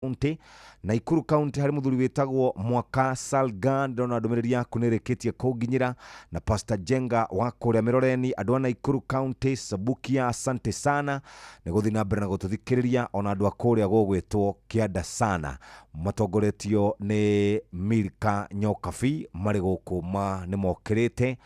County, Nakuru County, harĩ mũthuri wĩtagwo Mwaka Salgan, ndĩrona ndũmĩrĩri yaku nĩ ĩrĩkĩtie kũnginyĩra, na Pastor Jenga wa kũrĩa Mĩroreni, andũ a Nakuru County, Sabukia, asante sana nĩ gũthiĩ na mbere na gũtũthikĩrĩria, ona andũ a kũrĩa gũgwĩtwo Kĩanda sana matongoretio nĩ Milka Nyokabi marĩ gũkũ ma nĩ mokĩrĩte.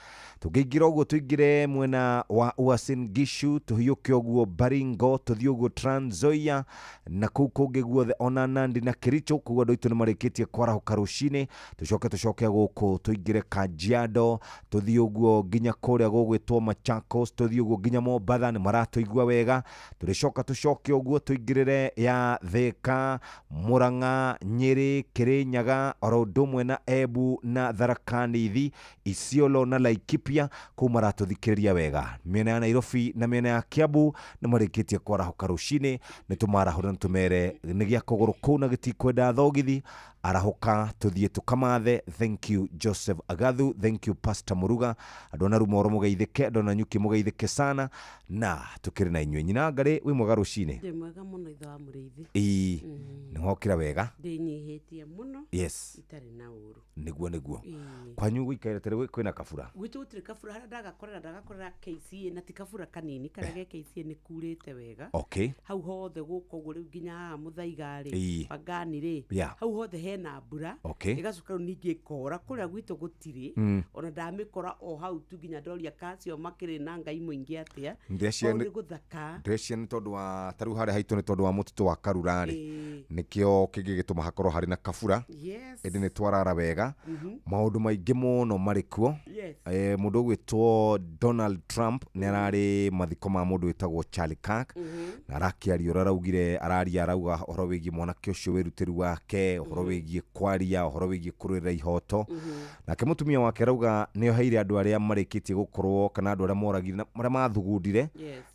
Tũngĩingĩra ũguo tũingĩre mwena wa Uasin Gishu, tũhiũke ũguo Baringo, tũthiĩ ũguo Trans Nzoia na kũu kũngĩ guothe, ona Nandi na Kericho, kũu andũ aitũ nĩ marĩkĩtie kwarahũka rũcinĩ. Tũcoke gũkũ tũingĩre Kajiado, tũthiĩ ũguo nginya kũrĩa gũgwĩtwo Machakos, tũthiĩ ũguo nginya Mombatha, nĩ maratũigua wega. Tũrĩcoka tũcoke ũguo tũingĩrĩre ya Thika, Murang'a, Nyĩrĩ, Kĩrĩnyaga, oro ũndũ ũmwe na Embu na Tharaka Nithi, Isiolo na Laikipia, kũu maratũthikĩrĩria wega. Mĩena ya Nairobi na mĩena ya Kiambu nĩ marĩkĩtie kwarahũka rũcinĩ, nĩ tũmarahũre na tũmere nĩ gĩa kũgũrũ kũu na gĩtikwenda thogithi, arahũka tũthiĩ tũkamathe. Thank you Joseph Agathu, thank you Pastor Muruga, andũ a Narumoro mũgeithĩke, andũ a Nanyuki mũgeithĩke sana, na tũkĩrĩ na inyuĩ. Nyina Ngarĩ, wĩ mwega rũcinĩ? Ndĩ mwega mũno, ithe wa mũrĩithi. Ĩĩ, nĩ wokĩra wega? Ndĩnyihĩtie mũno. Itarĩ na ũru. Nĩguo. Ĩĩ. Kwanyu gũikarĩte rĩ kwĩna kabura? Gwitũ gũtirĩ kabura, harĩa ndagakorera KCA, na ti kabura kanini, karĩa ge KCA nĩ kurĩte wega. Hau hothe gũkũ ũguo rĩu nginya haha Mũthaiga rĩ, Pangani rĩ, hau hothe hena mbura. Ĩgacoka rĩu ningĩ ĩkora kũrĩa gwitũ gũtirĩ, ona ndamĩkora o hau tu nginya ndoria kacio makĩrĩ na Ngai mũingĩ atĩa. Ndĩreciria Hau nĩ gũthaka. Ndĩreciria nĩ tondũ wa tarĩu harĩa haitũ nĩ tondũ wa mũtitũ wa Karura rĩ, nĩkĩo kĩngĩgĩtũma hakorwo harĩ na kabura. Ĩndĩ nĩ twarara wega, maũndũ maingĩ mũno marĩ kuo. Mũndũ ũgwĩtwo Donald Trump nĩ ararĩ mathiko ma mũndũ wĩtagwo Charlie Kirk, na arakĩaria ũrĩa araugire, araria arauga ũhoro wĩgiĩ mwanake ũcio, wĩrutĩri wake, ũhoro wĩgiĩ kwaria, ũhoro wĩgiĩ kũrũĩrĩra ihoto. Nake mũtumia wake arauga nĩ oheire andũ arĩa marĩkĩtie gũkorwo kana andũ arĩa moragire na marĩa mathugundire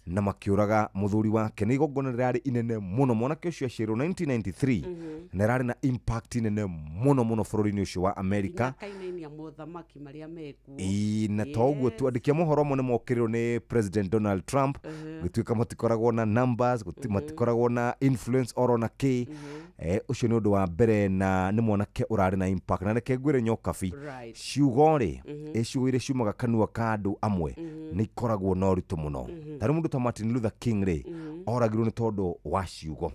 na makĩũraga mũthuri wake. Nĩ igongona rĩrarĩ inene mũno. Mwanake ũcio aciarirwo 1993 na ĩrarĩ na impact nene mũno mũno bũrũri-inĩ ũcio wa America. Nginya akainainia mothamaki marĩa mekuo. Ĩĩ, na to ũguo tu, andĩki a mohoro amwe nĩ mokĩrĩrwo nĩ President Donald Trump, gũtuĩka matikoragwo na numbers, matikoragwo na influence oro na kĩ. Ũcio nĩ ũndũ wa mbere, na nĩ mwanake ũrarĩ na impact, na reke ngwĩre Nyokabi, ciugo rĩ, ĩ ciugo iria ciumaga kanua ka andũ amwe nĩ ikoragwo na ũritũ mũno. Tarĩu mũndũ ta Martin Luther King rĩ, oragirwo nĩ tondũ wa ciugo.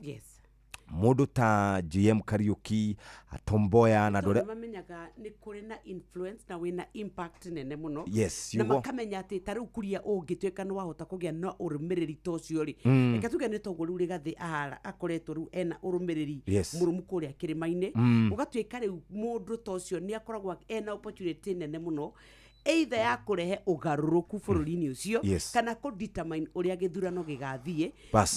Mũndũ ta JM Kariuki, Tom Mboya na andũ Tondũ arĩa nĩ mamenyaga nĩ kũrĩ na influence na wĩna impact nene mũno, na ciugo makamenya atĩ ta rĩu kuria ũngĩtuĩka nĩ wahota kũgĩa na ũrũmĩrĩri ta ũcio rĩ, reke tuge nĩ toguo rĩu Rĩgathĩ ahara akoretwo rĩu ena ũrũmĩrĩri mũrũmu kũrĩa kĩrĩma-inĩ, ũgatuĩka rĩu mũndũ ta ũcio nĩ akoragwo ena opportunity nene mũno either ya kũrehe ũgarũrũku bũrũri-inĩ ũcio kana kũ determine ũrĩa gĩthurano gĩgathiĩ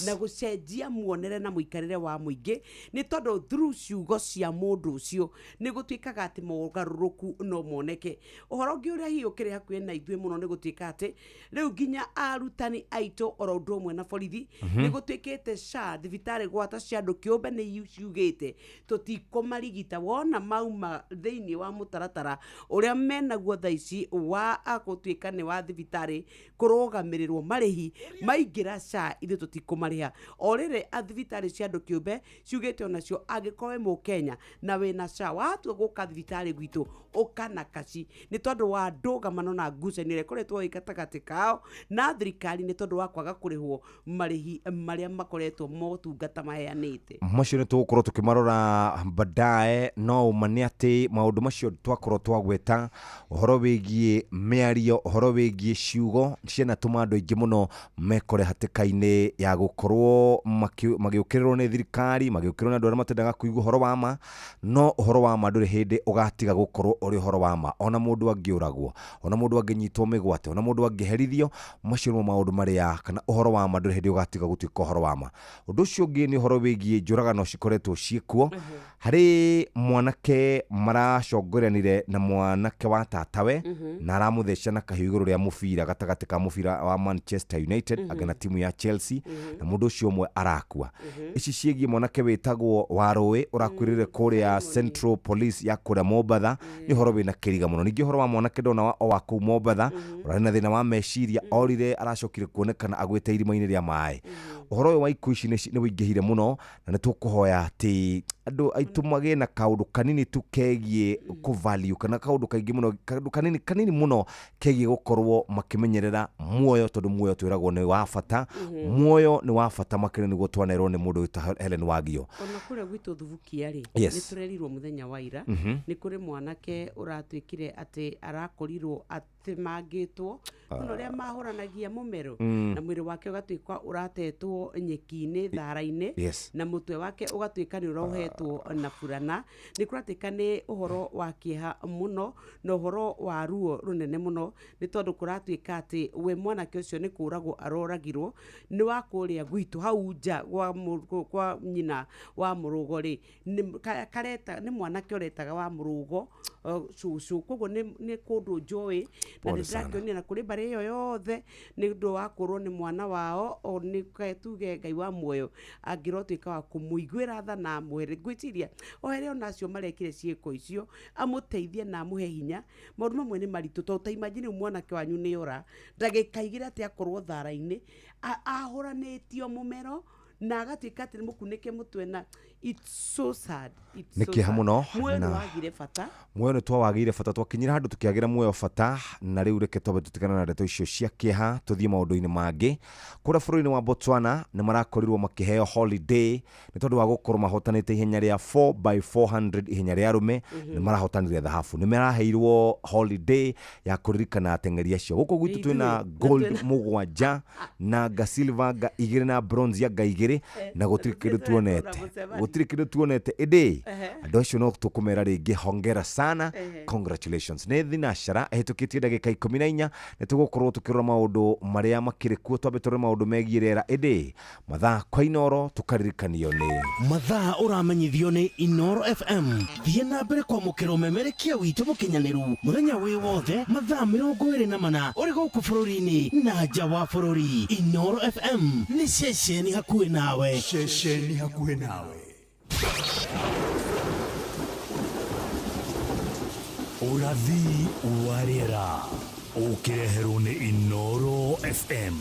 na gũcenjia muonere na mũikarĩre wa mũingĩ, nĩ tondũ through ciugo cia mũndũ ũcio nĩ gũtuĩkaga atĩ mogarũrũku no moneke. Ũhoro ũngĩ ũrĩa hihi ũkĩrĩ hakuhĩ na ithuĩ mũno nĩ gũtuĩka atĩ rĩu nginya arutani aitũ oro ũndũ ũmwe na borithi nĩ gũtuĩkĩte SHA thibitarĩ gwata cia andũ kĩũmbe nĩ ciugĩte tũtikũmarigita wona mauma thĩinĩ wa mũtaratara ũrĩa menaguo thaa ici wa gũtuĩka nĩ wa thibitarĩ kũrũgamĩrĩrwo marĩhi maingĩra SHA, ithuĩ tũtikũmarĩha. O rĩrĩ thibitarĩ cia andũ kĩũmbe ciugĩte onacio angĩkorwo wĩ mũkenya na wĩna SHA watua gũka thibitarĩ gwitũ ũka na kaci, nĩ tondũ wa ndũgamano na ngucanio ĩrĩa ĩkoretwo ĩ gatagatĩ kao na thirikari nĩ tondũ wa kwaga kũrĩhwo marĩhi marĩa makoretwo motungata maheanĩte. Macio nĩ tũgũkorwo tũkĩmarora baadaye, no ũma nĩ atĩ maũndũ macio twakorwo twagweta, ũhoro wĩgiĩ mĩario, ũhoro wĩgiĩ ciugo cianatũma andũ aingĩ mũno mekore hatĩka-inĩ ya gũkorwo magĩũkĩrĩrwo nĩ thirikari, magĩũkĩrĩrwo nĩ andũ arĩa matendaga kũigua ũhoro wa ma. No ũhoro wa ma ndũrĩ hĩndĩ ũgatiga gũkorwo ũrĩ ũhoro wa ma, ona mũndũ angĩũragwo, ona mũndũ angĩnyitwo mĩgwate, ona mũndũ angĩherithio, macio nĩmo maũndũ marĩa kana ũhoro wa ma ndũrĩ hĩndĩ ũgatiga gũtuĩka ũhoro wa ma. Ũndũ ũcio ũngĩ nĩ ũhoro wĩgiĩ njũragano cikoretwo ciĩkuo. Harĩ mwanake maracongoranire na mwanake wa tatawe na aramũtheca na kahiũ igũrũ rĩa mũbira gatagatĩ ka mũbira wa Manchester United anga na timu ya Chelsea, na mũndũ ũcio ũmwe arakua. Ici ciĩgiĩ mwanake wĩtagwo Warũĩ ũrakuĩrĩire kũrĩa Central Police ya kũrĩa Mombatha. Nĩ ũhoro wĩna kĩriga mũno. Ningĩ ũhoro wa mwanake ndona o wa kũu Mombatha ũrarĩ na thĩna wa meciria, orire, aracokire kuonekana agwĩte irima-inĩ rĩa maĩ. Ũhoro ũyũ wa ikuũ ici nĩ wĩingĩhire mũno, na nĩ tũkũhoya atĩ andũ aitũ magĩe na kaũndũ kanini tu kegiĩ kũ-value, kana kaũndũ kaingĩ mũno, kaũndũ kanini kanini mũno kegiĩ gũkorwo makĩmenyerera muoyo, tondũ muoyo twĩragwo nĩ wa bata. Muoyo nĩ wa bata makĩria nĩguo twanerwo nĩ mũndũ wĩta Helen Wagio. Ona kũrĩa gwitũ Thubukia rĩ, nĩ tũrerirwo mũthenya wa ira nĩ kũrĩ mwanake ũratuĩkire atĩ arakorirwo atemangĩtwo mũno ũrĩa mahũranagia mũmero, na mwĩrĩ wake ũgatuĩka ũratetwo nyeki-inĩ thara-inĩ, na mũtwe wake ũgatuĩka nĩ ũrohetwo na burana. Nĩ kũratuĩka nĩ ũhoro wa kĩeha mũno na ũhoro wa ruo rũnene mũno, nĩ tondũ kũratuĩka atĩ we mwanake ũcio nĩ kũragwo aroragirwo nĩ wa kũrĩa gwitũ hau nja kwa nyina wa mũrũgo rĩ, kareta nĩ mwanake ũretaga wa mũrũgo cũcũ, koguo nĩ kũndũ njũĩ na Pole sana. nĩndĩrakĩonire na kũrĩ mbarĩ ĩyo yothe nĩ ũndũ wa kũrwo nĩ mwana wao. O nĩ tuge Ngai wa muoyo angĩrotuĩka wa kũmũiguĩra tha na amũhere, ngwĩciria ohere ona acio marekire ciĩko icio, amũteithie na amũhe hinya. Maũndũ mamwe nĩ maritũ, tondũ ta imagine rĩu mwanake wanyu nĩ ora ndagĩka igĩrĩ atĩ akorwo thara-inĩ ahũranĩtio mũmero na agatuĩka atĩ nĩ mũkunĩke mũtwe, na it's so sad, it's Nĩ so kĩeha sad. mũno, Muoyo nĩ wagire bata. Muoyo nĩ twawagĩire bata, twakinyire handũ tũkĩagĩra muoyo bata, na rĩu reke twambe tũtigane na ndeto icio cia kĩeha tũthiĩ maũndũ-inĩ mangĩ. Kũrĩa bũrũri-inĩ wa Botswana nĩ marakorirwo makĩheo holiday nĩ tondũ wa gũkorwo mahotanĩte ihenya rĩa 4x400, ihenya rĩa arũme, nĩ marahotanire thahabu, nĩ maraheirwo holiday ya kũririkana ateng'eri acio. Gũkũ gwitũ twĩna gold 7 na nga silver nga 2 na bronze ya nga 2, na gũtirĩ kĩndũ tuonete, gũtirĩ kĩndũ tuonete. Ĩndĩ andũ acio no tũkũmera rĩngĩ hongera sana, congratulations. Nĩ thinacara ĩhĩtũkĩtie ndagĩka 14, nĩ tũgũkorwo tũkĩrora maũndũ marĩa makĩrĩ kuo. Twambe tũrore maũndũ megiĩ rĩera, ĩndĩ mathaa kwa Inoro tũkaririkanio nĩ Mathaa ũramenyithio nĩ Inoro FM. Thiĩ na mbere kwamũkĩra ũmemerekia witũ mũkinyanĩru mũthenya wĩ wothe mathaa 24 ũrĩ gũkũ bũrũri-inĩ na nja wa bũrũri. Inoro FM nĩ ceceni hakuhĩ nawe. Ceceni hakuhĩ nawe. Ũrathi wa rĩera ũkĩreherwo nĩ Inoro FM.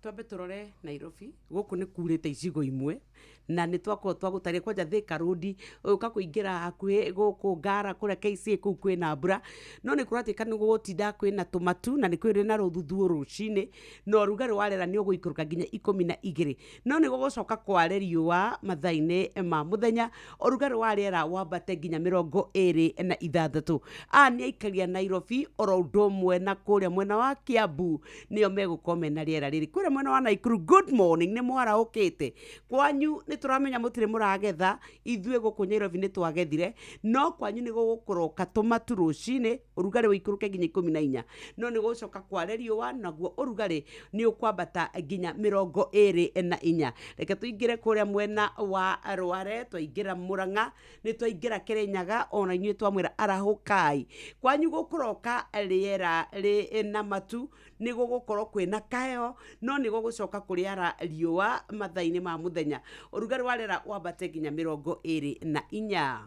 Twambe tũrore Nairobi, gũkũ nĩ kurĩte icigo imwe na nĩ twakorwo twagũtarĩria kwanja Thika Road ũka kũingĩra hakuhĩ gũkũ Ngara kũrĩa KCA kũu kwĩna mbura, no nĩ kũratuĩka nĩ gũgũtinda kwĩna tũmatu na nĩ kwĩrĩ na rũthuthuũ rũcinĩ, na ũrugarĩ wa rĩera nĩ ũgũikũrũka nginya 12, no nĩ gũgũcoka kware riũa mathaa-inĩ ma mũthenya, ũrugarĩ wa rĩera wambate nginya 26. Aya nĩ aikari a Nairobi oro ũndũ ũmwe na kũrĩa mwena wa Kiambu nĩo megũkorwo mena rĩera rĩrĩ. Kũrĩa mwena wa Nakuru, good morning, nĩ mwarahũkĩte kwanyu nĩ tũramenya mũtirĩ mũragetha, ithuĩ gũkũ Nairobi nĩ twagethire, no kwanyu nĩ gũgũkũroka tũmatu rũcinĩ, ũrugarĩ ũikũrũke nginya 14, no nĩ gũcoka kware riũa naguo ũrugarĩ nĩ ũkwambata nginya 24. Reke tũingĩre kũrĩa mwena wa Rware, twaingĩra Murang'a, nĩ twaingĩra Kĩrĩnyaga, ona inyuĩ twamwĩra arahũkai. Kwanyu gũkũroka rĩera rĩ na matu, nĩ gũgũkorwo kwĩna kaheo, no nĩ gũgũcoka kũrĩara riũa mathaa-inĩ ma mũthenya, ũrugarĩ wa rĩera wambate nginya 24.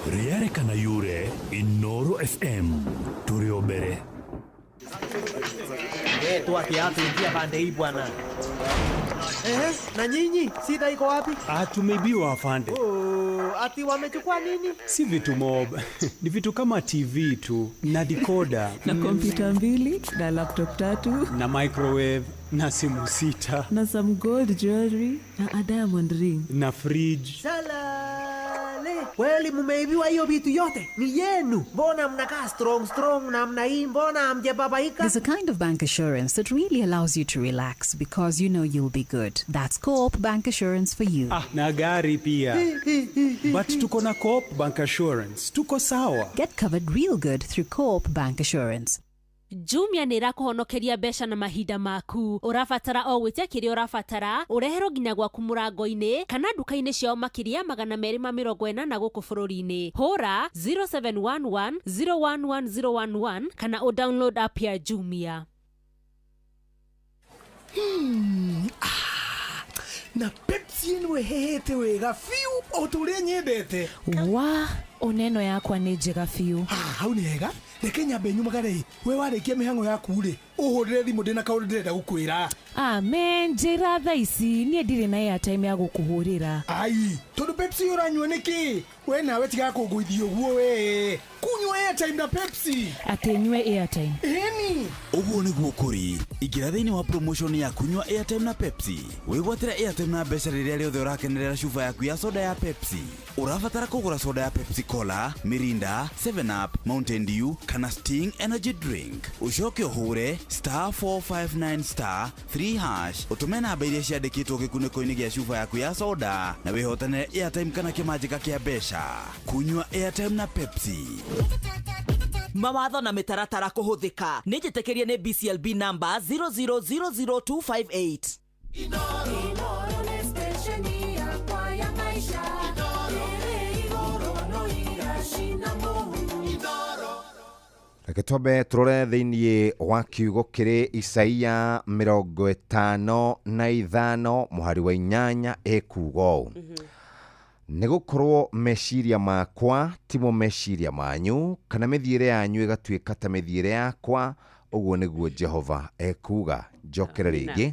Rĩarĩ kana yure Inoro FM tũrĩ o mbere. Tu ati pande hii bwana. Ehe, na nyinyi shida iko wapi? Tumeibiwa afande. Oh, ati wamechukua nini? Si vitu mob. Ni vitu kama TV tu na decoder na kompyuta 2 na laptop 3 na microwave na simu 6 na some gold jewelry na a diamond ring na fridge. Salale. Kweli mumeibiwa hiyo vitu yote? Ni yenu. Mbona mnakaa strong strong namna hii? Mbona hamjababaika? There's a kind of bank assurance that really allows you to relax because you know you'll be good. That's Co-op Bank Assurance for you. Na gari pia. But tuko na Co-op Bank Assurance. Tuko sawa. Get covered real good through Co-op Bank Assurance. Jumia nĩ ĩrakũhonokeria mbeca na mahinda maku. Ũrabatara o gwĩtia kĩrĩa ũrabatara, ũreherwo nginya gwaku mũrango-inĩ kana nduka-inĩ ciao makĩria 280 gũkũ bũrũri-inĩ. Hũra 0711 011011 kana ũ download app ya Jumia. Na Pepsi ĩno ĩhĩhĩte wega biũ o ta ũrĩa nyendete. Wa oneno yakwa nĩ njega biũ. Hau nĩ hega. Reke nyambe nyumagare we warĩkia mĩhang'o yaku rĩ ũhũrĩre thimũ ndĩna kaũndũ ndĩrenda gũkwĩra. Amen, njĩra thaa ici niĩ ndirĩ na airtime ya gũkũhũrĩra. Ai, tondũ Pepsi ũranyua nĩkĩ? We nawe tiga kũngũithia ũguo we. Kunyua airtime na Pepsi. Atĩ nyue airtime? Ĩni. Ũguo nĩguo kũrĩ. Ingĩra thĩinĩ wa promotion ya kunyua airtime na Pepsi. Wĩgwatĩre airtime na mbeca rĩrĩa rĩothe ũrakenerera cuba yaku ya soda ya Pepsi. Ũrabatara kũgũra soda ya Pepsi Cola, Mirinda, 7 Up, Mountain Dew kana Sting Energy Drink. Ũcoke ũhũre *459*3# ũtũme namba iria ciandĩkĩtwo gĩkunĩko-inĩ gĩa cuba yaku ya soda na wĩhotanĩre airtime kana kĩmanjĩka kĩa mbeca. Kunyua airtime na Pepsi. Mawatho na mĩtaratara kũhũthĩka. Nĩ njĩtĩkĩrie nĩ BCLB number 0000258. Inooro nĩ stesheni yakwa ya maisha ĩrĩ igũrũ no iracina mũhu. Reke twambe tũrore thĩinĩ wa kiugo kĩrĩ Isaia 55 mũhari wa 8 ĩkuuga ũũ: nĩ gũkorwo meciria makwa timo meciria manyu, kana mĩthiĩre yanyu ĩgatuĩka ta mĩthiĩre yakwa, ũguo nĩguo Jehova ekuuga. Njokere rĩngĩ: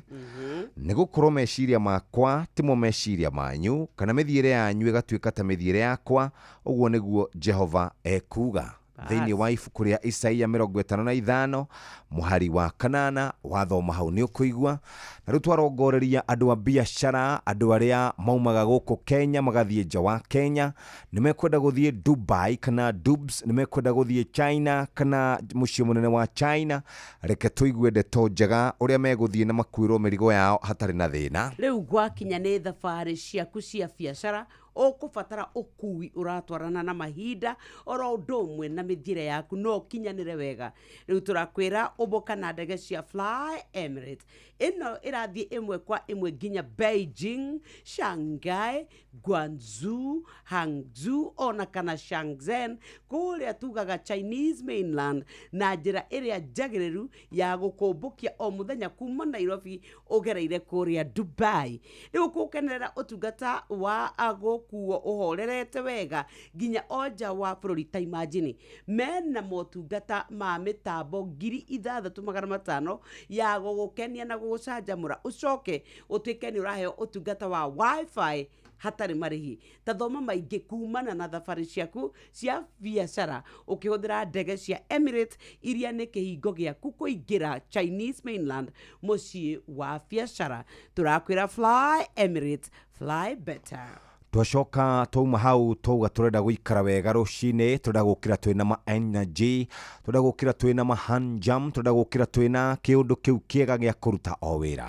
nĩ gũkorwo meciria makwa timo meciria manyu, kana mĩthiĩre yanyu ĩgatuĩka ta mĩthiĩre yakwa, ũguo nĩguo Jehova ekuuga. Thĩinĩ wa ibuku rĩa Isaia 55 mũhari wa 8, wathoma hau nĩ ũkũigua. Na rĩu twarongoreria andũ a biacara, andũ arĩa maumaga gũkũ Kenya magathiĩ nja wa Kenya, nĩ mekwenda gũthiĩ Dubai kana Dubs, nĩ mekwenda gũthiĩ China kana mũciĩ mũnene wa China. Reke tũigue ndeto njega ũrĩa megũthiĩ na makuĩrwo mĩrigo yao hatarĩ na thĩna. Rĩu gwakinya nĩ thabarĩ ciaku cia biacara, ũkũbatara ũkui ũratwarana na mahinda oro ũndũ ũmwe na mĩthiĩre yaku no ũkinyanĩre wega. Rĩu tũrakwĩra ũmbũka na ndege cia Fly Emirates. Ĩno ĩrathiĩ ĩmwe kwa ĩmwe nginya Beijing, Shanghai, Guangzhou, Hangzhou ona kana Shenzhen kũrĩa tugaga Chinese mainland, na njĩra ĩrĩa njagĩrĩru ya gũkũmbũkia o mũthenya kuma Nairobi ũgereire kũrĩa Dubai. Rĩu ũkũkenerera ũtungata wa gũkuo ũhorerete wega nginya o nja wa bũrũri. Ta imagine, mena motungata ma mĩtambo 6500 ya gũgũkenia na gũgũcanjamũra, ũcoke ũtuĩke nĩ ũraheo ũtungata wa WiFi hatarĩ marĩhi. Ta thoma maingĩ kumana na thabarĩ ciaku cia biacara ũkĩhũthĩra ndege cia Emirates iria nĩ kĩhingo gĩaku kũingĩra Chinese mainland, mũciĩ wa biacara. Tũrakwĩra Fly Emirates, fly better. Twacoka twauma hau, twauga tũrenda gũikara wega rũcinĩ, tũrenda gũkĩra twĩna ma energy, tũrenda gũkĩra twĩna ma hanjam, tũrenda gũkĩra twĩna kĩũndũ kĩu kĩega gĩa kũruta o wĩra.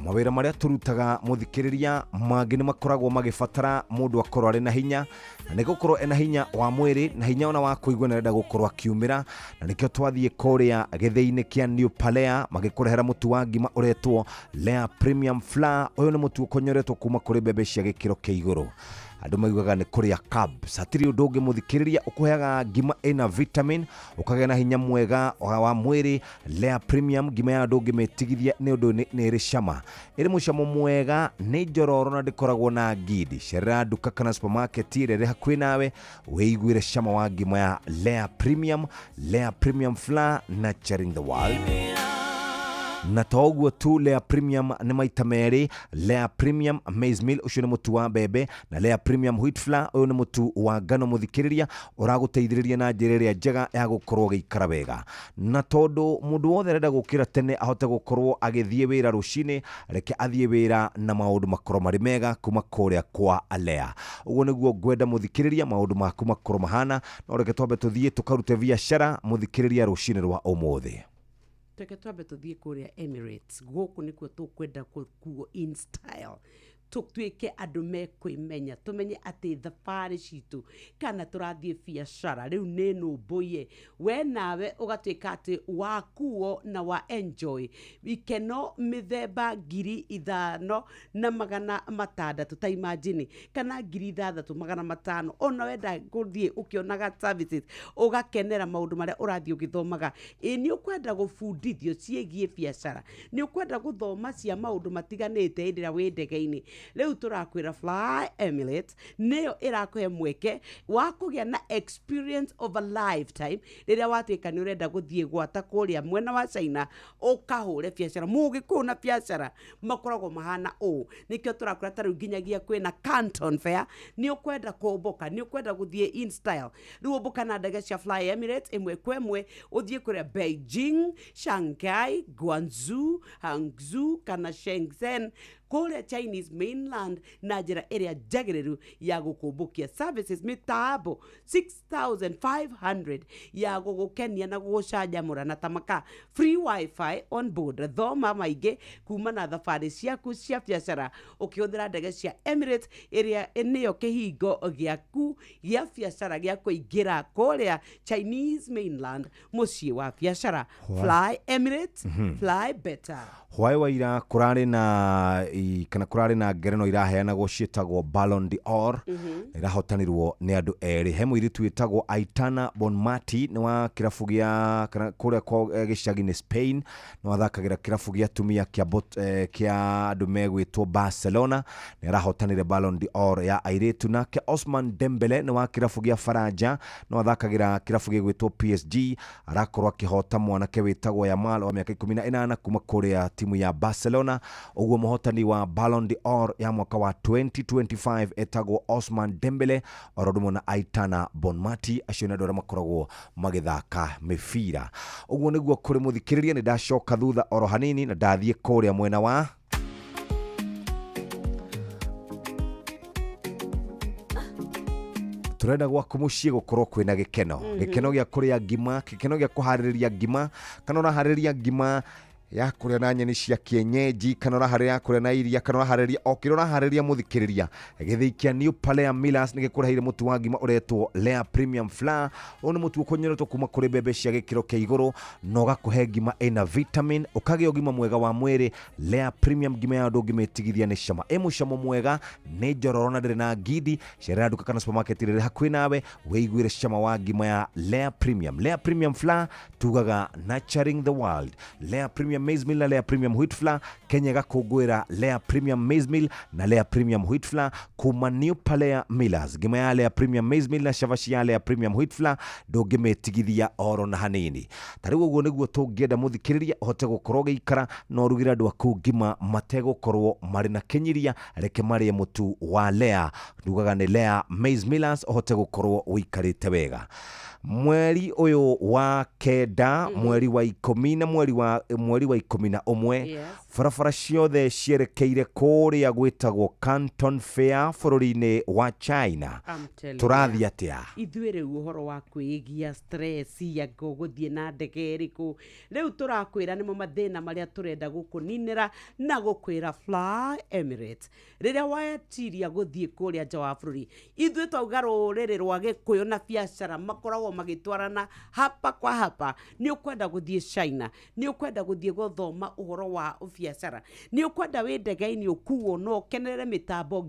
Mawĩra marĩa tũrutaga, mũthikĩrĩria, mangĩ nĩ makoragwo magĩbatara mũndũ akorwo arĩ na hinya, na nĩ gũkorwo ena hinya wa mwĩrĩ na hinya ona wa kũigua nĩ arenda gũkorwo akiumĩra. Na nĩkĩo twathiĩ kũrĩa gĩthĩi-inĩ kĩa New Palea magĩkũrehera mũtu wa ngima ũretwo Lea Premium Flour. Ũyũ nĩ mũtu ũkonyoretwo kuma kũrĩ mbembe cia gĩkĩro kĩa igũrũ. Andũ maugaga nĩ kũrĩa carbs, hatirĩ ũndũ ũngĩ, mũthikĩrĩria, ũkũheaga ngima ĩna vitamin, ũkagĩa na hinya mwega wa mwĩrĩ. Lea Premium ngima ya andũ ũngĩmĩtigithia nĩ ũndũ nĩ ĩrĩ cama, ĩrĩ mũcamo mwega, nĩ njororo na ndĩkoragwo na ngindi. Cerera nduka kana supermarket ĩrĩa ĩrĩ hakuhĩ nawe wĩiguĩre cama wa ngima ya Lea Premium. Lea Premium Flour, nurturing the world. Na to ũguo tu, Lea Premium nĩ maita merĩ: Lea Premium Maize Meal, ũcio nĩ mũtu wa mbembe, na Lea Premium Wheat Flour, ũyũ nĩ mũtu wa ngano. Mũthikĩrĩria, ũragũteithĩrĩria na njĩra ĩrĩa njega ya gũkorwo ũgĩikara wega. Na tondũ mũndũ wothe arenda gũkĩra tene ahote gũkorwo agĩthiĩ wĩra rũcinĩ, reke athiĩ wĩra na maũndũ makorwo marĩ mega kuma kũrĩa kwa Lea. Ũguo nĩguo ngwenda, mũthikĩrĩria, maũndũ maku makorwo mahana. No reke twambe tũthiĩ tũkarute biacara, mũthikĩrĩria, rũcinĩ rwa ũmũthĩ. Reke twambe tũthiĩ kũrĩa Emirates. Gũkũ nĩkuo tũkwenda gũkuo in style, tũtuĩke andũ mekwĩmenya, tũmenye atĩ thabarĩ citũ kana tũrathiĩ biacara rĩu nĩ nũmbũiye we nawe, ũgatuĩka atĩ wakuo na wa enjoy ikeno mĩthemba 5600. Ta imagine, kana 6500. Ona wenda gũthiĩ ũkĩonaga services, ũgakenera maũndũ marĩa ũrathiĩ ũgĩthomaga. Ĩ nĩ ũkwenda gũbundithio ciĩgiĩ biacara, nĩ ũkwenda gũthoma cia maũndũ matiganĩte hĩndĩ ĩrĩa wĩ ndege-inĩ. Rĩu tũrakwĩra Fly Emirates nĩyo ĩrakũhe mweke wa kũgĩa na experience of a lifetime rĩrĩa watuĩka nĩ ũrenda gũthiĩ gwata kũrĩa mwena wa China ũkahũre biacara. Mũgĩkũyũ na biacara makoragwo mahana ũũ, nĩkĩo tũrakwĩra ta rĩu nginyagia kwĩna Canton Fair, nĩ ũkwenda kũmbũka, nĩ ũkwenda gũthiĩ in style, rĩu ũmbũka na ndege cia Fly Emirates ĩmwe kwa ĩmwe ũthiĩ kũrĩa Beijing, Shanghai, Guangzhou, Hangzhou kana Shenzhen kũrĩa Chinese mainland na njĩra ĩrĩa njagĩrĩru ya gũkũmbũkia. Services mĩtambo 6500 ya gũgũkenia na gũgũcanjamũra na tamaka free wifi on board. Thoma maingĩ kuma na thabarĩ ciaku cia biacara ũkĩhũthĩra ndege cia Emirates ĩrĩa nĩyo kĩhingo gĩaku gĩa biacara gĩa kũingĩra kũrĩa Chinese mainland mũciĩ wa biacara. Fly Emirates, fly better. Hwaĩ wa ira kũrarĩ na kana kũrarĩ na ngereno iraheanagwo ciĩtagwo Ballon d'Or, na irahotanirwo nĩ andũ erĩ. He mũirĩtu wĩtagwo Aitana Bonmati, nĩ wa kĩrabu gĩa kana kũrĩa kwa gĩcagi-inĩ Spain, nĩ wathakagĩra kĩrabu gĩa atumia kĩa kĩa andũ megwĩtwo Barcelona, nĩ arahotanire Ballon d'Or ya airĩtu. Nake Osman Dembele nĩ wa kĩrabu gĩa Faranja, nĩ wathakagĩra kĩrabu gĩgwĩtwo PSG, arakorwo akĩhota mwanake wĩtagwo Yamal wa mĩaka 18 kuma kũrĩa timu ya Barcelona. Ũguo mũhotani wa Ballon d'Or ya mwaka wa 2025 etagwo Osman Dembele oro ũndũ ũmwe na Aitana Bonmati, acio nĩ andũ arĩa makoragwo magĩthaka mĩbira. Ũguo nĩguo kũrĩ mũthikĩrĩria, nĩ ndacoka thutha oro hanini na ndathiĩ kũrĩa mwena wa turenda gwaku muciĩ gũkorwo kwĩna gĩkeno, gĩkeno gĩa kũrĩa ngima, gĩkeno gĩa kũharĩrĩria ngima, kana ũraharĩrĩria ngima ya kũrĩa na nyeni cia kienyeji, kana ũraharĩria ya kũrĩa na iria, kana ũraharĩria o kĩrĩa ũraharĩria mũthikĩrĩria. Gĩthĩi kĩa New Palea Millers nĩ gĩkũreheire mũtu wa ngima ũretwo Lea Premium Flour. Ũyũ nĩ mũtu ũkonyeretwo kuma kũrĩ mbembe cia gĩkĩro kĩa igũrũ na ũgakũhe ngima ĩna vitamin, ũkagĩa ũgima mwega wa mwĩrĩ. Lea Premium ngima ya andũ ũngĩmĩtigithia nĩ cama, ĩ mũcamo mwega, nĩ njororo na ndĩrĩ na ngindi. Cerera nduka kana supermarket ĩrĩa ĩrĩ hakuhĩ nawe wĩiguĩre cama wa ngima ya Lea Premium. Lea Premium Flour tugaga nurturing the world. Lea Premium Maize Meal na Lea Premium Wheat Flour, Kenya gakũngũĩra Lea Premium Maize Meal na Lea Premium Wheat Flour kuma New Palea Millers. Ngima ya Lea Premium Maize Meal na cabaci ya Lea Premium Wheat Flour ndũngĩmĩtigithia oro na hanini. Ta rĩu ũguo nĩguo tũngĩenda mũthikĩrĩria ũhote gũkorwo ũgĩikara na ũrugĩre andũ aku ngima mategũkorwo marĩ na kĩnyiria, reke marĩe mũtu wa Lea, ndugaga nĩ Lea Maize Millers, ũhote gũkorwo ũikarĩte wega. Mweri ũyũ wa kenda, mweri wa ikũmi na mweri wa 11, barabara ciothe cierekeire kũrĩa gwĩtagwo Canton Fair bũrũri-inĩ wa China. Tũrathiĩ atĩa? Ithuĩ rĩu ũhoro wa kwĩgia stress ya gũthiĩ na ndege ĩrĩkũ, rĩu tũrakwĩra nĩmo mathĩna marĩa tũrenda gũkũninĩra na gũkwĩra Fly Emirates rĩrĩa wetiria gũthiĩ kũrĩa nja wa bũrũri. Ithuĩ twauga rũrĩrĩ rwa Gĩkũyũ na biacara makoragwo magĩtwarana hapa kwa hapa. Nĩ ũkwenda gũthiĩ China, nĩ ũkwenda gũthiĩ gũthoma ũhoro wa biacara, nĩ ũkwenda wĩ ndege-inĩ ũkuo no ũkenerere mĩtambo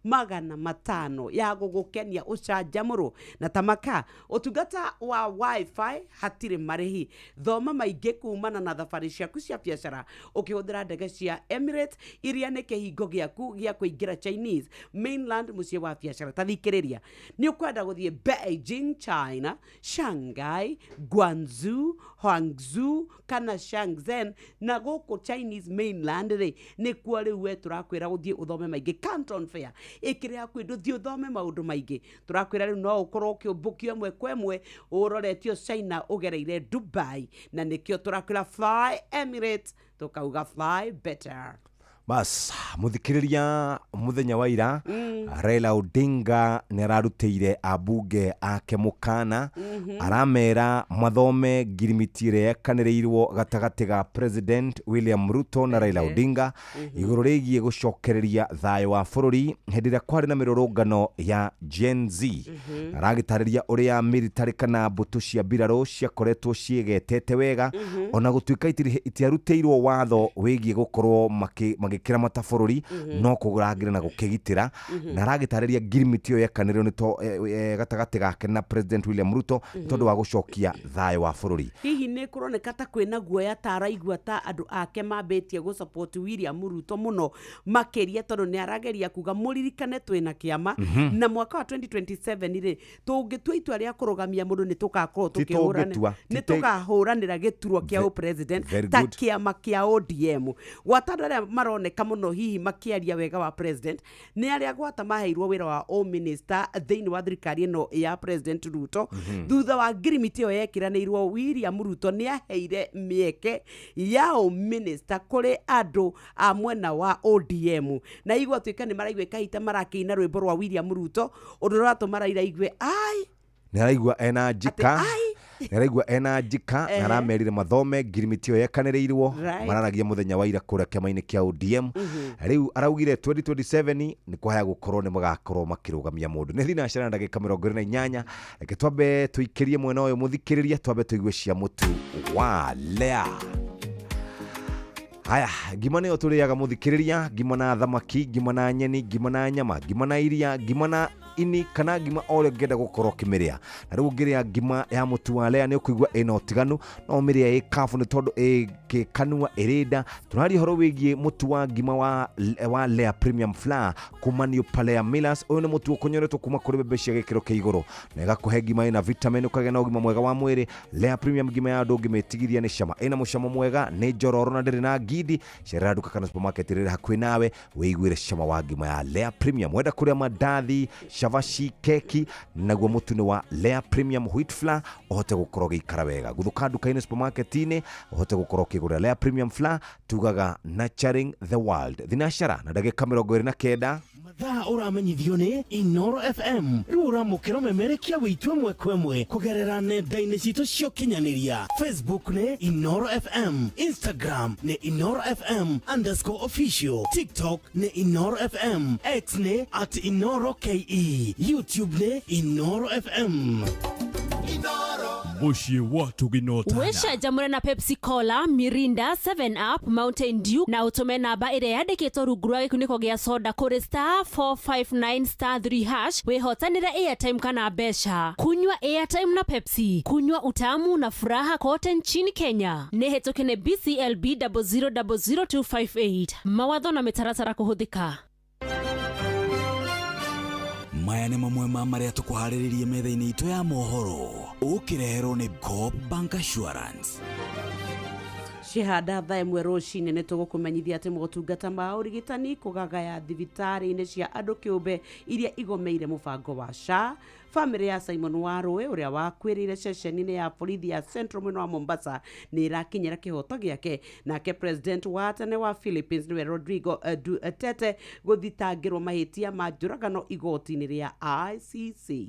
6500 ya gũgũkenia ũcanjamũrwo na tamaka. Ũtungata wa wifi hatirĩ marĩhi. Thoma maingĩ kumana na thabarĩ ciaku cia biacara ũkĩhũthĩra ndege cia Emirates iria nĩ kĩhingo gĩaku gĩa kũingĩra Chinese mainland mũciĩ wa biacara. Ta thikĩrĩria, nĩ ũkwenda gũthiĩ Beijing China, Shanghai, Guangzhou, Hangzhou kana Shenzhen na gũkũ Chinese mainland rĩ nĩkuo rĩu we tũrakwĩra ũthiĩ ũthome maingĩ. Canton Fair ĩkĩrĩ hakuhĩ, ndũthiĩ ũthome maũndũ maingĩ. Tũrakwĩra rĩu no ũkorwo ũkĩũmbũkio ĩmwe kwa ĩmwe ũroretio China ũgereire Dubai, na nĩkĩo tũrakwĩra Fly Emirates, tũkauga fly better. Bas, muthikiriria muthenya wa ira, Raila Odinga nĩ ararutĩire ambunge ake mũkana, aramera mathome ngirimiti ĩrĩa yekanĩrĩirwo gatagatĩ ga President William Ruto na Raila Odinga igũrũ rĩgiĩ gũcokereria thayũ wa bũrũri hĩndĩ ĩrĩa kwarĩ na mĩrũrũngano ya Gen Z. Aragĩtarĩria ũrĩa military kana mbũtũ cia mbirarũ ciakoretwo ciĩgetete wega, ona gũtuĩka itiarutĩirwo watho wĩgiĩ gũkorwo Magĩkĩramata bũrũri no kũrangĩra na gũkĩgitĩra. Na aragĩtarĩria ngirimiti ĩyo yekanĩrwo nĩ to gatagatĩ gake na President William Ruto nĩ tondũ wa gũcokia thayũ wa bũrũri. Hihi nĩ kũroneka ta kwĩna guoya, ta araigua ta andũ ake mambĩtie gũ support William Ruto mũno makĩria, tondũ nĩ arageria kuga mũririkane twĩna kĩama na mwaka wa 2027 rĩ, tũngĩtua itua rĩa kũrũgamia mũndũ nĩ tũgakorwo Ti tũkĩhũrana tũngĩtua, nĩ ti tũkahũranĩra gĩturwa kĩa ũpresident very ta good. kĩama kĩa ODM. Gwata andũ arĩa maroneka mũno hihi makĩaria wega wa president nĩ arĩa gwata maheirwo wĩra wa ũminista thĩinĩ wa thirikari ĩno ya President Ruto. Thutha wa ngirimiti ĩyo yekĩranĩirwo, William Ruto nĩ aheire mĩeke ya ũminista kũrĩ andũ a mwena wa ODM, na igua tuĩka nĩ maraigua kahita marakĩina rwĩmbo rwa William Ruto, ũndũ ũrĩa ũratũma Raila aigue ai Nĩ araigua ena njika, nĩ araigua ena njika na aramerire mathome ngirimiti ĩyo yekanĩrĩirwo. Mararagia mũthenya wa ira kũrĩa kĩama-inĩ kĩa ODM. Rĩu araugire 2027 nĩ kwahaya gũkorwo nĩ magakorwo makĩrũgamia mũndũ. Nĩ thinacara na ndagĩka 28. Reke twambe tũikĩrie mwena ũyũ, mũthikĩrĩria, twambe tũigue cia mũtu wa Lea. Haya, ngima nĩyo tũrĩaga, mũthikĩrĩria, ngima na thamaki, ngima na nyeni, ngima na nyama, ngima na iria, ngima na ini, kana ngima o ũrĩa ũngĩenda gũkorwo ũkĩmĩrĩa. Na rĩu ũngĩrĩa ngima ya mũtu wa Lea nĩ ũkũigua ĩna ũtiganu. No ũmĩrĩa ĩ kabu nĩ tondũ ĩngĩkanua ĩrĩ nda. Tũraria ũhoro wĩgiĩ mũtu wa ngima wa Lea Premium Flour kuma New Palea Millers. Ũyũ nĩ mũtu ũkonyoretwo kuma kũrĩ mbembe cia gĩkĩro kĩa igũrũ na ĩgakũhe ngima ĩna vitamin, ũkagĩa na ũgima mwega wa mwĩrĩ. Lea Premium ngima ya andũ ũngĩmĩtigithia nĩ cama, ĩna mũcamo mwega, nĩ njororo na ndĩrĩ na ngindi. Cerera nduka kana supermarket ĩrĩa ĩrĩ hakuhĩ nawe wĩiguĩre cama wa ngima ya Lea Premium. Wenda kũrĩa mandathi, cabaci, keki, naguo mũtu nĩ wa Lea Premium Wheat Flour, ũhote gũkorwo ũgĩikara wega. Gũthũka nduka-inĩ, supermarket-inĩ, ũhote gũkorwo ũkĩgũra Lea Premium Flour. Tugaga nurturing the world. Thinacara na ndagĩka 29. Mathaa ũramenyithio nĩ Inoro FM. Rĩu ũramũkĩra ũmemerekia witũ ĩmwe kwa ĩmwe kũgerera nenda-inĩ citũ cia ũkinyanĩria. Facebook nĩ Inoro FM, Instagram nĩ InoroFM_official, TikTok nĩ Inoro FM, X nĩ @InoroKE, YouTube nĩ Inoro FM. Mũciĩ wa Tũginotana. Wĩcanjamũre na Pepsi Cola, Mirinda, 7 Up, Mountain Dew na ũtũme namba ĩrĩa yandĩkĩtwo rungu rwa gĩkunĩko gĩa soda kũrĩ *459*3# wĩhotanĩre airtime kana mbeca. Kunywa airtime na Pepsi, kunywa utamu na furaha kote nchini Kenya. Nĩ hĩtũke nĩ BCLB 0000258. Mawatho na mĩtaratara kũhũthĩka. Maya nĩ mamwe ma marĩa tũkũharĩrĩrie metha-inĩ itũ ya mohoro, ũkĩreherwo nĩ Coop Bank Assurance. Cihanda thaa 1 rũcinĩ nĩ tũgũkũmenyithia atĩ motungata ma ũrigitani kũgagaya thibitarĩ-inĩ cia andũ kĩũmbe iria igomeire mũbango wa SHA. Bamĩrĩ ya Simon Warũĩ ũrĩa wakuĩrĩire ceceni-inĩ ya borithi ya Central mwena wa Mombasa nĩ ĩrakinyĩra kĩhoto gĩake. Nake president wa tene wa Philippines nĩwe Rodrigo Duterte gũthitangĩrwo mahĩtia ma njũragano igoti-inĩ rĩa ICC.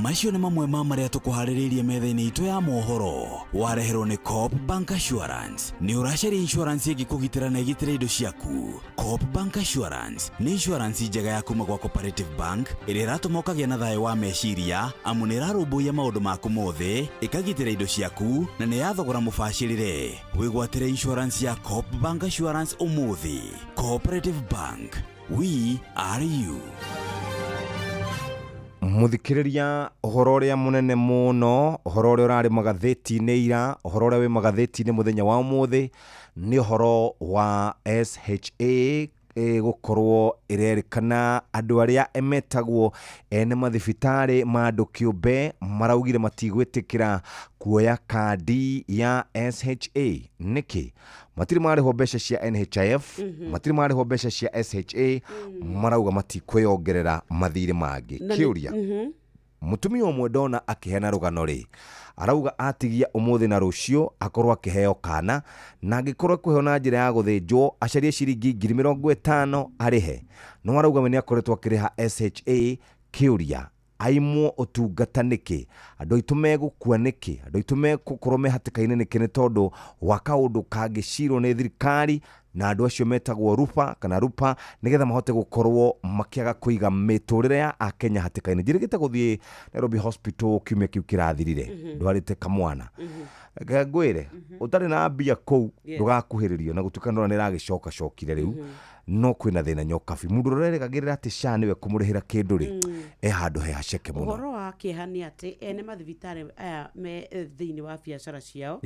Macio nĩ mamwe ma marĩa tũkũharĩrĩirie metha-inĩ itũ ya mohoro, wareherwo nĩ Coop Bank Assurance. Nĩ ũracaria insurance ĩngĩkũgitĩra na ĩgitĩre indo ciaku? Coop Bank Assurance nĩ insurance njega ya kuma gwa Cooperative Bank ĩrĩa ĩratũma ũkagĩa na thayũ wa meciria, amu nĩ ĩrarũmbũiya maũndũ maku mothe, ĩkagitĩra indo ciaku, na nĩ ya thogora mũbacĩrĩre. Wĩgwatĩre insurance ya Coop Bank Assurance ũmũthĩ. Cooperative Bank, we are you. Muthikiriria, ũhoro ũrĩa mũnene mũno, ũhoro ũrĩa ũrarĩ magathĩti-inĩ ira, ũhoro ũrĩa wĩ magathĩti-inĩ mũthenya wa ũmũthĩ nĩ ũhoro wa SHA gũkorwo ĩrerĩkana andũ arĩa metagwo ene mathibitarĩ ma andũ kĩũmbe maraugire matigwĩtĩkĩra kuoya kandi ya SHA. Nĩkĩ matirĩ marĩhwo mbeca cia NHIF? Matirĩ marĩhwo mbeca cia SHA. Marauga matikwĩyongerera mathirĩ mangĩ. Kĩũria, mũtumia ũmwe ndona akĩheana rũgano rĩ, arauga atigia ũmũthĩ na rũciũ akorwo akĩheo kana, na angĩkorwo ekũheo na njĩra ya gũthĩnjwo acarie ciringi 50,000 arĩhe. No arauga we nĩ akoretwo akĩrĩha SHA. Kĩũria, aimwo ũtungata nĩkĩ? Andũ aitũ megũkua nĩkĩ? Andũ aitũ megũkorwo me hatĩka-inĩ nĩkĩ nĩ tondũ wa kaũndũ kangĩcirwo nĩ thirikari? Na andũ acio metagwo rupa kana rupa nĩgetha mahote gũkorwo makĩaga kũiga mĩtũrĩre ya akenya hatĩka-inĩ. Njĩrĩgĩte gũthiĩ Nairobi Hospital kiumia kĩu kĩrathirire, ndwarĩte kamwana. Reke ngwĩre, ũtarĩ na mbia kũu ndũgakuhĩrĩrio, na gũtuĩka ndona nĩ ĩragĩcoka cokire rĩu, no kwĩna thĩna nyokabi. Mũndũ ũrĩa ũrerĩgagĩrĩra atĩ SHA nĩwe kũmũrĩhĩra kĩndũ rĩ, e handũ he haceke mũno. Ũhoro wa kĩeha nĩ atĩ ene mathibitarĩ aya me thĩinĩ wa biacara ciao,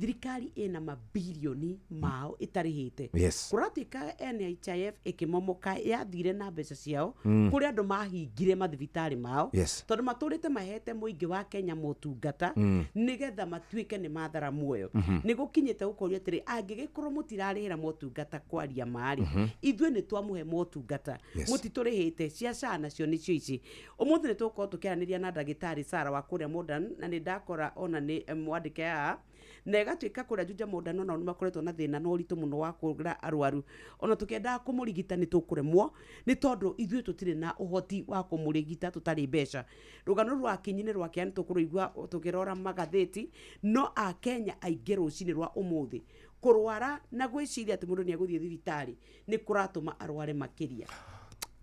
thirikari ĩna mabirioni mao ĩtarĩhĩte. Kũratuĩka NHIF ĩkĩmomoka yathire na mbeca ciao, kũrĩ andũ mahingire mathibitarĩ mao, tondũ matũrĩte mahete mũingĩ wa Kenya motungata, nĩgetha matuĩke nĩ mathara muoyo. Nĩ gũkinyĩte gũkorio atĩrĩ, angĩgĩkorwo mũtirarĩhĩra motungata, kwaria marĩ ithuĩ nĩ twamũhe motungata, mũtitũrĩhĩte. Cia SHA nacio nĩcio ici. Ũmũthĩ nĩ tũgũkorwo tũkĩaranĩria na ndagĩtarĩ Sara wa kũrĩa Modern, na nĩ ndakora ona nĩ mwandĩke haha, na ĩgatuĩka kũrĩa Juja Modern onao nĩ makoretwo na thĩna na ũritũ mũno wa kũgũra arwaru. Ona tũkĩendaga kũmũrigita nĩ tũkũremwo, nĩ tondũ ithuĩ tũtirĩ na ũhoti wa kũmũrigita tũtarĩ mbeca. Rũgano rwa Kinyi nĩ rwa kĩa nĩ tũkũrũigua tũkĩrora magathĩti. No akenya aingĩ rũcinĩ rwa ũmũthĩ kũrwara na gwĩciria atĩ mũndũ nĩ egũthiĩ thibitarĩ nĩ kũratũma arware makĩria.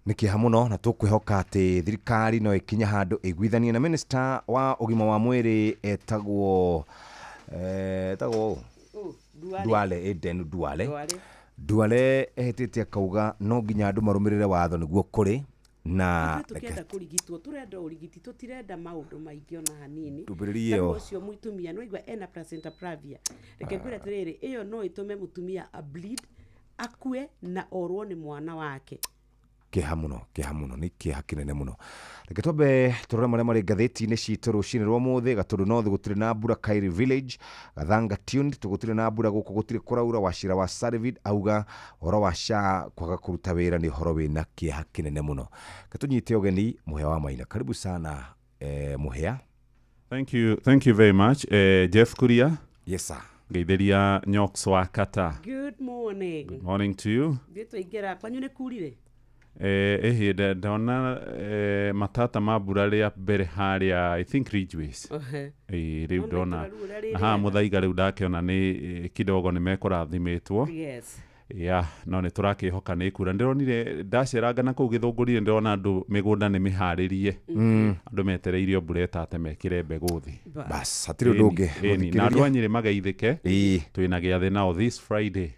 Nĩ kĩeha mũno, na tũkwĩhoka atĩ thirikari no ĩkinye handũ ĩiguithanie na minister wa ũgima wa mwĩrĩ etagwo etagwo Oh, Duale. Duale, Eden Duale. Duale. Duale ehĩtĩte akauga no nginya andũ marũmĩrĩre watho nĩguo kũrĩ na Ithuĩ tũkĩenda kũrigitwo tũrenda ũrigiti, tũtirenda maũndũ maingĩ ona hanini. Ndũmĩrĩri Ta rĩu ĩyo. Ũcio mũtumia nĩ waigua ena placenta previa, reke ngwĩre atĩrĩrĩ, ĩyo no ĩtũme mũtumia a bleed, akue na orwo nĩ mwana wake. Kĩeha mũno, kĩeha mũno, nĩ kĩeha kĩnene mũno. Reke twambe tũrore marĩa marĩ ngathĩti-inĩ citũ rũcinĩ rwa ũmũthĩ. Gatũndũ North gũtirĩ na mbura, Kairi Village, Gathanga Tuned gũtirĩ na mbura, gũkũ gũtirĩ kũraura. Wacira wa Sarvid auga ũhoro wa SHA kwaga kũruta wĩra nĩ ũhoro wĩna kĩeha kĩnene mũno. Reke tũnyite ũgeni Mũhĩa wa Maina. Karibu sana, Mũhĩa. Thank you very much, Jeff Kuria. Yes sir. Ngeithĩria Nyox wa Kata. Good morning. Good morning to you. Ithuĩ twaingĩra kwanyu nĩ kurire? Ĩhĩ ndona matata ma mbura rĩa mbere harĩa, I think, Ridgeways. Ĩĩ, rĩu Nona ndona itũra rĩu ũrĩa rĩ na haha rĩega. Mũthaiga rĩu ndakĩona nĩ kidogo nĩ mekũrathimĩtwo. Ya, no nĩ tũrakĩhoka nĩ kura. Ndĩronire ndaceranga na kũu Gĩthũngũri, ndĩrona andũ mĩgũnda nĩ mĩharĩrie, andũ metereire o mbura ĩtate mekĩre mbegũ thĩ. Bas, hatirĩ ũndũ ũngĩ. Ĩni, na andũ Mũthikĩrĩria. A Nyĩrĩ mageithĩke. Twĩna gĩathĩ nao this Friday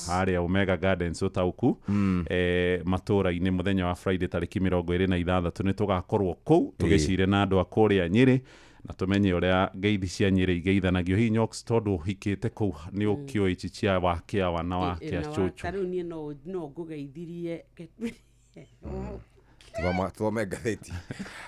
harĩa Omega Gardens Ũtaũku, matũũra-inĩ, mũthenya wa Friday tarĩki 26 nĩ tũgakorwo kũu tũgĩcire na andũ a kũrĩa Nyĩrĩ na tũmenye ũrĩa ngeithi cia Nyĩrĩ igeithanagio. Hihi Nyox, tondũ ũhikĩte kũu, nĩ ũkĩũĩ ici cia wakĩawa na wakĩa cũcũ? Ta rĩu niĩ no ngũgeithirie. Tuthome ngathĩti.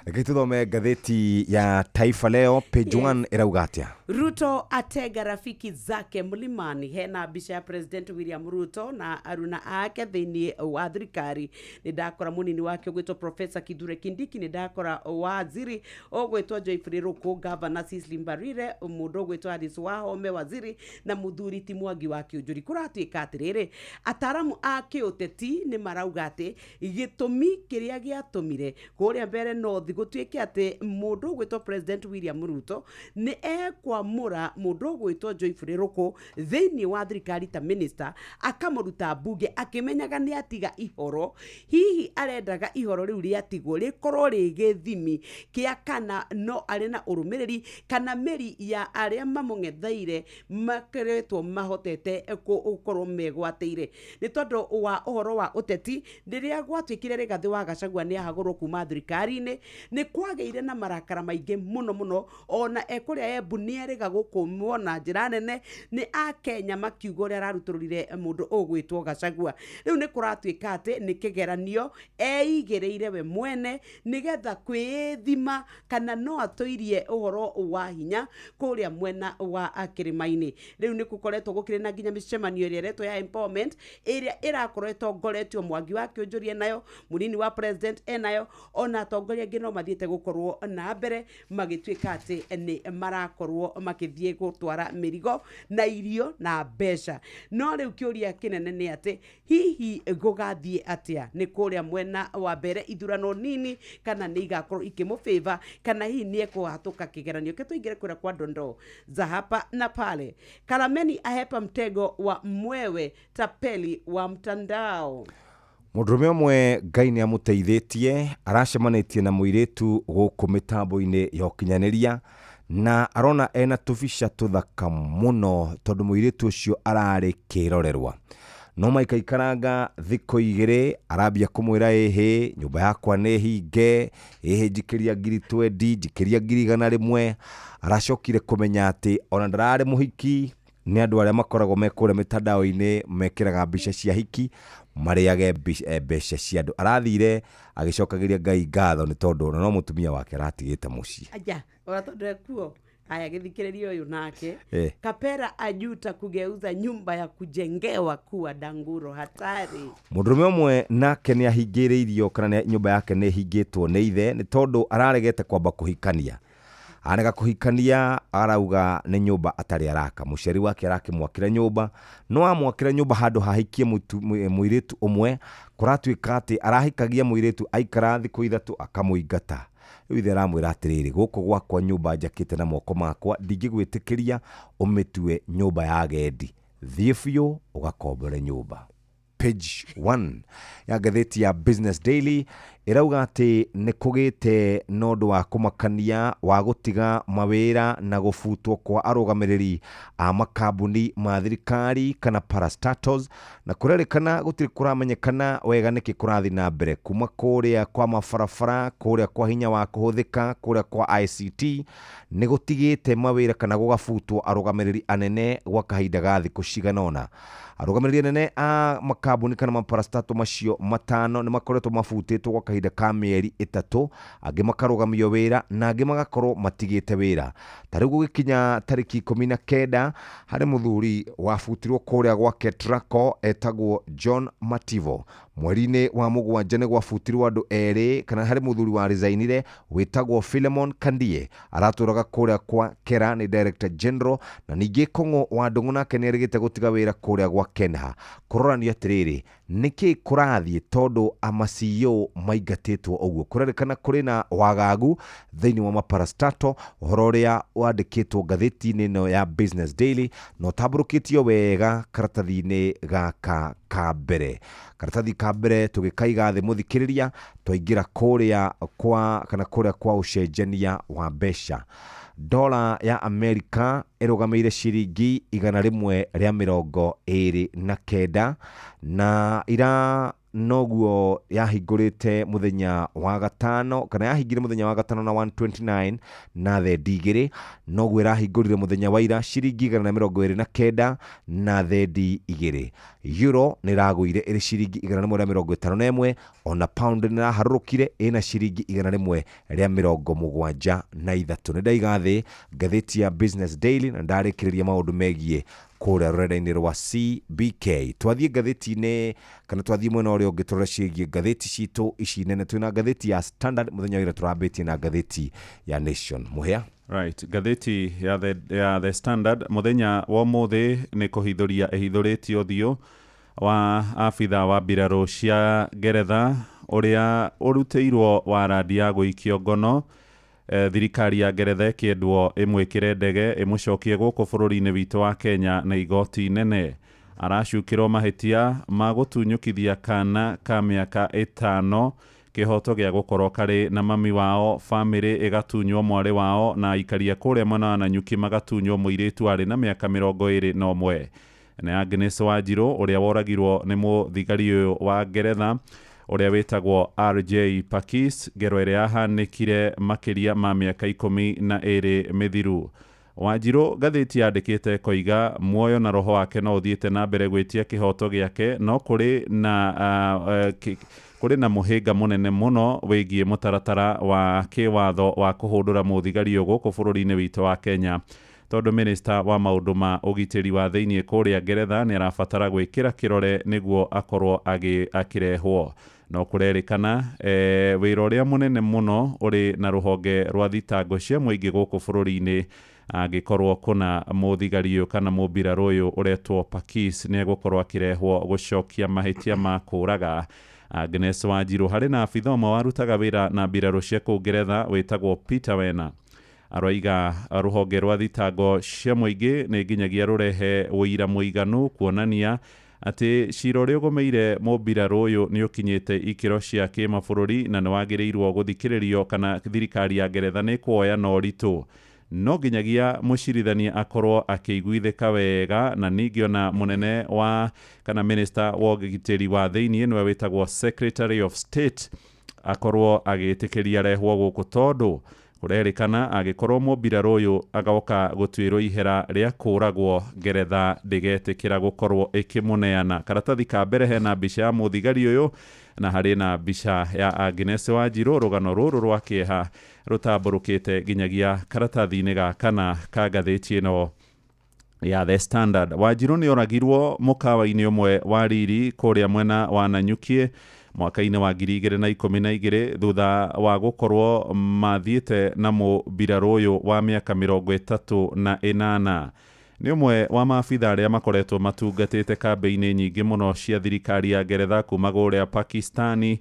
Reke tuthome ngathĩti ya Taifa Leo, page 1 ĩrauga atĩa? Ruto atega rafiki zake mlimani. Hena mbica ya President William Ruto na aruna ake thĩinĩ wa thirikari. Nĩ ndakora mũnini wake ũgwĩtwo Professor Kithure Kindiki, nĩ ndakora waziri ũgwĩtwo Geoffrey Ruku, Governor Cecily Mbarire, mũndũ ũgwĩtwo Alice Wahome waziri, na mũthuri ti Mwangi wa Kĩũnjũri. Kũratuĩka atĩrĩrĩ, ataramu a kĩũteti nĩ marauga atĩ gĩtũmi kĩrĩa gĩatũmire kũrĩa mbere North gũtuĩke atĩ mũndũ ũgwĩtwo President William Ruto nĩ ekwamũra mũndũ ũgwĩtwo Geoffrey Ruku thĩinĩ wa thirikari ta minister, akamũruta mbunge akĩmenyaga nĩ atiga ihoro, hihi arendaga ihoro rĩu rĩatigwo rĩkorwo rĩ gĩthimi kĩa kana no arĩ na ũrũmĩrĩri kana mĩri ya arĩa mamũng'etheire makoretwo mahotete gũkorwo megwatĩire. Nĩ tondũ wa ũhoro wa ũteti, rĩrĩa gwatuĩkire Rigathĩ wa Gachagua nĩ ahagũrwo kuma thirikari-inĩ, nĩ kwagĩire na marakara maingĩ mũno mũno. Ona ekũrĩa Embu nĩ erĩga gũkũmwo na njĩra nene nĩ akenya makiuga ũrĩa ararutũrũrire mũndũ ũgwĩtwo Gachagua. Rĩu nĩ kũratuĩka atĩ nĩ kĩgeranio eigĩrĩire we mwene nĩgetha kwĩthima kana no atũirie ũhoro wa hinya kũrĩa mwena wa kĩrĩma-inĩ. Rĩu nĩ gũkoretwo gũkĩrĩ na nginya mĩcemanio ĩrĩa ĩretwo ya empowerment, ĩrĩa ĩrakorwo ĩtongoretio Mwangi wa Kĩũnjũria nayo mũnini wa president. President enayo ona atongoria angĩ no mathiĩte gũkorwo na mbere magĩtuĩka atĩ nĩ marakorwo makĩthiĩ gũtwara mĩrigo na irio na mbeca. No rĩu kĩũria kĩnene nĩ atĩ hihi gũgathiĩ atĩa nĩ kũrĩa mwena wa mbere ithurano nini kana nĩ igakorwo ikĩmũbĩva kana hihi nĩ ekũhatũka kĩgeranio. Ke tũingĩre kũrĩa kwa dondoo za hapa na pale. Karameni ahepa mtego wa mwewe tapeli wa mtandao. Mũndũrũme ũmwe Ngai nĩ amũteithĩtie aracemanĩtie na mũirĩtu gũkũ mĩtambo-inĩ ya ũkinyanĩria na arona ena tũbica tũthaka mũno tondũ mũirĩtu ũcio ararĩ kĩrorerwa. No maikaikaranga thikũ igĩrĩ arambia kũmwĩra ĩhĩ nyũmba yakwa nĩ hinge, ĩhĩ njikĩria 20,000 njikĩria 100,000. Aracokire kũmenya atĩ ona ndararĩ mũhiki nĩ andũ arĩa makoragwo me kũrĩa mĩtandao-inĩ mekĩraga mbica cia hiki marĩage mbeca cia andũ. Arathire agĩcokagĩria Ngai ngatho nĩ tondũ ona no mũtumia wake aratigĩte mũciĩ. Aja ona tondũ ekuo. Aya gĩthikĩrĩrio ũyũ nake Kapera ajuta kugeuza nyumba ya kujengewa kuwa danguro hatari. Mũndũrũme ũmwe nake nĩ ahingĩrĩirio kana nyũmba yake nĩ ĩhingĩtwo nĩ ithe nĩ tondũ araregete kwamba kũhikania. Arega kũhikania arauga nĩ nyũmba atarĩ araka. Mũciari wake arakĩmwakĩra nyũmba no amwakĩra nyũmba handũ hahikie mũirĩtu ũmwe kũratuĩka atĩ arahikagia mũirĩtu aikara thikũ 3 akamũingata. Rĩu ithe aramwĩra atĩrĩrĩ gũkũ gwakwa nyũmba njakĩte na moko makwa ndingĩgwĩtĩkĩria ũmĩtue nyũmba ya agendi, thiĩ biũ ũgakombore nyũmba. Page 1 ya ngathĩti ya Business Daily ĩrauga atĩ nĩ kũgĩte na ũndũ wa kũmakania wa gũtiga mawĩra na gũbutwo kwa arũgamĩrĩri a makambuni ma thirikari kana parastatals, na kũrerĩkana gũtirĩ kũramenyekana wega nĩkĩ kũrathiĩ na mbere kuma kũrĩa kwa mabarabara, kũrĩa kwa hinya wa kũhũthĩka, kũrĩa kwa ICT nĩ gũtigĩte mawĩra kana gũgabutwo arũgamĩrĩri anene gwa kahinda ga thikũ cigana ũna. Arũgamĩrĩri anene a makambuni kana maparastato macio 5 nĩ makoretwo mabutĩtwo gwa kahinda ka mĩeri 3, angĩ makarũgamio wĩra na angĩ magakorwo matigĩte wĩra. Ta rĩu gũgĩkinya tarĩki 19 harĩ mũthuri wabutirwo kũrĩa gwake Traco etagwo John Mativo. Mweri-inĩ wa 7 nĩ gwabutirwo andũ erĩ kana harĩ mũthuri wa resignire wĩtagwo Philemon Kandie aratũraga kũrĩa kwa Kera nĩ Director General, na ningĩ Kong'o wa Ndũng'ũ nake nĩ erĩgĩte gũtiga wĩra kũrĩa gwa Kenha. Kũroranio atĩrĩrĩ nĩkĩ kũrathiĩ tondũ ama CEO maingatĩtwo ũguo? Kũrerĩkana kũrĩ na wagagu thĩinĩ wa maparastato, ũhoro ũrĩa wandĩkĩtwo ngathĩti-inĩ ĩno ya Business Daily na ũtambũrũkĩtio wega karatathi-inĩ gaka ka mbere. Karatathi ka mbere tũgĩkaiga thĩ mũthikĩrĩria twaingĩra kũrĩa kwa kana kũrĩa kwa ũcenjania wa mbeca. Dola ya Amerika ĩrũgamĩire ciringi 129 na ira noguo yahingũrĩte mũthenya wa gatano kana yahingire mũthenya wa gatano na 129 na thendi 2, noguo ĩrahingũrire mũthenya wa ira ciringi 129 na thendi 2. Euro nĩ ĩragũire ĩrĩ ciringi 151, ona pound nĩ ĩraharũrũkire ĩna ciringi 173. Nĩ ndaiga thĩ ngathĩti ya Business Daily na ndarĩkĩrĩria maũndũ megiĩ kũrĩa rũrenda-inĩ rwa CBK. Twathiĩ ngathĩti-inĩ kana twathiĩ mwena ũrĩa ũngĩ tũrore ciĩgiĩ ngathĩti citũ ici nene. Twĩna ngathĩti ya Standard mũthenya wa ira tũrambĩtie na ngathĩti ya Nation. Mũhĩa. Right, ngathĩti ya The Standard mũthenya wa ũmũthĩ nĩ kũhithũria ĩhithũrĩtie ũthiũ wa abitha wa mbirarũ cia Ngeretha ũrĩa ũrutĩirwo warandi ya gũikio ngono. Thirikari ya Ngeretha ĩkĩendwo ĩmwĩkĩre ndege ĩmũcokie gũkũ bũrũri-inĩ witũ wa Kenya na igoti nene. Aracukĩrwo mahĩtia ma gũtunyũkithia kana ka mĩaka 5 kĩhoto gĩa gũkorwo karĩ na mami wao, bamĩrĩ ĩgatunywo mwarĩ wao, na aikaria kũrĩa mwena wa Nanyuki magatunywo mũirĩtu arĩ na mĩaka 21. Na Agnes Wanjiru ũrĩa woragirwo nĩ mũthigari ũyũ wa Ngeretha ũrĩa wĩtagwo RJ Pakis, ngero ĩrĩa yahanĩkire makĩria ma mĩaka 12 mĩthiru. Wanjiru ngathĩti yandĩkĩte koiga muoyo na roho wake no ũthiĩte na mbere gwĩtia kĩhoto gĩake, no kũrĩ na mũhĩnga mũnene mũno wĩgiĩ mũtaratara wa kĩwatho wa kũhũndũra mũthigari ũyũ gũkũ bũrũri-inĩ witũ wa Kenya, tondũ minista wa maũndũ ma ũgitĩri wa thĩinĩ kũrĩa Ngeretha nĩ arabatara gwĩkĩra kĩrore nĩguo akorwo akĩrehwo. No kũrerĩkana wĩra ũrĩa mũnene mũno ũrĩ na rũhonge rwa thitango cia mũingĩ gũkũ bũrũri-inĩ angĩkorwo kũna mũthigari ũyũ kana mũmbirarũ ũyũ ũretwo Pakis nĩ egũkorwo akĩrehwo gũcokia mahĩtia ma kũũraga Agnes Wanjiru. Harĩ na abitha ũmwe warutaga wĩra na mbirarũ cia kũu Ngeretha wĩtagwo Peter Wena, aroiga rũhonge rwa thitango cia mũingĩ nĩ nginyagia rũrehe ũira mũiganu kuonania atĩ cira ũrĩa ũgũmĩire mũmbirarũ ũyũ nĩ ũkinyĩte ikĩro cia kĩmabũrũri na nĩ wagĩrĩirwo gũthikĩrĩrio kana thirikari ya Ngeretha nĩ kuoya na ũritũ. No nginyagia mũcirithania akorwo akĩiguithĩka wega, na ningĩ ona mũnene wa kana minister wa ũgitĩri wa thĩiniĩ nĩwe wĩtagwo Secretary of State akorwo agĩtĩkĩria rehwo gũkũ, tondũ kũrerĩkana angĩkorwo mũmbirarũ ũyũ agoka gũtuĩrwo ihera rĩa kũũragwo, Ngeretha ndĩgetĩkĩra gũkorwo ĩkĩmũneana. Karatathi ka mbere hena mbica ya mũthigari ũyũ na harĩ na mbica ya Agnes Wanjiru. Rũgano rũrũ rwa kĩeha rũtambũrũkĩte nginyagia karatathi-inĩ ga kana ka ngathĩti ĩno ya The Standard. Wanjiru nĩ oragirwo mũkawa-inĩ ũmwe wa riri kũrĩa mwena wa Nanyuki mwaka-inĩ wa 2012 thutha wa gũkorwo mathiĩte na mũmbirarũ ũyũ wa mĩaka 38. Nĩ ũmwe wa maabitha arĩa makoretwo matungatĩte kambĩ-inĩ nyingĩ mũno cia thirikari ya Ngeretha kuma kũrĩa Pakistani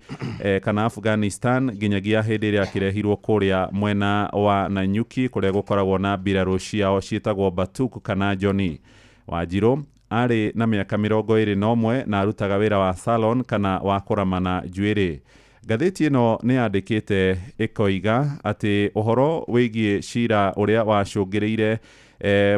kana Afghanistan nginyagia hĩndĩ ĩrĩa akĩrehirwo kũrĩa mwena wa Nanyuki kũrĩa gũkoragwo na mbirarũ ciao ciĩtagwo Batuk kana Johnny. Wanjiru arĩ na mĩaka 21 na arutaga wĩra wa salon kana wa kũramana njuĩrĩ. Ngathĩti ĩno nĩ yandĩkĩte ĩkoiga atĩ ũhoro wĩgiĩ cira ũrĩa wacũngĩrĩire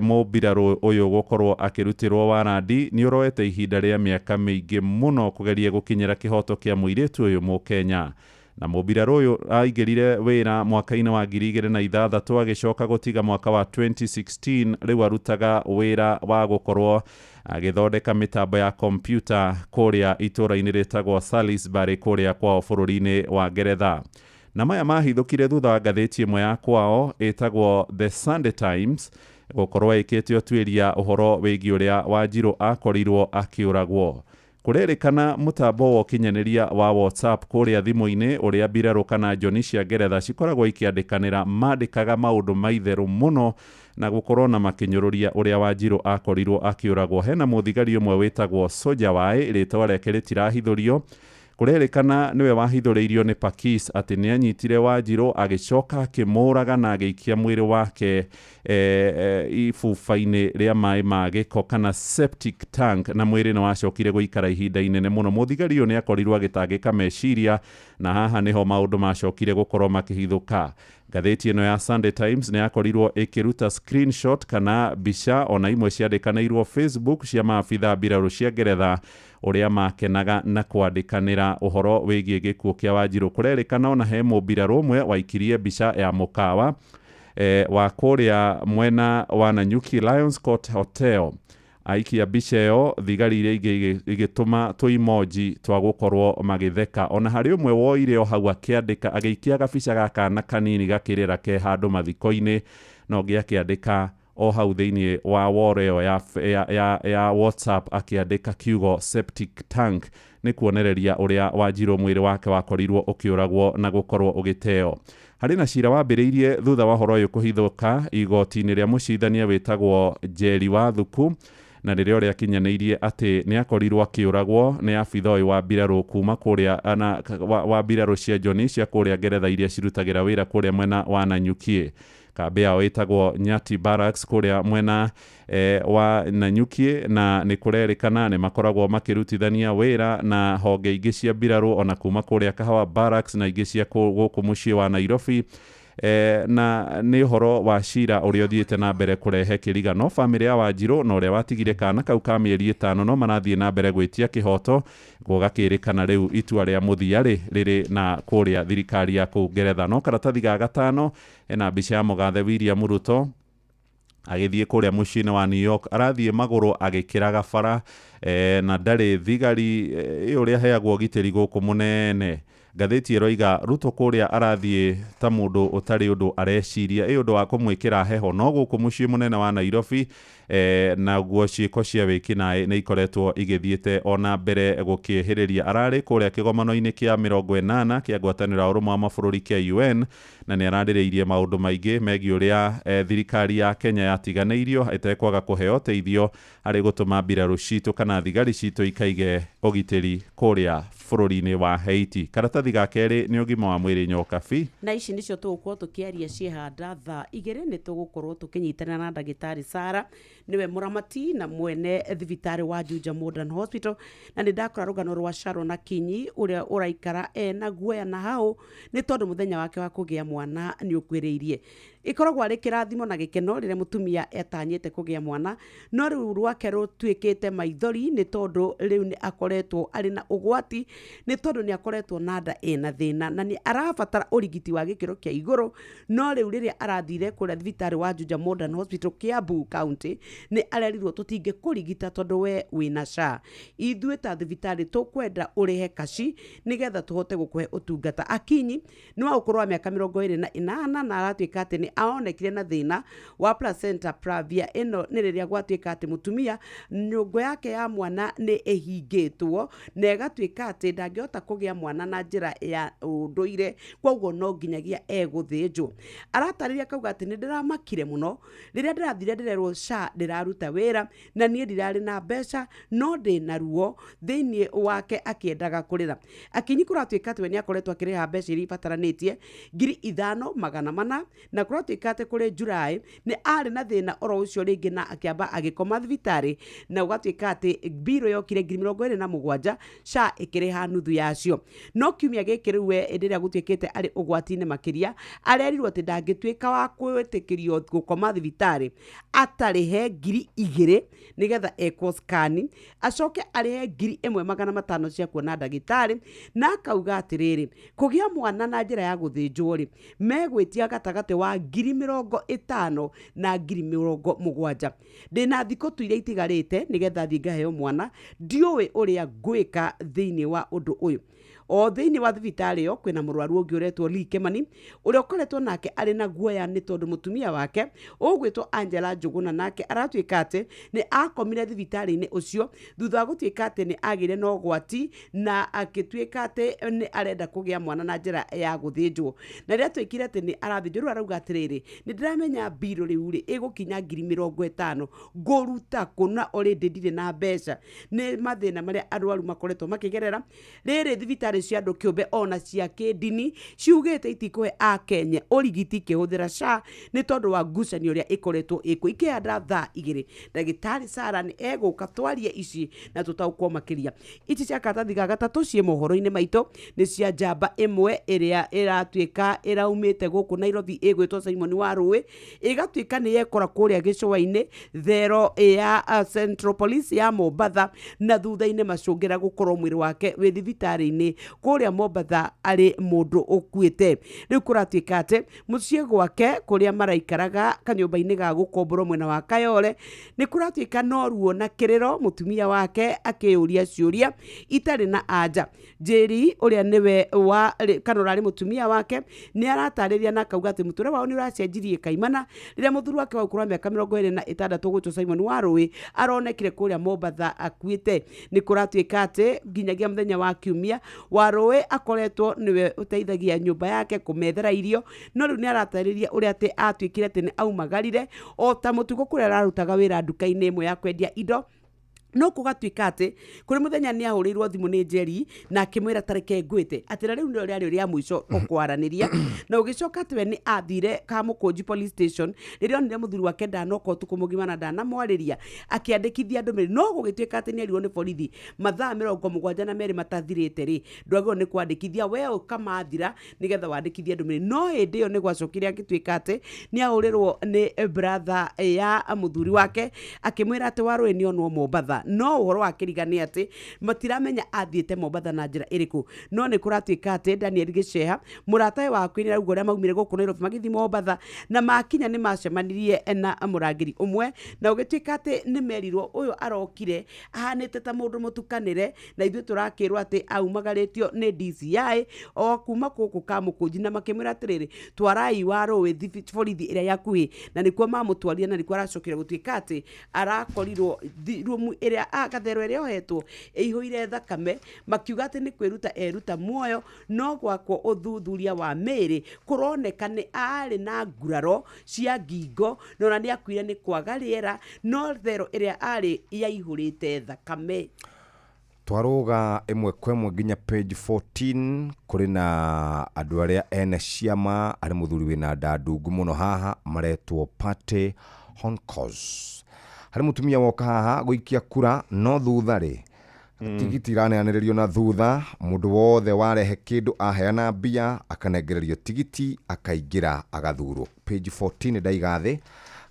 mũmbirarũ ũyũ gũkorwo akĩrutĩrwo warandi nĩ ũroete ihinda rĩa mĩaka mĩingĩ mũno kũgeria gũkinyĩra kĩhoto kĩa mũirĩtu ũyũ mũkenya. Na mũmbirarũ ũyũ aingĩrire wĩra mwaka-inĩ wa 2006 agĩcoka gũtiga mwaka wa 2016. Rĩu arutaga wĩra wa gũkorwo agĩthondeka mĩtambo ya kompyuta kũrĩa itũũra-inĩ rĩtagwo Salisbury kũrĩa kwao bũrũri-inĩ wa Ngeretha. Na maya mahithũkire thutha wa ngathĩti ĩmwe ya kwao ĩtagwo The Sunday Times gũkorwo ĩkĩte ũtuĩria ũhoro wĩgiĩ ũrĩa Wanjiru akorirwo akĩũragwo. Kũrerĩkana mũtambo wa ũkinyanĩria wa WhatsApp kũrĩa thimũ-inĩ ũrĩa mbirarũ kana njoni cia Ngeretha cikoragwo ikĩandĩkanĩra mandĩkaga maũndũ maitherũ mũno na gũkorwo na makĩnyũrũria ũrĩa Wanjiru akorirwo akĩũragwo. Hena mũthigari ũmwe wĩtagwo Soja Waĩ, rĩtwa rĩake rĩtirahithũrio. Kũrerĩkana nĩwe wahithũrĩirio nĩ Pakis atĩ nĩ anyitire Wanjiru agĩcoka akĩmũraga na agĩikia mwĩrĩ wake ibuba-inĩ rĩa maĩ ma gĩko kana septic tank, na mwĩrĩ nĩ wacokire gũikara ihinda inene mũno. Mũthigari ũyũ nĩ akorirwo agĩtangĩka meciria, na haha nĩho maũndũ macokire gũkorwo makĩhithũka. Ngathĩti ĩno ya Sunday Times nĩ yakorirwo ĩkĩruta screenshot kana mbica ona imwe ciandĩkanĩirwo Facebook cia maabitha mbirarũ cia Ngeretha ũrĩa makenaga na kwandĩkanĩra ũhoro wĩgiĩ gĩkuũ kĩa Wanjiru. Kũrerĩkana ona he mũmbirarũ ũmwe waikirie mbica ya mũkawa wa kũrĩa mwena wa Nanyuki Lions Court Hotel. Aikia mbica ĩyo thigari iria ingĩ igĩtũma tũ-emoji twa gũkorwo magĩtheka. Ona harĩ ũmwe woire o hau akĩandĩka agĩikia gabica ga kana kanini gakĩrĩra ke handũ mathiko-inĩ, na ũngĩ akĩandĩka o hau thĩiniĩ wa wall ĩyo ya WhatsApp akĩandĩka kiugo septic tank, nĩ kuonereria ũrĩa Wanjiru mwĩrĩ wake wakorirwo ũkĩũragwo na gũkorwo ũgĩteo. Harĩ na cira wambĩrĩirie thutha wa ũhoro ũyũ kũhithũka igoti-inĩ rĩa mũcirithania wĩtagwo Njeri Wathuku, na rĩrĩa rĩakinyanĩirie atĩ nĩ akorirwo akĩũragwo nĩ abitha ũyũ wa mbirarũ kuma kũrĩa na wa mbirarũ cia Njoni cia kũrĩa Ngeretha iria cirutagĩra wĩra kũrĩa mwena wa Nanyuki. Kambĩ yao ĩtagwo Nyati Barracks kũrĩa mwena wa Nanyuki, na nĩ kũrerĩkana nĩ makoragwo makĩrutithania wĩra na honge ingĩ cia mbirarũ ona kuma kũrĩa Kahawa Barracks na ingĩ cia gũkũ mũciĩ wa Nairobi. Na nĩ ũhoro wa cira ũrĩa ũthiĩte na mbere kũrehe kĩrigano. Bamĩrĩ ya Wanjiru na ũrĩa watigire kana kau ka mĩeri 5 no marathiĩ na mbere gwĩtia kĩhoto, gũgakĩrĩkana rĩu itua rĩa mũthia rĩ rĩrĩ na kũrĩa thirikari ya kũu Ngeretha. No karatathi ga gatano ena mbica ya mũgathe William Ruto agĩthiĩ kũrĩa mũciĩ-inĩ wa New York, arathiĩ magũrũ agĩkĩraga bara na ndarĩ thigari ũrĩa aheagwo ũgitĩri gũkũ mũnene. Ngathĩti ĩroiga Ruto kũrĩa arathiĩ ta mũndũ ũtarĩ ũndũ areciria, ĩ ũndũ wa kũmwĩkĩra heho. No gũkũ mũciĩ mũnene wa Nairobi Naguo ciĩko cia wĩkinaĩ nĩ ikoretwo igĩthiĩte ona mbere gũkĩhĩrĩria. Ararĩ kũrĩa kĩgomano-inĩ kĩa 80 kĩa ngwatanĩro ya ũrũmwe wa mabũrũri kĩa UN, na nĩ ararĩrĩirie maũndũ maingĩ megiĩ ũrĩa thirikari ya Kenya yatiganĩirio ĩtekwaga kũheo ũteithio harĩ gũtũma mbirarũ citũ kana thigari citũ ikaige ũgitĩri kũrĩa bũrũri-inĩ wa Haiti. Karatathi ga kerĩ nĩ ũgima wa mwĩrĩ nyokabi. Na ici nĩcio tũgũkorwo tũkĩaria ciĩhanda thaa 2. Nĩ tũgũkorwo tũkĩnyitanĩra na ndagĩtarĩ Sara, nĩwe mũramati na mwene thibitarĩ wa Juja Modern Hospital. Na nĩ ndakora rũgano rwa Sharon Akinyi ũrĩa ũraikara ena guoya na hau nĩ tondũ mũthenya wake wa kũgĩa mwana nĩ ũkuĩrĩirie. Ĩkoragwo arĩ kĩrathimo na gĩkeno rĩrĩa mũtumia etanyĩte kũgĩa mwana, no rĩu rwake rũtuĩkĩte maithori nĩ tondũ rĩu nĩ akoretwo arĩ na ũgwati, nĩ tondũ nĩ akoretwo na nda ĩna thĩna na nĩ arabatara ũrigiti wa gĩkĩro kĩa igũrũ. No rĩu rĩrĩa arathire kũrĩa thibitarĩ wa Juja Modern Hospital Kiambu County, nĩ arerirwo tũtingĩkũrigita tondũ we wĩna SHA, ithuĩ ta thibitarĩ tũkwenda ũrĩhe kaci nĩgetha tũhote gũkũhe ũtungata. Akinyi nĩ wa ũkũrũ wa mĩaka 28 na aratuĩka atĩ nĩ aonekire na thĩna wa placenta previa. Ĩno nĩ rĩrĩa gwatuĩka atĩ mũtumia nyũngũ yake ya mwana nĩ ĩhingĩtwo na ĩgatuĩka atĩ ndangĩhota kũgĩa mwana na njĩra ya ũndũire, koguo no nginyagia egũthĩnjwo. Aratarĩria akauga atĩ nĩ ndĩramakire mũno rĩrĩa ndĩrathire ndĩrerwo SHA ndĩraruta wĩra na niĩ ndirarĩ na mbeca no ndĩna ruo thĩinĩ wake akĩendaga kũrĩra. Akinyi kũratuĩka atĩ we nĩ akoretwo akĩrĩha mbeca iria ibataranĩtie 5400 na kũratuĩka atĩ kũrĩ July nĩ arĩ na thĩna oro ũcio rĩngĩ na akĩamba agĩkoma thibitarĩ, na ũgatuĩka atĩ mbirũ yokire 27,000 SHA ĩkĩrĩha nuthu yacio. No kiumia gĩkĩ rĩu we hĩndĩ ĩrĩa gũtuĩkĩte arĩ ũgwati-inĩ makĩria, arerirwo atĩ ndangĩtuĩka wa kwĩtĩkĩrio gũkoma thibitarĩ atarĩhe 2,000 nĩgetha ekwo scan, acoke arĩhe 1,500 cia kuona ndagĩtarĩ. Na akauga atĩrĩrĩ, kũgĩa mwana na njĩra ya gũthĩnjwo rĩ, megwĩtia gatagatĩ wa 50,000 na 70,000. Ndĩna thikũ tu iria itigarĩte nĩgetha thiĩ ngaheo mwana, ndiũĩ ũrĩa ngwĩka thĩinĩ wa ũndũ ũyũ. O thĩinĩ wa thibitarĩ ĩyo kwĩna mũrwaru ũngĩ ũretwo Lee Kimani ũrĩa ũkoretwo nake arĩ na guoya nĩ tondũ mũtumia wake ũgwĩtwo Angela Njũgũna nake aratuĩka atĩ nĩ akomire thibitarĩ-inĩ ũcio thutha wa gũtuĩka atĩ nĩ agĩire na ũgwati na akĩtuĩka atĩ nĩ arenda kũgĩa mwana na njĩra ya gũthĩnjwo. Na rĩrĩa atuĩkire atĩ nĩ arathĩnjwo, rĩu arauga atĩrĩrĩ, nĩ ndĩramenya mbirũ rĩu rĩ ĩgũkinya 50,000 ngũruta kũ na already ndirĩ na mbeca. Nĩ mathĩna marĩa arwaru makoretwo makĩgerera. Rĩrĩ thibitarĩ cia andũ kĩũmbe ona cia kĩndini ciugĩte itikũhe akenya ũrigiti ikĩhũthĩra SHA nĩ tondũ wa ngucanio ĩrĩa ĩkoretwo ĩkuo. Ikĩhanda thaa 2 ndagĩtarĩ Sara nĩ egũka twarie ici na tũtaũkwo makĩria. Ici cia karatathi ga gatatũ ciĩ mohoro-inĩ maitũ nĩ cia njamba ĩmwe ĩrĩa ĩratuĩka ĩraumĩte gũkũ Nairobi ĩgwĩtwo Simon Warũĩ, ĩgatuĩka nĩ yekora kũrĩa gĩcũa-inĩ thero ya Central Police ya Mombatha, na thutha-inĩ macũngĩra gũkorwo mwĩrĩ wake wĩ thibitarĩ-inĩ kũrĩa Mombatha arĩ mũndũ ũkuĩte. Rĩu kũratuĩka atĩ mũciĩ gwake kũrĩa maraikaraga kanyũmba-inĩ ga gũkomborwo mwena wa Kayole nĩ kũratuĩka no ruo na kĩrĩro, mũtumia wake akĩyũria ciũria itarĩ na anja. Njeri ũrĩa nĩwe wa kana ũrarĩ mũtumia wake nĩ aratarĩria na akauga atĩ mũtũrĩre wao nĩ ũracenjirie kaimana rĩrĩa mũthuri wake wa ũkũrũ wa mĩaka 26 ũgwĩtwo Simon Warũĩ aronekire kũrĩa Mombatha akuĩte. Nĩ kũratuĩka atĩ nginyagia mũthenya wa kiumia Warũĩ akoretwo nĩwe ũteithagia nyũmba yake kũmethera irio, no rĩu nĩ aratarĩria ũrĩa atĩ atuĩkire atĩ nĩ aumagarire o ta mũtugo kũrĩa ararutaga wĩra nduka-inĩ ĩmwe ya kwendia indo. No kũgatuĩka atĩ kũrĩ mũthenya nĩ ahũrĩirwo thimũ nĩ Njeri na akĩmwĩra tareke ngwĩte atĩ na rĩu nĩrĩo rĩarĩ rĩa mũico ũkwaranĩria. Na ũgĩcoka atĩ we nĩ athire Kamũkũnji police station rĩrĩa onire mũthuri wake ndanoka ũtukũ mũgima na ndanamwarĩria, akĩandĩkithia ndũmĩrĩri. No gũgĩtuĩka atĩ nĩ erirwo nĩ borithi mathaa 72 matathirĩte rĩ, ndwagĩrĩirwo nĩ kwandĩkithia, we ũkamathira nĩgetha wandĩkithie ndũmĩrĩri. No hĩndĩ ĩyo nĩ gwacokire agĩtuĩka atĩ nĩ ahũrĩrwo nĩ brother ya mũthuri wake akĩmwĩra atĩ Warũĩ nĩ onwo Mombatha No ũhoro wa kĩriga nĩ atĩ matiramenya athiĩte Mombatha na njĩra ĩrĩkũ. No nĩ kũratuĩka atĩ Daniel Gĩceha mũratawe wa hakuhĩ nĩarauga ũrĩa maumire gũkũ Nairobi magĩthiĩ Mombatha, na makinya nĩ macemanirie na mũrangĩri ũmwe, na ũgĩtuĩka atĩ nĩ merirwo ũyũ arokire ahanĩte ta mũndũ mũtukanĩre, na ithuĩ tũrakĩrwo atĩ aumagarĩtio nĩ DCI o kuma gũkũ Kamũkũnji, na makĩmwĩra atĩrĩrĩ, twarai wa rũĩ borithi ĩrĩa yakuhĩ, na nĩkuo mamũtwarire, na nĩkuo aracokire gũtuĩka atĩ arakorirwo rumu ĩrĩa gathero ĩrĩa ohetwo ĩihũire thakame, makiuga atĩ nĩ kwĩruta eruta muoyo, no gwakwo ũthuthuria wa mĩĩrĩ kũroneka nĩ arĩ na nguraro cia ngingo, na ona nĩ akuire nĩ kwaga rĩera, no thero ĩrĩa arĩ yaihũrĩte thakame. Twaruga ĩmwe kwa ĩmwe nginya page 14 kũrĩ na andũ arĩa ene ciama, arĩ mũthuri wĩna nda ndungu mũno haha maretwo Party Honcos. Harĩ mũtumia woka haha gũikia kura, no thutha rĩ tigiti iraneanĩrĩrio na thutha, mũndũ wothe warehe kĩndũ aheana mbia akanengererio tigiti akaingĩra agathurwo. Page 14 ndaiga thĩ.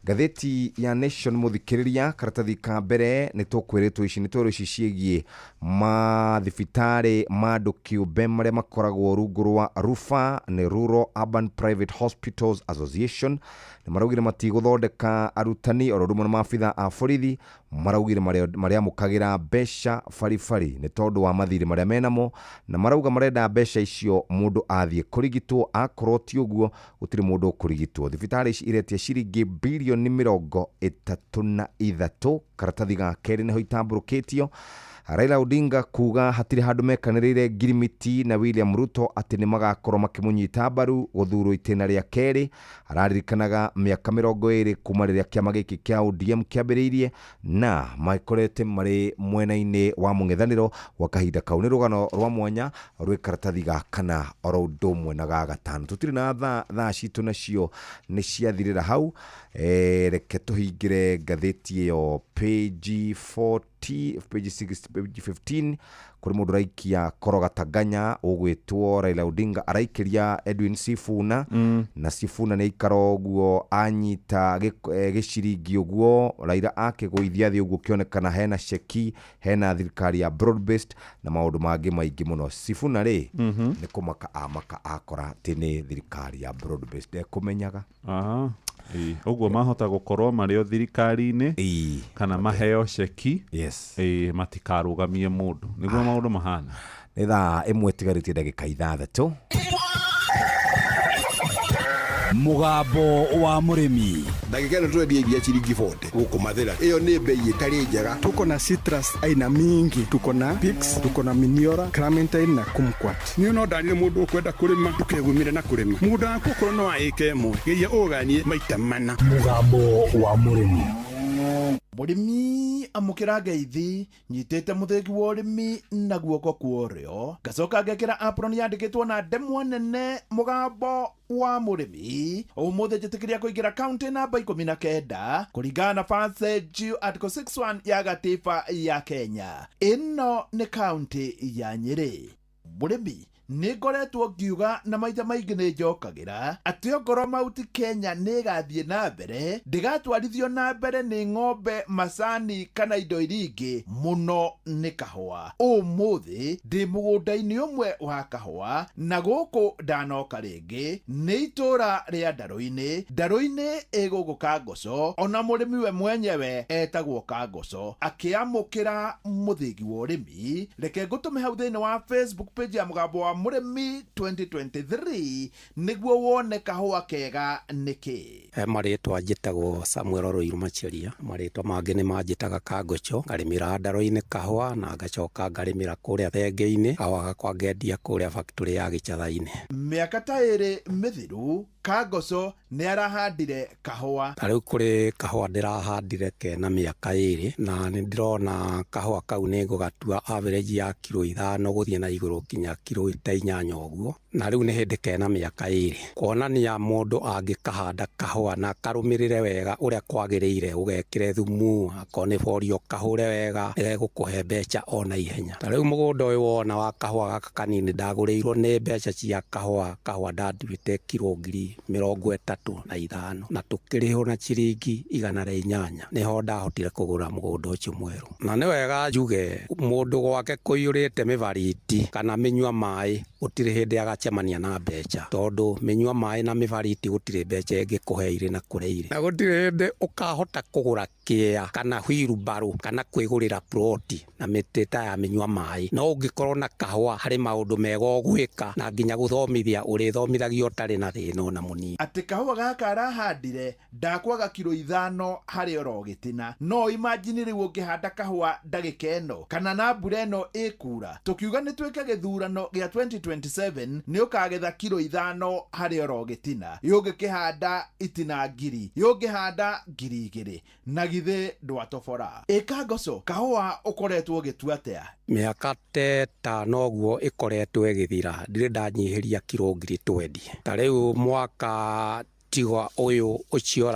Ngathĩti ya Nation mũthikĩrĩria, karatathi ka mbere nĩ tũkwĩrĩtwo ici nĩ twerwo ici ciĩgiĩ mathibitarĩ ma andũ kĩũmbe marĩa makoragwo rungu rwa RUPHA, nĩ Rural Urban Private Hospitals Association, nĩ maraugire matigũthondeka arutani oro ũndũ ũmwe na maabitha a borithi, maraugire marĩamũkagĩra mbeca baribari nĩ tondũ wa mathirĩ marĩa menamo, na marauga marenda mbeca icio mũndũ athiĩ kũrigitwo, akorwo ti ũguo gũtirĩ mũndũ ũkũrigitwo. Thibitarĩ ici iretia ciringi bilioni 33. Karatathi ga kerĩ nĩho itambũrũkĩtio. Raila Odinga kuga hatirĩ handũ mekanĩrĩire ngirimiti na William Ruto atĩ nĩ magakorwo makĩmũnyita mbaru gũthurwo itĩna rĩa kerĩ. Araririkanaga mĩaka 20 kuma rĩrĩa kĩama gĩkĩ kĩa ODM kĩambĩrĩirie, na makorete marĩ mwena-inĩ wa mũng'ethanĩro gwa kahinda kau. Nĩ rũgano rwa mwanya rwĩ karatathi ga kana oro ũndũ ũmwe na ga gatano. Tũtirĩ na thaa citũ nacio nĩ ciathirĩra hau. Reke tũhingĩre ngathĩti ĩyo page 40, page 6, page 15 kũrĩ mũndũ ũraikia koroga tanganya ũgwĩtwo Raila Odinga araikĩria Edwin Sifuna, na Sifuna nĩ aikara ũguo anyita gĩciringi ũguo Raila akĩgũithia thĩ ũguo kĩonekana hena ceki, hena thirikari ya broad based na maũndũ mangĩ maingĩ mũno. Sifuna rĩ nĩ kũmaka amaka akora atĩ nĩ thirikari ya broad based ndekũmenyaga. Ũguo mahota gũkorwo marĩ o thirikari-inĩ kana maheo ceki, yes, matikarũgamie mũndũ, nĩguo maũndũ mahana. Nĩ thaa 1 tigarĩtie ndagĩka 6. Mũgambo wa mũrĩmi. Ndagĩka ĩno tũrendia iria ciringi 40 gũkũ Mathĩra, ĩyo nĩ bei ĩtarĩ njega. Tuko na citrus aina mingi, tuko na Pix, tuko na Miniora, Clementine na Kumquat. Niĩ no ndanire mũndũ ũkwenda kũrĩma ndũkegumire na kũrĩma mũgũnda waku okorwo no wa ĩka ĩmwe geria ũganie maita mana. Mũgambo wa mũrĩmi. Mũrĩmi amũkĩra ngeithi nyitĩte mũthĩgi wa ũrĩmi na guoko kwa ũrĩo, ngacoka ngekĩra apron yandĩkĩtwo na ndemwa nene mũgambo wa mũrĩmi. Ũmũthĩ njĩtĩkĩria kũingĩra kaunti namba 19 kũringana na Passage Article 61 ya gatiba ya Kenya. Ĩno nĩ kaunti ya Nyĩrĩ. Mũrĩmi nĩ ngoretwo ngiuga na maita maingĩ nĩ njokagĩra atĩ ongorwo Mount Kenya nĩ ĩgathiĩ na mbere, ndĩgatwarithio na mbere nĩ ng'ombe, macani kana indo iria ingĩ, mũno nĩ kahũa. Ũmũthĩ ndĩ mũgũnda-inĩ ũmwe wa kahũa, na gũkũ ndanoka rĩngĩ nĩ itũra rĩa Ndarũ-inĩ. Ndarũ-inĩ ĩ gũkũ Kangoco, ona mũrĩmi we mwenyewe etagwo Kangoco, akĩamũkĩra mũthĩgi wa ũrĩmi. Reke ngũtũme hau thĩinĩ wa Facebook page ya mũgambo wa mũrĩmi 2023 nĩguo wone kahũa kega nĩkĩ. Marĩtwa njĩtagwo Samuel Ruiru Macharia, marĩtwa mangĩ nĩ manjĩtaga Kangocho. Ngarĩmĩra Ndarũ-inĩ kahũa na ngacoka ngarĩmĩra kũrĩa Thenge-inĩ, kahũa gakwa ngendia kũrĩa factory ya Gĩcatha-inĩ. Mĩaka ta ĩrĩ mĩthiru Kangoco nĩ arahandire kahũa. Ta rĩu kũrĩ kahũa ndĩrahandire kena mĩaka 2, na nĩ ndĩrona kahũa kau nĩ ngũgatua average ya kiro 5 gũthiĩ na igũrũ kinya kiro 8 ũguo, Na rĩu nĩ hĩndĩ kena mĩaka 2, kuonania mũndũ angĩkahanda kahũa na karũmĩrĩre wega ũrĩa kwagĩrĩire, ũgekĩre thumu, akorwo nĩ boria ũkahũre wega, nĩgegũkũhe mbeca ona ihenya. Ta rĩu mũgũnda ũyũ wona wa kahũa gaka kanini ndagũrĩirwo nĩ mbeca cia kahũa, kahũa ndanduĩte kiro 35,000 na tũkĩrĩhwo na ciringi 108, nĩho ndahotire kũgũra mũgũnda ũcio mwerũ. Na nĩ wega njuge mũndũ gwake kũiyũrĩte mĩbariti kana mĩnyua maĩ gũtirĩ hĩndĩ agacemania na mbeca, tondũ mĩnyua maĩ na mĩbariti gũtirĩ mbeca ĩngĩkũhe irĩ na kũrĩa irĩ, na gũtirĩ hĩndĩ ũkahota kũgũra kĩea kana wheelbarrow kana kwĩgũrĩra ploti na mĩtĩ ta ya mĩnyua maĩ. No ũngĩkorwo na kahũa harĩ maũndũ mega ũgwĩka na nginya gũthomithia ũrĩthomithagia ũtarĩ na thĩna ona mũnini. Atĩ kahũa gaka arahandire ndakwaga kiro 5 harĩ oro gĩtina. No imagine rĩu ũngĩhanda kahũa ndagĩka ĩno kana na mbura ĩno ĩkura, tũkiuga nĩ twĩke gĩthurano gĩa 2027 nĩ ũkagetha kiro 5 harĩ oro gĩtina. Yũngĩkĩhanda itina 1000, yũngĩhanda 2000, na githĩ ndwatobora. Ĩka Ngoco, kahũa ũkoretwo ũgĩtua atĩa? Mĩaka ta noguo ĩkoretwo ĩgĩthira, ndirĩ ndanyihĩria kiro 20,000. Ta rĩu mwaka tiga ũyũ ũcio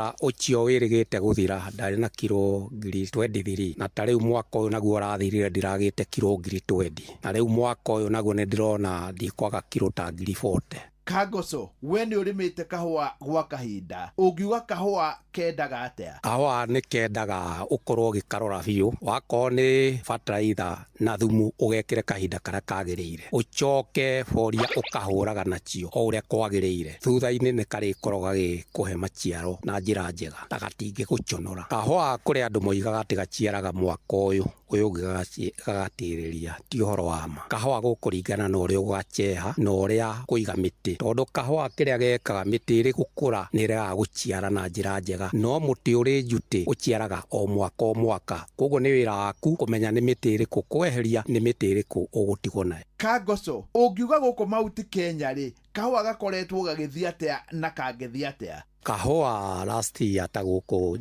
wĩrĩgĩte gũthira ndarĩ na kiro 23,000, na ta rĩu mwaka ũyũ naguo ũrathirire ndiragĩte kiro 20,000, na rĩu mwaka ũyũ naguo nĩ ndĩrona ndikwaga kiro ta 40,000. Kangoco, we nĩ ũrĩmĩte kahũa gwa kahinda, ũngiuga kahũa kendaga atĩa? Kahũa nĩ kendaga ũkorwo ũgĩkarora biũ, wakorwo nĩ bataraitha na thumu ũgekĩre kahinda karĩa kagĩrĩire, ũcoke boria ũkahũraga nacio o ũrĩa kwagĩrĩire, thutha-inĩ nĩ karĩkorwo gagĩkũhe maciaro na njĩra njega na gatingĩgũconora. Kahũa kũrĩ andũ moigaga atĩ gaciaraga mwaka ũyũ, ũyũ ũngĩ gagatĩrĩria, ti ũhoro wa ma. Kahũa gũkũringana na ũrĩa ũgaceha na ũrĩa kũiga mĩtĩ, tondũ kahũa kĩrĩa gekaga mĩtĩ ĩrĩ gũkũra nĩ ĩregaga gũciara na njĩra njega, no mũtĩ ũrĩ njutĩ ũciaraga o mwaka o mwaka. Koguo nĩ wĩra waku kũmenya nĩ mĩtĩ ĩrĩkũ kweheria, nĩ mĩtĩ ĩrĩkũ ũgũtigwo nayo. Kangoco, ũngiuga gũkũ Mount Kenya rĩ, kahũa gakoretwo gagĩthiĩ atĩa na kangĩthiĩ atĩa? Kahũa last year ta gũkũ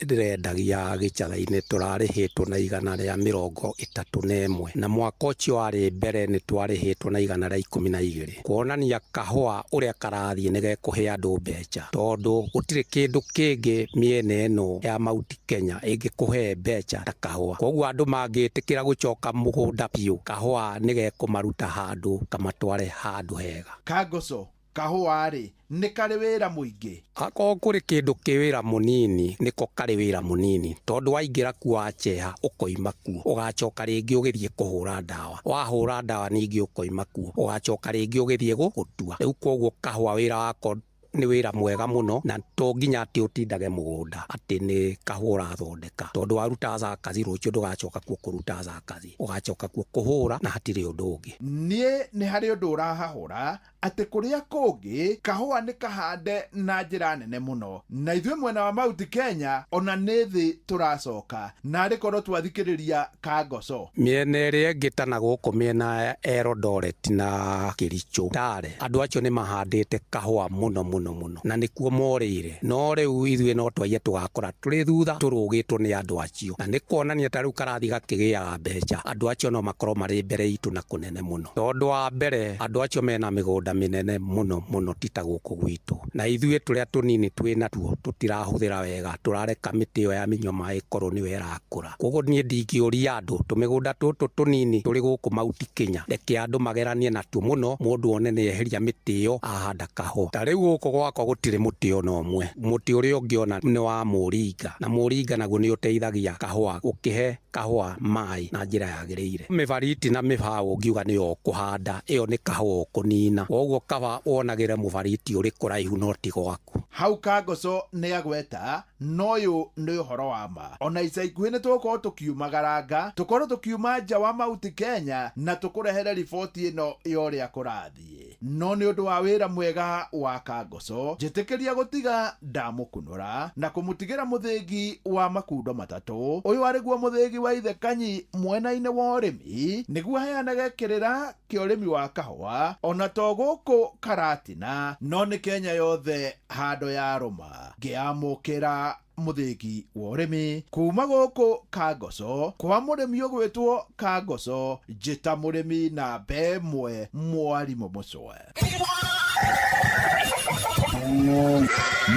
ndĩrendagia gĩcatha-inĩ tũrarĩhĩtwo na 131, na mwaka ũcio warĩ mbere nĩ twarĩhĩtwo na 112, kuonania kahũa ũrĩa karathiĩ nĩ gekũhe andũ mbeca, tondũ gũtirĩ kĩndũ kĩngĩ mĩena ĩno ya Mount Kenya ĩngĩkũhe mbeca ta kahũa. Koguo andũ mangĩtĩkĩra gũcoka mũgũnda biũ, kahũa nĩ gekũmaruta handũ kamatware handũ hega. Kangoco, kahũa rĩ nĩ karĩ wĩra mũingĩ? Akorwo kũrĩ kĩndũ kĩ wĩra mũnini, nĩko karĩ wĩra mũnini, tondũ waingĩra kuo waceha ũkoima kuo, ũgacoka rĩngĩ ũgĩthiĩ kũhũra ndawa, wahũra ndawa ningĩ ũkoima kuo, ũgacoka rĩngĩ ũgĩthiĩ gũtua. Rĩu koguo kahũa wĩra wako nĩ wĩra mwega mũno, na to nginya atĩ ũtindage mũgũnda atĩ nĩ kahũa ũrathondeka, tondũ waruta zakazi rũciũ ndũgacoka kuo kũruta zakazi, ũgacoka kuo kũhũra na hatirĩ ũndũ ũngĩ. Niĩ nĩ harĩ ũndũ ũrahahũra atĩ kũrĩa kũngĩ kahũa nĩ kahande na njĩra nene mũno, na ithuĩ mwena wa Mount Kenya ona nĩ thĩ tũracoka, na arĩ korwo twathikĩrĩria Kangoco. Mĩena ĩrĩa ĩngĩ ta na gũkũ mĩena ya Eldoret na Kericho Tare, andũ acio nĩ mahandĩte kahũa mũno mũno mũno na nĩkuo morĩire, no rĩu ithuĩ no twaiye tũgakora tũrĩ thutha tũrũgĩtwo nĩ andũ acio, na nĩ kuonania ta rĩu karathi gakĩgĩaga mbeca, andũ acio no makorwo marĩ mbere itũ na kũnene mũno, tondũ wa mbere andũ acio mena mĩgũnda mĩnene mũno mũno ti ta gũkũ gwitũ, na ithuĩ tũrĩa tũnini twĩ natuo tũtirahũthĩra wega, tũrareka mĩtĩ ĩyo ya mĩnyua maĩ ĩkorwo nĩyo ĩrakũra. Koguo niĩ ndingĩũria andũ tũmĩgũnda tũtũ tũnini tũrĩ gũkũ Mount Kenya, reke andũ mageranie natuo mũno, mũndũ one nĩ eheria mĩtĩ ĩyo ahanda kahũa. Ta rĩu gũkũ gwakwa gũtirĩ mũtĩ ona ũmwe, mũtĩ ũrĩa ũngĩona nĩ wa mũringa, na mũringa naguo nĩ ũteithagia kahũa gũkĩhe kahũa maĩ na njĩra yagĩrĩire. Mĩbariti na mĩbaũ ũngiuga nĩyo ũkũhanda, ĩyo nĩ kahũa ũkũnina, koguo kaba wonagĩre mũbariti ũrĩ kũraihu no ti gwaku. Hau Kangoco nĩ agweta, no ũyũ nĩ ũhoro wa ma. Ona ica ikuhĩ nĩ tũgũkorwo tũkiumagaranga, tũkorwo tũkiuma nja wa Mount Kenya na tũkũrehere riboti ĩno ya ũrĩa kũrathiĩ. No nĩ ũndũ wa wĩra mwega wa Kangoco, njĩtĩkĩria gũtiga ndamũkunũra na kũmũtigĩra mũthĩgi wa makundo matatũ. Ũyũ arĩ guo mũthĩgi wa ithe Kanyi mwena-inĩ wa ũrĩmi, nĩguo aheanage kĩrĩra kĩa ũrĩmi wa kahũa ona to gũkũ Karatina, no nĩ Kenya yothe handũ ya rũma. Ngĩamũkĩra Mũthĩgi wa ũrĩmi kuma gũkũ Kangoco kwa mũrĩmi ũgwĩtwo Kangoco, njĩta mũrĩmi namba ĩmwe mwarimũ Mũcwe.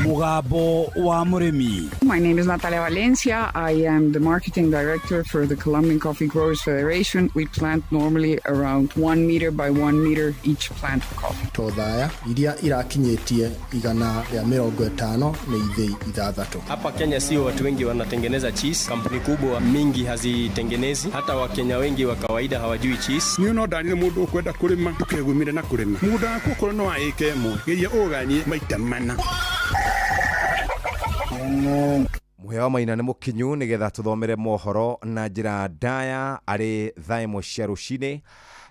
Mũgambo wa mũrĩmi. My name is Natalia Valencia. I am the marketing director for the Colombian Coffee Growers Federation. We plant normally around 1 meter by 1 meter each plant of coffee. Tothaya iria irakinyĩtie 150 nĩ ithĩi 6. Hapa Kenya sio watu wengi wanatengeneza cheese. Kampuni kubwa mingi hazitengenezi, hata Wakenya wengi wa kawaida hawajui cheese. Niĩ no ndarire mũndũ ũkwenda kũrĩma ndũkegumire na kũrĩma mũgũnda waku okorwo nĩ wa ĩka ĩmwe, geria ũganie maita mana. Mũhĩa wa Maina nĩ mũkinyu nĩgetha tũthomere mohoro na njĩra ndaya arĩ thaa 1 cia rũcinĩ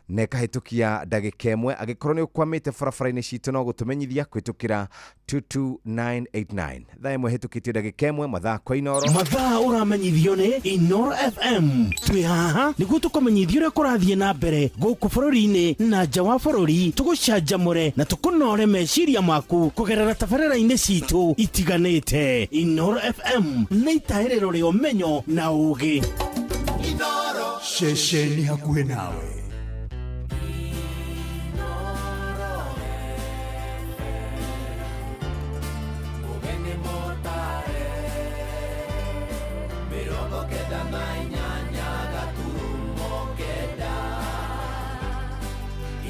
na ĩkahĩtũkia ndagĩka 1. Angĩkorwo nĩ ũkwamĩte barabara-inĩ citũ, no gũtũmenyithia kũhĩtũkĩra 22989. Thaa 1 hĩtũkĩtie ndagĩka 1, mathaa kwa Inoro. Mathaa ũramenyithio nĩ Inoro FM. Twĩ haha nĩguo tũkũmenyithia ũrĩa kũrathiĩ na mbere gũkũ bũrũri-inĩ na nja wa bũrũri, tũgũcanjamũre na tũkũnore meciria maku kũgerera tabarĩra-inĩ citũ itiganĩte. Inoro FM nĩ itahĩrĩro rĩa ũmenyo na ũũgĩ. Ceceni hakuhĩ nawe. Ũgeni mũtare 98.9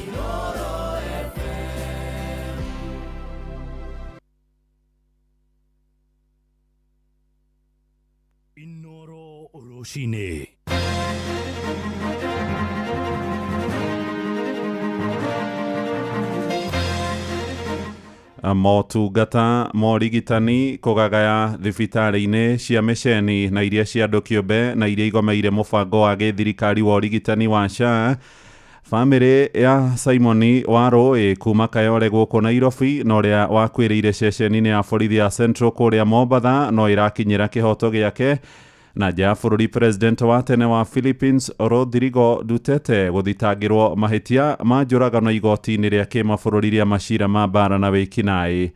Inoro FM. Inoro rũcinĩ. Motungata ma ũrigitani kũgagaya thibitarĩ-inĩ cia mĩceni na iria cia andũ kĩũmbe na iria igomeire mũbango wa gĩthirikari wa ũrigitani wa SHA. Bamĩrĩ ya Simoni Warũĩ kuma Kayore gũkũ Nairobi na ũrĩa wakuĩrĩire ceceni-inĩ ya borithi ya Central kũrĩa Mombatha no ĩrakinyĩra kĩhoto gĩake. Na nja ya bũrũri, president wa tene wa Philippines Rodrigo Duterte gũthitangĩrwo mahĩtia ma njũragano igoti-inĩ rĩa kĩmabũrũri rĩa macira ma mbara na wĩkinaĩ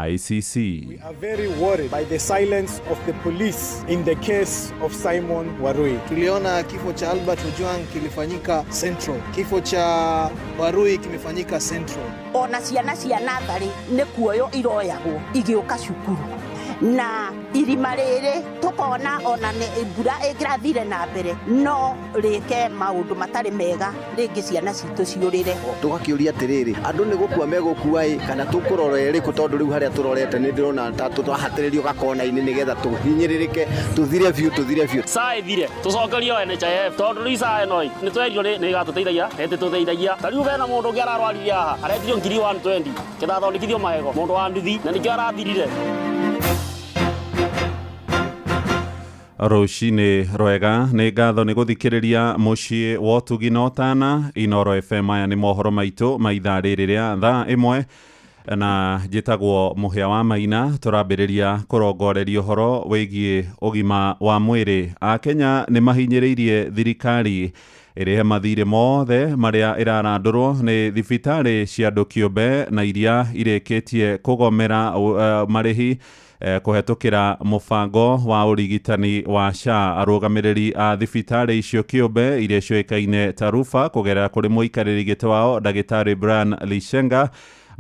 ICC. We are very worried by the silence of the police in the case of Simon Warui. Tuliona kifo cha Albert Ojwang kilifanyika Central, kifo cha Warui kimefanyika Central. Ona ciana cia natharĩ nĩ kuoywo iroyagwo igĩũka cukuru na irima rĩrĩ, tũkona ona nĩ mbura ĩngĩrathire na mbere no rĩke maũndũ matarĩ mega rĩngĩ, ciana citũ ciũrĩre ho. Tũgakĩũria atĩrĩrĩ, andũ nĩ gũkua megũkua ĩ kana tũkũrora ĩrĩkũ? Tondũ rĩu harĩa tũrorete nĩ ndĩrona ta tũrahatĩrĩrio gakona-inĩ nĩgetha tũhinyĩrĩrĩke, tũthire biũ, tũthire biũ. SHA ĩthire, tũcokerio NHIF, tondũ rĩu SHA ĩno nĩ twerirwo nĩ ĩgatũteithagia, ĩtĩtũteithagia. Ta rĩu hena mũndũ ũngĩ ararwarire haha, aretirio ngiri 120 ketha athondekithio magego, mũndũ wa nduthi, na nĩkĩo arathirire. Rũcinĩ rwega, nĩ ngatho nĩ gũthikĩrĩria mũciĩ wa ũtugi na ũtana Inoro FM. Aya nĩ mohoro maitũ ma ithaa rĩrĩ rĩa thaa 1 na njĩtagwo Mũhĩa wa Maina. Tũrambĩrĩria kũrongoreria ũhoro wĩgiĩ ũgima wa mwĩrĩ. Akenya nĩ mahinyĩrĩirie thirikari ĩrĩhe mathirĩ mothe marĩa ĩrarandũrwo nĩ thibitarĩ cia andũ kĩũmbe na iria irĩkĩtie kũgomera marĩhi kũhetũkĩra mũbango wa ũrigitani wa SHA. Arũgamĩrĩri a thibitarĩ icio kĩũmbe iria ciũĩkaine ta Rufa, kũgerera kũrĩ mũikarĩri gĩtĩ wao ndagĩtarĩ Brian Lishenga,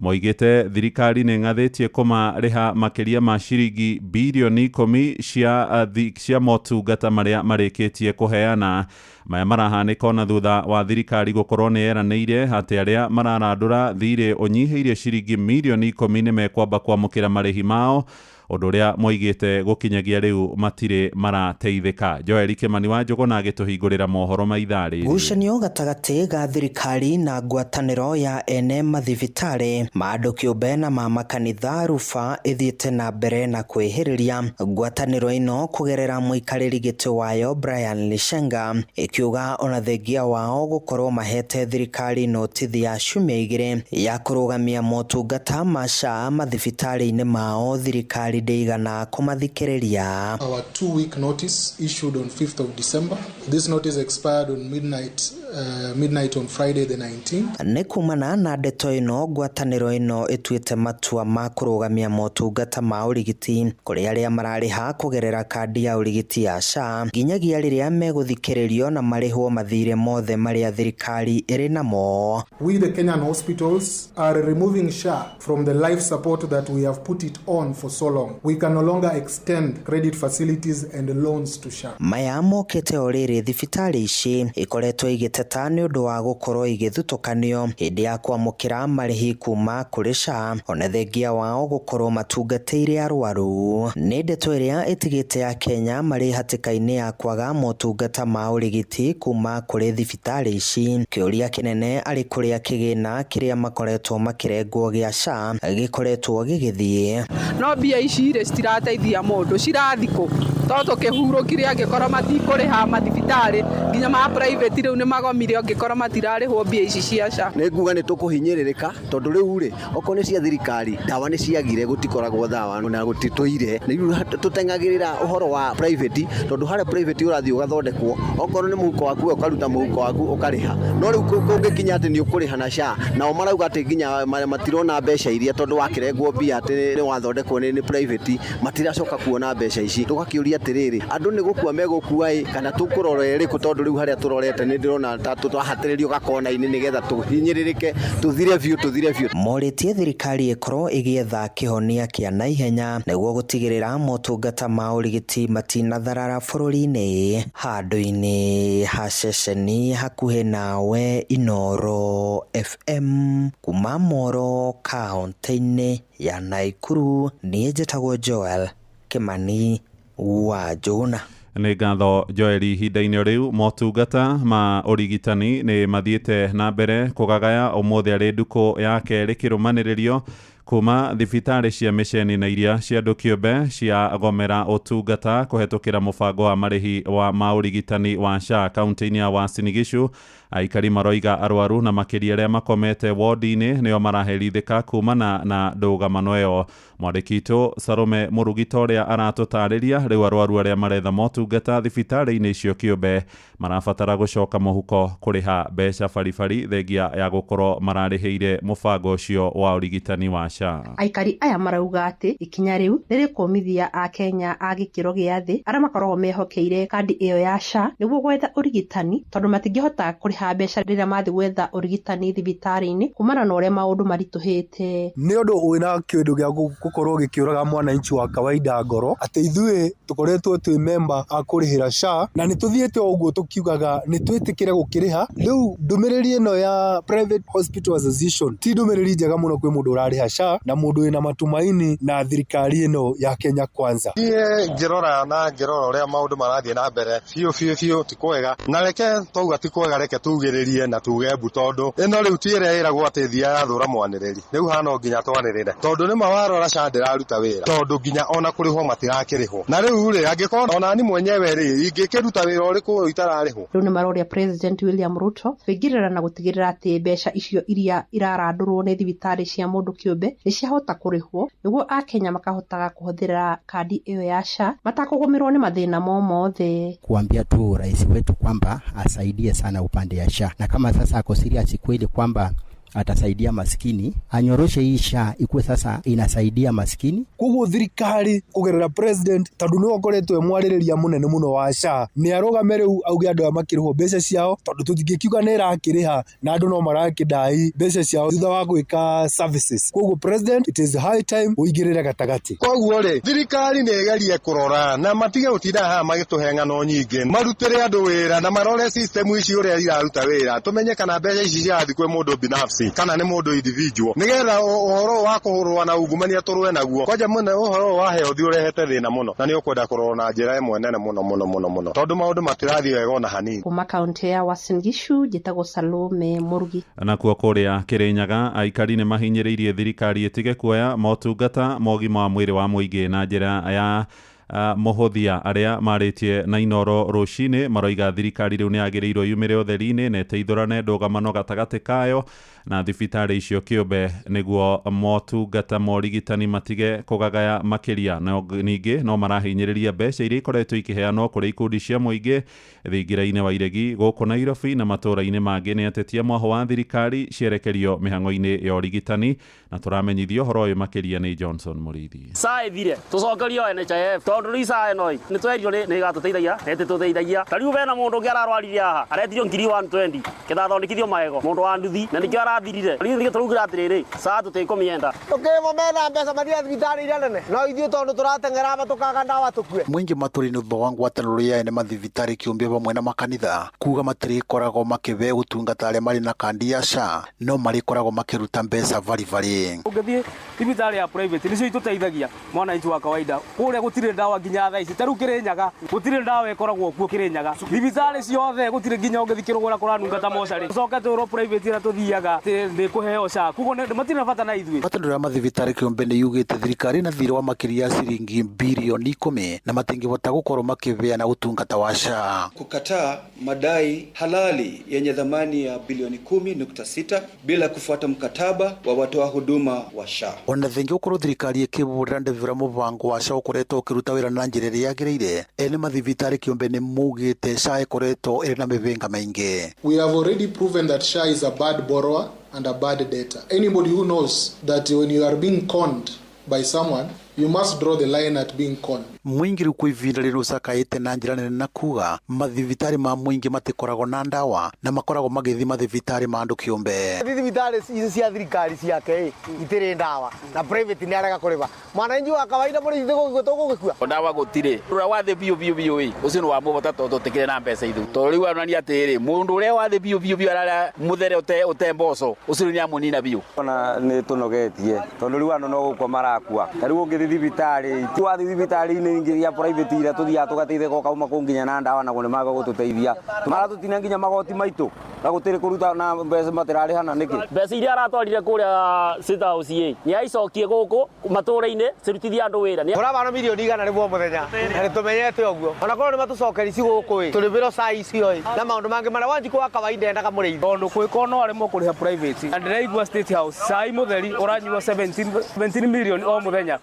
moigĩte thirikari nĩ ng'athĩtie kũmarĩha makĩria ma ciringi birioni 10 cia motungata marĩa marĩkĩtie kũheana. Maya marahanĩka ona thutha wa thirikari gũkorwo nĩ yeranĩire atĩ arĩa mararandũra thirĩ ũnyihĩirie ciringi mirioni 10 nĩ mekwamba kwamũkĩra marĩhi mao, ũndũ ũrĩa moigĩte gũkinyagia rĩu matirĩ marateithĩka. Joel Kĩmani wa Njũgũna agĩtũhingũrĩra mohoro ma ithaa rĩrĩ. Ngucanio gatagatĩ ga thirikari na ngwatanĩro ya ene mathibitarĩ ma andũ kĩũmbe na ma makanitha Rufa ĩthiĩte na mbere na kwĩhĩrĩria. Ngwatanĩro ĩno kũgerera mũikarĩri gĩtĩ wayo Brian Lishenga ĩkiuga ona thengia wao gũkorwo mahete thirikari notithi ya ciumia 2 ya kũrũgamia motungata ma SHA mathibitarĩ-inĩ mao, thirikari thirikari ndĩigana kũmathikĩrĩria. Our 2-week notice issued on 5th of December. This notice expired on midnight on Friday the 19th. Nĩ kumana na ndeto ĩno, ngwatanĩro ĩno ĩtuĩte matua ma kũrũgamia motungata ma ũrigiti kũrĩ arĩa mararĩha kũgerera kandi ya ũrigiti ya SHA nginyagia rĩrĩa megũthikĩrĩrio na marĩhwo mathirĩ mothe marĩa thirikari ĩrĩ namo. We the Kenyan hospitals are removing SHA from the life support that we have put it on for so long. We can no longer extend credit facilities and loans to SHA. Maya mokĩte o rĩrĩ thibitarĩ ici ikoretwo igĩteta nĩ ũndũ wa gũkorwo igĩthutũkanio hĩndĩ ya kwamũkĩra marĩhi kuma kũrĩ SHA, ona thengia wao gũkorwo matungatĩire arwaru. Nĩ ndeto ĩrĩa ĩtigĩte Akenya marĩ hatĩka-inĩ ya kwaga motungata ma ũrigiti kuma kũrĩ thibitarĩ ici. Kĩũria kĩnene arĩ kũrĩa kĩgĩna kĩrĩa makoretwo makĩrengwo gĩa SHA gĩkoretwo gĩgĩthiĩ. No mbia ici rĩ citirateithia mũndũ, cirathikũ tondũ tũkĩhurũkire angĩkorwo matikũrĩha mathibitarĩ nginya ma private rĩu nĩ magomire angĩkorwo matirarĩhwo mbia ici cia SHA. Nĩ nguga nĩ tũkũhinyĩrĩrĩka tondũ rĩu rĩ okorwo nĩ cia thirikari ndawa nĩ ciagire, gũtikoragwo ndawa na gũtitũire. Rĩu tũteng'agĩrĩra ũhoro wa private tondũ harĩa private ũrathiĩ ũgathondekwo, okorwo nĩ mũhuko waku ũkaruta mũhuko waku ũkarĩha. No rĩu kũngĩkinya atĩ nĩ ũkũrĩha na SHA, nao marauga atĩ nginya matirona mbeca iria tondũ wakĩrengwo mbia atĩ nĩ wathondekwo nĩ private, matiracoka kuona mbeca ici. Tũgakĩũria atĩrĩrĩ, andũ nĩ gũkua megũkua ĩ kana tũkũrora ĩrĩkũ tondũ rĩu harĩa tũrorete nĩ ndĩrona ta tũrahatĩrĩrio gakona-inĩ nĩgetha tũhinyĩrĩrĩke tũthire biũ tũthire biũ. Morĩtie thirikari ĩkorwo ĩgĩetha kĩhonia kĩa naihenya nĩguo gũtigĩrĩra motungata ma ũrigiti matinatharara bũrũri-inĩ. Handũ-inĩ ha ceceni hakuhĩ nawe, Inooro FM, kuma Moro kaũntĩ-inĩ ya Naikuru, niĩ njĩtagwo Joel Kimani wa Njũgũna. Nĩ ngatho Joel. Ihinda-inĩ rĩu motungata ma ũrigitani nĩ mathiĩte na mbere kũgagaya ũmũthĩ arĩ ndukũ ya kerĩ kĩrũmanĩrĩrio kuma thibitarĩ cia mĩceni na iria cia andũ kĩũmbe cia gomera ũtungata kũhetũkĩra mũbango wa marĩhi wa ma ũrigitani wa SHA kaunti-inĩ ya Uasin Gishu. Aikari maroiga arwaru na makĩria arĩa makomete wodi-inĩ nĩo maraherithĩka kumana na ndũgamano ĩyo. Mwandĩki witũ Salome Mũrugi ta ũrĩa aratũtarĩria, rĩu arwaru arĩa maretha motungata thibitarĩ-inĩ icio kĩũmbe marabatara gũcoka mũhuko kũrĩha mbeca baribari thengia ya gũkorwo mararĩhĩire mũbango ũcio wa ũrigitani wa SHA. Aikari aya marauga atĩ ikinya rĩu nĩ rĩkũmithia Akenya a gĩkĩro gĩa thĩ arĩa makoragwo mehokeire kandi ĩyo ya SHA nĩguo gwetha ũrigitani tondũ matingĩhota kũrĩha mbeca rĩrĩa mathiĩ gwetha ũrigitani thibitarĩ-inĩ kumana na ũrĩa maũndũ maritũhĩte. Nĩ ũndũ wĩna kĩndũ gĩa gũkorwo gĩkĩũraga mwananchi wa kawaida ngoro atĩ ithuĩ tũkoretwo twĩ memba a kũrĩhĩra SHA na nĩ tũthiĩte o ũguo tũkiugaga nĩ twĩtĩkĩre gũkĩrĩha. Rĩu ndũmĩrĩri ĩno ya Private Hospital Association ti ndũmĩrĩri njega mũno kwĩ mũndũ ũrarĩha SHA na mũndũ wĩna matumaini na thirikari ĩno ya Kenya Kwanza. Niĩ ngĩrora na ngĩrora ũrĩa maũndũ marathiĩ na mbere biũ biũ biũ ti kwega, na reke twauga ti kwega, reke tugĩrĩrie na tuge mbu tondũ ĩno rĩu ti ĩrĩa ĩragwo atĩ thia yathũra mwanĩrĩri. Rĩu hana nginya twanĩrĩre tondũ nĩma warora SHA ndĩraruta wĩra tondũ nginya ona kũrĩhwo matirakĩrĩhwo. Na rĩu rĩ angĩkorwo onani mwenyewe rĩ ingĩkĩruta wĩra ũrĩkũ ũyũ itararĩhwo. Rĩu nĩ maroria President William Ruto kũingĩrĩra na gũtigĩrĩra atĩ mbeca icio iria irarandũrwo nĩ thibitarĩ cia mũndũ kĩũmbe nĩ ciahota kũrĩhwo nĩguo Akenya makahotaga kũhũthĩra kandi ĩyo ya SHA matakũgũmĩrwo nĩ mathĩna mo mothe. Kuambia tu rais wetu kwamba asaidie sana upande ya SHA, na kama sasa ako serious kweli kwamba atasaidia maskini, anyoroshe hii SHA ikuwe sasa inasaidia maskini. Koguo thirikari kugerera president tondu niwe ukoretwo e mwarĩrĩria mũnene mũno wa SHA nĩ arũgame rĩu auge andũ aya makĩrĩhwo mbeca ciao tondu tũtingĩkiuga nĩ ĩrakĩrĩha na andũ no marakĩndai mbeca ciao thutha wa gwĩka services. Koguo president, it is high time ũingĩrĩre gatagatĩ. Koguo rĩ thirikari nĩ ĩgerie kũrora na matige gũtinda haha magĩtũhe ng'ano nyingĩ, marutĩre andũ wĩra na marore system ici ũrĩa iraruta wĩra, tũmenye kana mbeca ici cirathiĩ kwĩ mũndũ binafsi kana nĩ mũndũ individual, nĩgetha ũhoro wa kũhũrwo na ungumania tũrũe naguo. Kwanja mũno ũhoro wa health ũrehete thĩna mũno na nĩ ũkwenda kũrorwo na njĩra ĩmwe nene mũno mũno mũno mũno tondũ maũndũ matirathiĩ wega ona hanini. Kuma kaunti ya Uasin Gishu njĩtagwo Salome Mũrugi. Nakuo kũrĩa Kĩrĩnyaga aikari nĩ mahinyĩrĩirie thirikari ĩtige kuoya motungata ma ũgima wa mwĩrĩ wa mũingĩ na njĩra ya Mũhũthia arĩa marĩtie na Inoro rũcinĩ maroiga thirikari rĩu nĩ yagĩrĩirwo yumĩre ũtheri-inĩ na ĩteithũrane ndũgamano gatagatĩ kayo na thibitarĩ icio kĩũmbe nĩguo motungata ma ũrigitani matige kũgagaya makĩria. Na ningĩ no marahinyĩrĩria mbeca iria ikoretwo ikĩheanwo kũrĩ ikundi cia mũingĩ thingira-inĩ wa iregi gũkũ Nairobi na matũũra-inĩ mangĩ nĩ atetia mwaho wa thirikari cierekerio mĩhang'o-inĩ ya ũrigitani. Na tũramenyithio ũhoro ũyũ makĩria nĩ Johnson Mũrĩithi. SHA ĩthire tũcokerio NHIF, tondũ rĩu SHA ĩno nĩ twerirwo nĩ ĩgatũteithagia na ĩtĩtũteithagia. Ta rĩu bena mũndũ ũngĩ ararwarire haha aretirio ngiri 120 kĩthathondekithio magego, mũndũ wa nduthi, na nĩkĩo arathirire. Rĩu nĩkĩo tũraugire atĩrĩrĩ, SHA tũtikũmĩenda. Tũkĩrĩmwo mena mbeca mathiaga thibitarĩ iria nene, no ithuĩ tondũ tũrateng'era aba tũkaga ndawa tũkue. Mũingĩ matũra-inĩ thutha wa ngwatanĩro ya ene mathibitarĩ kĩũmbe vamwe na makanitha kuga matirĩkoragwo makĩbe ũtungata arĩa marĩ na kandi ya SHA no marĩkoragwo makĩruta mbeca baribari. Ũngĩthiĩ thibitarĩ ya private nĩcio itũteithagia mwananchi wa kawaida. Kũrĩa gũtirĩ ndawa nginya thaa ici, ta rĩu Kĩrĩnyaga gũtirĩ ndawa ĩkoragwo kuo Kĩrĩnyaga. Thibitarĩ ciothe gũtirĩ nginya ũngĩthiĩ Kĩrũgũra kũranunga ta mocarĩ. Ũcoke twĩrwo private ĩrĩa tũthiaga atĩ nĩ kũheo SHA, koguo matirĩ na bata na ithuĩ. Ngwatanĩro ya mathibitarĩ kĩũmbe nĩ yugĩte thirikari na thirĩ wa makĩria ya ciringi birioni 10 na matingĩhota gũkorwo makĩbeana ũtungata wa SHA. Kukataa madai halali yenye thamani ya bilioni 10.6 bila kufuata mkataba wa watoa huduma wa SHA. Ona thengia gũkorwo thirikari ĩkĩbũrĩra ndebira mũbango wa SHA ũkoretwo ũkĩruta wĩra na njĩra ĩrĩa yagĩrĩire, ene mathibitarĩ kĩũmbe nĩ maugĩte SHA ĩkoretwo ĩrĩ na mĩhĩnga mĩingĩ. We have already proven that SHA is a bad borrower and a bad debtor. Anybody who knows that when you are being conned by someone, you must draw the line at being conned. Mũingĩ rĩu kwa ihinda rĩrĩ ũcakaĩte na njĩra nene na kuga mathibitarĩ ma mũingĩ matikoragwo na ndawa na makoragwo magĩthiĩ mathibitarĩ ma andũ kĩũmbe. Thibitarĩ ici cia thirikari ciake ĩ itirĩ ndawa na private nĩ arega kũrĩha. Mwananchi wa kawaida mũrĩithi tũgũgĩkua. Ndawa gũtirĩ. Ũrĩa wathĩ biũ biũ biũ ĩ ũcio nĩ wa mũbata tondũ tũtikĩrĩ na mbeca ithu. Tondũ rĩu onania atĩrĩrĩ, mũndũ ũrĩa wathĩ biũ biũ biũ ararĩa mũthere ũte mboco ũcio nĩ amũnina biũ. Ona nĩ tũnogetie tondũ rĩu andũ no gũkua marakua. Ta rĩu ũngĩthiĩ thibitarĩ, wathiĩ thibitarĩ-inĩ ingĩ ya private iria tũthiaga tũgateithĩka ũkauma kũu nginya na ndawa naguo nĩ maga gũtũteithia. Maratũtinia nginya magoti maitũ na gũtirĩ kũruta na mbeca matirarĩhana nĩkĩ. Mbeca iria aratwarire kũrĩa State House ĩ nĩ aicokie gũkũ matũũra-inĩ cirutithie andũ wĩra. Tũrabana mirioni 100 mũthenya na nĩtũmenyete ũguo. Ona korwo nĩ matũcokeri ci gũkũ ĩ tũrĩbĩrwo cai icio ĩ na maũndũ mangĩ marĩa Wanjikũ wa kawaida endaga mũrĩithi. Tondũ kwĩko no aremwo kũrĩha private. Na ndĩraigua State House cai mũtheri ũranyua 17 million o mũthenya,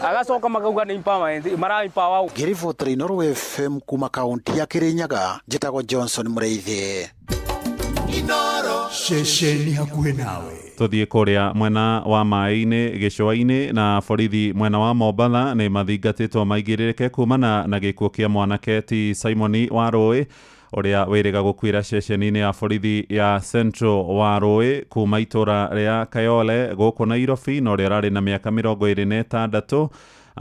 agacoka makauga nĩ empowerment, mara empower. Ngĩribotera Inooro FM kuma kaunti ya Kirinyaga, njĩtagwo Johnson Mũrĩithi. Ceceni hakuhĩ nawe. Tuthiĩ kũrĩa mwena wa maĩ-inĩ gĩcũa-inĩ na borithi mwena wa Mombatha nĩ mathingatĩtwo maigĩrĩrĩke kumana na gĩkuũ kĩa mwanake ti Simoni Warũĩ ũrĩa wĩrĩga gũkuĩra ceceni-inĩ ya borithi ya Central Warũĩ kuma itũra rĩa Kayole gũkũ Nairobi, na ũrĩa ũrarĩ na mĩaka 26.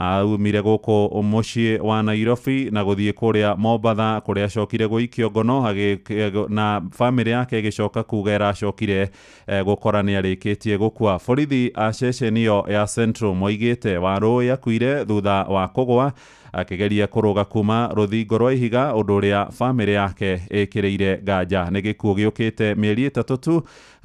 Aumire gũkũ mũciĩ wa Nairobi na gũthiĩ kũrĩa Mombatha kũrĩa acokire gũikio ngono na bamĩrĩ yake ĩgĩcoka kuga ĩracokire gũkora nĩ arĩkĩtie gũkua. Borithi a ceceni ĩyo ya Central moigĩte Warũĩ akuire thutha wa kũgwa akĩgeria kũrũga kuma rũthingo rwa ihiga, ũndũ ũrĩa bamĩrĩ yake ĩkĩrĩire nganja. Nĩ gĩkuũ gĩũkĩte mĩeri 3 tu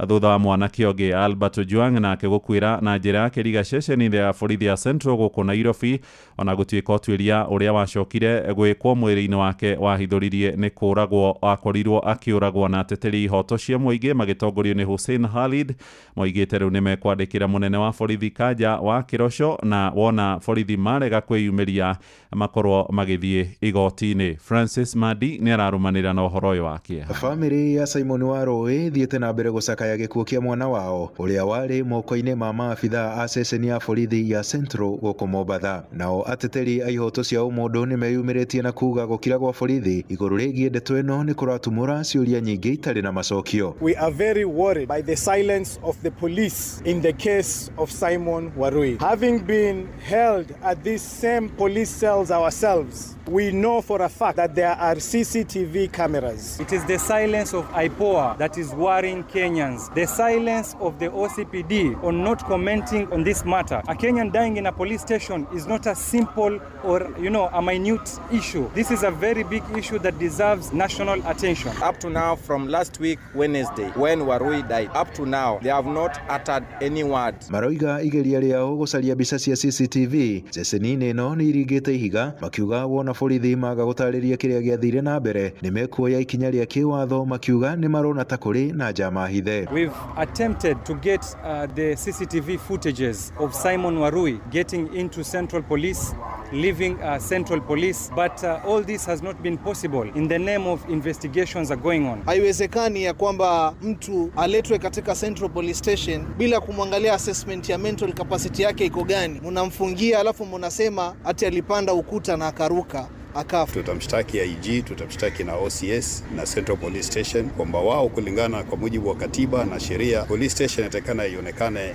thutha wa mwanake ũngĩ Albert Ojwang nake gũkuĩra na njĩra ya kĩriga ceceni ya borithi ya Central gũkũ Nairobi, ona gũtuĩka ũtuĩria ũrĩa wacokire gwĩkwo mwĩrĩ-inĩ wake wahithũririe nĩ kũragwo akorirwo akĩũragwo. Na ateteri ihoto cia mũingĩ magĩtongorio nĩ Hussein Khalid moigĩte rĩu nĩmekwandĩkĩra mũnene wa borithi Kanja wa Kĩroco, na wona borithi marega kwĩyumĩria makorwo magĩthiĩ igoti-inĩ. Francis Madi nĩ ararũmanĩra na ũhoro ũyũ wa kĩeha. Bamĩrĩ ya Simon Warũĩ thiĩte na mbere gũcakaya gĩkuũ kĩa mwana wao ũrĩa warĩ moko-inĩ ma maabithaa a ceceni ya borithi ya Central gũkũ Mombatha. Nao ateteri a ihoto cia ũmũndũ nĩ meyumĩrĩtie na kuga gũkira gwa borithi igũrũ rĩgiĩ ndeto ĩno nĩ kũratumũra ciũria nyingĩ itarĩ na macokio. We are very worried by the silence of the police in the case of Simon Warui. Having been held at these same police cells ourselves, we know for a fact that there are CCTV cameras. It is the silence of IPOA that is worrying Kenyans. The silence of the OCPD on not commenting on this matter. A Kenyan dying in a police station is not a simple or, a minute issue. This is a very big issue that deserves national attention. Up to now, from last week, Wednesday, when Warui died, up to now, they have not uttered any word. Maroiga igeria rĩao gũcaria mbica cia CCTV ceceni-inĩ ĩno nĩ iringĩte ihiga ihiga makiuga wona borithi maga gũtarĩria kĩrĩa gĩathire na mbere nĩ mekuoya ikinya rĩa kĩwatho makiuga nĩ marona ta kũrĩ na njama hithe. We've attempted to get the CCTV footages of Simon Warui getting into Central Police, leaving Central Police, but all this has not been possible in the name of investigations are going on. Haiwezekani ya kwamba mtu aletwe katika Central Police Station bila kumwangalia assessment ya mental capacity yake iko gani. Mnamfungia alafu mnasema ati alipanda ukuta na akaruka akafa. Tutamshtaki IG, tutamshtaki na OCS na Central Police Station kwamba wao kulingana kwa mujibu wa katiba na sheria, police station inatakikana ionekane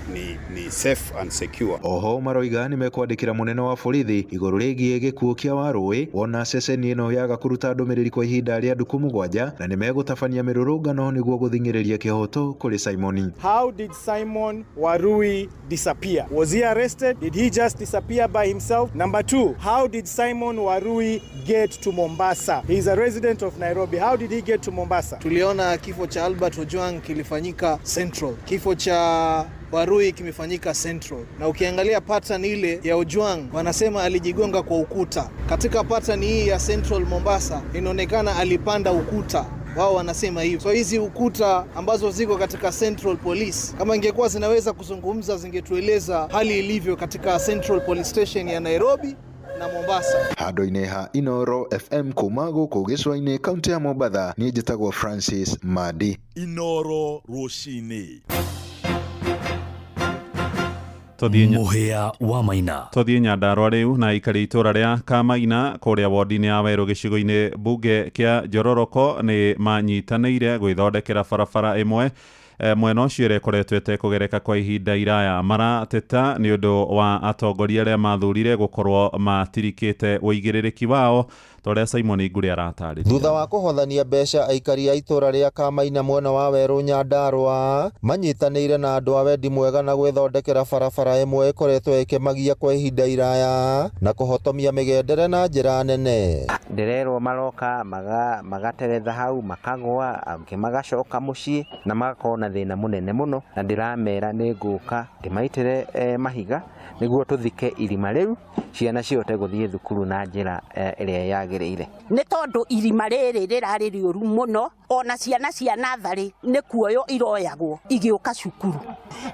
ni safe and secure. Oho maroiga nĩmekwandĩkĩra mũnene wa borithi igũrũ rĩgiĩ gĩkuũ kĩa Warũĩ wona ceceni ĩno yaga kũruta ndũmĩrĩri kwa ihinda rĩa ndukũ 7 na nĩmegũtabania mĩrũrũngano nĩguo gũthing'ĩrĩria kĩhoto kũrĩ Simoni. How did Simon Warui disappear? Was he arrested? Did he just disappear by himself? Number 2, how did Simon Warui get to Mombasa? He is a resident of Nairobi. How did he get to Mombasa? Tuliona kifo cha Albert Ojwang kilifanyika Central. Kifo cha Warui kimefanyika Central. Na ukiangalia pattern ile ya Ojwang, wanasema alijigonga kwa ukuta. Katika pattern hii ya Central Mombasa, inaonekana alipanda ukuta. Wao wanasema hivyo. So hizi ukuta ambazo ziko katika Central Police, kama ingekuwa zinaweza kuzungumza zingetueleza hali ilivyo katika Central Police Station ya Nairobi na Mombasa. Handũ-inĩ ha Inoro FM kuma gũkũ gĩcũa-inĩ kaunti ya Mombatha, niĩ njĩtagwo Francis Madi. Inoro rũcinĩ. Mũhĩa wa Maina. Tũthiĩ Nyandarũa rĩu na aikari itũra rĩa Kamaina kũrĩa wodi-inĩ ya Werũ gĩcigo-inĩ mbunge kĩa Njororoko nĩ manyitanĩire gwĩthondekera barabara ĩmwe mwena ũcio ĩrĩa ĩkoretwo ĩtekũgereka kwa ihinda iraya. Marateta nĩ ũndũ wa atongoria arĩa mathurire gũkorwo matirikĩte ũigĩrĩrĩki wao ta ũrĩa Simon Ngure aratarĩria. Thutha wa kũhothania mbeca aikari a itũra rĩa Kamaina mwena wa Werũ Nyandarũa manyitanĩire na andũ a wendi mwega na gwĩthondekera barabara ĩmwe ĩkoretwo ĩkĩmagia kwa ihinda iraya na kũhotomia mĩgendere na njĩra nene. Ndĩrerwo maroka magateretha hau makagwa angĩ magacoka mũciĩ na magakorwo na thĩna mũnene mũno, na ndĩramera nĩ ngũka ndĩmaitĩre mahiga nĩguo tũthike irima rĩu ciana cihote gũthiĩ thukuru na njĩra ĩrĩa yagĩrĩire. Nĩ tondũ irima rĩrĩ rĩrarĩ rĩũru mũno, ona ciana cia natharĩ nĩ kuoywo iroyagwo igĩũka cukuru,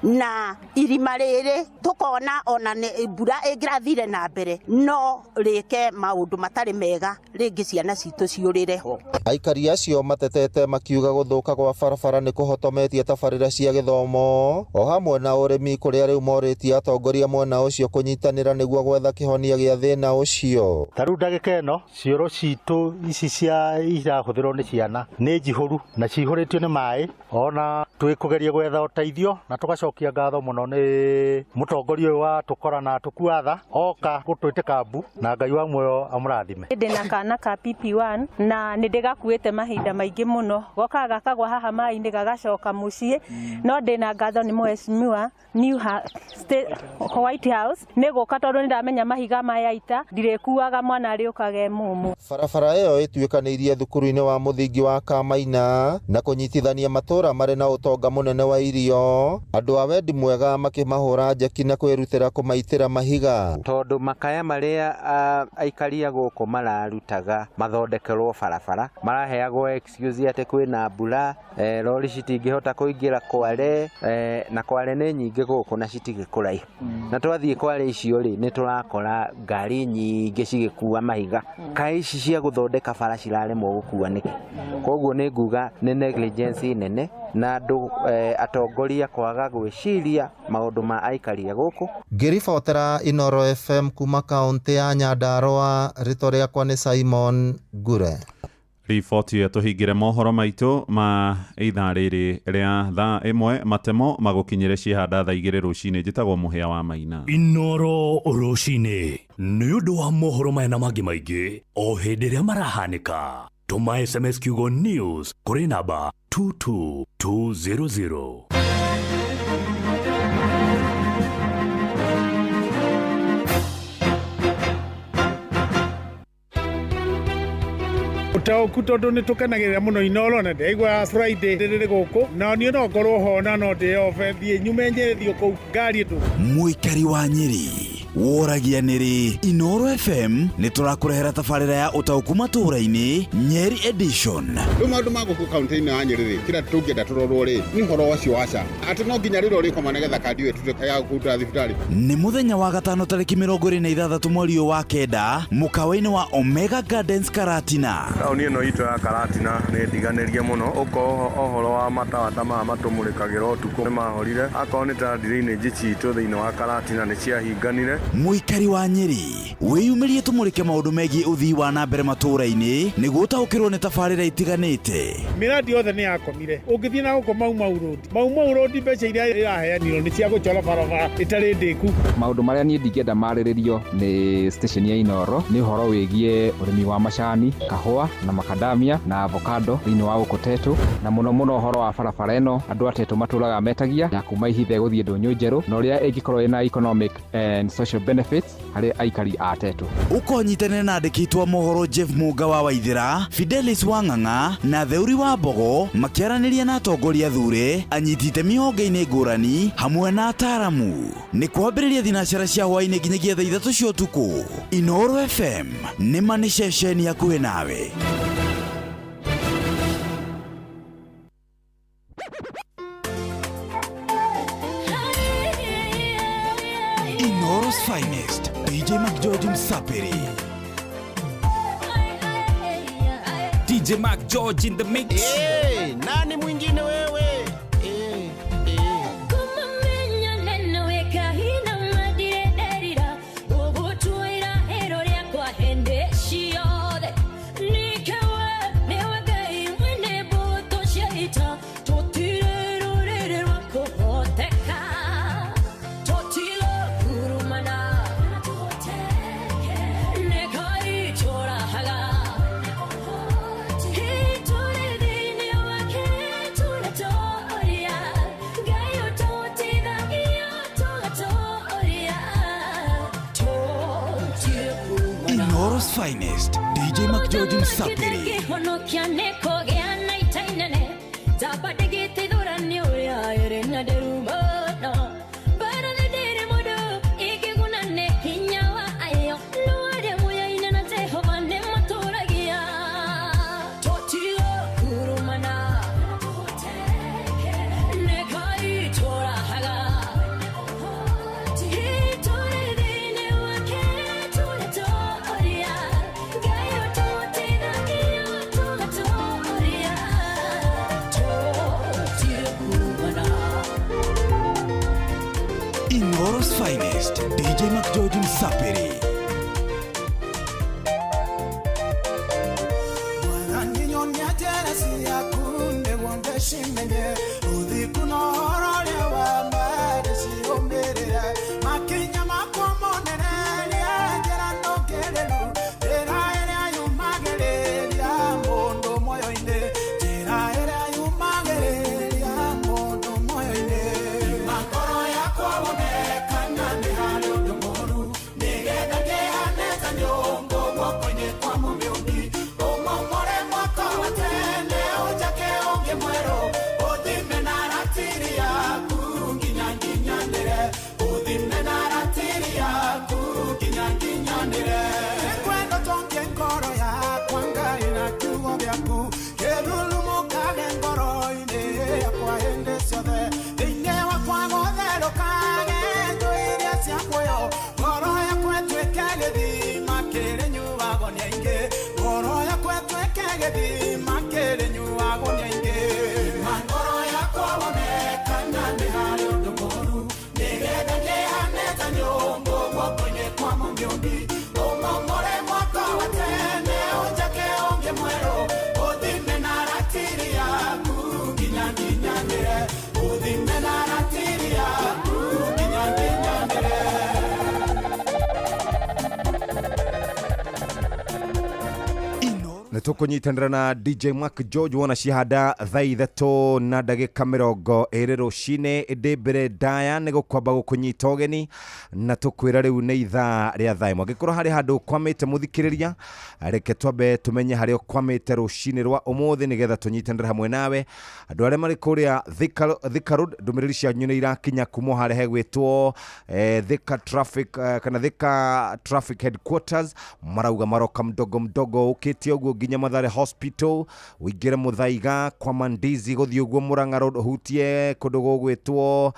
na irima rĩrĩ tũkona ona mbura ĩngĩrathire na mbere no rĩke maũndũ matarĩ mega rĩngĩ ciana citũ ciũrĩre ho. Aikari acio matetete makiuga gũthũka gwa barabara nĩ kũhotometie tabarĩra cia gĩthomo o hamwe na ũrĩmi kũrĩa rĩu morĩtie atongoria mwena ũcio kũnyitanĩra nĩguo gwetha kĩhonia gĩa thĩna ũcio. Ta rĩu ndagĩka ĩno cioro citũ ici cia irahũthĩrwo nĩ ciana nĩ njihũru na cihũrĩtio nĩ maĩ, ona twĩkũgeria gwetha ũteithio na tũgacokia ngatho mũno nĩ mũtongoria ũyũ wa tũkora na tũkuatha oka gũtwĩtĩka mbu na Ngai wa muoyo amũrathime. Ndĩ na kana ka PP1 na nĩ ndĩgakuĩte mahinda maingĩ mũno, gokaga gakagwa haha maĩ-inĩ gagacoka mũciĩ, no ndĩna ngatho nĩ mheshimiwa New White House nĩ gũka tondũ nĩ ndamenya mahiga maya ita ndirĩkuaga mwana arĩũkaga e mũmũ. Barabara ĩyo ĩtuĩkanĩirie thukuru-inĩ wa mũthingi wa Kamaina na kũnyitithania matũra marĩ na ũtonga mũnene wa irio, andũ a wendi mwega makĩmahũra njeki na kwĩrutĩra kũmaitĩra mahiga. Tondũ makaya marĩa aikari a gũkũ mararutaga mathondekerwo barabara maraheagwo excuse atĩ kwĩna mbura, rori citingĩhota kũingĩra Kware, na Kware nĩ nyingĩ gũkũ na citigĩ kũraihu, na twathiĩ Kware icio rĩ nĩ tũrakora ngari nyingĩ cigĩkua mahiga, kaĩ ici cia gũthondeka bara ciraremwo gũkua nĩkĩ? Koguo nĩ nguga nĩ negligence nene na andũ atongoria kwaga gwĩciria maũndũ ma aikari a gũkũ. Ngĩribotera Inoro FM kuma kaũntĩ ya Nyandarũa, rĩtwa rĩakwa nĩ Simon Ngure. Riboti ĩyo tũhingĩre mohoro maitũ ma ithaa rĩrĩ rĩa thaa 1 matemo magũkinyĩre ciĩhanda thaa 2 rũcinĩ. Njĩtagwo Mũhĩa wa Maina. Inoro rũcinĩ nĩ ũndũ wa mohoro maya na mangĩ maingĩ o hĩndĩ ĩrĩa marahanĩka, tũma SMS kiugo news kũrĩ namba 22200. Ũtaũku tondũ nĩ tũkenagĩrĩra mũno Inoro na ndĩraigua Friday rĩrĩ gũkũ na niĩ no ngorwo ho na no ndĩobe thiĩ nyume Nyĩrĩ thiĩ kũu ngari tũ. Mũikari wa Nyĩrĩ Woragia nĩrĩ? Inooro FM nĩ tũrakũrehera tabarĩra ya ũtaũku matũũra-inĩ Nyeri edition. Rĩu maũndũ ma gũkũ kaunti-inĩ ya Nyĩrĩ rĩ, kĩrĩa tũngĩenda tũrorwo rĩ, nĩ ũhoro ũcio wa SHA. Atĩ no nginya rĩrĩa ũrĩkoma nĩgetha kandi ĩyo ĩtuĩke ya kũruta thibitarĩ. Nĩ mũthenya wa gatano tarĩki 26 mweri ũyũ wa kenda mũkawa-inĩ wa Omega Gardens Karatina. Taũni ĩno itũ ya Karatina nĩ ndiganĩrie mũno, ũkorwo ũhoro wa matawa ta maya matũmũrĩkagĩra ũtukũ nĩ mahorire, akorwo nĩ ta drainage citũ thĩinĩ wa Karatina nĩ ciahinganire. Mũikari wa Nyĩrĩ wĩyumĩrie tũmũrĩke maũndũ megiĩ ũthii wa na mbere matũũra-inĩ nĩguo ũtaũkĩrwo nĩ tabarĩra itiganĩte. Mĩradi yothe nĩ yakomire. Ũngĩthiĩ na gũkũ Mau Mau Road, Mau Mau Road mbeca iria iraheanirwo nĩ cia gũchora barabara ĩtarĩ ndĩku. Maũndũ marĩa niĩ ndingĩenda marĩrĩrio nĩ station ya Inooro nĩ ũhoro wĩgiĩ ũrĩmi wa macani, kahũa na makadamia na avocado thĩinĩ wa gũkũ Tetu, na mũno mũno ũhoro wa barabara ĩno andũ a Tetu matũraga metagia ya kuma Ihithe gũthiĩ Ndũnyũ Njerũ, na ũrĩa ĩngĩkorwo ĩna economic and social benefits harĩ aikari a Tetu. Ũkonyitanĩra na andĩki a mohoro Jeff Munga wa Waithĩra, Fidelis Wang'ang'a na Theuri wa Mbogo makĩaranĩria na atongoria thure, anyiti itemi honge-inĩ ngũrani hamwe na ataaramu. Nĩ kwambĩrĩria thinacara cia hwaĩ-inĩ nginyagia thaa 3 cia ũtukũ. Inooro FM nĩ ma nĩ ceceni hakuhĩ nawe. Inooro's finest, DJ McGeorge Msapiri. DJ McGeorge in the mix. Hey, nani mwingine wewe? Hey, hey. Inooro's finest, DJ McGeorge Msapiri. Inooro's finest, DJ McGeorge Msapiri. Nä Tũkũnyitanĩra na DJ Mark George wona cihanda thaa 3 na ndagĩka 20 rũcinĩ. Ĩndĩ mbere ndaya nĩ gũkwamba gũkũnyita ũgeni na tũkwĩra rĩu nĩ ithaa rĩa thaa 1. Angĩkorwo harĩ handũ ũkwamĩte mũthikĩrĩria, reke twambe tũmenye harĩa ũkwamĩte rũcinĩ rwa ũmũthĩ nĩgetha tũnyitanĩre hamwe nawe. Andũ arĩa marĩ kũrĩa Thika Road, ndũmĩrĩri cianyu nĩ irakinya kuma harĩa hegwĩtwo Thika Traffic, kana Thika Traffic Headquarters, marauga maroka mdogo mdogo ũkĩte ũguo nginya Mathare Hospital, ũingĩre Muthaiga kwa Mandizi gũthiĩ ũguo Murang'a Road, ũhutie kũndũ gũgwĩtwo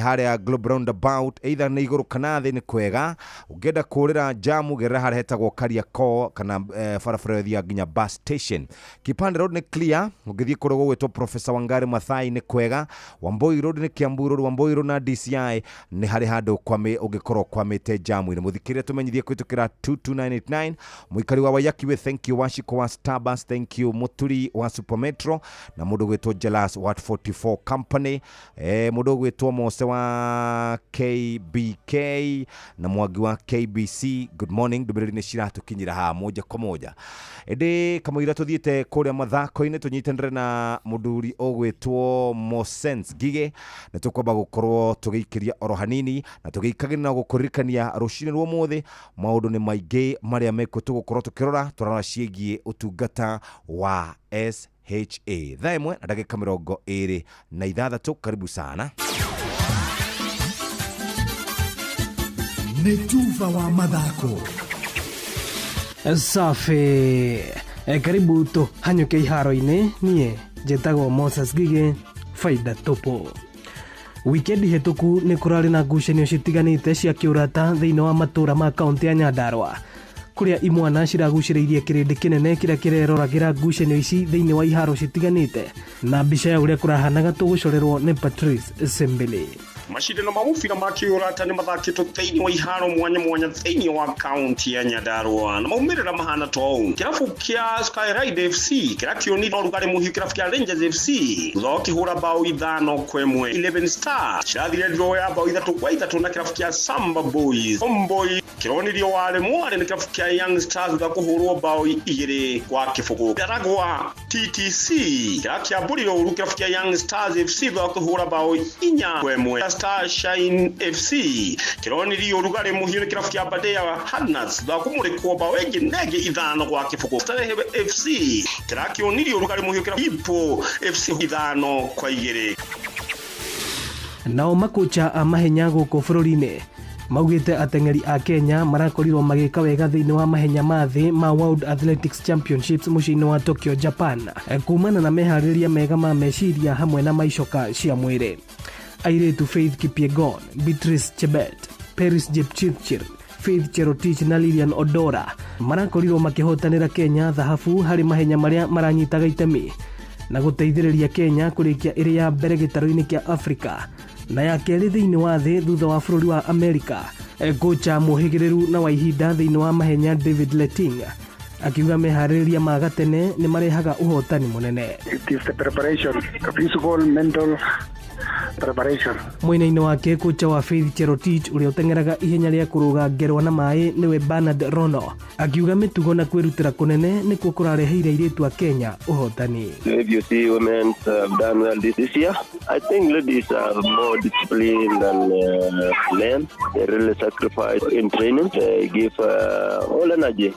harĩa Globe Roundabout, either nĩ igũrũ kana thĩ nĩ kwega. Ũngĩenda kũrĩra jamu gerera harĩa hetagwo Kariakoo kana barabara ĩyo ĩthiaga nginya bus station. Kipande Road nĩ clear, ũngĩthiĩ kũndũ gũgwĩtwo Professor Wangari Maathai nĩ kwega. Wambui Road nĩ Kiambu Road, Wambui Road na DCI nĩ harĩ handũ ũngĩkorwo kwamĩte jamu-inĩ. Mũthikĩrĩria tũmenyithie kũhĩtũkĩra 22989. Mũikari wa Waiyaki we thank you, Washiko wa Starbucks thank you, Muturi wa Supermetro na mũndũ gwĩtwo Jelas wa 44 Company, mũndũ gwĩtwo Mose wa KBK na Mwangi wa KBC, good morning. Ndũmĩrĩri nĩ ciratũkinyĩra haha moja kwa moja. Ĩndĩ kamũira tũthiĩte kũrĩa mathako-inĩ tũnyitanĩre na mũthuri ũgwĩtwo Mosens Ngige, na tũkwamba gũkorwo tũgĩikĩria oro hanini na tũgĩikagĩra na gũkũririkania rũcinĩ rwa ũmũthĩ maũndũ nĩ maingĩ marĩa mekuo tũgũkorwo tũkĩrora tũrora ciĩgiĩ ũtungata wa SHA. Thaa 1 na ndagĩka 26. Karibu sana. Nĩ tuba wa mathako. Safi. Karibu tu hanyuke iharo-inĩ. Niĩ njĩtagwo Moses Ngige, faida tupu. Wikendi hĩtũku nĩ kũrarĩ na ngucanio citiganĩte cia kĩũrata thĩinĩ wa matũra ma kaunti ya Nyandarua, kũrĩa imwana ciragucĩrĩirie kĩrĩndĩ kĩnene kĩrĩa kĩreroragĩra ngucanio ici thĩinĩ wa iharo citiganĩte. Na mbica ya ũrĩa kũrahanaga tũgũcorerwo nĩ Patrice Sembele. Mashindano ma mũbira ma kĩũrata nĩ mathakĩtwo thĩinĩ wa iharo mwanya mwanya thĩinĩ wa kaunti ya Nyandarua na maumĩrĩra mahana ta ũũ. Kĩrabu kĩa Skyride FC kĩrĩa kĩonire ũrugarĩ mũhiũ kĩrabu kĩa Rangers FC thutha wa kĩhũra bao 5-1. 11 Star kĩrathire draw ya bao 3-3 na kĩrabu kĩa Samba Boys. Homeboy kĩronirio warĩ mwarĩ nĩ kĩrabu kĩa Young Stars thutha kũhũrwo bao 2-0. Ndaragwa TTC kĩrĩa kĩambũrire ũru kĩrabu kĩa Young Stars FC thutha wa kũhũra bao 4-1. Star Shine FC kĩronirio ũrugarĩ mũhiũ nĩ kĩrabu kĩa Badea Harness thutha wa kũmũrĩkwo bao ĩngĩ nenge 5-0. Starehe FC kĩrĩa kĩonirio ũrugarĩ mũhiũ kĩrabu Ipo FC 5-2. Nao makocha a mahenya gũkũ bũrũri-inĩ maugĩte ateng'eri a Kenya marakorirwo magĩka wega thĩinĩ wa mahenya ma thĩ ma World Athletics Championships mũciĩ-inĩ wa Tokyo, Japan, kumana na meharĩrĩria mega ma meciria hamwe na maicoka cia mwĩrĩ. Airĩtu Faith Kipyegon, Beatrice Chebet, Paris Jepchirchir, Faith Cherotich na Lilian Odora marakorirwo makĩhotanĩra Kenya thahabu harĩ mahenya marĩa maranyitaga itemi na gũteithĩrĩria Kenya kũrĩkia ĩrĩ ya mbere gĩtarũ-inĩ kĩa Afrika na ya kerĩ thĩinĩ wa thĩ thutha wa bũrũri wa Amerika. Kocha mũhĩgĩrĩru na wa ihinda thĩinĩ wa mahenya David Leting akiuga meharĩrĩria ma gatene nĩ marehaga ũhotani mũnene. It is the preparation, physical, mental preparation. Mwena-inĩ wake kocha wa Faith Cherotich ũrĩa ũteng'eraga ihenya rĩa kũrũga ngerwa na maĩ nĩwe Bernard Rono akiuga mĩtugo na kwĩrutĩra kũnene nĩkuo kũrareheire airĩtu a Kenya ũhotani. If you see women have done well this year, I think ladies are more disciplined than men. They really sacrifice in training. They give all energy.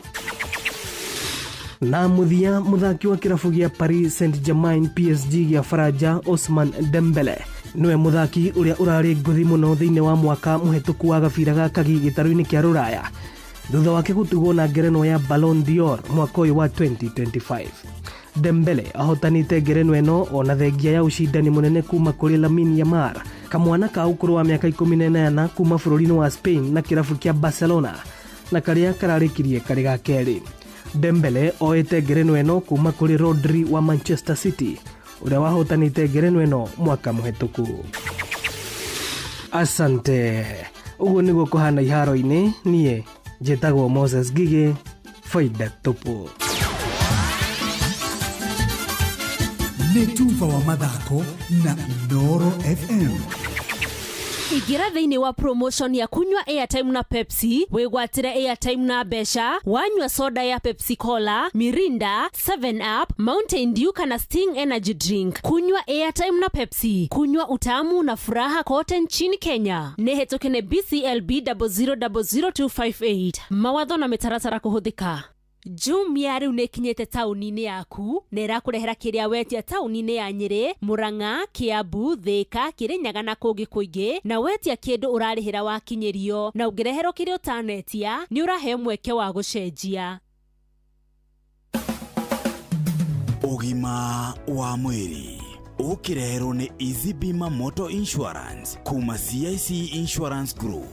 Na mũthia mũthaki wa kĩrabu gĩa Paris Saint-Germain PSG gĩa Faranja Ousmane Dembele nĩwe mũthaki ũrĩa ũrarĩ ngũthi mũno thĩinĩ wa mwaka mũhetũku wa gabira ga kagi gĩtarũ-inĩ kĩa Rũraya thutha wake gũtugwo na ngerenwa ya Ballon d'Or mwaka ũyũ wa 2025. Dembele ahotanĩte ngerenwa ĩno ona thengia ya ũcindani mũnene kuma kũrĩ Lamine Yamal, kamwana ka ũkũrũ wa mĩaka 18 kuma bũrũri-inĩ wa Spain na kĩrabu kĩa Barcelona na karĩa kararĩkirie karĩ ga kerĩ. Dembele oete ngerenwa ĩno kuma kũrĩ Rodri wa Manchester City ũrĩa wahotanĩte ngerenwa ĩno mwaka mũhetũku. Asante. Ũguo nĩguo kũhana iharo-inĩ. Niĩ njĩtagwo Moses Ngige, faida tupu. Nĩ tuba wa mathako na Inooro FM. Ingĩra thĩinĩ wa promotion ya kunywa airtime na Pepsi, wĩgwatĩre airtime na mbeca, wanyua soda ya Pepsi Cola, Mirinda, 7 Up, Mountain Dew kana Sting Energy Drink. Kunywa airtime na Pepsi, kunywa utamu na furaha kote nchini Kenya. Nĩ hetũke nĩ BCLB 0000258. Mawatho na mĩtaratara kũhũthĩka. Jumia rĩu nĩkinyĩte taũni-inĩ yaku na ĩrakũrehera kĩrĩa wetia taũni-inĩ ya Nyĩrĩ, Murang'a, Kiambu, Thĩka, Kĩrĩnyaga na kũngĩ kũingĩ, na wetia kĩndũ ũrarĩhĩra wakinyĩrio, na ũngĩreherwo kĩrĩa ũtanetia nĩ ũraheo mweke wa gũcenjia. Ũgima wa mwĩrĩ ũkĩreherwo nĩ Easy Bima Motor Insurance kuma CIC Insurance Group.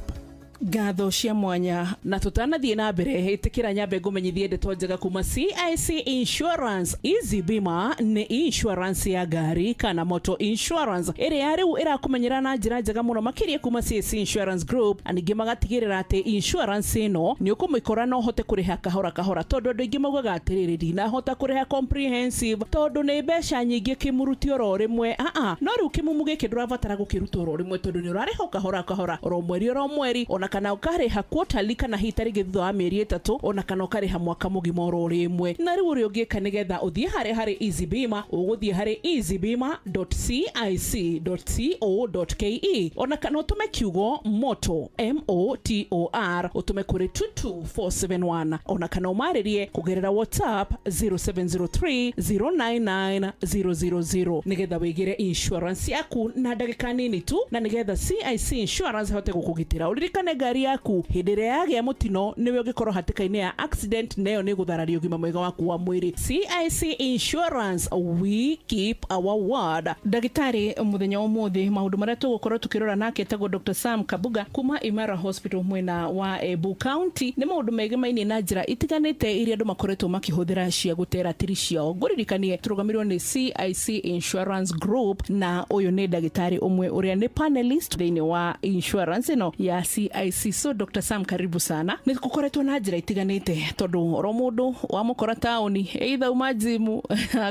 Ngatho cia mwanya na tutanathiĩ na mbere ĩtĩkĩra nyambe ngũmenyithie ndeto njega kuma CIC Insurance. Easy Bima nĩ insurance ya ngari kana motor insurance ĩrĩa rĩu ĩrakũmenyera na njĩra njega mũno makĩria kuma CIC Insurance Group, na ningĩ magatigĩrĩra atĩ insurance ĩno nĩ ũkũmĩkora na ũhote kũrĩha kahora kahora, tondũ andũ aingĩ maugaga atĩrĩrĩ, ndinahota kũrĩha comprehensive tondũ nĩ mbeca nyingĩ kĩmuruti oro rĩmwe. No rĩu kĩmumu gĩkĩ ndũrabatara gũkĩruta oro rĩmwe tondũ nĩ ũrarĩha kahora kahora oro mweri oro mweri, ona kana ũkarĩha quarterly kana hihi tarĩngĩ thutha wa mĩeri 3, ona kana ũkarĩha mwaka mũgima oro rĩmwe. Na rĩu ũrĩa ũngĩka nĩgetha ũthiĩ harĩa harĩ Easy Bima, ũgũthiĩ harĩ easybima.cic.co.ke, ona kana ũtũme kiugo moto MOTOR ũtũme kũrĩ 22471, ona kana ũmarĩrie kũgerera WhatsApp 0703 099 000 nĩgetha wĩgĩre insurance yaku na ndagĩka nini tu, na nĩgetha CIC Insurance ĩhote gũkũgitĩra. Ũririkane ngari yaku hĩndĩ ĩrĩa yagĩa mũtino nĩwe ũngĩkorwo hatĩka-inĩ ya accident, nayo nĩ gũthararia ũgima mwega waku wa mwĩrĩ. CIC Insurance, we keep our word. Ndagĩtarĩ, mũthenya wa ũmũthĩ maũndũ marĩa tũgũkorwo tũkĩrora nake etagwo Dr. Sam Kabuga kuma Imara Hospital mwena wa Embu County nĩ maũndũ megemainie na njĩra itiganĩte iria andũ makoretwo makĩhũthĩra cia gũtera tiri ciao. Ngũririkanie tũrũgamĩrĩirwo nĩ CIC Insurance Group, na ũyũ nĩ ndagĩtarĩ ũmwe ũrĩa nĩ panelist thĩinĩ wa insurance ĩno ya CIC. So Dr. Sam, karibu sana. Nĩ gũkoretwo na njĩra itiganĩte tondũ oro mũndũ wamũkora taũni either uma gym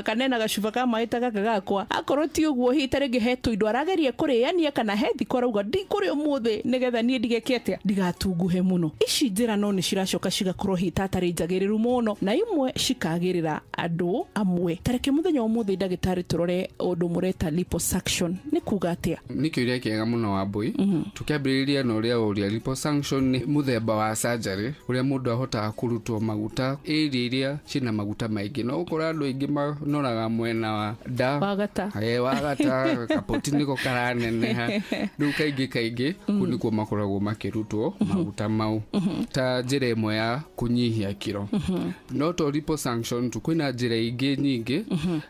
kana ena gacuba ka maĩ ta gaka gakwa, akorwo ti ũguo hihi ta rĩngĩ he tũindo arageria kũrĩania kana he thikũ arauga ndikũrĩa ũmũthĩ nĩgetha niĩ ndigeke atĩa, ndigatunguhe mũno. Ici njĩra no nĩ ciracoka cigakorwo hihi ta tarĩ njagĩrĩru mũno na imwe cikagĩrĩra andũ amwe. Tareke mũthenya wa ũmũthĩ ndagĩtarĩ tũrore ũndũ mũreta liposuction, nĩ kuga atĩa? Nĩ kĩũria kĩega mũno Wambui. Tũkĩambĩrĩria na ũrĩa ũria, liposuction nĩ mũthemba wa surgery ũrĩa mũndũ ahotaga kũrutwo maguta area iria ciĩna maguta maingĩ. No ũkora andũ aingĩ manoraga mwena wa nda, wagata kapoti nĩko karaneneha, rĩu kaingĩ kaingĩ kũu nĩkuo makoragwo makĩrutwo maguta mau ta njĩra ĩmwe ya kũnyihia kiro. No to liposuction tu, kwĩna njĩra ingĩ nyingĩ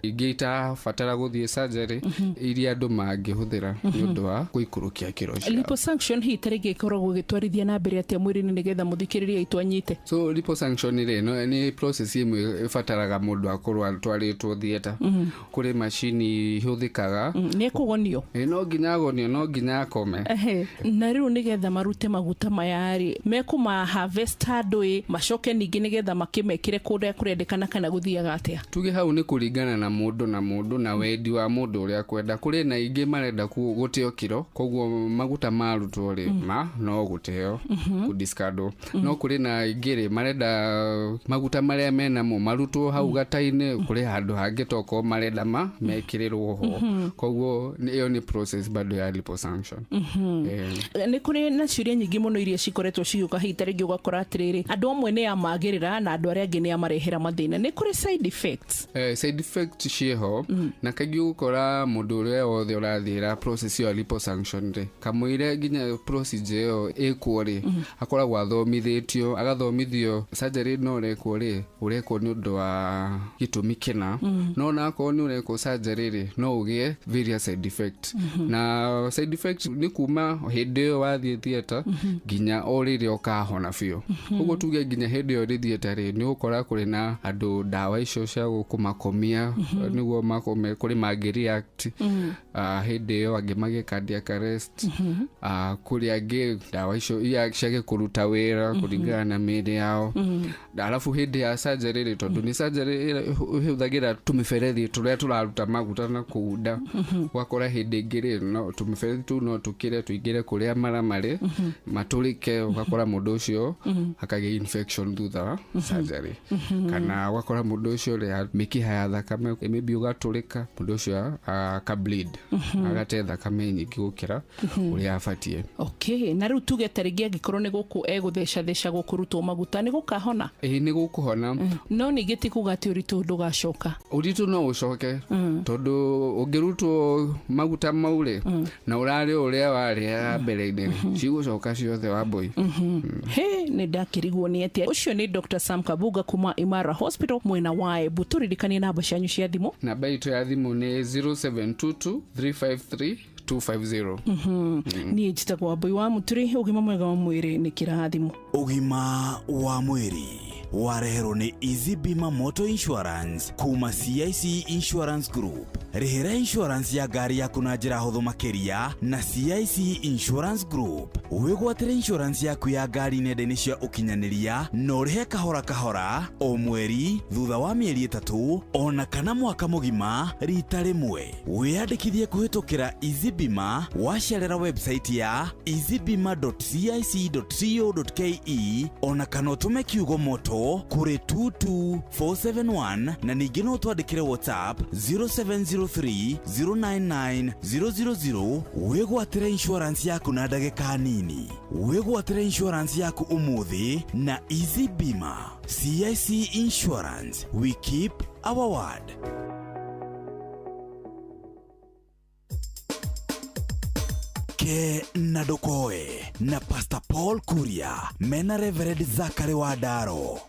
ingĩ itabatara gũthiĩ surgery iria andũ mangĩhũthĩra nĩ ũndũ wa gũikũrũkia kiro ciao. Liposuction hihi tarĩngĩ ĩkoragwo ĩgĩtwarithia na mbere atĩa mwĩrĩ-inĩ nĩgetha mũthikĩrĩria aitũ anyite? So liposuction rĩ, no nĩ process ĩmwe ĩbataraga mũndũ akorwo atwarĩtwo theatre. Kũrĩ macini ihũthĩkaga. Nĩ ekũgonio? No nginya agonio, no nginya akome. Na rĩu nĩgetha marute maguta maya rĩ, mekũma harvest handũ ĩ, macoke ningĩ nĩgetha makĩmekĩre kũrĩa kũrendekana kana gũthiaga atĩa? Tuge hau nĩ kũringana na mũndũ na mũndũ na wendi wa mũndũ ũrĩa kwenda. Kũrĩ na ingĩ marenda gũteo kiro, koguo maguta marutwo rĩ ma no gũteo kũdiscardwo. No kũrĩ na ingĩ rĩ marenda maguta marĩa menamo marutwo hau gata-inĩ, kũrĩ handũ hangĩ tokorwo marenda ma mekĩrĩrwo ho. Koguo ĩyo nĩ process bado ya liposuction. Nĩ kũrĩ na ciũria nyingĩ mũno iria cikoretwo cigĩũka hihi ta rĩngĩ ũgakora atĩrĩrĩ, andũ amwe nĩ amagĩrĩra na andũ arĩa angĩ nĩ amarehera mathĩna. Nĩ kũrĩ side effects? Side effects ciĩho, na kaingĩ ũgũkora mũndũ ũrĩa wothe ũrathiĩra process ya liposuction rĩ, kamũira nginya procedure ĩyo ĩkwo rĩ, akoragwo athomithĩtio, agathomithio surgery no ũrekwo rĩ, ũrekwo nĩ ũndũ wa gĩtũmi kĩna, no onakorwo nĩ ũrekwo surgery rĩ, no ũgĩe various side effects. Na side effects nĩ kuma hĩndĩ ĩyo wathiĩ theatre nginya o rĩrĩa ũkahona biũ. Koguo tuge nginya hĩndĩ ĩyo ũrĩ theatre rĩ, nĩ ũgũkora kũrĩ na andũ ndawa icio cia kũmakomia nĩguo makome, kũrĩ mangĩ react hĩndĩ ĩyo, angĩ magĩe cardiac arrest, kũrĩ angĩ ndawa Ndawa icio ciage kũruta wĩra kũringana na mĩĩrĩ yao. Alafu hĩndĩ ya surgery rĩ, tondũ nĩ surgery ĩhũthagĩra tũmĩberethi tũrĩa tũraruta maguta na kũu nda, ũgakora hĩndĩ ĩngĩ rĩ, no tũmĩberethi tũu no tũkĩre tũingĩre kũrĩa mara marĩ, matũrĩke, ũgakora mũndũ ũcio akagĩa infection thutha wa surgery. Kana ũgakora mũndũ ũcio rĩ, mĩkiha ya thakame maybe ũgatũrĩka, mũndũ ũcio aka bleed, agate thakame nyingĩ gũkĩra ũrĩa abatiĩ. Okay, na rĩu tuge ta rĩngĩ angĩkorwo nĩ gũkũ egũthecatheca gũkũrutwo maguta nĩ gũkahona? Ĩĩ, nĩ gũkũhona. No ningĩ ti kuga atĩ ũritũ ndũgacoka. Ũritũ no ũcoke, tondũ ũngĩrutwo maguta mau rĩ, na ũrarĩ ũrĩa warĩaga mbere-inĩ rĩ, cigũcoka ciothe Wambui. He, nĩ ndakĩrigwo nĩ atĩa. Ũcio nĩ Dr. Sam Kabuga kuma Imara Hospital mwena wa Embu. Tũririkanie namba cianyu cia thimũ. Namba itũ ya thimũ nĩ 0722 353 250. Niĩ njĩtagwo Wambui wa Mũturi. Ũgima mwega wa mwĩrĩ nĩ kĩrathimo. Ũgima wa mwĩrĩ wareherwo nĩ Easy Bima Motor Insurance kuma CIC Insurance Group. Rĩhĩra insurance ya ngari yaku na njĩra hũthũ makĩria na CIC Insurance Group. Wĩgwatĩre insurance yaku ya ngari nenda-inĩ cia ũkinyanĩria na ũrĩhe kahora kahora o mweri thutha wa mĩeri 3 ona kana mwaka mũgima rita rĩmwe. Wĩyandĩkithie kũhĩtũkĩra Easy Bima wacerera website ya easybima.cic.co.ke ona kana ũtũme kiugo moto kũrĩ 22471 na ningĩ no twandĩkĩre WhatsApp 0703 099 000. Wĩgwatĩre insurance yaku na ndagĩka nini. Wĩgwatĩre insurance yaku ũmũthĩ na Easy Bima. CIC Insurance, we keep our word. Ke na Ndokoe na Pastor Paul Kuria mena Reverend Zachary Wandaro.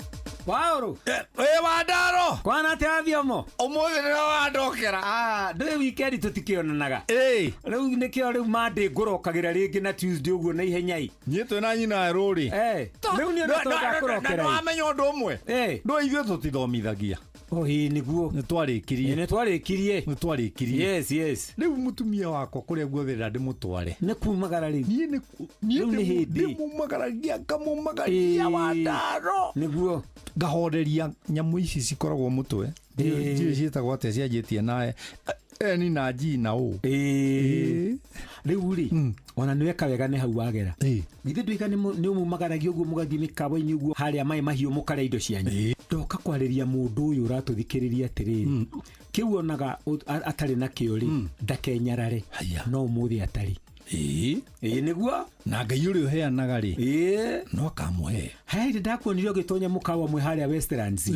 Paũrũ. Ĩ Wandaro. Kwana atĩa thiomo? Ũmũthĩ nĩwe wandokera. Ndũĩ weekend tũtikĩonanaga. Rĩu nĩkĩo rĩu Monday ngũrokagĩra rĩngĩ na Tuesday ũguo na ihenya ĩ. Niĩ twĩ na nyina rũrĩ. Rĩu niĩ nĩtondakũrokera. Na nĩwamenya ũndũ ũmwe. Ndũĩ ithuĩ tũtithomithagia. Ĩĩ nĩguo. Nĩtwarĩkirie. Nĩtwarĩkirie. Nĩtwarĩkirie. Yes, yes. Rĩu mũtumia wakwa kũrĩa guothe ndĩmũtware. Nĩ kumagara rĩu. Niĩ Rĩu nĩ hĩndĩ. ndĩmumagaragia ngamumagaria Wandaro. Nĩguo. Ngahoreria nyamũ ici cikoragwo mũtwe. Ndiũĩ ciĩtagwo atĩa cianjĩtie na N na G na O. Rĩu rĩ, ona nĩweka wega nĩ hau wagera. Githĩ ndũiga nĩ ũmumagaragia ũguo mũgathiĩ mĩkawa-inĩ ũguo harĩa maĩ mahiũ mũkarĩa indo cianyu. Ndoka kwarĩria mũndũ ũyũ ũratũthikĩrĩria atĩrĩrĩ, kĩu onaga atarĩ nakĩo rĩ, ndakenyarare, no ũmũthĩ atarĩ. Ĩĩ nĩguo. Na Ngai ũrĩa ũheanaga rĩ, no akamũhe. Hĩndĩ ndakuonire ũgĩtonya mũkawa ũmwe harĩa Westlands.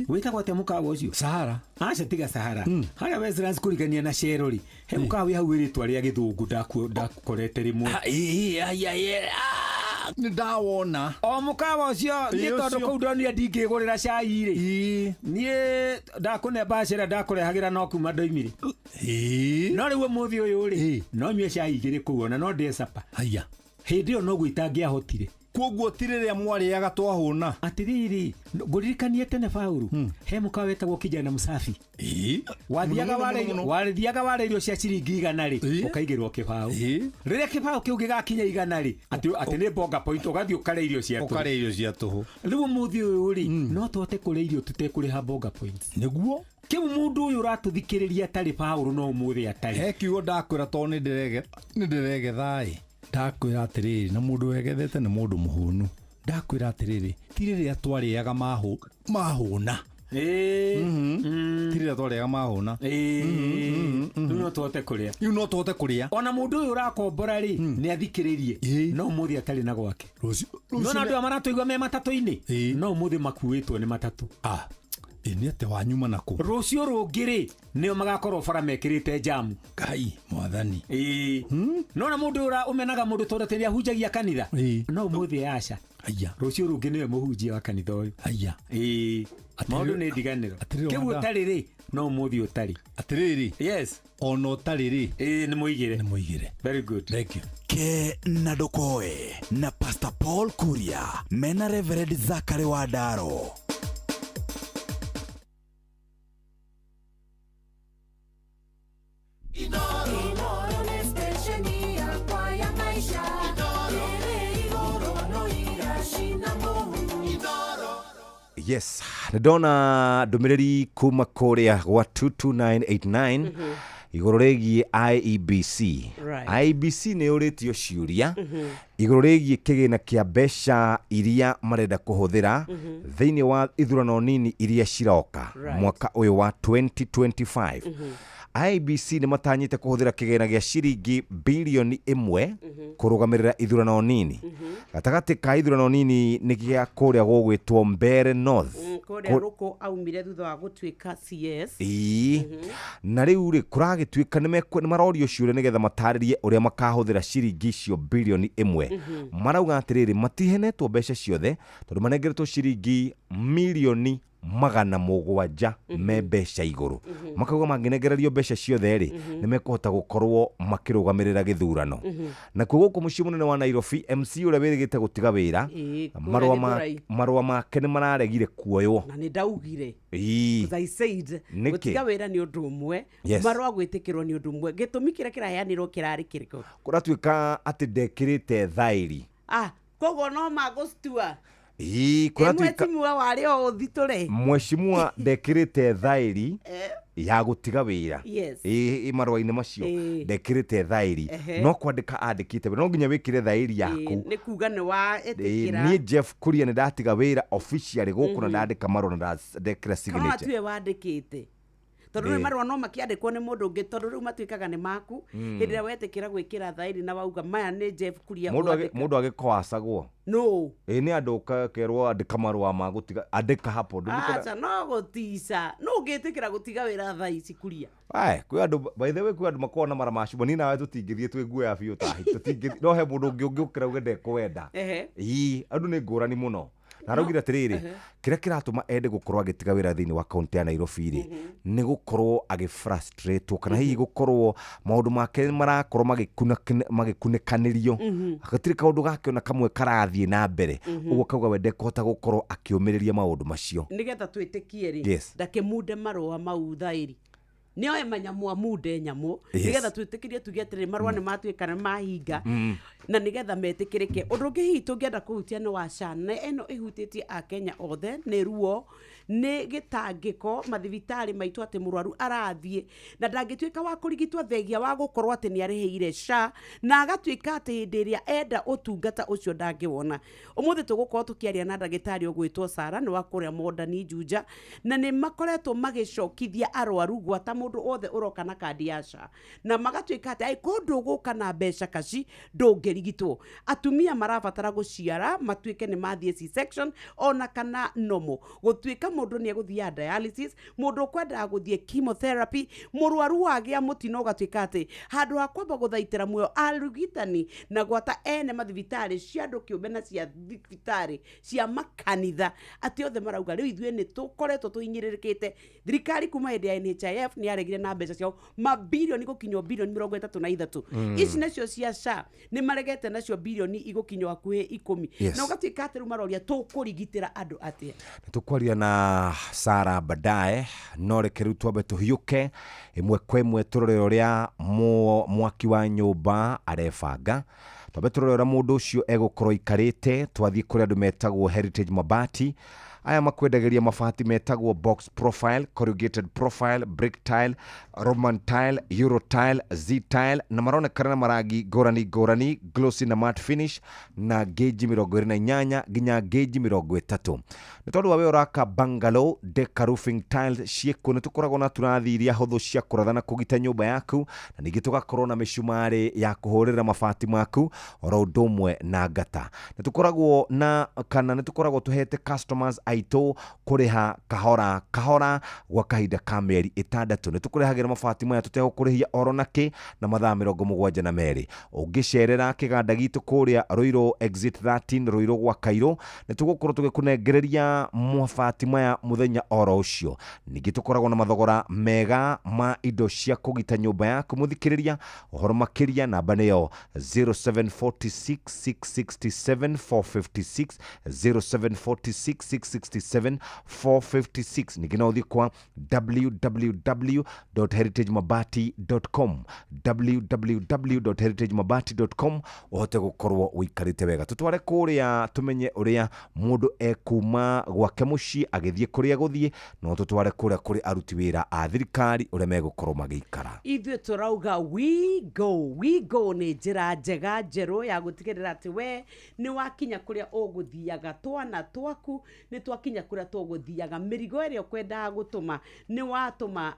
Wĩtagwo atĩa mũkawa ũcio? Sahara. Aca tiga Sahara. Harĩa Westlands kũrigania na Shell rĩ, he mũkawa wĩ hau wĩ rĩtwa rĩa gĩthũngũ ndakorete rĩmwe. Nĩ ndawona. O mũkawa ũcio niĩ tondũ kũu ndonire ndingĩgũrĩra cai rĩ, niĩ ndakũne bacĩra ndakũrehagĩra no kuma ndoimire. No rĩu ũmũthĩ ũyũ rĩ, no nyue cai igĩrĩ kũu ona no ndĩe capa. Haya. Hĩndĩ ĩyo no gwĩtangĩahotire. Koguo ti rĩrĩa mwarĩaga twahũna. Atĩrĩrĩ, ngũririkanie tene Paũrũ, he mũkawa wetagwo Kijana Msafi. Wathiaga warĩa irio cia ciringi 100 rĩ, ũkaigĩrwo kĩbaũ. Rĩrĩa kĩbaũ kĩu gĩgakinya 100 rĩ, atĩ nĩ bonga point ũgathiĩ ũkarĩa irio cia tũhũ. Ũkarĩa irio cia tũhũ. Rĩu ũmũthĩ ũyũ rĩ, no tũhote kũrĩa irio tũtekũrĩha bonga points. Nĩguo. Kĩu mũndũ ũyũ ũratũthikĩrĩria atarĩ Paũrũ no ũmũthĩ atarĩ. He kiugo ndakwĩra tondũ nĩ ndĩregetha ĩ. Ndakwĩra atĩrĩrĩ, na mũndũ wegethete nĩ mũndũ mũhũnu. Ndakwĩra atĩrĩrĩ, ti rĩrĩa twarĩaga mahũna. Ti rĩrĩa twarĩaga mahũna. Rĩu no tũhote kũrĩa. Rĩu no tũhote kũrĩa. Ona mũndũ ũyũ ũrakombora rĩ, nĩ athikĩrĩrie, no ũmũthĩ atarĩ na gwake. Nona andũ aya maratũigua me matatũ-inĩ, no ũmũthĩ makuĩtwo nĩ matatũ. Nĩ atĩ wanyuma nakũ. Rũciũ rũngĩ rĩ, nĩo magakorwo bara mekĩrĩte jamu. Ngai mwathani. Nona mũndũ ũrĩa ũmenaga mũndũ tondũ atĩ nĩahunjagia kanitha, no ũmũthĩ aca. Rũciũ rũngĩ nĩwe mũhunjia wa kanitha ũyũ. Maũndũ nĩ ndiganĩro. Kĩu ũtarĩ rĩ, no ũmũthĩ ũtarĩ. Atĩrĩrĩ. Yes. Ona ũtarĩ rĩ. Nĩ mũigĩre. Nĩ mũigĩre. Very good. Thank you. Ke na Ndokoe na Pastor Paul Kuria mena Reverend Zachary Wandaro. Inoro. Yes, nĩ ndona ndũmĩrĩri kuma kũrĩa gwa 22989 igũrũ rĩgiĩ IEBC. IEBC nĩ ũrĩtio ciũria igũrũ rĩgiĩ kĩgĩna kĩa mbeca iria marenda kũhũthĩra thĩinĩ wa ithurano nini iria ciroka mwaka ũyũ wa 2025. IEBC nĩ matanyĩte kũhũthĩra kĩgĩna gĩa ciringi bilioni 1 kũrũgamĩrĩra ithurano nini. Gatagatĩ ka ithurano nini nĩ gĩa kũrĩa gũgwĩtwo Mbeere North. Kũrĩa Rũkũ aumire thutha wa gũtuĩka CS. Ĩĩ. Na rĩu rĩ kũragĩtuĩka nĩ marorio ciũria nĩgetha matarĩrie ũrĩa makahũthĩra ciringi icio bilioni 1. Marauga atĩrĩrĩ, matihenetwo mbeca ciothe tondũ manengeretwo ciringi milioni 700 me mbeca igũrũ. Makauga mangĩnengererio mbeca ciothe rĩ, nĩ mekũhota gũkorwo makĩrũgamĩrĩra gĩthurano. Nakuo gũkũ mũciĩ mũnene wa Nairobi, MC ũrĩa wĩrĩgĩte gũtiga wĩra, Ĩĩ, kũrĩa Gĩthũrai. marũa make nĩ mararegire kuoywo. Na nĩ ndaugire. Ĩĩ. As I said, Nĩkĩ? gũtiga wĩra nĩ ũndũ ũmwe, marũa gwĩtĩkĩrwo nĩ ũndũ ũmwe. Gĩtũmi kĩrĩa kĩraheanirwo kĩrarĩ kĩrĩkũ? Kũratuĩka atĩ ndekĩrĩte thaĩri. Ah, koguo no magũcitua. Ĩĩ, kũratuĩka Mheshimiwa warĩ o ũthitũre. Mheshimiwa ndekĩrĩte thaĩri ya gũtiga wĩra. Ĩĩ, marũa-inĩ macio ndekĩrĩte thaĩri. No kwandĩka andĩkĩte, no nginya wĩkĩre thaĩri yaku. Nĩ kuga nĩ wa ĩtĩkĩra. Niĩ Jeff Kuria nĩ ndatiga wĩra officially gũkũ na ndandĩka marũa na ndekĩra Kana signature. tiwe wandĩkĩte. Tondũ rĩu marũa no makĩandĩkwo nĩ mũndũ ũngĩ, tondũ rĩu matuĩkaga nĩ maku. Hĩndĩ ĩrĩa wetĩkĩra gwĩkĩra thaĩri na wauga maya nĩ Jeff Kuria ũrandĩka. Mũndũ agĩkoacagwo. No. Ĩĩ, nĩ andũ ũkakerwo andĩka marũa ma gũtiga, andĩka hapo. Aca, no gũtica. No ũngĩtĩkĩra gũtiga wĩra thaa ici Kuria. Ae, kwĩ andũ, by the way, kwĩ andũ makoragwo na mara ma cuma. Niĩ nawe tũtingĩthiĩ twĩ nguo ya biũ tahi. Tũtingĩthiĩ. No he mũndũ ũngĩ ũngĩũkĩra uge ndekwenda. Ĩĩ, andũ nĩ ngũrani mũno. Na araugire atĩrĩrĩ, kĩrĩa kĩratũma ende gũkorwo agĩtiga wĩra thĩinĩ wa kaunti ya Nairobi rĩ, nĩ gũkorwo agĩfrustratwo kana hihi gũkorwo maũndũ make marakorwo magĩkunĩkanĩrio. Gũtirĩ kaũndũ gake ona kamwe karathiĩ na mbere. Ũguo kauga we ndekũhota gũkorwo akĩũmĩrĩria maũndũ macio. Nĩgetha twĩtĩkie rĩ, ndakĩmunde marũa mau thaĩri. Nĩoe manyamũ amunde nyamũ. Nĩgetha twĩtĩkĩrie tuge atĩrĩ, marũa nĩ matuĩka nĩ mahinga. Na nĩgetha metĩkĩrĩke. Ũndũ ũngĩ hihi tũngĩenda kũhutia nĩ wa SHA, na ĩno ĩhutĩtie Akenya othe, nĩ ruo, nĩ gĩtangĩko mathibitarĩ maitũ atĩ mũrwaru arathiĩ na ndangĩtuĩka wa kũrigitwo thengia wa gũkorwo atĩ nĩ arĩhĩire SHA, na agatuĩka atĩ hĩndĩ ĩrĩa enda ũtungata ũcio ndangĩwona. Ũmũthĩ tũgũkorwo tũkĩaria na ndagĩtarĩ ũgwĩtwo Sara, nĩ wa kũrĩa Modern Juja, na nĩ makoretwo magĩcokithia arwaru gwata mũndũ wothe ũroka na kandi ya SHA, na magatuĩka atĩ angĩkorwo ndũgũka na mbeca kaci ndũngĩrigitwo. Atumia marabatara gũciara matuĩke nĩ mathiĩ C-section ona kana normal. Gũtuĩka mũndũ nĩ egũthiaga dialysis, mũndũ ũkwendaga gũthiĩ chemotherapy, mũrwaru wagĩa mũtino ũgatuĩka atĩ handũ ha kwamba gũthaitĩra muoyo arigitani na gwata ene mathibitarĩ cia andũ kĩũmbe na cia thibitarĩ cia makanitha, atĩ othe marauga rĩu ithuĩ nĩ tũkoretwo tũhinyĩrĩrĩkĩte. Thirikari kuma hĩndĩ ya NHIF nĩ yaregire na mbeca ciao mabirioni gũkinywo bilioni 33. Ici nacio cia SHA nĩ maregete nacio bilioni igũkinywo hakuhĩ 10. Na ũgatuĩka atĩ rĩu maroria tũkũrigitĩra andũ atĩa. Nĩ tũkwaria na Sara baadaye, no reke rĩu twambe tũhiũke ĩmwe kwa ĩmwe tũrore ũrĩa mwaki wa nyũmba arebanga. Twambe tũrore ũrĩa mũndũ ũcio egũkorwo aikarĩte. Twathiĩ kũrĩa andũ metagwo Heritage Mabati. Aya makwendagĩria mabati metagwo box profile, corrugated profile, brick tile, Roman tile, Euro tile, Z tile, na maronekana na marangi ngũrani ngũrani, glossy na matte finish, na gauge 28 nginya gauge 30. Nĩ tondũ wa we ũraka bungalow, deca roofing tiles ciĩkuo, nĩ tũkoragwo na turathi iria hũthũ cia kũratha na kũgita nyũmba yaku, na ningĩ tũgakorwo na mĩcumarĩ ya kũhũrĩra mabati maku oro ũndũ ũmwe na ngata. Nĩ tũkoragwo na kana nĩ tũkoragwo tũhete customers aitũ kũrĩha kahora kahora gwa kahinda ka mĩeri 6. Nĩ tũkũrehagĩra mabati maya tũtegũkũrĩhia oro nakĩ na mathaa 72. Ũngĩcerera kĩganda gitũ kũrĩa Ruiru exit 13 Ruiru gwa Kairũ, nĩ tũgũkorwo tũgĩkũnengereria mabati maya mũthenya oro ũcio. Ningĩ tũkoragwo na mathogora mega ma indo cia kũgita nyũmba yaku. Mũthikĩrĩria ũhoro makĩria namba nĩyo 0746 667 456, 0746 667 667 456. Ningĩ no ũthiĩ kwa www.heritagemabati.com, www.heritagemabati.com, ũhote gũkorwo ũikarĩte wega. Tũtware kũrĩa tũmenye ũrĩa mũndũ ekuma gwake mũciĩ agĩthiĩ kũrĩa gũthiĩ, no tũtware kũrĩa kũrĩ aruti wĩra a thirikari ũrĩa megũkorwo magĩikara. Ithuĩ tũrauga we go, we go nĩ njĩra njega njerũ ya gũtigĩrĩra atĩ we nĩ wakinya kũrĩa ũgũthiaga, twana twaku nĩ twakinya kũrĩa tũgũthiaga, mĩrigo ĩrĩa ũkwendaga gũtũma nĩ watũma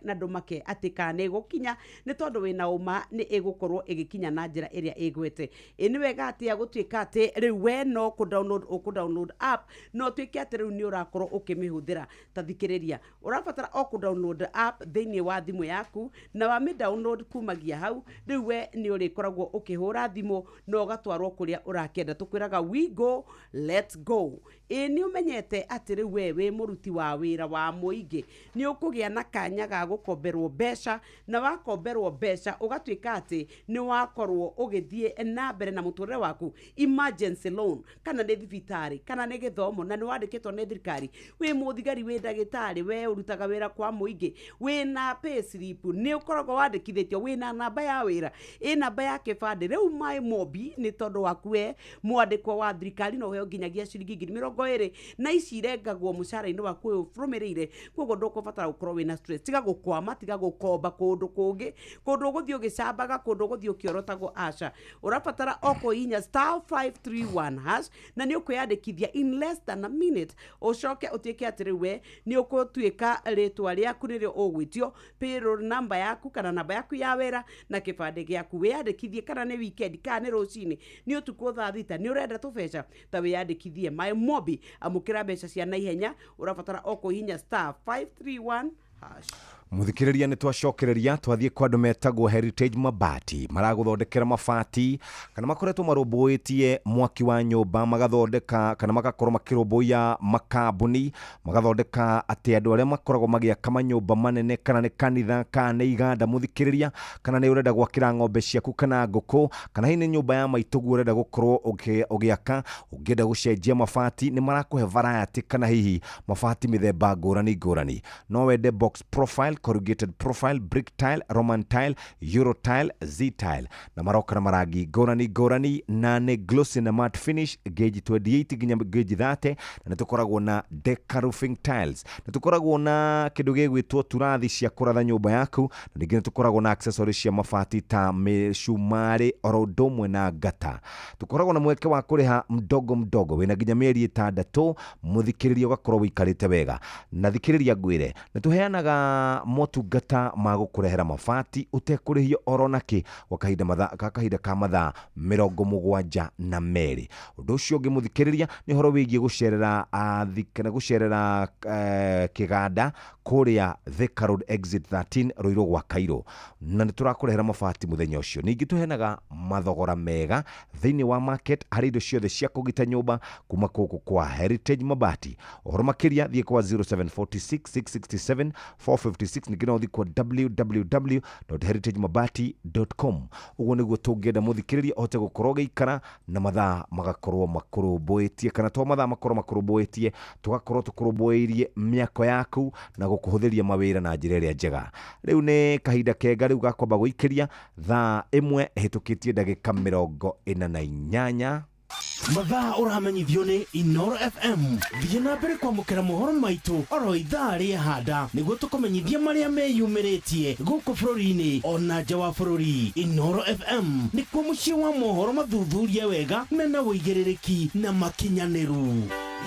na ndũmake atĩ kana nĩ ĩgũkinya, nĩ tondũ wĩna ũma nĩ ĩgũkorwo ĩgĩkinya na njĩra ĩrĩa ĩgwete. Ĩ nĩ wega atĩa gũtuĩka atĩ rĩu we no kũ-download ũkũ-download app, no ũtuĩke atĩ rĩu nĩ ũrakorwo ũkĩmĩhũthĩra. Ta thikĩrĩria, ũrabatara o kũ-download app thĩinĩ wa thimũ yaku, na wamĩ download kumagia hau rĩu we nĩ ũrĩkoragwo ũkĩhũra thimũ na ũgatwarwo kũrĩa ũrakĩenda. Tũkwĩraga we go, let's go. Ĩ nĩ ũmenyete atĩ rĩu we wĩ mũruti wa wĩra wa mũingĩ nĩ ũkũgĩa na kanya ga gũkomberwo mbeca, na wakomberwo mbeca ũgatuĩka atĩ nĩ wakorwo ũgĩthiĩ na mbere na mũtũrĩre waku, emergency loan, kana nĩ thibitarĩ, kana nĩ gĩthomo, na nĩ wandĩkĩtwo nĩ thirikari, wĩ mũthigari, wĩ ndagĩtarĩ, we ũrutaga wĩra kwa mũingĩ, wĩna pay slip, nĩ ũkoragwo wandĩkithĩtio, wĩna namba ya wĩra, ĩ namba ya kĩbandĩ. Rĩu maĩ mobi nĩ tondũ waku we mwandĩkwo wa thirikari no ũheo nginyagia ciringi 20,000, na ici irengagwo mũcara-inĩ waku ũyũ ũrũmĩrĩire. Koguo ndũkũbatara gũkorwo wĩna stress, tiga gũkwama, tiga gũkomba kũndũ kũngĩ, kũndũ ũgũthiĩ ũgĩcambaga, kũndũ ũgũthiĩ ũkĩorotagwo, aca. Ũrabatara o kũhihinya *531# na nĩ ũkwĩyandĩkithia in less than a minute, ũcoke ũtuĩke atĩ rĩu we nĩ ũgũtuĩka rĩtwa rĩaku nĩrĩo ũgwĩtio, payroll number yaku kana namba yaku ya wĩra na kĩbandĩ gĩaku. Wĩyandĩkithie kana nĩ weekend, kana nĩ rũcinĩ, nĩ ũtukũ thaa 6, nĩ ũrenda tũbeca, ta wĩyandĩkithie. My Mobi, amũkĩra mbeca cia naihenya, ũrabatara o kũhihinya *531#. Muthikiriria nĩ twacokereria twathiĩ kwa andũ metagwo Heritage Mabati, maragũthondekera mabati kana makoretwo marũmbũĩtie mwaki wa nyũmba, magathondeka kana magakorwo makĩrũmbũiya makambuni, magathondeka atĩ andũ arĩa makoragwo magĩaka manyũmba manene, kana nĩ kanitha, kana nĩ iganda, mũthikĩrĩria, kana nĩ ũrenda gwakĩra ng'ombe ciaku kana ngũkũ, kana hihi nĩ nyũmba ya maitũguo ũrenda gũkorwo ũgĩaka, ũngĩenda gũcenjia mabati, nĩ marakũhe variety kana hihi mabati mĩthemba ngũrani ngũrani. No wende box profile, corrugated profile, brick tile, Roman tile, Euro tile, Z tile, na maroka na marangi ngũrani ngũrani, na nĩ glossy na matte finish, gauge 28 nginya gauge 30, na nĩ tũkoragwo na deca roofing tiles, nĩ tũkoragwo na kĩndũ gĩgwĩtwo turathi cia kũratha nyũmba yaku, na ningĩ nĩ tũkoragwo na accessories cia mabati ta mĩcumarĩ oro ũndũ ũmwe na ngata. Tũkoragwo na mweke wa kũrĩha mdogo mdogo, wĩna nginya mĩeri 6, mũthikĩrĩria ũgakorwo wĩikarĩte wega. Na thikĩrĩria ngwĩre, nĩ tũheanaga motungata ma gũkũrehera mabati ũtekũrĩhio oro nakĩ gwa kahinda ka mathaa 72. Ũndũ ũcio ũngĩ mũthikĩrĩria nĩ ũhoro wĩgiĩ gũcerera kana gũcerera kĩganda kũrĩa Thika Road exit 13 Ruiru gwa Cairo, na nĩ tũrakũrehera mabati mũthenya ũcio. Ningĩ tũheanaga mathogora mega thĩinĩ wa market harĩ indo ciothe cia kũgita nyũmba kuma gũkũ kwa Heritage Mabati. Ũhoro makĩria thiĩ kwa 0746 667 456, ningĩ no ũthiĩ kwa www.heritagemabati.com. Ũguo nĩguo tũngĩenda mũthikĩrĩria ũhote gũkorwo ũgĩikara na mathaa magakorwo makũrũmbũĩtie, kana to mathaa makorwo makũrũmbũĩtie, tũgakorwo tũkũrũmbũĩirie mĩako yaku na gũkũhũthĩria mawĩra na njĩra ĩrĩa njega. Rĩu nĩ kahinda kega rĩu ga kwamba gũikĩria thaa 1 ĩhĩtũkĩtie ndagĩka 48. Mathaa ũramenyithio nĩ Inoro FM. Thiĩ na mbere kwamũkĩra mohoro maitũ oro ithaa rĩa handa nĩguo tũkũmenyithie marĩa meyumĩrĩtie gũkũ bũrũri-inĩ ona nja wa bũrũri. Inoro FM nĩkuo mũciĩ wa mohoro mathuthurie wega mena ũigĩrĩrĩki na makinyanĩru.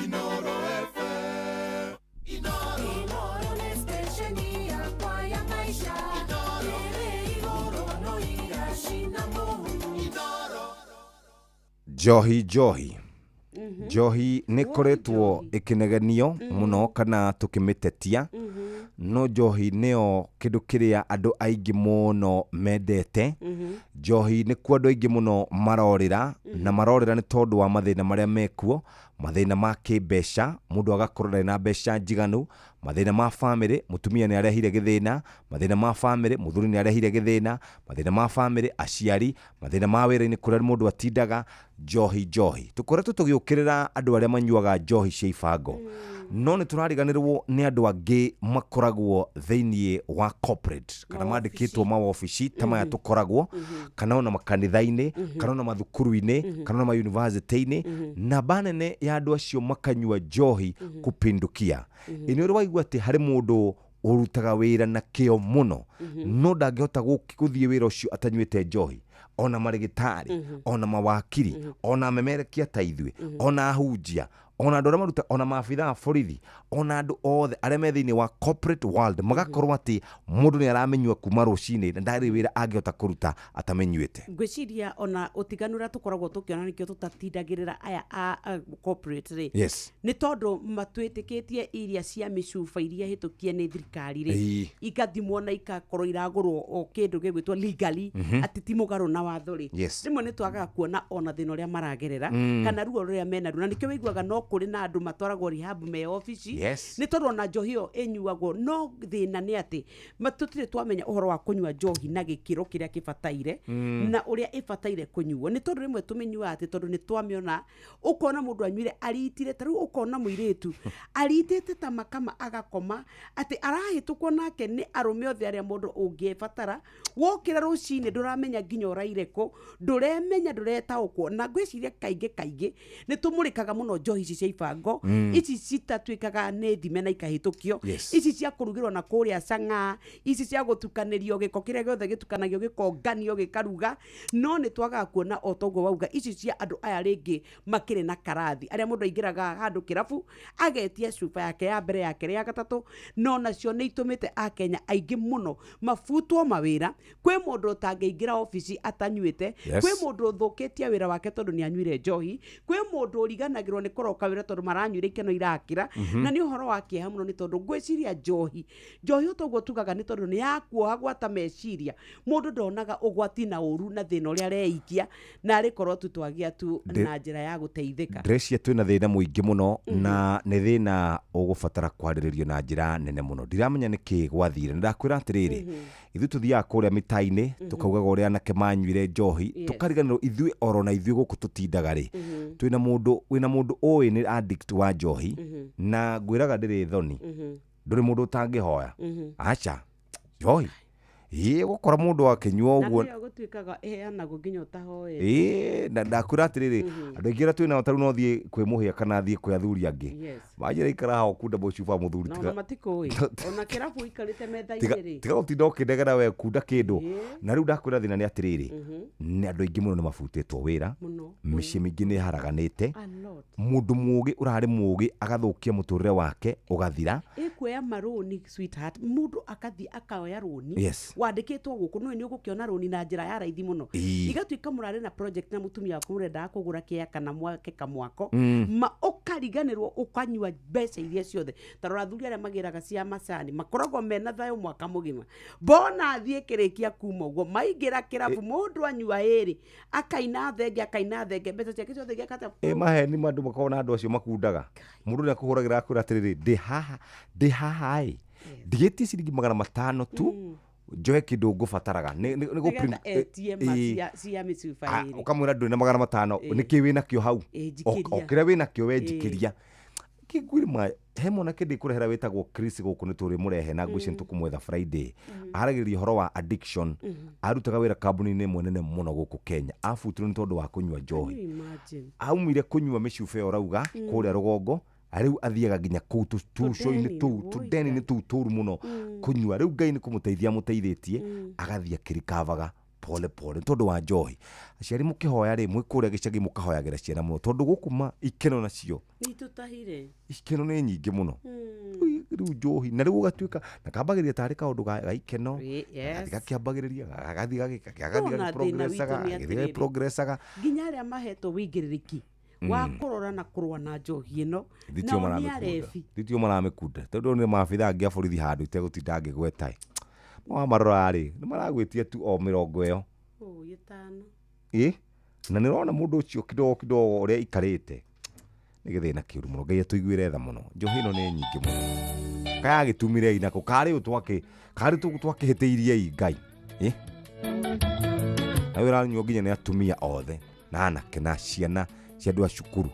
Inoro FM. Inoro nĩ station yakwa ya maisha. Ĩrĩ igũrũ no iracina mũhu. Njohi njohi njohi nĩ koretwo ĩkĩnegenio mũno kana tũkĩmĩtetia, No njohi nĩyo kĩndũ kĩrĩa andũ aingĩ mũno mendete. Njohi nĩkuo andũ aingĩ mũno marorĩra, na marorĩra nĩ tondũ wa mathĩna marĩa mekuo, mathĩna ma kĩmbeca, mũndũ agakorwo ndarĩ na mbeca njiganu, mathĩna ma famĩlĩ, mũtumia nĩ arehire gĩthĩna, mathĩna ma famĩlĩ, mũthuri nĩ arehire gĩthĩna, mathĩna ma famĩlĩ, aciari, mathĩna ma wĩra-inĩ kũrĩa mũndũ atindaga, njohi njohi. Tũkoretwo tũgĩũkĩrĩra andũ arĩa manyuaga njohi cia ibango, no nĩ tũrariganĩrwo nĩ andũ angĩ makoragwo thĩinĩ wa corporate kana mandĩkĩtwo mawobici ta maya tũkoragwo, kana ona makanitha-inĩ, kana ona mathukuru-inĩ, kana ona mayunivasĩtĩ-inĩ, namba nene ya andũ acio makanyua njohi kupindukia. Ĩ nĩ ũrĩ waigua atĩ harĩ mũndũ ũrutaga wĩra na kĩo mũno, no ndangĩhota gũthiĩ wĩra ũcio atanyuĩte njohi? Ona marĩgĩtarĩ, ona mawakiri, ona memerekia ta ithuĩ, ona ahunjia, ona andũ arĩa maruta, ona maabithaa a borithi, ona andũ othe arĩa me thĩinĩ wa corporate world, magakorwo atĩ mũndũ nĩ aramenyua kuma rũcinĩ na ndarĩ wĩra angĩhota kũruta atamenyuĩte. Ngwĩciria ona ũtiganu ũrĩa tũkoragwo tũkĩona nĩkĩo tũtatindagĩrĩra aya a corporate rĩ, nĩ tondũ matwĩtĩkĩtie iria cia mĩcuba iria hĩtũkie nĩ thirikari rĩ, ikathimwo na ikakorwo iragũrwo o kĩndũ gĩgwĩtwo legally, atĩ ti mũgarũ na watho rĩ. Rĩmwe nĩ twagaga kuona ona thĩna ũrĩa maragerera, kana ruo rũrĩa menaruo, na nĩkĩo wĩiguaga no kũrĩ na andũ matwaragwo rehab me obici, nĩ tondũ ona njohi ĩyo ĩnyuagwo. No thĩna nĩ atĩ tũtirĩ twamenya ũhoro wa kũnyua njohi na gĩkĩro kĩrĩa kĩbataire, na ũrĩa ĩbataire kũnyuo, nĩ tondũ rĩmwe tũmĩnyuaga atĩ tondũ nĩ twamĩona. Ũkona mũndũ anyuire aritire, ta rĩu ũkona mũirĩtu aritĩte ta makama agakoma, atĩ arahĩtũkwo nake nĩ arũme othe arĩa mũndũ ũngĩbatara. Wokĩra rũcinĩ ndũramenya nginya ũraire kũ, ndũremenya, ndũretaũkwo. Na ngwĩciria kaingĩ kaingĩ nĩ tũmũrĩkaga mũno njohi ici cia ibango, ici citatuĩkaga nĩ thime na ikahĩtũkio, ici cia kũrugĩrwo na kũrĩa cang'aa, ici cia gũtukanĩrio gĩko kĩrĩa gĩothe gĩtukanagio gĩkonganio gĩkaruga. No nĩ twagaga kuona o toguo wauga, ici cia andũ aya rĩngĩ makĩrĩ na karathi, arĩa mũndũ aingĩraga handũ kĩrabu agetia cuba yake ya mbere, ya kerĩ, ya gatatũ. No nacio nĩ itũmĩte akenya aingĩ mũno mabutwo mawĩra. Kwĩ mũndũ ũtangĩingĩra obici atanyuĩte, kwĩ mũndũ ũthũkĩtie wĩra wake tondũ nĩ anyuire njohi, kwĩ mũndũ ũriganagĩrwo nĩ kũroka wĩra tondũ maranyuire ikeno irakĩra. Na nĩ ũhoro wa kĩeha mũno, nĩ tondũ ngwĩciria njohi njohi ũtoguo tugaga nĩ tondũ nĩ yakuoha gwata meciria, mũndũ ndonaga ũgwati na ũru na thĩna ũrĩa areikia, na arĩkorwo tu twagia tu na njĩra ya gũteithĩka. Ndĩreciria twĩna thĩna mũingĩ mũno, na nĩ thĩna ũgũbatara kwarĩrĩrio na njĩra nene mũno. Ndiramenya nĩkĩ gwathire. Ndakwĩra atĩrĩrĩ, ithuĩ tũthiaga kũrĩa mĩta-inĩ tũkaugaga ũrĩa anake manyuire njohi, tũkariganĩrwo ithuĩ oro na ithuĩ gũkũ tũtindaga rĩ, twĩna mũndũ wĩna mũndũ ũĩ nĩ addict wa njohi, na ngwĩraga ndĩrĩ thoni, ndũrĩ mũndũ ũtangĩhoya aca njohi. Ĩĩ, gũkora mũndũ akĩnyua ũguo na nĩyo gũtuĩkaga ĩheanagwo nginya ũtahoete. Ĩĩ, na ndakwĩra atĩrĩrĩ, andũ aingĩ arĩa twĩnao tarĩu no thiĩ kwĩ mũhĩa kana thiĩ kwĩ athuri angĩ, manjĩra ikara haha ũkunde mũcuba mũthuri, na ona matikũĩ ona kĩrabu ũikarĩte metha-inĩ rĩ, tiga gũtinda ũkĩnegera we kunda kĩndũ. Na rĩu ndakwĩra thĩna nĩ atĩrĩrĩ, nĩ andũ aingĩ mũno nĩ mabutĩtwo wĩra, mĩciĩ mĩingĩ nĩ ĩharaganĩte, mũndũ mũũgĩ ũrarĩ mũũgĩ agathũkia mũtũrĩre wake ũgathira. Ĩkuoya marũni sweetheart, mũndũ akathiĩ akaoya rũni wandĩkĩtwo gũkũ, nĩ nĩ ũgũkĩona rũni na njĩra ya raithi mũno, igatuĩka mũrarĩ na project na mũtumia waku mũrendaga kũgũra kĩa kana mwake kamwako, ma ũkariganĩrwo ũkanyua mbeca iria ciothe. Ta rora athuri arĩa magĩraga cia macani makoragwo mena thayũ mwaka mũgima, bona athiĩ kĩrĩkia kuma ũguo maingĩra kĩrabu, mũndũ anyua ĩrĩ akaina thenge, akaina thenge, mbeca ciake ciothe igekata. Ĩ maheni ma andũ makoragwo na andũ acio makundaga, mũndũ nĩ akũhũragĩra akwĩra atĩrĩrĩ, ndĩ haha ndĩ haha ĩ ndigĩtie ciringi 500 tu njoe kĩndũ ngũbataraga nĩgetha etie ma cia mĩcuba ĩrĩ. Ũkamwĩra ndũrĩ na 500, nĩkĩ wĩnakĩo hau, o kĩrĩa wĩnakĩo we njikĩria. Kĩngwĩrĩ ma he mwanake ndĩkũrehera wĩtagwo Chris gũkũ, nĩ tũrĩmũrehe na ngwĩciria nĩtũkũmwetha Friday, aragĩrĩria ũhoro wa addiction. Arutaga wĩra kambuni-inĩ ĩmwe nene mũno gũkũ Kenya, abutirwo nĩ tondũ wa kũnyua njohi. Aumire kũnyua mĩcuba ĩyo ũrauga kũrĩa rũgongo, rĩu athiaga nginya kũu tũcũ-inĩ tũu tũndeni-inĩ tũu tũru mũno kũnyua. Rĩu Ngai nĩ kũmũteithia amũteithĩtie, agathiĩ akĩrikavaga pole pole nĩ tondũ wa njohi. Aciari mũkĩhoya rĩ, mwĩ kũrĩa gĩcagi mũkahoyagĩra ciana mũno, tondũ gũkũ ma ikeno nacio nĩitũtahire, ikeno nĩ nyingĩ mũno rĩu njohi, na rĩu ũgatuĩka na kambagĩrĩria tarĩ kaũndũ ga ikeno, gathiĩ gakĩambagĩrĩria, gagathiĩ gagĩprogressaga, nginya arĩa mahetwo wĩigĩrĩrĩki Wa kũrora na kũrũa na njohi ĩno Thitio nao nĩ maramĩkunda. arebi. Thitio maramĩkunda tondũ nĩ maabitha angĩ a borithi handũ itegũtinda ngĩgweta wamarora rĩ nĩ maragwĩtia tu o mĩrongo ĩyo. Ũ, ĩtano. Ĩ na nĩ ũrona mũndũ ũcio kidogo kidogo ũrĩa aikarĩte nĩ gĩthĩna kĩũru mũno. Ngai atũiguĩre tha mũno. Njohi ĩno nĩ nyingĩ mũno. Kaya gĩtumire nako karĩ ũ twakĩ karĩ twakĩhĩtĩirie i Ngai. Ĩ na wĩranyuo nginya nĩ atumia othe na anake na ciana cia andũ a cukuru.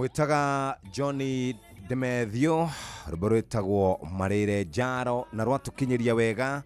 Tũmwĩtaga Johnny Demethio, rwĩmbo rwĩtagwo Marĩre Njaro, na rwatũkinyĩria wega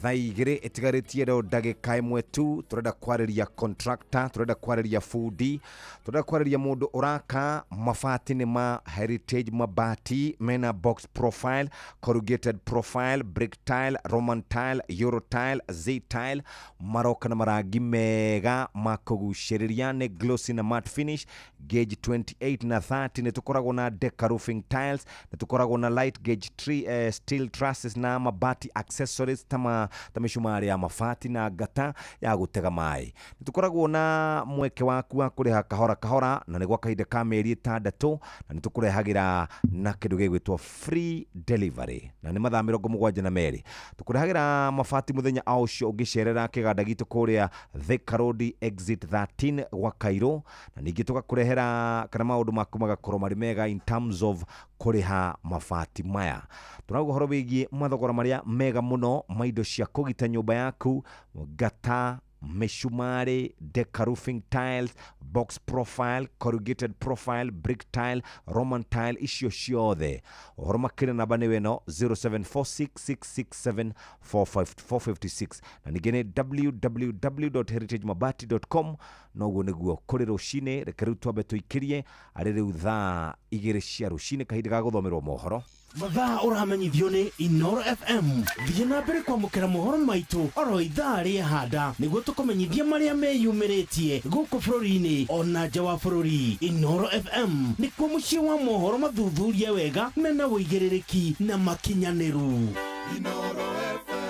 thaa 2 ĩtigarĩtie ro ndagĩka 1 tu. Tũrenda kwarĩria contractor, tũrenda kwarĩria bundi, tũrenda kwarĩria mũndũ ũraka mabati nĩ ma Heritage Mabati, mena box profile, corrugated profile, brick tile, Roman tile, Euro tile, Z tile, maroka na marangi mega ma kũgucĩrĩria, nĩ glossy na matte finish, gauge 28 na 30. Nĩ tũkoragwo na deca roofing tiles, nĩ tũkoragwo na light gauge tree, steel trusses na mabati accessories ta mĩcumarĩ ya mabati na ngata ya gũtega maĩ. Nĩ tũkoragwo na mweke waku wa kũrĩha kahora kahora, na nĩ gwa kahinda ka mĩeri 6, na nĩ tũkũrehagĩra na kĩndũ gĩgwĩtwo free delivery, na nĩ mathaa 72. Tũkũrehagĩra mabati mũthenya o ũcio ũngĩcerera kĩganda gitũ kũrĩa Thika Road exit 13 gwa Cairo, na ningĩ tũgakũrehera kana maũndũ maku magakorwo marĩ mega in terms of kũrĩha mabati maya. Tũrauga ũhoro wĩgiĩ mathogora marĩa mega mũno ma indo cia kũgita nyũmba yaku, ngata, mĩcumarĩ, deca roofing tiles, box profile, corrugated profile, brick tile, Roman tile, icio ciothe. Ũhoro makĩria namba nĩ ĩno 0746667456, na ningĩ nĩ www.heritagemabati.com. Noguo nĩguo kũrĩ rũcinĩ. Reke rĩu twambe tũikĩrie arĩ rĩu thaa 2 cia rũcinĩ, kahinda ga gũthomerwo mohoro. Mathaa ũramenyithio nĩ Inoro FM. Thiĩ na mbere kwamũkĩra mohoro maitũ oro ithaa rĩa handa, nĩguo tũkũmenyithie marĩa meyumĩrĩtie gũkũ bũrũri-inĩ ona nja wa bũrũri. Inoro FM nĩkuo mũciĩ wa mohoro mathuthurie wega mena ũigĩrĩrĩki na makinyanĩru. Inoro FM.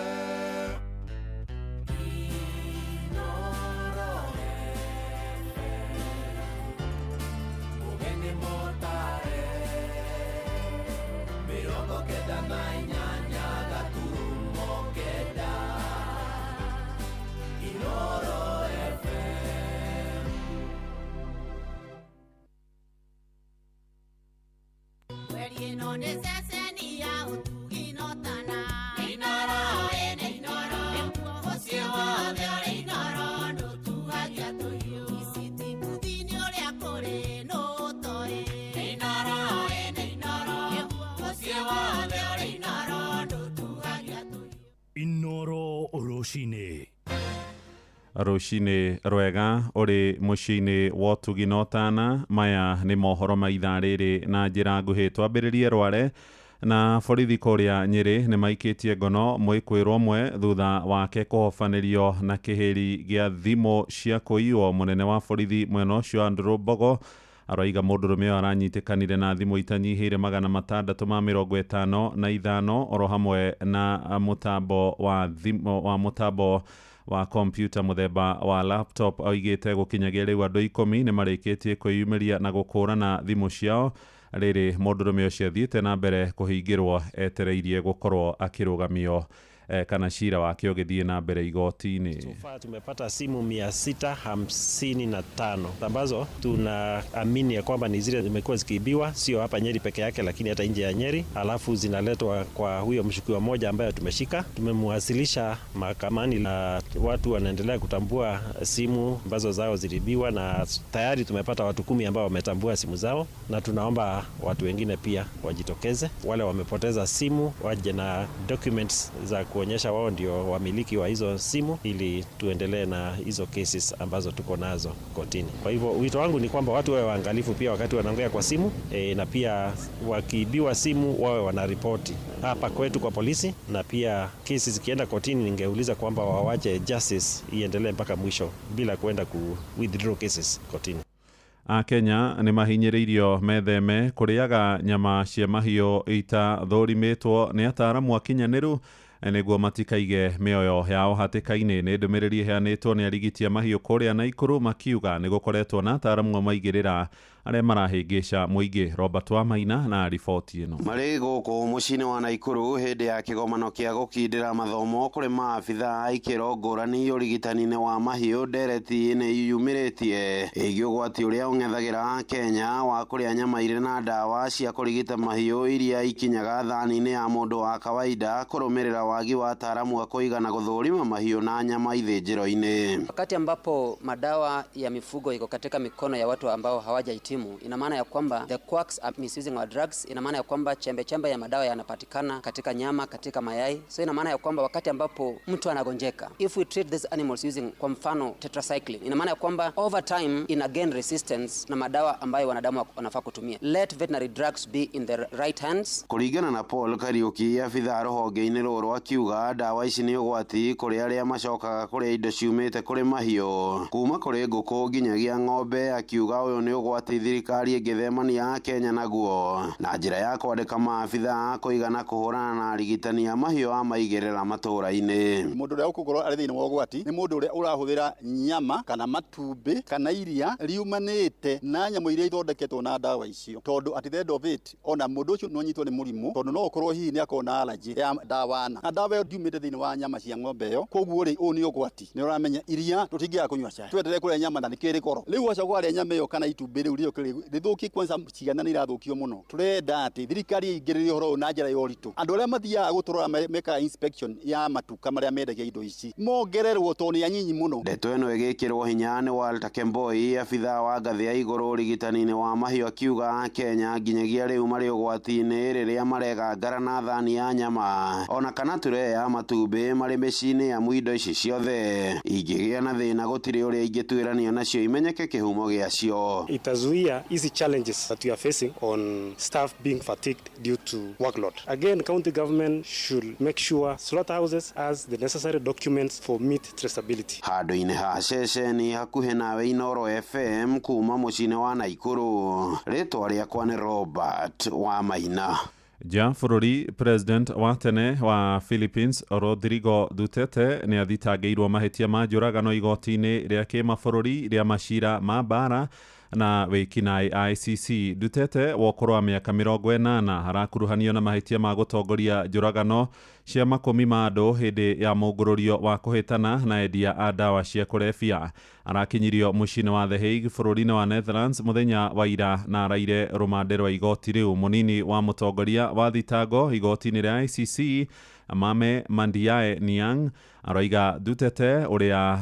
Inoro rũcinĩ. Rũcinĩ rwega ũrĩ mũciĩ-inĩ wa ũtugi na ũtana. Maya nĩ mohoro ma ithaa rĩrĩ na njĩra nguhĩ. Twambĩrĩrie Rware na borithi kũrĩa Nyĩrĩ nĩ maikĩtie ngono mwĩkwĩrwo ũmwe thutha wake kũhobanĩrio na kĩhĩri gĩa thimũ cia kũiywo. Mũnene wa borithi mwena ũcio Andrew Mbogo aroiga mũndũrũme ũyũ aranyitĩkanire na thimũ itanyihĩire 655 oro hamwe na mũtambo wa thimũ wa mũtambo wa kompyuta mũthemba wa laptop. Oigĩte gũkinyagia rĩu andũ 10 nĩ marĩkĩtie kwĩyumĩria na gũkũrana thimũ ciao. Rĩrĩ mũndũrũme ũcio athiĩte na mbere kũhingĩrwo etereirie gũkorwo akĩrũgamio kana cira wake ũgĩthiĩ na mbere igoti-inĩ. So far tumepata simu 655 ambazo tunaamini ya kwamba ni zile zimekuwa zikiibiwa, sio hapa Nyeri peke yake lakini hata nje ya Nyeri, alafu zinaletwa kwa huyo mshukiwa mmoja ambaye tumeshika. Tumemwasilisha mahakamani na watu wanaendelea kutambua simu ambazo zao ziliibiwa, na tayari tumepata watu 10 ambao wametambua simu zao, na tunaomba watu wengine pia wajitokeze. Wale wamepoteza simu waje na documents za kuonyesha wao ndio wamiliki wa hizo simu ili tuendelee na hizo cases ambazo tuko nazo kotini. Kwa hivyo wito wangu ni kwamba watu wawe waangalifu pia wakati wanaongea kwa simu, na pia wakiibiwa simu wawe wanaripoti hapa kwetu kwa polisi, na pia cases zikienda kotini ningeuliza kwamba wawache justice iendelee mpaka mwisho bila kuenda ku withdraw cases kotini. Akenya nĩ mahinyĩrĩirio metheme kũrĩaga nyama cia mahiũ itathũrimĩtwo nĩ ataaramu akinyanĩru nĩguo matikaige mĩoyo yao hatĩka-inĩ. Nĩ ndũmĩrĩri ĩheanĩtwo nĩ arigiti a mahiũ kũrĩa Naikuru makiuga nĩ gũkoretwo na ataaramu a maigĩrĩra arĩa marahĩngĩca mũingĩ. Robert Wamaina na riboti ĩno. Marĩ gũkũ mũciĩ-inĩ wa Naikuru hĩndĩ ya kĩgomano kĩa gũkindĩra mathomo kũrĩ maabithaa a ikĩro ngũrani ũrigitani-inĩ wa mahiũ, ndereti nĩ yumĩrĩtie ĩgiĩ ũgwati ũrĩa ũng'ethagĩra Kenya wa kũrĩa nyama irĩ na ndawa cia kũrigita mahiũ iria ikinyaga thani-inĩ ya mũndũ wa kawaida kũrũmĩrĩra wagi wa ataaramu a kũigana gũthũrima mahiũ na nyama ithĩnjĩro-inĩ. Wakati ambapo madawa ya mifugo iko katika mikono ya watu ambao hawajahitimu muhimu. Ina maana ya kwamba the quacks are misusing our drugs. Ina maana ya kwamba chembe chembe ya madawa yanapatikana katika nyama, katika mayai. So ina maana ya kwamba wakati ambapo mtu anagonjeka, if we treat these animals using kwa mfano tetracycline, ina maana ya kwamba over time ina gain resistance na madawa ambayo wanadamu wanafaa kutumia. Let veterinary drugs be in the right hands. Kũringana na Paul Kariuki, abithaa rũhonge-inĩ rũrũ, akiuga ndawa ici nĩ ũgwati kũrĩ arĩa macokaga kũrĩa indo ciumĩte kũrĩ mahiũ kuma kũrĩ ngũkũ nginyagia ng'ombe. Akiuga ũyũ nĩ ũgwati thirikari ĩngĩthemania a Kenya naguo na njĩra ya kwandĩka maabithaa kũigana kũhũrana na arigitani a mahiũ a maigĩrĩra matũũra-inĩ. Mũndũ ũrĩa ũkũkorwo arĩ thĩinĩ wa ũgwati nĩ mũndũ ũrĩa ũrahũthĩra nyama kana matumbĩ kana iria riumanĩte na nyamũ iria ithondeketwo na ndawa icio, tondũ at the end of it ona mũndũ ũcio no anyitwo nĩ mũrimũ, tondũ no ũkorwo hihi nĩ akorwo na allergy ya ndawa na ndawa ĩyo ndiumĩte thĩinĩ wa nyama cia ng'ombe ĩyo. Koguo rĩ, ũyũ nĩ ũgwati. Nĩ ũramenya iria tũtingĩaga kũnyua cai, twendelee kũrĩa nyama na nĩkĩrĩ goro. Rĩu wacoka warĩa nyama ĩyo kana itumbĩ rĩu rĩũke rĩthũkie, kwanza ciana nĩ irathũkio mũno. Tũrenda atĩ thirikari ĩingĩrĩre ũhoro ũyũ na njĩra ya ũritũ. Andũ arĩa mathiaga gũtũrora mekaga inspection ya matuka marĩa mendagia indo ici mongererwo, tondũ nĩ anyinyi mũno. Ndeto ĩno ĩgĩkĩrwo hinya nĩ Walter Kemboi, abithaa wa ngathĩ ya igũrũ ũrigitani-inĩ wa mahiũ, akiuga Kenya nginyagia rĩu marĩ ũgwati-inĩ rĩrĩa maregangara na thani ya nyama ona kana turee ya matumbĩ marĩ mĩciĩ-inĩ amu indo ici ciothe ingĩgĩa na thĩna gũtirĩ ũrĩa ingĩtuĩranio nacio imenyeke kĩhumo gĩacio. Itazuia hizi challenges that we are facing on staff being fatigued due to workload. Again, county government should make sure slaughterhouses has the necessary documents for meat traceability. Handũ-inĩ ha ceceni hakuhĩ nawe Inooro FM kuma mũciĩ-inĩ wa Naikuru, rĩtwa rĩakwa nĩ Robert wa Maina. Nja bũrũri, president wa tene wa Philippines Rodrigo Duterte nĩ athitangĩirwo mahĩtia ma njũragano igoti-inĩ rĩa kĩmabũrũri rĩa macira ma mbara na wĩkinaĩ ICC. Duterte wa ũkũrũ wa mĩaka 80 arakuruhanio na mahĩtia ma gũtongoria njũragano cia makũmi ma andũ hĩndĩ ya mũngũrũrio wa kũhĩtana na endia a ndawa cia kũrebia. Arakinyirio mũciĩ-inĩ wa The Hague bũrũri-inĩ wa Netherlands mũthenya wa ira na araire rũmande rwa igoti rĩu. Mũnini wa mũtongoria wa thitango igoti-inĩ rĩa ICC Mame Mandiae Niang aroiga Duterte ũrĩa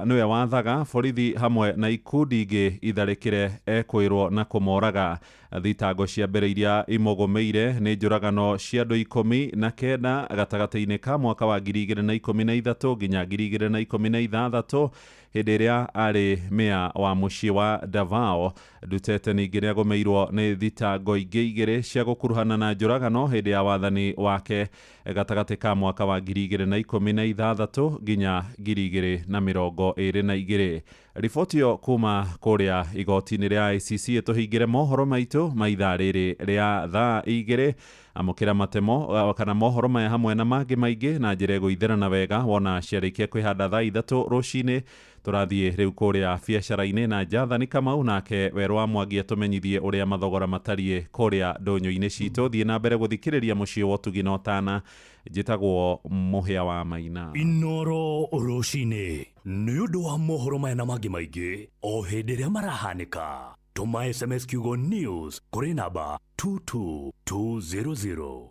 nĩwe wathaga borithi hamwe na ikundi ingĩ itharĩkĩre ekwĩrwo na kũmoraga. Thitango cia mbere iria imũgũmĩire nĩ njũragano cia andũ 19 gatagatĩ-inĩ ka mwaka wa 2013 nginya 2016 hĩndĩ ĩrĩa arĩ meya wa mũciĩ wa Davao. Duterte ningĩ nĩagũmĩirwo nĩ thitango ingĩ igĩrĩ cia gũkuruhana na njũragano hĩndĩ ya wathani wake gatagatĩ ka mwaka wa 2016 nginya 2022. Riboti ĩyo kuma kũrĩa igoti-inĩ rĩa ICC ĩtũhingĩre mohoro maitũ ma ithaa rĩrĩ rĩa thaa 2. Amũkĩra matemo kana mohoro maya hamwe na mangĩ maingĩ na njĩra ĩgũitherana wega wona ciarĩkia kwĩhanda thaa 3 rũcinĩ. Tũrathiĩ rĩu kũrĩa biacara-inĩ na Jathani Kamau, nake Werũ wa Mwangi atũmenyithie ũrĩa mathogora matariĩ kũrĩa ndũnyũ-inĩ citũ. Thiĩ na mbere gũthikĩrĩria mũciĩ wa ũtugi na ũtana. Njĩtagwo Mũhĩa wa Maina. Inooro rũcinĩ nĩ ũndũ wa mohoro maya na mangĩ maingĩ o hĩndĩ ĩrĩa marahanĩka. Tũma SMS kiugo news kũrĩ namba 22200.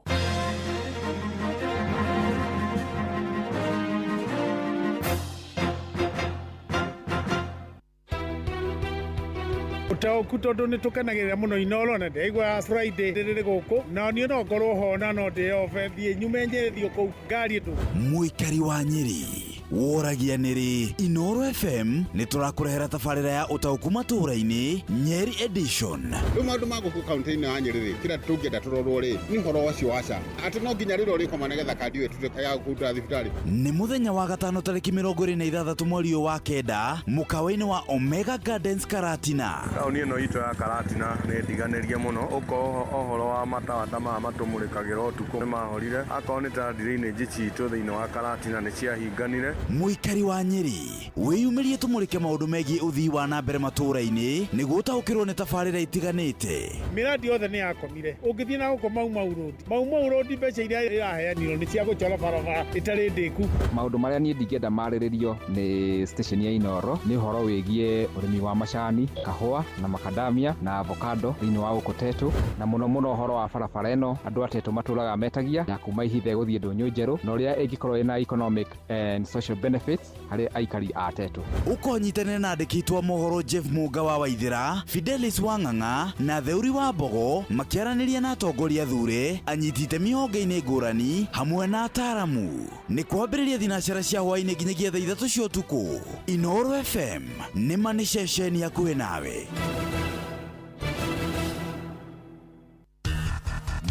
Ũtaũku tondũ nĩ tũkenagĩrĩra mũno Inooro na ndĩraigua Friday rĩrĩ gũkũ na niĩ no ngorwo ho na no ndĩobe thiĩ nyume Nyĩrĩ thiĩ kũu ngari tũ. Mũikari wa Nyĩrĩ woragia nĩrĩ Inooro FM nĩ tũrakũrehera tabarĩra ya ũtaũku matũũra-inĩ Nyeri edition. Rĩu maũndũ ma gũkũ kaunti-inĩ ya Nyĩrĩ rĩ, kĩrĩa tũngĩenda tũrorwo rĩ nĩ ũhoro ũcio wa SHA, atĩ no nginya rĩrĩa ũrĩkoma nĩgetha kandi ĩyo ĩtuĩke ya kũruta thibitarĩ. Nĩ mũthenya wa gatano tarĩki 26 mweri ũyũ wa kenda mũkawa-inĩ wa Omega Gardens Karatina. Taũni ĩno itũ ya Karatina nĩ ndiganĩrie mũno, ũkorwo ũhoro wa matawa ta maya matũmũrĩkagĩra ũtukũ nĩ mahorire, akorwo nĩ ta drainage citũ thĩinĩ wa Karatina nĩ ciahinganire. Mũikari wa Nyĩrĩ wĩyumĩrie tũmũrĩke maũndũ megiĩ ũthii wa na mbere matũũra-inĩ nĩguo ũtaũkĩrwo nĩ tabarĩra itiganĩte. Mĩradi yothe nĩ yakomire. Ũngĩthiĩ na gũkũ Mau Mau Road, Mau Mau Road mbeca iria iraheanirwo nĩ cia gũchora barabara ĩtarĩ ndĩku. Maũndũ marĩa niĩ ndingĩenda marĩrĩrio nĩ station ya Inooro nĩ ũhoro wĩgiĩ ũrĩmi wa macani, kahũa na makadamia na avocado thĩinĩ wa gũkũ Tetu, na mũno mũno ũhoro wa barabara ĩno andũ a Tetu matũraga metagia ya kuma Ihithe gũthiĩ Ndũnyũ Njerũ na ũrĩa ĩngĩkorwo ĩna economic and social financial benefits harĩ aikari a Tetu. Ũkonyitanĩra na andĩki a mohoro Jeff Mũnga wa Waithĩra, Fidelis Wang'ang'a na Theuri wa Mbogo makĩaranĩria na atongoria thure, anyiti itemi honge-inĩ ngũrani hamwe na ataaramu. Nĩ kwambĩrĩria thinacara cia hwaĩ-inĩ nginyagia thaa 3 cia ũtukũ. Inooro FM nĩ ma nĩ ceceni hakuhĩ nawe.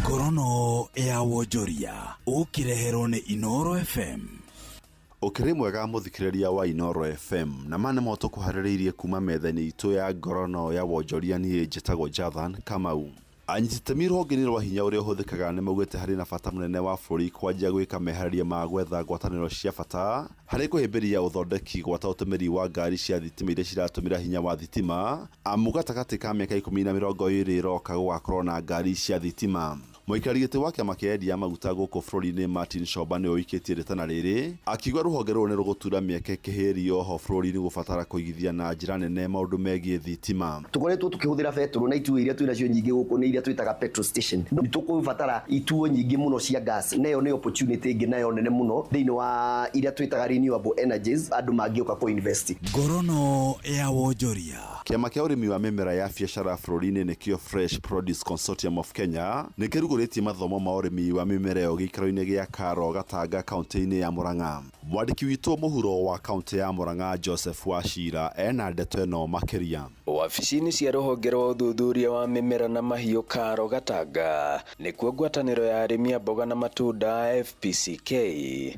Ngorono ya wonjoria ũkĩreherwo nĩ Inooro FM. Ũkĩrĩ mwega mũthikĩrĩria wa Inooro FM na ma nĩmo tũkũharĩrĩirie kuma metha-inĩ itũ ya ngorono ya wonjoria. Niĩ njĩtagwo Jathan Kamau. Anyiti itemi rũhonge-inĩ rwa hinya ũrĩa ũhũthĩkaga nĩ maugĩte harĩ na bata mũnene wa bũrũri kwanjia gwĩka meharĩria ma gwetha ngwatanĩro cia bata harĩ kũhĩmbĩria ũthondeki gwata ũtũmĩri wa ngari cia thitima iria ciratũmĩra hinya wa thitima, amu gatagatĩ ka mĩaka 10 na 20 ĩroka gũgakorwo na ngari cia thitima. Mũikarĩri gĩtĩ wa kĩama kĩa endia maguta gũkũ bũrũri-inĩ Martin Shomba nĩwe ũikĩtie rĩtana rĩrĩ, akiuga rũhonge rũrũ nĩ rũgũtura mĩeke kĩhĩrio ho bũrũri-inĩ gũbatara kũigithia na njĩra nene maũndũ megiĩ thitima. Tũkoretwo tũkĩhũthĩra betũrũ na ituo iria twĩnacio nyingĩ gũkũ nĩ iria twĩtaga petrol station. Nĩ tũkũbatara ituo nyingĩ mũno cia gas, na ĩyo nĩ opportunity ĩngĩ nayo nene mũno thĩinĩ wa iria twĩtaga renewable energies andũ mangĩũka kũ invest. Ngorono ya wonjoria. Kĩama kĩa ũrĩmi wa mĩmera ya biacara bũrũri-inĩ nĩkĩo Fresh Produce Consortium of Kenya nĩ kĩrugũrĩtie mathomo ma ũrĩmi wa mĩmera ĩyo gĩikaro-inĩ gĩa Karo Gatanga kaunti-inĩ ya Murang'a. Mwandĩki witũ mũhuro wa kaunti ya Murang'a Joseph Wachira ena ndeto ĩno makĩria. Wabici-inĩ cia rũhonge rwa ũthuthuria wa mĩmera na mahiũ Karo Gatanga nĩkuo ngwatanĩro ya arĩmi a mboga na matunda FPCK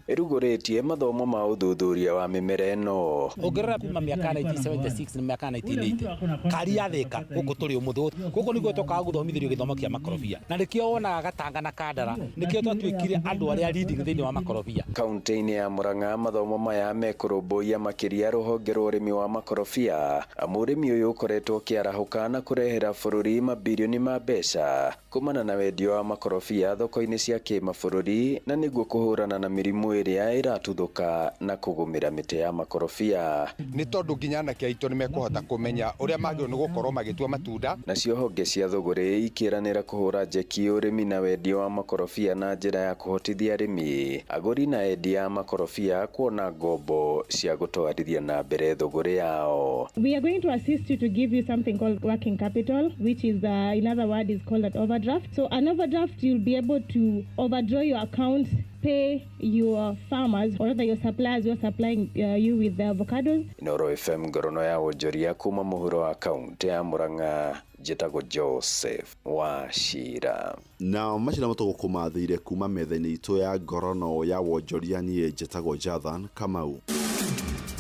ĩrugũrĩtie mathomo ma ũthuthuria wa mĩmera ĩno. Ũngĩrora kuma mĩaka 1976 na mĩaka 1980 kari ya Thika gũkũ tũrĩ ũmũthĩ gũkũ nĩguo tũkaga gũthomithĩrio gĩthomo kĩa makorobia na nĩkĩo wonaga Gatanga na Kandara nĩkĩo twatuĩkire andũ arĩa leading thĩinĩ wa makorobia. Kaunti-inĩ ya Murang'a mathomo maya mekũrũmbũiya makĩria rũhonge rwa ũrĩmi wa makorobia, amu ũrĩmi ũyũ ũkoretwo ũkĩarahũka na kũrehera bũrũri mabirioni ma mbeca kumana na wendia wa makorobia thoko-inĩ cia kĩmabũrũri na nĩguo kũhũrana na mĩrimũ ĩrĩa ĩratuthũka na kũgũmĩra mĩtĩ ya makorobia. Nĩ tondũ nginya anake aitũ nĩ mekũhota kũmenya ũrĩa magĩrĩirwo nĩ gũkorwo magĩtua matunda. Nacio honge cia thũgũrĩ ikĩranĩra kũhũra njeki ũrĩmi na wendia wa makorobia na njĩra ya kũhotithia arĩmi, agũri na endia a makorobia kuona ngombo cia gũtwarithia na mbere thũgũrĩ yao. We are going to assist you to give you something called working capital, which is in other words is called an overdraft. So an overdraft, you'll be able to overdraw your account, pay your farmers or rather your suppliers who are supplying you with the avocados. Inooro FM ngorono ya wonjoria kuma mũhuro wa kaunti ya Murang'a, njĩtagwo Joseph Wachira. Na macio nĩmo tũgũkũmathĩire kuma metha-inĩ itũ ya ngorono ya wonjoria. Niĩ njĩtagwo Jathan Kamau.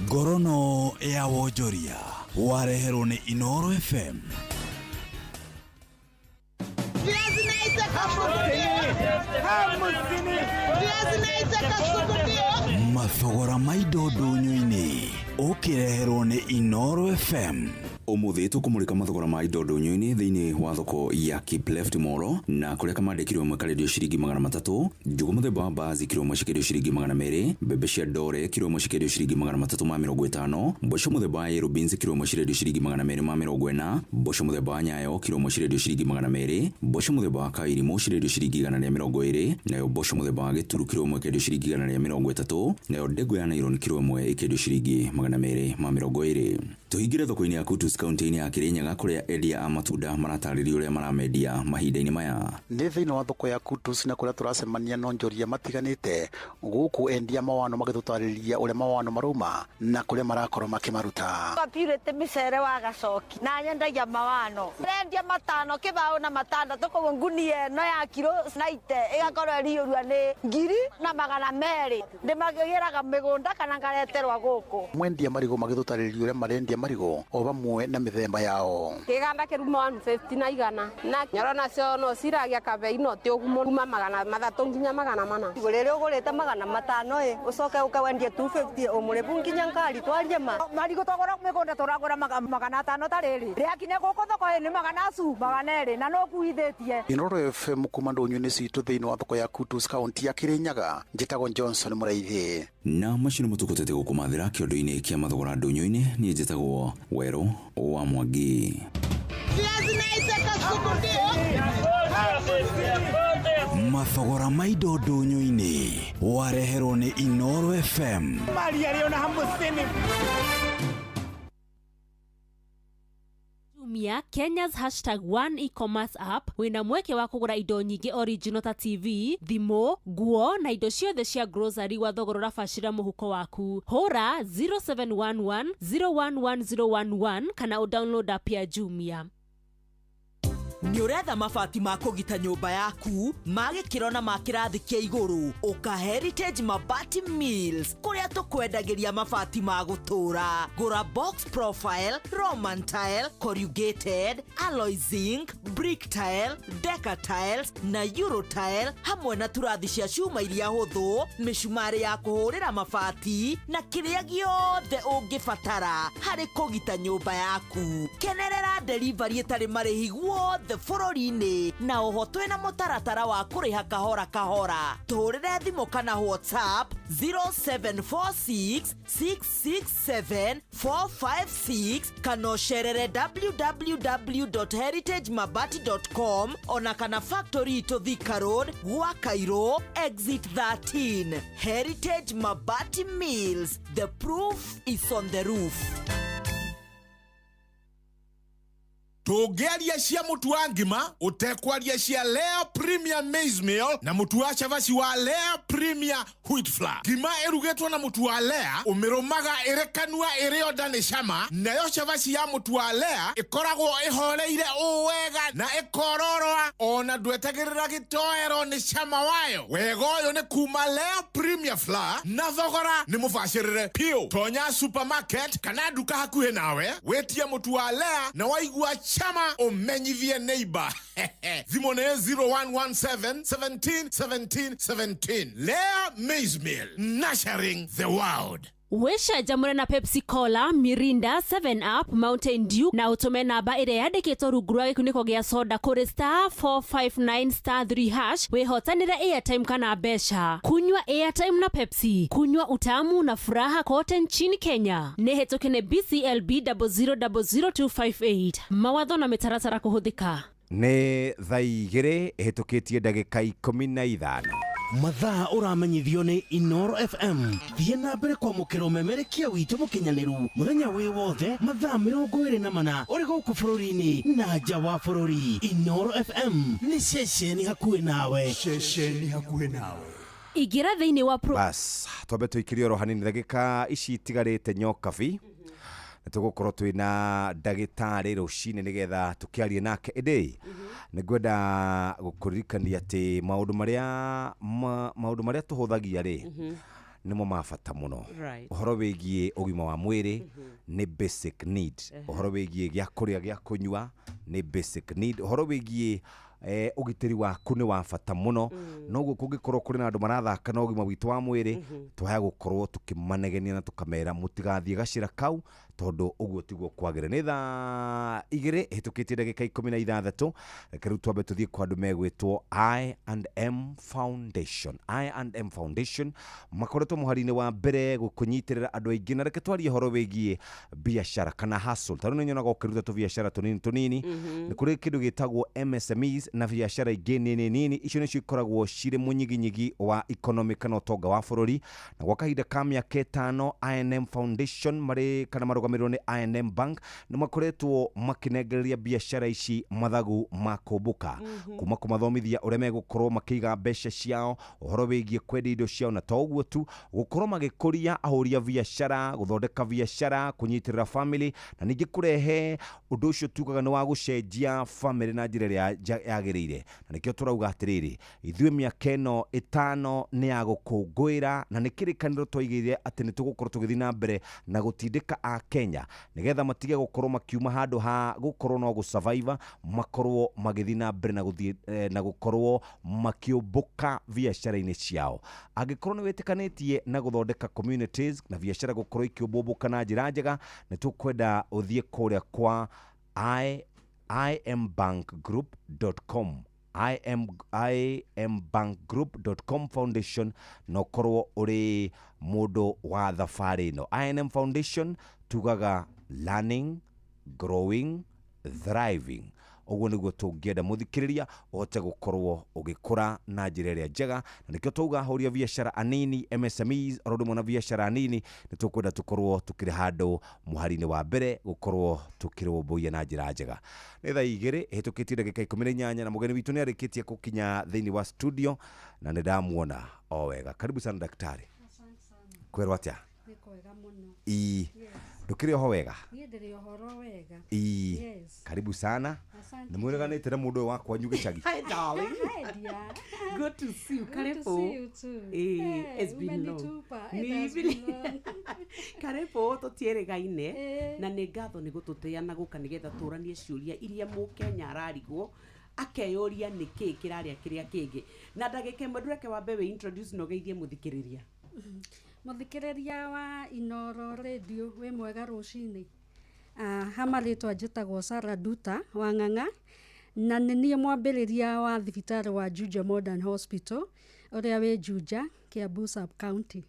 Ngorono ya wonjoria wareherwo nĩ Inooro FM. Mathogora ma indo ndũnyũ-inĩ ũkĩreherwo nĩ Inooro FM. Ũmũthĩ tũkũmũrĩka mathogora ma indo ndũnyũ-inĩ thĩinĩ wa thoko ya Kipleft Mall na kũrĩa kamande kiro ĩmwe karendio ciringi 300, njũgũ mũthemba wa mbaazi kiro ĩmwe cikĩendio ciringi 200, mbembe cia ndore kiro ĩmwe cikĩendio ciringi 350, mboco mũthemba wa yellow beans kiro ĩmwe cirendio ciringi 240, mboco mũthemba wa nyayo kiro ĩmwe cirendio ciringi 200, mboco mũthemba wa kairimũ cirendio ciringi 120, nayo mboco mũthemba wa gĩturu kiro ĩmwe ĩkendio ciringi 130, nayo ndengũ ya nylon kiro ĩmwe ĩkendio ciringi 220. Tũhingĩre thoko-inĩ ya Kutus kaunti-inĩ ya Kirinyaga kũrĩa endia a matunda maratarĩria ũrĩa maramendia mahinda-inĩ maya. Nĩ thĩinĩ wa thoko ya Kutus na kũrĩa tũracemania na onjoria matiganĩte gũkũ endia mawano magĩtũtarĩria ũrĩa mawano marauma na kũrĩa marakorwo makĩmaruta. Twapirĩte mĩcere wa gacoki na nyendagia mawano rendia 5 kĩbaũ na 6 koguo ngunia ĩno ya kiro 90 ĩgakorwo ĩriyũrua nĩ 1200. Ndĩmagĩraga mĩgũnda kana ngareterwa gũkũ. Mwendia marigũ magĩtũtarĩria ũrĩa marendia marigũ o vamwe na mĩthemba yao. Kĩganda kĩruma 150 na 100 na nyoro nacio no ciragia kabei no ti ũguo kuma 300 nginya 400. Igũrĩ ũgũrĩte 500 ĩ ũcoke ũkawendie 250 ũmũrĩbu nginya ngari twarie ma. Marigũ twagũra mĩgũnda tũragũra 500 ta rĩrĩ rĩakinya gũkũ thoko ĩ nĩ 200 na no kuithĩtie. Inooro FM kuma ndũnyũ-inĩ citũ thĩinĩ wa thoko ya Kutus kaunti ya Kirinyaga, njĩtagwo Johnson Mũraithi. Na macio nĩmo tũkũtete gũkũmathĩra kĩondo-inĩ kĩa mathogora ndũnyũ-inĩ. Niĩ njĩtagwo Werũ wa Mwangi. Mathogora ma indo ndũnyũ-inĩ wareherwo nĩ Inoro FM. Mali arĩ ona hamũcini. Jumia, Kenya's #1 e-commerce app, wĩna mweke wa kũgũra indo nyingĩ original ta TV, thimũ, nguo na indo ciothe cia grocery gwa thogora ũrabacĩra mũhuko waku. Hũra 0711 011011 kana ũdownload app ya Jumia. Nĩ ũretha mabati ma kũgita nyũmba yaku ma gĩkĩro na ma kĩrathi kĩa igũrũ? Ũka Heritage Mabati Mills, kũrĩa tũkwendagĩria mabati ma gũtũũra. Gũra box profile, roman tile, corrugated, alloy zinc, brick tile, deca tiles na euro tile, hamwe na turathi cia cuma iria hũthũ, mĩcumarĩ ya kũhũrĩra mabati na kĩrĩa gĩothe ũngĩbatara harĩ kũgita nyũmba yaku. Kenerera delivery ĩtarĩ marĩhi guothe bũrũri-inĩ, na oho twĩna mũtaratara wa kũrĩha kahora kahora. Tũhũrĩre thimũ kana WhatsApp 0746 667 456 kana ũcerere www.heritagemabati.com, ona kana factory itũ Thika Road, gwa Cairo exit 13. Heritage Mabati Mills, the proof is on the roof. Tũngĩaria cia mũtu wa ngima ũtekwaria cia Lea Premier Maize Meal na mũtu wa cabaci wa Lea Premier Wheat Flour. Ngima ĩrugĩtwo na mũtu wa Lea ũmĩrũmaga ĩrĩ kanua ĩrĩ onda nĩ cama, nayo cabaci ya mũtu wa Lea ĩkoragwo ĩhoreire ũũ wega na ĩkororoa, ona ndwetagĩrĩra gĩtoero nĩ cama wayo. Wega ũyũ nĩ kuma Lea Premier Flour na thogora nĩ mũbacĩrĩre piũ. Tonya supermarket kana nduka hakuhĩ nawe wĩtie mũtu wa Lea, na waigua chama umenyithie neighbor. Thimũ nĩ 0117 17 17 17. Lea Maize Meal, nurturing the world. Wĩcanjamũre na Pepsi Cola, Mirinda, 7 Up, Mountain Dew na ũtũme namba ĩrĩa yandĩkĩtwo rungu rwa gĩkunĩko gĩa soda kũrĩ *459*3# wĩhotanĩre airtime kana mbeca. Kunywa airtime na Pepsi, kunywa utamu na furaha kote nchini Kenya. Nĩ hĩtũke nĩ BCLB 0000258. Mawatho na mĩtaratara kũhũthĩka. Nĩ thaa 2 ĩhĩtũkĩtie ndagĩka 15. Mathaa ũramenyithio nĩ Inoro FM. Thiĩ na mbere kwamũkĩra ũmemerekia witũ mũkinyanĩru mũthenya wĩ wothe mathaa 24 ũrĩ gũkũ bũrũri-inĩ na nja wa bũrũri. Inoro FM nĩ ceceni hakuhĩ nawe. Ceceni hakuhĩ nawe. Ingĩra thĩinĩ wa pro. Bas, twambe tũikĩrie oro hanini ndagĩka ici itigarĩte nyokabi. Nĩtũgũkorwo twĩna ndagĩtarĩ rũcinĩ nĩgetha tũkĩarie nake. Ĩndĩ nĩngwenda gũkũririkania atĩ maũndũ marĩa tũhũthagia rĩ nĩmo ma bata mũno. Ũhoro wĩgiĩ ũgima wa mwĩrĩ nĩ basic need. Ũhoro wĩgiĩ gĩa kũrĩa gĩa kũnyua nĩ basic need. Ũhoro wĩgiĩ ũgitĩri waku nĩ wa bata mũno. Noguo kũngĩkorwo kũrĩ na andũ marathaka na ũgima witũ wa mwĩrĩ, twaya gũkorwo tũkĩmanegenia na tũkamera mũtigathiĩ gacĩra kau, tondũ ũguo tiguo kwagĩrĩire. Nĩ thaa 2 ĩhĩtũkĩtie ndagĩka 16. Reke rĩu twambe tũthiĩ kwa andũ megwĩtwo I&M Foundation. I&M Foundation makoretwo mũhari-inĩ wa mbere gũkũnyitĩrĩra andũ aingĩ, na reke twarie ũhoro wĩgiĩ biacara kana hustle. Ta rĩu nĩ nyonaga ũkĩruta tũbiacara tũnini tũnini. Nĩ kũrĩ kĩndũ gĩtagwo MSMEs na biacara ingĩ nini nini, icio nĩcio ikoragwo cirĩ mũnyiginyigi wa economy kana ũtonga wa bũrũri. Na gwa kahinda ka mĩaka 5 I&M Foundation marĩ kana marũgamĩrĩirwo nĩ I&M Bank nĩ makoretwo makĩnengereria biacara ici mathagu ma kũmbũka, kuma kũmathomithia ũrĩa megũkorwo makĩiga mbeca ciao, ũhoro wĩgiĩ kwendia indo ciao, na to ũguo tu, gũkorwo magĩkũria ahũri a biacara, gũthondeka biacara, kũnyitĩrĩra family, na ningĩ kũrehe ũndũ ũcio tugaga nĩ wa gũcenjia family na njĩra ĩrĩa yagĩrĩire. Na nĩkĩo tũrauga atĩrĩrĩ, ithuĩ mĩaka ĩno 5 nĩ ya gũkũngũĩra, na nĩ kĩrĩkanĩro twaigĩire atĩ nĩ tũgũkorwo tũgĩthiĩ na mbere na gũtindĩka a Kenya nĩgetha matige gũkorwo makiuma handũ ha gũkorwo no gũsurvive, makorwo magĩthiĩ na mbere na gũthiĩ na gũkorwo makĩũmbũka biacara-inĩ ciao. Angĩkorwo nĩ wĩtĩkanĩtie na gũthondeka communities na biacara gũkorwo ikĩũmbũka na njĩra njega, nĩ tũkwenda ũthiĩ kũrĩa kwa imbankgroup.com, imbankgroup.com foundation, na ũkorwo ũrĩ mũndũ wa thabarĩ ĩno. I&M Foundation tugaga learning, growing, thriving. Ũguo nĩguo tũngĩenda mũthikĩrĩria ũhote gũkorwo ũgĩkũra na njĩra ĩrĩa njega, na nĩkĩo twauga ahũri a biacara anini, MSMEs, oro ũndũ ũmwe na biacara nini, nĩ tũkwenda tũkorwo tũkĩrĩ handũ mũhari-inĩ wa mbere gũkorwo tũkĩrũmbũiya na njĩra njega. Nĩ thaa 2 ĩhĩtũkĩtie ndagĩka 18, na mũgeni witũ nĩ arĩkĩtie gũkinya thĩinĩ wa studio na nĩ ndamuona o wega. Karibu sana daktari. Kwĩrwo atĩa? Nĩ kwega mũno. Ii, ndũkĩrĩ oho wega? Niĩ ndĩrĩ ũhoro wega. Ii. Yes. Karibu sana. Asante. Nĩ mwĩrĩganĩte na mũndũ ũyũ wa kwanyu gĩcagi? Hi, darling. Hi, dear. Good to see you. Good to Karibu. see you too. Eh, Hey, it's been long. umenitupa. It Ni has vile- been long. Karibu tũtiĩrĩgaine Eh. na nĩ ngatho nĩ gũtũtĩa na gũka nĩgetha tũranie ciũria iria mũkenya ararigwo akeyũria nĩkĩ kĩrarĩa kĩrĩa kĩngĩ. Na ndagĩka ĩmwe ndũreke wambe wĩ introduce na ũgeithie mũthikĩrĩria. Mũthikĩrĩria wa Inoro Radio, wĩ mwega rũcinĩ. Ha marĩtwa njĩtagwo Sarah Duta wa Ng'ang'a, na nĩ niĩ mwambĩrĩria wa thibitarĩ wa Juja Modern Hospital ũrĩa wĩ Juja, Kiambu sub county.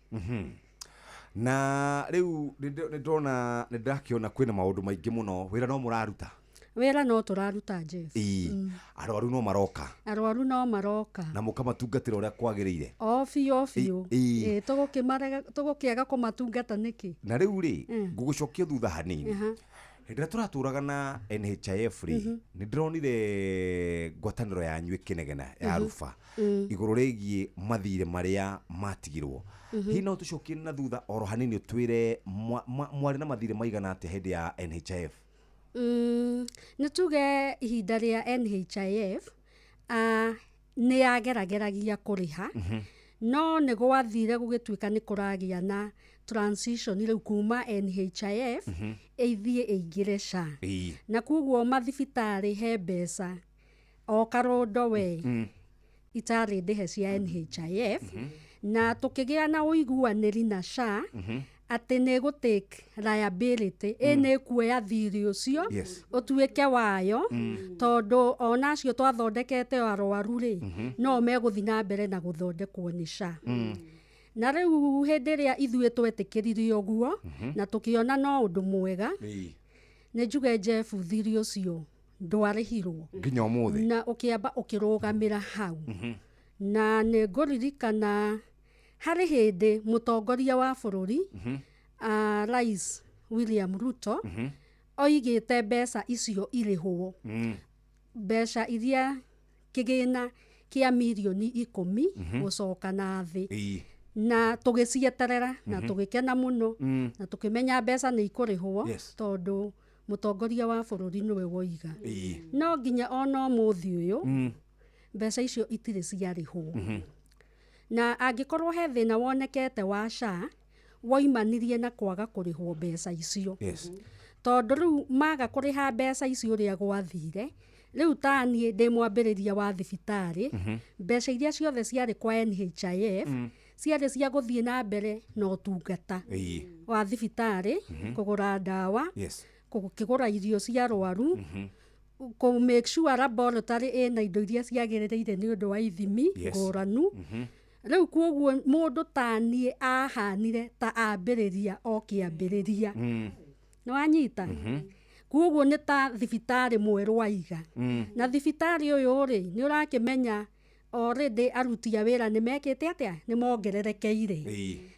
Na rĩu nĩ ndona nĩ ndakĩona kwĩna maũndũ maingĩ mũno, wĩra no mũraruta. Wĩra no tũraruta, Jeff. Ii, arwaru no maroka? Arwaru no maroka. Na mũkamatungatĩra ũrĩa kwagĩrĩire? O biũ, o biũ. Ii. Ĩ, tũgũkĩaga kũmatungata nĩkĩ? Na rĩu rĩ, ngũgũcokia thutha hanini. Hĩndĩ ĩrĩa tũratũraga na NHIF rĩ, nĩ ndĩronire ngwatanĩro yanyu ĩkĩnegena ya ruba igũrũ rĩgiĩ mathirĩ marĩa matigirwo. Hihi no tũcokie na thutha oro hanini ũtwĩre mwarĩ na mathirĩ maigana atĩa hĩndĩ ya NHIF? Nĩ tuge ihinda rĩa NHIF nĩ yagerageragia kũrĩha, no nĩ gwathire gũgĩtuĩka nĩ kũragĩa na transition rĩu kuma NHIF ĩthiĩ ĩingĩre SHA. Na koguo mathibitarĩ he mbeca o karondo we itarĩ ndĩhe cia NHIF, na tũkĩgĩa na ũiguanĩri na SHA atĩ nĩ gũ take liability, ĩ nĩ kuoya thirĩ ũcio ũtuĩke wayo, tondũ ona acio twathondekete arwaru rĩ, no megũthiĩ na mbere na gũthondekwo nĩ SHA. Na rĩu hĩndĩ ĩrĩa ithuĩ twetĩkĩrire ũguo na tũkĩona no ũndũ mwega, nĩ njuge Jeff, thirĩ ũcio ndwarĩhirwo nginya ũmũthĩ, na ũkĩamba ũkĩrũgamĩra hau. Na nĩ ngũririkana harĩ hĩndĩ mũtongoria wa bũrũri, Rais William Ruto, oigĩte mbeca icio irĩhwo, mbeca iria kĩgĩna kĩa mirioni 10 gũcoka na thĩ, na tũgĩcieterera na tũgĩkena mũno na tũkĩmenya mbeca nĩ ikũrĩhwo, tondũ mũtongoria wa bũrũri nĩwe woiga. No nginya ona ũmũthĩ ũyũ mbeca icio itirĩ ciarĩhwo. Na angĩkorwo he thĩna wonekete wa SHA, woimanirie na kwaga kũrĩhwo mbeca icio. Tondũ rĩu maga kũrĩha mbeca icio, ũrĩa gwathire rĩu, ta niĩ ndĩ mwambĩrĩria wa thibitarĩ, mbeca iria ciothe ciarĩ kwa NHIF ciarĩ cia gũthiĩ na mbere na ũtungata wa thibitarĩ, kũgũra ndawa, gũkĩgũra irio cia arwaru, kũ make sure laboratory ĩna indo iria ciagĩrĩire nĩ ũndũ wa ithimi ngũranu. Rĩu kuoguo mũndũ ta niĩ ahanire ta ambĩrĩria o kĩambĩrĩria. Nĩ wanyita? Kuoguo nĩ ta thibitarĩ mwerũ waiga. Na thibitarĩ ũyũ rĩ, nĩ ũrakĩmenya already aruti a wĩra nĩ mekĩte atĩa, nĩ mongererekeire.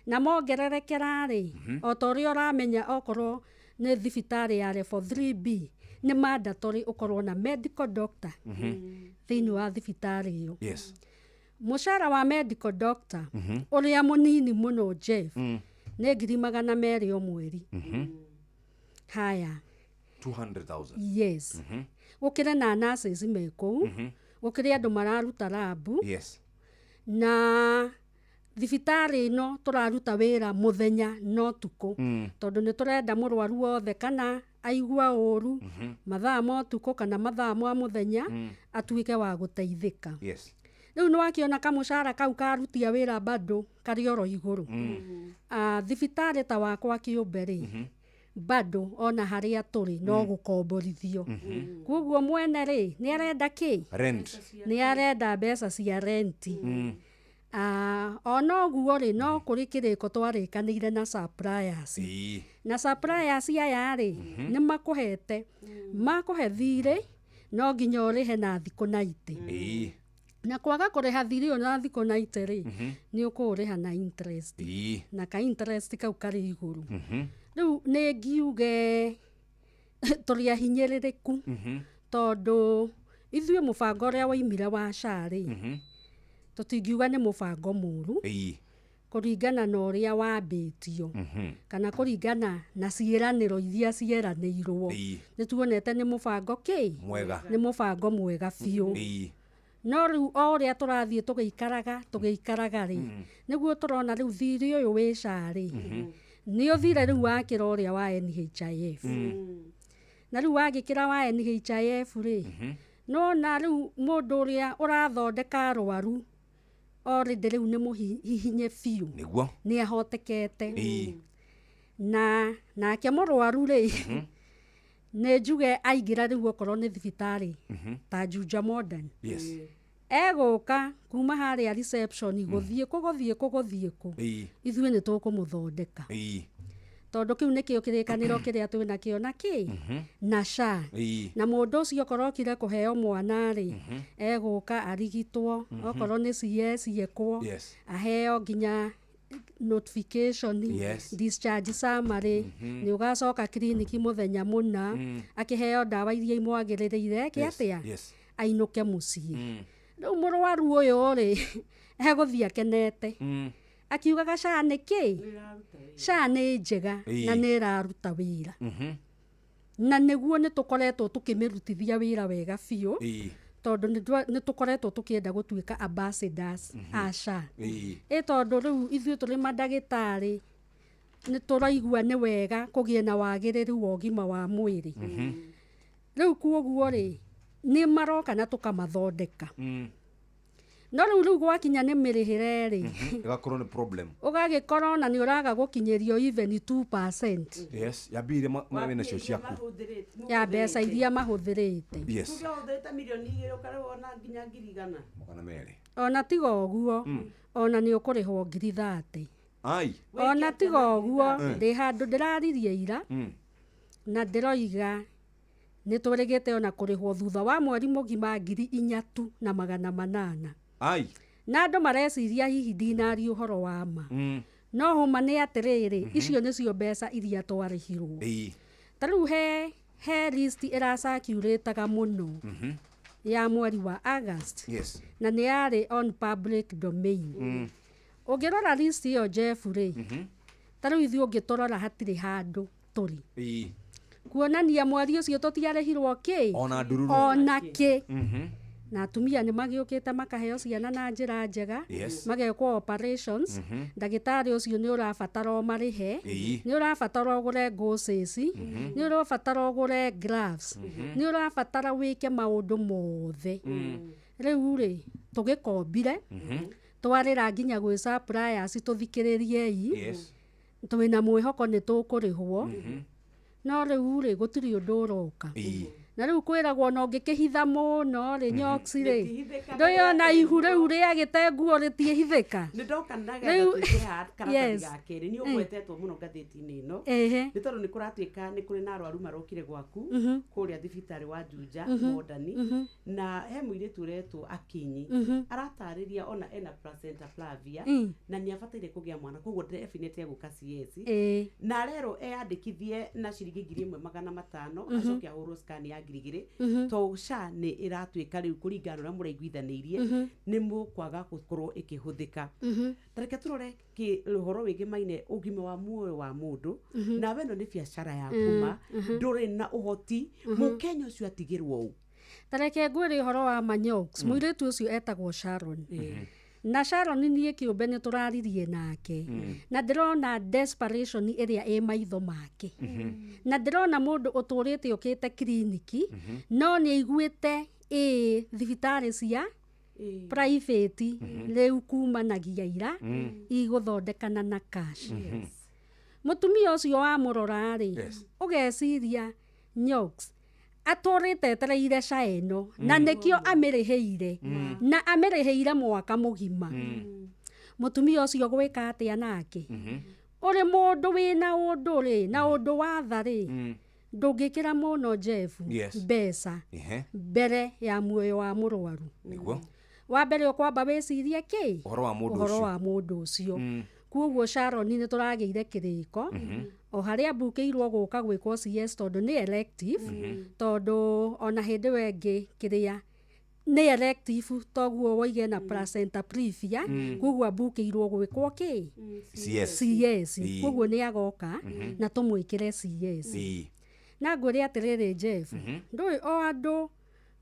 Na mongererekera rĩ, o ta ũrĩa ũramenya, okorwo nĩ thibitarĩ ya level 3B, nĩ mandatory ũkorwo na medical doctor thĩinĩ wa thibitarĩ ĩyo. Mũcara wa medical doctor ũrĩa mũnini mũno, Jeff, nĩ 200,000 o mweri. Haya. 200,000. Yes. Gũkĩrĩ na nurses me kũu, gũkĩrĩ andũ mararuta rabu. Na thibitarĩ ĩno tũraruta wĩra mũthenya no tukũ, tondũ nĩ tũrenda mũrwaru wothe kana aigua ũru mathaa ma ũtukũ kana mathaa ma mũthenya atuĩke wa gũteithĩka. Rĩu nĩ wakĩona kamũcara kau karutia wĩra bado karĩ oro igũrũ. Thibitarĩ ta wakwa kĩũmbe rĩ, bado ona harĩa tũrĩ no gũkomborithio. Koguo mwene rĩ, nĩ arenda kĩ? Rent. Nĩ arenda mbeca cia renti. Ona ũguo rĩ, no kũrĩ kĩrĩko twarĩkanĩire na suppliers. Na suppliers aya rĩ, nĩ makũhete, makũhe thirĩ. No nginya ũrĩhe na thikũ 90. Na kwaga kũrĩha thirĩ ũyũ na thikũ 90 rĩ, nĩ ũkũũrĩha na interest, na ka interest kau karĩ igũrũ. Rĩu nĩ ngiuge tũrĩ ahinyĩrĩrĩku, tondũ ithuĩ mũbango ũrĩa waimire wa SHA rĩ, tũtingiuga nĩ mũbango mũru kũringana na ũrĩa wambĩtio, kana kũringana na ciĩranĩro iria cieranĩirwo. Nĩ tuonete nĩ mũbango kĩ Mwega. Nĩ mũbango mwega biũ. No rĩu o ũrĩa tũrathiĩ tũgĩikaraga rĩ, nĩguo tũrona rĩu thirĩ ũyũ wĩ SHA rĩ, nĩ ũthire rĩu wakĩra ũrĩa wa NHIF. Na rĩu wagĩkĩra wa NHIF rĩ, nona rĩu mũndũ ũrĩa ũrathondeka arwaru already rĩu nĩ mũhihinye biũ. Nĩguo. Nĩ ahotekete. Na nake mũrwaru rĩ, nĩ njuge aingĩra rĩu okorwo nĩ thibitarĩ ta Juja Modern, egũka kuma harĩa reception gũthiĩ kũ gũthiĩ kũ gũthiĩ kũ, ithuĩ nĩ tũkũmũthondeka, tondũ kĩu nĩkĩo kĩrĩkanĩro kĩrĩa twĩ nakĩo na kĩ na SHA. Na mũndũ ũcio okorwo okire kũheo mwana rĩ, egũka arigitwo, okorwo nĩ CS ekwo, aheo nginya notification, discharge summary, nĩ ũgacoka kiriniki mũthenya mũna, akĩheo ndawa iria imwagĩrĩrĩire eke atĩa, ainũke mũciĩ. Rĩu mũrwaru ũyũ rĩ, egũthiĩ akenete, akiugaga SHA nĩ kĩ, SHA nĩ njega na nĩ ĩraruta wĩra. Na nĩguo nĩ tũkoretwo tũkĩmĩrutithia wĩra wega biũ, tondũ nĩ tũkoretwo tũkĩenda gũtuĩka ambassadors a SHA. Ĩ tondũ rĩu ithuĩ tũrĩ mandagĩtarĩ nĩ tũraigua nĩ wega kũgĩe na wagĩrĩru wa ũgima wa mwĩrĩ. Rĩu kuoguo rĩ, nĩ maroka na tũkamathondeka. No rĩu gwakinya nĩ mĩrĩhĩre rĩ, Ĩgakorwo nĩ problem. Ũgagĩkorwo ona nĩ ũraga gũkinyĩrio even 2% Yes, ya mbia iria wĩ nacio ciaku. Ya mbeca iria mahũthĩrĩte. Yes. Tuge ũhũthĩrĩte 2,000,000 ũkarĩhwo na nginya 100,000. 200. Ona tiga ũguo, ona nĩ ũkũrĩhwo 30,000. Ai. Ona tiga ũguo, ndĩ handũ ndĩraririe ira, na ndĩroiga nĩ twĩrĩgĩte ona kũrĩhwo thutha wa mweri mũgima 3,800. Ai. Na andũ mareciria hihi ndinaria ũhoro wa ma. No hũma nĩ atĩrĩrĩ, icio nĩcio mbeca iria twarĩhirwo. Ta rĩu he list ĩracirculataga mũno ya mweri wa August, na nĩ yarĩ on public domain. Ũngĩrora list ĩyo Jeff rĩ, ta rĩu ithuĩ ũngĩtũrora hatirĩ handũ tũrĩ. Kuonania mweri ũcio tũtiarĩhirwo kĩ, Ona ndururu. Ona kĩ. Na atumia nĩ magĩũkĩte makaheo ciana na njĩra njega, magekwo operations. Ndagĩtarĩ ũcio nĩ ũrabatara ũmarĩhe, nĩ ũrabatara ũgũre gauses, nĩ ũrabatara ũgũre gloves, nĩ ũrabatara wĩke maũndũ mothe. Rĩu rĩ, tũgĩkombire, twarĩra nginya gwĩ suppliers tũthikĩrĩriei, twĩna mwĩhoko nĩ tũkũrĩhwo. No rĩu rĩ, gũtirĩ ũndũ ũroka. Na rĩu kwĩragwo ona ũngĩkĩhitha mũno rĩ, nyox rĩ, Rĩtihithĩkaga. ndũyona ihu rĩu rĩagĩte nguo rĩtiĩhithĩka. Nĩ ndoka na Rĩu- getha tũingĩre haha karatathi ga kerĩ. Nĩ ũgwetetwo mũno ngathĩti-inĩ ĩno, nĩ tondũ nĩ kũratuĩka nĩ kũrĩ na arwaru marokire gwaku kũrĩa thibitarĩ wa Juja Modern, na he mũirĩtu ũretwo Akinyi, aratarĩria ona ena placenta previa, na nĩ abataire kũgĩa mwana, koguo definitely egũka CS, na arerwo eyandĩkithie na ciringi 1,500, acoke ahũrwo scan ya 2,000, to SHA nĩ ĩratuĩka rĩu kũringana na ũrĩa mũraiguithanĩirie, nĩ mũkwaga gũkorwo ĩkĩhũthĩka. Ta reke tũrore ũhoro wĩgĩmaine ũgima wa muoyo wa mũndũ, nawe ĩno nĩ biacara yaku, ma ndũrĩ na ũhoti, mũkenya ũcio atigĩrwo ũ? Ta reke ngwĩre ũhoro wa manyox. Mũirĩtu ũcio etagwo Sharon, na Sharon niĩ kĩũmbe nĩ tũraririe nake, na ndĩrona desperation ĩrĩa ĩ maitho make, na ndĩrona mũndũ ũtũrĩte ũkĩte kiriniki, no nĩ aiguĩte ĩ thibitarĩ cia private rĩu kumanagia ira igũthondekana na cash. Mũtumia ũcio wamũrora rĩ, ũgeciria nyox atũrĩte etereire SHA ĩno, na nĩkĩo amĩrĩhĩire, na amĩrĩhĩire mwaka mũgima. Mũtumia ũcio gwĩka atĩa nake? Ũrĩ mũndũ wĩna ũndũ rĩ, na ũndũ wa tha rĩ, Ndũngĩkĩra mũno Jeff mbeca mbere ya muoyo wa mũrwaru. Nĩguo. Wa mbere ũkwamba wĩcirie kĩ? Ũhoro wa mũndũ Ũhoro ũcio. wa mũndũ ũcio. Koguo Sharon nĩ tũragĩire kĩrĩko o harĩa mbukĩirwo gũka gwĩkwo CS tondũ nĩ elective, tondũ ona hĩndĩ ĩyo ĩngĩ kĩrĩa nĩ elective toguo woige na placenta previa, koguo ambukĩirwo gwĩkwo kĩ? CS. CS. Ii. Koguo nĩ agoka na tũmwĩkĩre CS. Na ngwĩre atĩrĩrĩ Jeff, ndũĩ o andũ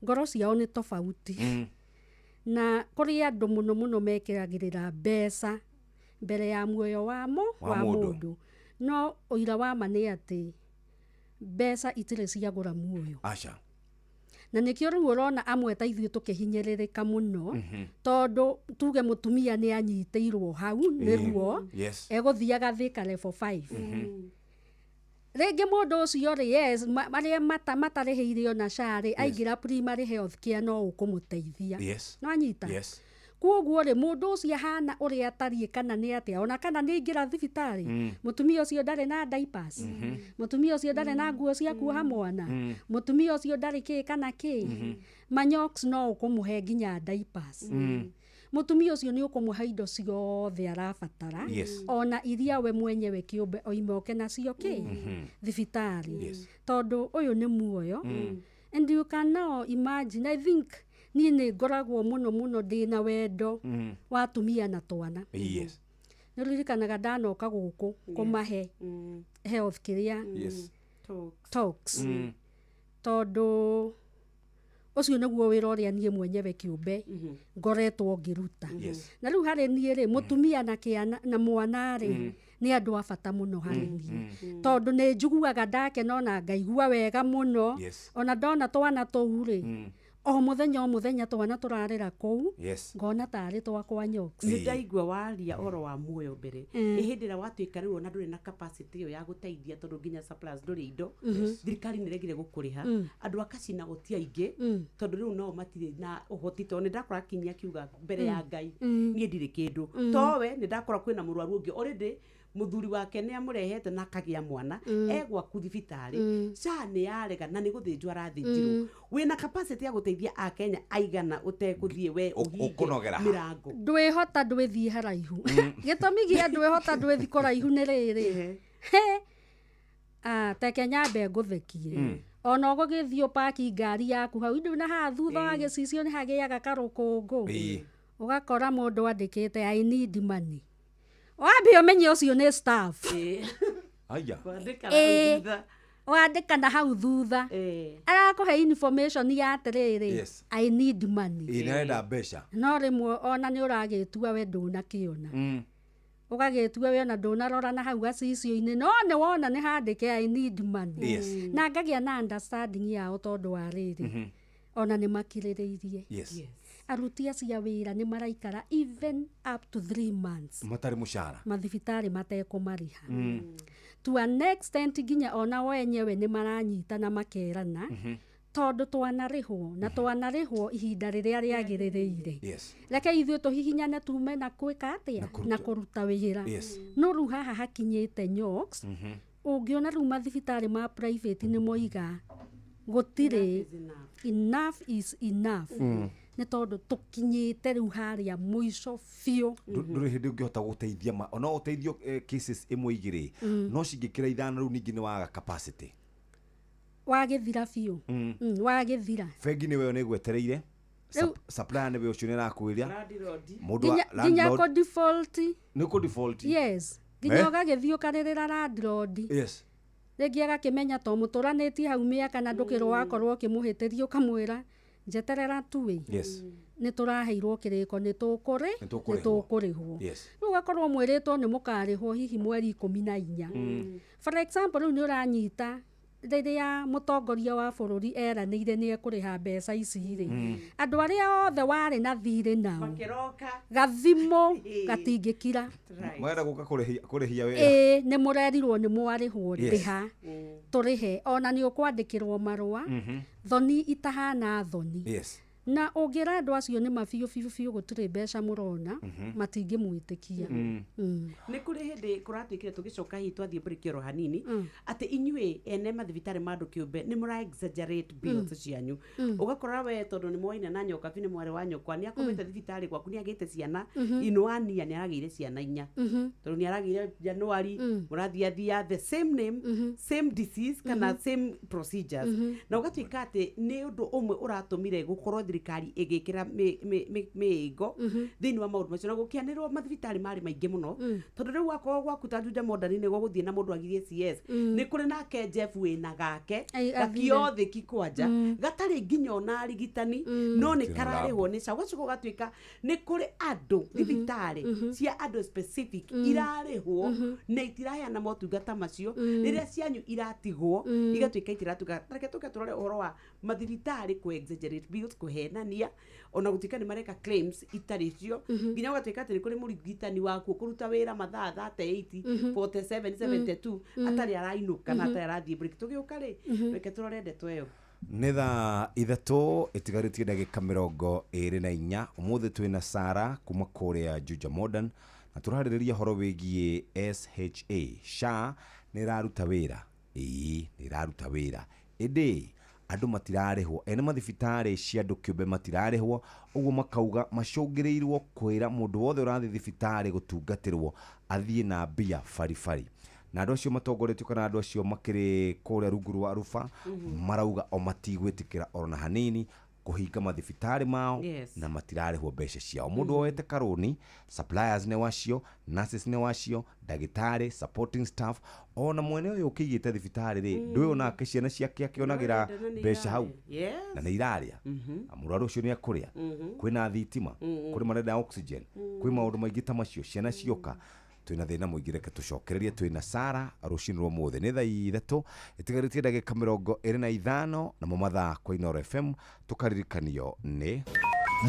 ngoro ciao nĩ tofauti, na kũrĩ andũ mũno mũno mekĩragĩrĩra mbeca mbere ya muoyo wa Wa mũndũ. mũndũ. No ũira wa ma nĩ atĩ mbeca itirĩ ciagũra muoyo. Aca. Na nĩkĩo rĩu ũrona amwe ta ithuĩ tũkĩhinyĩrĩrĩka mũno, tondũ tuge mũtumia nĩ anyitĩirwo hau nĩ ruo, egũthiaga Thika level 5. Rĩngĩ mũndũ ũcio rĩ, yes, marĩa matarĩhĩire ona SHA rĩ, aingĩra primary health care no ũkũmũteithia. No anyita? Koguo rĩ, mũndũ ũcio ahana ũrĩa atariĩ kana nĩ atĩa, ona kana nĩ aingĩra thibitarĩ, mũtumia ũcio ndarĩ na diapers, mũtumia ũcio ndarĩ na nguo cia kuoha mwana, mũtumia ũcio ndarĩ kĩ kana kĩ, Manyox no ũkũmũhe nginya diapers. Mũtumia ũcio nĩ ũkũmũhe indo ciothe arabatara, ona iria we mwenyewe kĩũmbe oimoke nacio kĩ thibitarĩ, tondũ ũyũ nĩ muoyo. And you can now imagine, I think niĩ nĩ ngoragwo mũno mũno ndĩna wendo wa atumia na twana. Nĩ ũririkanaga ndanoka gũkũ kũmahe health kĩrĩa talks, tondũ ũcio nĩguo wĩra ũrĩa niĩ mwenyewe kĩũmbe ngoretwo ngĩruta. Na rĩu harĩ niĩ rĩ, mũtumia na kĩana na mwana rĩ, nĩ andũ a bata mũno harĩ niĩ, tondũ nĩ njiguaga ndakena ona ngaigua wega mũno. Ona ndona twana tũu rĩ, o mũthenya twana tũrarĩra kũu, ngona tarĩ twakwa Nyox. Nĩ ndaigua waria ũhoro wa muoyo mbere. Ĩ hĩndĩ ĩrĩa watuĩka rĩu ona ndũrĩ na capacity ĩyo ya gũteithia, tondũ nginya suppliers ndũrĩ indo, thirikari nĩ ĩregire gũkũrĩha, andũ a Kacina gũti aingĩ, tondũ rĩu nao matirĩ na ũhoti, tondũ nĩ ndakora akinyia akiuga mbere ya Ngai, niĩ ndirĩ kĩndũ, towe nĩ ndakora kwĩna mũrwaru ũngĩ already mũthuri wake nĩ amũrehete na akagĩa mwana, egwaku thibitarĩ, SHA nĩ yarega na nĩ gũthĩnjwo arathĩnjirwo. Wĩna capacity ya gũteithia akenya aigana ũtegũthiĩ we ũhinge Ũkũnogera ha? mĩrango? Ndwĩhota ndwĩthiĩ haraihu. Gĩtũmi gĩa ndwĩhota ndwĩthi kũraihu nĩ rĩrĩ, teke nyambe ngũthekie, ona ũgũgĩthiĩ ũpaki ngari yaku hau indũ na haha thutha wa gĩcicio nĩ hagĩaga karũkũngũ, ũgakora mũndũ andĩkĩte I need money. Wambe ũmenye ũcio nĩ staff. Aya. Kwandĩka na thutha. Wandĩka na hau thutha arakũhe information ya atĩrĩrĩ, I need money. Ĩ nĩarenda mbeca. No rĩmwe ona nĩ ũragĩtua we ndũnakĩona, ũgagĩtua we ona ndũnarora na hau gacicio-inĩ, no nĩ wona nĩ handĩke I need money. Na ngagĩa na understanding yao tondũ wa rĩrĩ, ona nĩ makirĩrĩirie. Aruti acio a wĩra nĩ maraikara even up to 3 months matarĩ mũcara mathibitarĩ matekũmarĩha. To an extent nginya ona wenyewe nĩ maranyitana makerana, tondũ twanarĩhwo na twanarĩhwo ihinda rĩrĩa rĩagĩrĩrĩire. Reke ithuĩ tũhihinyane tume na gwĩka atĩa, na kũruta wĩra. No rĩu haha hakinyĩte Nyox, ũngĩona rĩu mathibitarĩ ma private nĩ moiga gũtirĩ, enough is enough. Nĩ tondũ tũkinyĩte rĩu harĩa mũico biũ. Ndũrĩ hĩndĩ ũngĩhota gũteithia, ona ũteithio cases ĩmwe igĩrĩ, no cingĩkĩra ithano rĩu ningĩ nĩ waga capacity. Wagĩthira biũ. Wagĩthira. Bengi nĩwe nĩ ĩgwetereire, supplier nĩwe ũcio nĩ arakwĩra, mũndũ wa nginya kũ default. Nĩ kũ default. Yes. Nginya ũgagĩthiĩ ũkarĩrĩra landlord. Rĩngĩ agakĩmenya to mũtũranĩtie hau mĩaka na ndũkĩrwo wakorwo ũkĩmũhĩtĩria, ũkamwĩra njeterera tu ĩ. Nĩ tũraheirwo kĩrĩko nĩ tũkũrĩhwo. Rĩu ũgakorwo mwĩrĩtwo nĩ mũkarĩhwo hihi mweri 14. For example, rĩu nĩ ũranyita rĩrĩa mũtongoria wa bũrũri eranĩire nĩ ekũrĩha mbeca ici rĩ, andũ arĩa othe warĩ na thirĩ nao gathimo gatingĩkira. Marenda gũka kũrĩhia wĩra. Ĩĩ, nĩ mũrerirwo nĩ mwarĩhwo rĩha tũrĩhe, ona nĩ ũkwandĩkĩrwo marũa, thoni itahana thoni. Na ũngĩra andũ acio nĩ ma biũ biũ biũ gũtirĩ mbeca mũrona, matingĩmwĩtĩkia. Nĩ kũrĩ hĩndĩ kũratuĩkire tũgĩcoka hihi twathiĩ break oro hanini, atĩ inyuĩ ene mathibitarĩ ma andũ kĩũmbe nĩ mũra exaggerate bills cianyu. Ũgakora we tondũ nĩ mwaina na Nyokabi, nĩ mwarĩ wa nyũkwa, nĩ akomete thibitarĩ gwaku, nĩ agĩte ciana in one year, nĩ aragĩire ciana 4, tondũ nĩ aragĩire January, mũrathiathia the same name, same disease kana same procedures, na ũgatuĩka atĩ nĩ ũndũ ũmwe ũratũmire gũkorwo thirikari ĩgĩkĩra mĩhĩngo thĩinĩ wa maũndũ macio, na gũkĩanĩrwo mathibitarĩ marĩ maingĩ mũno, tondũ rĩu wakorwo gwaku ta Juja Modern nĩguo gũthiĩ na mũndũ agirie CS, nĩ kũrĩ nake Jeff wĩna gake Ai, athire. gakiothĩki kwanja gatarĩ nginya ona arigitani, no nĩ Gũtirĩ kararĩhwo nĩ SHA. Ũgacoka ũgatuĩka nĩ kũrĩ andũ thibitarĩ cia andũ specific irarĩhwo na itiraheana motungata macio, rĩrĩa cianyu iratigwo igatuĩka itiratungata. Reke tũke tũrore ũhoro wa mathibitarĩ kũ exaggerate bills, kũhenania, ona gũtuĩka nĩ mareka claims itarĩ cio, nginya ũgatuĩka atĩ nĩ kũrĩ mũrigitani waku ũkũruta wĩra mathaa 38, 47, 72, atarĩ arainũka na atarĩ arathiĩ break. Tũgĩũka rĩ, reke tũrore ndeto ĩyo. Nĩ thaa 3 ĩtigarĩtie ndagĩka 24. Ũmũthĩ twĩna Sara kuma kũrĩa Juja Modern na tũrarĩrĩria ũhoro wĩgiĩ SHA. SHA nĩ ĩraruta wĩra? Ĩĩ, nĩ ĩraruta wĩra, ĩndĩ andũ matirarĩhwo, ene mathibitarĩ cia andũ kĩũmbe matirarĩhwo. Ũguo makauga macũngĩrĩirwo kwĩra mũndũ wothe ũrathiĩ thibitarĩ gũtungatĩrwo athiĩ na mbia baribari, na andũ acio matongoretio kana andũ acio makĩrĩ kũrĩa rungu rwa ruba marauga o matigwĩtĩkĩra orona hanini kũhinga mathibitarĩ mao na matirarĩhwo mbeca ciao. Mũndũ woete karũni, suppliers nĩ wacio, nurses nĩ wacio, ndagĩtarĩ, supporting staff, ona mwene ũyũ ũkĩigĩte thibitarĩ rĩ, ndũĩ onake ciana ciake akĩonagĩra Na nĩ mbeca hau irarĩa. Na nĩ irarĩa, na mũrwaru ũcio nĩ akũrĩa, kwĩna thitima, kũrĩ marenda oxygen, kwĩ maũndũ maingĩ ta macio, ciana cioka, twĩna thĩna mũingĩ. Reke tũcokererie. Twĩna Sara rũcinĩ rwa ũmũthĩ. Nĩ thaa 3 ĩtigarĩtie ndagĩka 25, namo mathaa kwa Inoro FM tũkaririkanio nĩ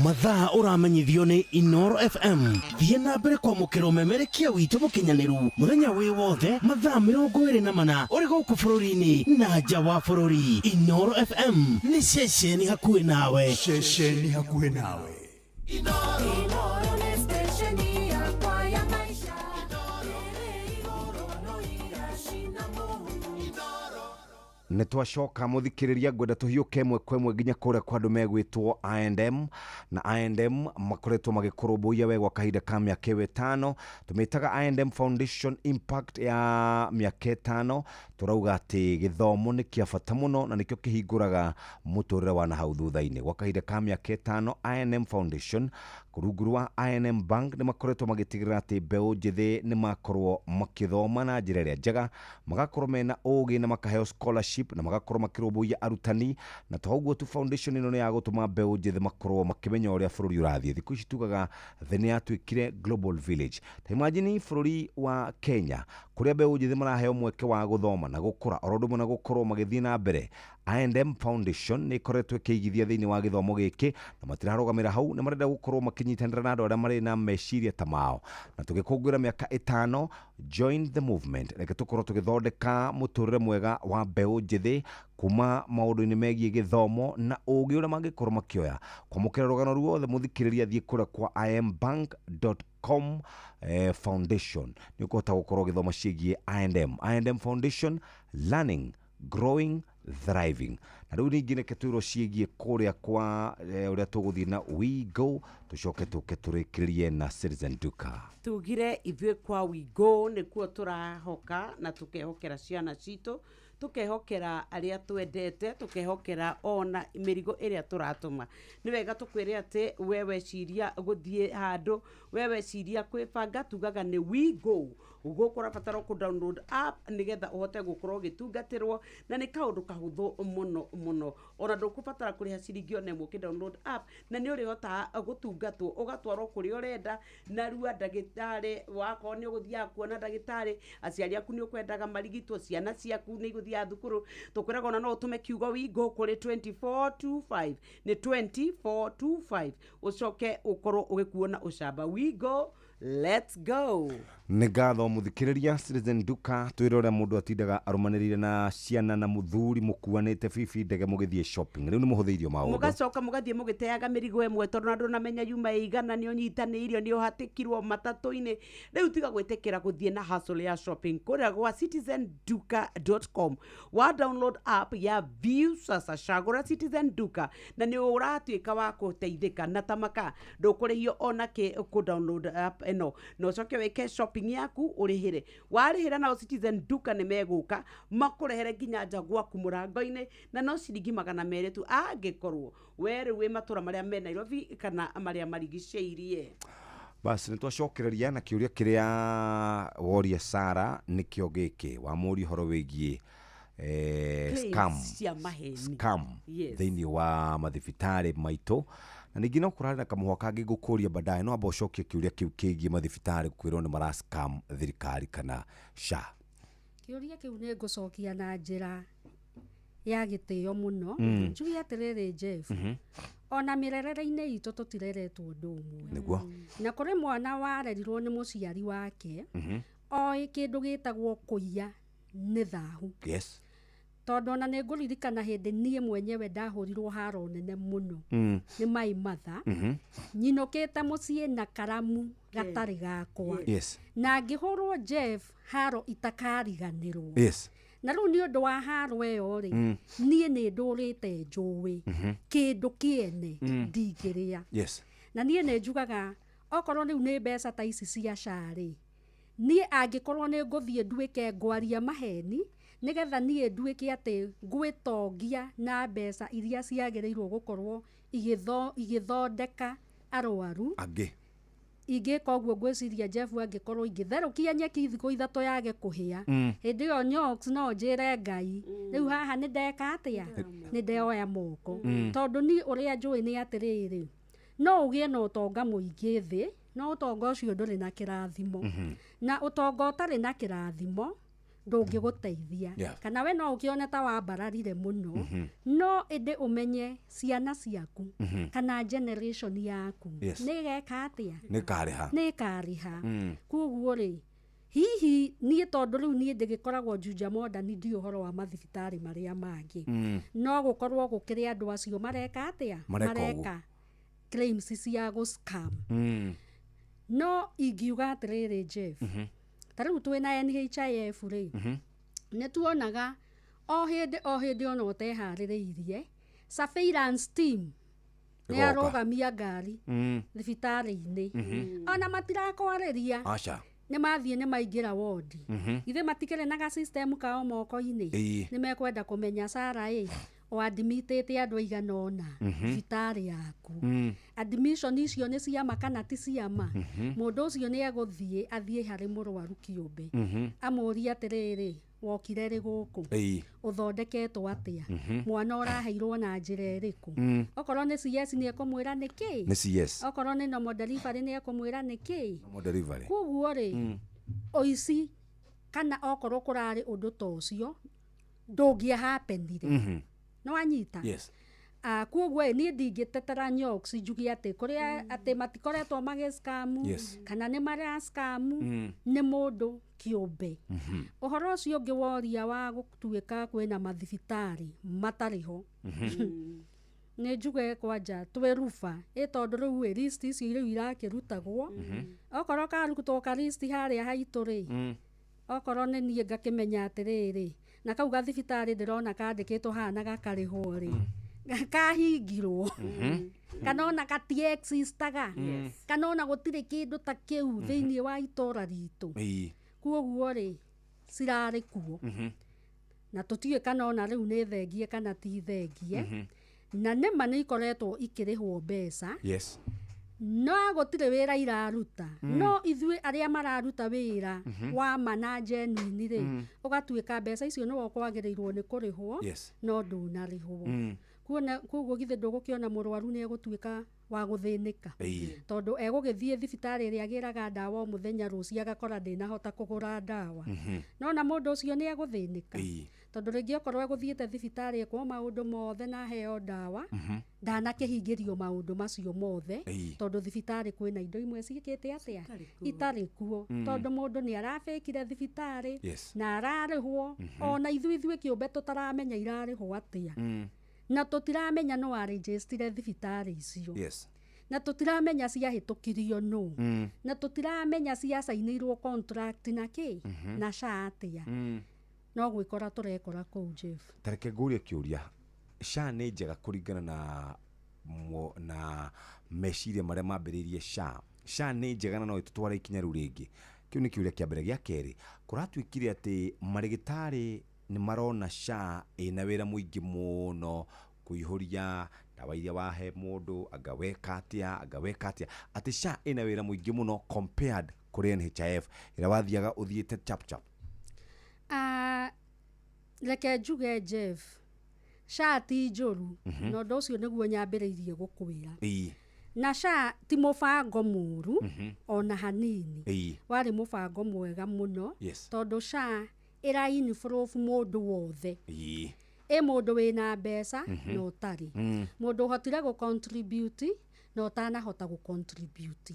Mathaa ũramenyithio nĩ Inoro FM. Thiĩ na mbere kwamũkĩra ũmemerekia witũ mũkinyanĩru mũthenya wĩ wothe, mathaa 24, ũrĩ gũkũ bũrũri-inĩ na nja wa bũrũri. Inoro FM nĩ ceceni hakuhĩ nawe. Ceceni hakuhĩ nawe. Inoro nĩ stesheni yakwa ya maisha, ĩrĩ igũrũ no iracina mũhu. Nĩ twacoka, mũthikĩrĩria. Ngwenda tũhiũke ĩmwe kwa ĩmwe nginya kũrĩa kwa andũ megwĩtwo I&M, na I&M makoretwo magĩkũrũmbũiya we gwa kahinda ka mĩaka ĩyo 5. Tũmĩtaga I&M Foundation Impact ya mĩaka 5. Tũrauga atĩ gĩthomo nĩ kĩa bata mũno na nĩkĩo kĩhingũraga mũtũrĩre wa na hau thutha-inĩ. Gwa kahinda ka mĩaka 5, I&M Foundation rungu rwa I&M Bank nĩ makoretwo magĩtigĩrĩra atĩ mbeũ njĩthĩ nĩ makorwo makĩthoma na njĩra ĩrĩa njega, magakorwo mena ũgĩ na makaheo scholarship, na magakorwo makĩrũmbũiya arutani. Na to ũguo tu, foundation ĩno nĩ ya gũtũma mbeũ njĩthĩ makorwo makĩmenya ũrĩa bũrũri ũrathiĩ. Thikũ ici tugaga thĩ nĩ yatuĩkire global village. Ta imagine bũrũri wa Kenya kũrĩa mbeũ njĩthĩ maraheo mweke wa gũthoma na gũkũra oro ũndũ ũmwe na gũkorwo magĩthiĩ na mbere. I&M Foundation nĩ ĩkoretwo ĩkĩigithia thĩinĩ wa gĩthomo gĩkĩ, na matirarũgamĩra hau, nĩ marenda gũkorwo makĩnyitanĩra na andũ arĩa marĩ na meciria ta mao. Na tũgĩkũngũĩra mĩaka 5, join the movement. Reke tũkorwo tũgĩthondeka mũtũrĩre mwega wa mbeũ njĩthĩ kuma maũndũ-inĩ megiĩ gĩthomo na ũgĩ ũrĩa mangĩkorwo makĩoya. Kwamũkĩra rũgano ruothe, mũthikĩrĩria, thiĩ kũrĩa kwa imbank.com foundation, nĩ ũkũhota gũkorwo ũgĩthoma ciĩgiĩ I&M. I&M Foundation, learning, growing, thriving. Na rĩu ningĩ reke twĩrwo ciĩgiĩ kũrĩa kwa ũrĩa tũgũthiĩ na We Go, tũcoke tũke tũrĩkĩrĩrie na Citizen Duka. Tugire ithuĩ kwa We Go nĩkuo tũrahoka na tũkehokera ciana citũ, tũkehokera arĩa twendete, tũkehokera ona mĩrigo ĩrĩa tũratũma. Nĩ wega tũkwĩre atĩ we weciria gũthiĩ handũ, we weciria kwĩbanga, tugaga nĩ We Go. Gũkũ ũrabatara kũ download app nĩgetha ũhote gũkorwo ũgĩtungatĩrwo, na nĩ kaũndũ kahũthũ mũno mũno, ona ndũkũbatara kũrĩha ciringi ona ĩmwe ũkĩ download app, na nĩ ũrĩhotaga gũtungatwo ũgatwarwo kũrĩa ũrenda narua. Ndagĩtarĩ wakorwo nĩ ũgũthiaga kuona ndagĩtarĩ, aciari aku nĩ ũkwendaga marigitwo, ciana ciaku nĩ igũthiaga thukuru, tũkwĩraga ona no ũtũme kiugo WIGO kũrĩ 2425, nĩ 2425, ũcoke ũkorwo ũgĩkuo na ũcamba. We Go, let's go. Nĩ ngatho mũthikĩrĩria. Citizen Duka, twĩre ũrĩa mũndũ atindaga arũmanĩrĩire na ciana na mũthuri mũkuanĩte bibi ndege mũgĩthiĩ shopping. Rĩu nĩ mũhũthĩirio maũndũ. Mũgacoka mũgathiĩ mũgĩteaga mĩrigo ĩmwe tondũ na ndũnamenya yuma ĩigana, nĩ ũnyitanĩirio, nĩ ũhatĩkirwo matatũ-inĩ. Rĩu tiga gwĩtĩkĩra gũthiĩ na hustle ya shopping kũrĩa gwa citizenduka.com. Wa download app ya View Sasa, cagũra Citizen Duka na nĩ ũratuĩka wa gũteithĩka na tamaka ndũkũrĩhio ona kĩ kũ download app ĩno, na ũcoke wĩke shopping yaku ũrĩhĩre. Warĩhĩra nao Citizen Duka nĩ megũka makũrehere nginya nja gwaku mũrango-inĩ, na no ciringi 200 tu angĩkorwo we rĩu wĩ matũra marĩa me Nairobi kana marĩa marigicĩirie. Basi nĩ twacokereria na kĩũria kĩrĩa woria Sara nĩkĩo gĩkĩ wamũria ũhoro wĩgiĩ scam Claims cia maheni. Scam Yes. thĩinĩ wa mathibitarĩ maitũ, na ningĩ no kũrarĩ na kamũhwa kangĩ ngũkũria baadaye, no amba ũcokie kĩũria kĩu kĩgiĩ mathibitarĩ kwĩrwo nĩ mara scam thirikari kana SHA. Kĩũria kĩu nĩ ngũcokia na njĩra ya gĩtĩo mũno. Njuge atĩrĩrĩ, Jeff, ona mĩrerere-inĩ itũ tũtireretwo ũndũ ũmwe. Nĩguo. Na kũrĩ mwana warerirwo nĩ mũciari wake oĩ kĩndũ gĩtagwo kũiya nĩ thahu. Tondũ ona nĩ ngũririkana hĩndĩ niĩ mwenyewe ndahũrirwo haro nene mũno nĩ mai matha nyinũkĩte mũciĩ na karamu gatarĩ gakwa. Na ngĩhũrwo, Jeff, haro itakariganĩrwo. Na rĩu nĩ ũndũ wa haro ĩyo rĩ, niĩ nĩ ndũrĩte njũĩ kĩndũ kĩene ndingĩrĩa. Na niĩ nĩ njugaga okorwo rĩu nĩ mbeca ta ici cia SHA rĩ, niĩ angĩkorwo nĩ ngũthiĩ nduĩke ngwaria maheni nĩgetha niĩ nduĩke atĩ ngwĩtongia na mbeca iria ciagĩrĩirwo gũkorwo igĩthondeka arwaru angĩ, ingĩka ũguo ngwĩciria, Jeff, angĩkorwo ingĩtherũkia nyeki thikũ 3 yage kũhĩa, hĩndĩ ĩyo nyox no njĩre Ngai rĩu haha nĩ ndeka atĩa, nĩ ndeoya moko. Tondũ niĩ ũrĩa njũĩ nĩ atĩrĩrĩ, no ũgĩe na ũtonga mũingĩ thĩ, no ũtonga ũcio ndũrĩ na kĩrathimo. Na ũtonga ũtarĩ na kĩrathimo ndũngĩgũteithia. Kana we no ũkĩone ta wambararire mũno, no ĩndĩ ũmenye ciana ciaku kana generation yaku nĩ ĩgeka atĩa? Nĩ karĩha. Nĩ ĩkarĩha. Koguo rĩ, hihi niĩ tondũ rĩu niĩ ndĩgĩkoragwo Juja Modern, ndiũĩ ũhoro wa mathibitarĩ marĩa mangĩ, no gũkorwo gũkĩrĩ andũ acio mareka atĩa? Mareka ũguo. Mareka claims cia gũ scam. No ingiuga atĩrĩrĩ, Jeff, ta rĩu twĩna NHIF rĩ, nĩ tuonaga o hĩndĩ o hĩndĩ ona ũteharĩrĩirie surveillance team nĩ Ĩgoka. arũgamia ngari thibitarĩ-inĩ, ona matirakwarĩria. Aca. Nĩ mathiĩ nĩ maingĩra wondi. Ithe matikĩrĩ na ga system kao moko-inĩ. Nĩ mekwenda kũmenya Sara ĩ oadmitĩte andũ aigana ũna thibitarĩ yaku, admission icio nĩ ciama kana ti ciama. Mũndũ ũcio nĩ egũthiĩ athiĩ harĩ mũrwaru kĩũmbe, amũrie atĩrĩrĩ, wokire rĩ gũkũ? Ũthondeketwo atĩa? Mwana ũraheirwo na njĩra ĩrĩkũ? Okorwo nĩ CS nĩ ekũmwĩra nĩ kĩ. Nĩ CS. Okorwo nĩ normal delivery nĩ ekũmwĩra nĩ kĩ. Normal delivery. Koguo rĩ, ũici kana okorwo kũrarĩ ũndũ ta ũcio ndũngĩahapenire. Nĩ wanyita? Yes. Ah, koguo ĩ niĩ ndingĩtetera nyox njuge atĩ kũrĩa atĩ matikoretwo magĩ-scam kana nĩ mara-scam, nĩ mũndũ kĩũmbe. Ũhoro ũcio ũngĩ woria wa gũtuĩka kwĩna mathibitarĩ matarĩ ho, nĩ njuge kwanja twĩ ruba ĩ tondũ rĩu ĩ list icio rĩu irakĩrutagwo, okorwo karutwo ka list harĩa haitũ rĩ, okorwo nĩ niĩ ngakĩmenya atĩrĩrĩ, na kau gathibitarĩ ndĩrona kandĩkĩtwo haha na gakarĩhwo rĩ, kahingirwo kana ona gati-existaga, kana ona gũtirĩ kĩndũ ta kĩu thĩinĩ wa itũra ritũ. Koguo rĩ, cirarĩ kuo na tũtiũĩ kana ona rĩu nĩ thengie kana ti thengie. Na nĩma nĩ ikoretwo ikĩrĩhwo mbeca, no gũtirĩ wĩra iraruta. No ithuĩ arĩa mararuta wĩra wa ma na genuine rĩ, ũgatuĩka mbeca icio nĩwe ũkwagĩrĩirwo nĩ kũrĩhwo, no ndũnarĩhwo. Kuona koguo githĩ ndũgũkĩona mũrwaru nĩ egũtuĩka wa gũthĩnĩka, tondũ egũgĩthiĩ thibitarĩ ĩrĩa agĩraga ndawa o mũthenya, rũciũ agakora ndĩnahota kũgũra ndawa. Nona mũndũ ũcio nĩ egũthĩnĩka, tondũ rĩngĩ okorwo egũthiĩte thibitarĩ ekwo maũndũ mothe na aheo ndawa, ndanakĩhingĩrio maũndũ macio mothe, tondũ thibitarĩ kwĩna indo imwe ciĩkĩte atĩa, itarĩ kuo, tondũ mũndũ nĩ arabĩkire thibitarĩ na ararĩhwo. Ona ithuĩ kĩũmbe tũtaramenya irarĩhwo atĩa, na tũtiramenya no arĩnjĩstire thibitarĩ icio, na tũtiramenya ciahĩtũkirio nũ, na tũtiramenya ciacainĩirwo contract na kĩ, na SHA atĩa. No gwĩkora tũrekora kũu, Jeff. Tareke ngũrie kĩũria, SHA nĩ njega kũringana na meciria marĩa mambĩrĩirie SHA? SHA nĩ njega na no ĩtũtware ikinya rĩu rĩngĩ? Kĩu nĩ kĩũria kĩa mbere. Gĩa kerĩ, kũratuĩkire atĩ marĩgĩtarĩ nĩ marona SHA ĩna wĩra mũingĩ mũno kũihũria ndawa iria wahe mũndũ, anga weka atĩa, anga weka atĩa, atĩ SHA ĩna wĩra mũingĩ mũno compared kũrĩ NHIF ĩrĩa wathiaga ũthiĩte chap chap. Reke njuge, Jeff, SHA ti njũru, na ũndũ ũcio nĩguo nyambĩrĩirie gũkwĩra. Na SHA ti mũbango mũru ona hanini, warĩ mũbango mwega mũno, tondũ SHA ĩra involve mũndũ wothe, ĩ mũndũ wĩna mbeca na ũtarĩ, mũndũ ũhotire gũ contribute na ũtanahota gũ contribute.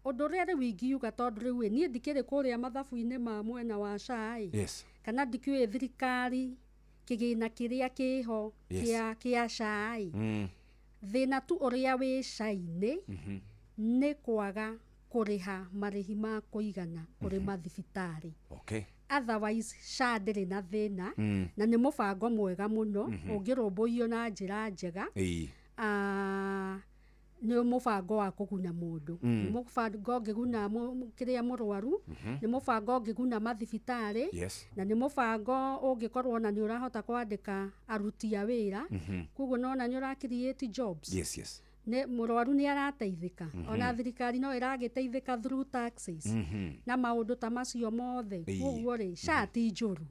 Ũndũ ũrĩa rĩu ingiuga, tondũ rĩu ĩ, niĩ ndikĩrĩ kũrĩa mathabu-inĩ ma mwena wa SHA ĩ, kana ndikĩũĩ thirikari kĩgĩna kĩrĩa kĩho kĩa SHA ĩ. Thĩna tu ũrĩa wĩ SHA-inĩ nĩ kwaga kũrĩha marĩhi ma kũigana kũrĩ mathibitarĩ. Otherwise SHA ndĩrĩ na thĩna, na nĩ mũbango mwega mũno ũngĩrũmbũiyo na njĩra njega. Nĩ mũbango wa kũguna mũndũ, nĩ mũbango ũngĩguna kĩrĩa mũrwaru, nĩ mũbango ũngĩguna mathibitarĩ, na nĩ mũbango ũngĩkorwo na nĩ ũrahota kwandĩka aruti a wĩra. Koguo nona nĩ ũra create jobs. Nĩ mũrwaru nĩ arateithĩka, ona thirikari no ĩragĩteithĩka through taxes na maũndũ ta macio mothe. Koguo rĩ, SHA ti njũru,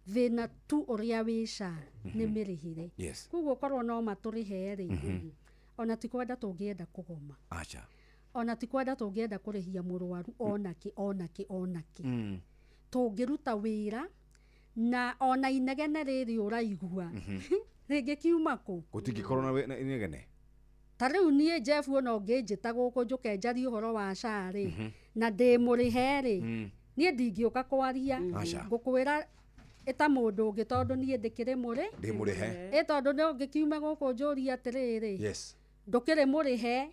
thĩna tu ũrĩa wĩ SHA nĩ mĩrĩhĩre. Koguo korwo no matũrĩhe rĩ, ona ti kwenda tũngĩenda kũgoma, Acha. ona ti kwenda tũngĩenda kũrĩhia mũrwaru onakĩ onakĩ onakĩ. Tũngĩruta wĩra na ona inegene rĩrĩ ũraigua rĩngĩkiuma kũ? Gũtingĩkorwo na inegene. Ta rĩu niĩ, Jeff, ona ũngĩnjĩta gũkũ njũke njarie ũhoro wa SHA rĩ, na ndĩ mũrĩhe rĩ, niĩ ndingĩũka kwaria. Aca. Ngũkwĩra ĩta mũndũ ũngĩ, tondũ niĩ ndĩkĩrĩ mũrĩ Ndĩ mũrĩhe. Ĩ tondũ nĩ ũngĩkiume gũkũ njũrie atĩrĩrĩ, ndũkĩrĩ mũrĩhe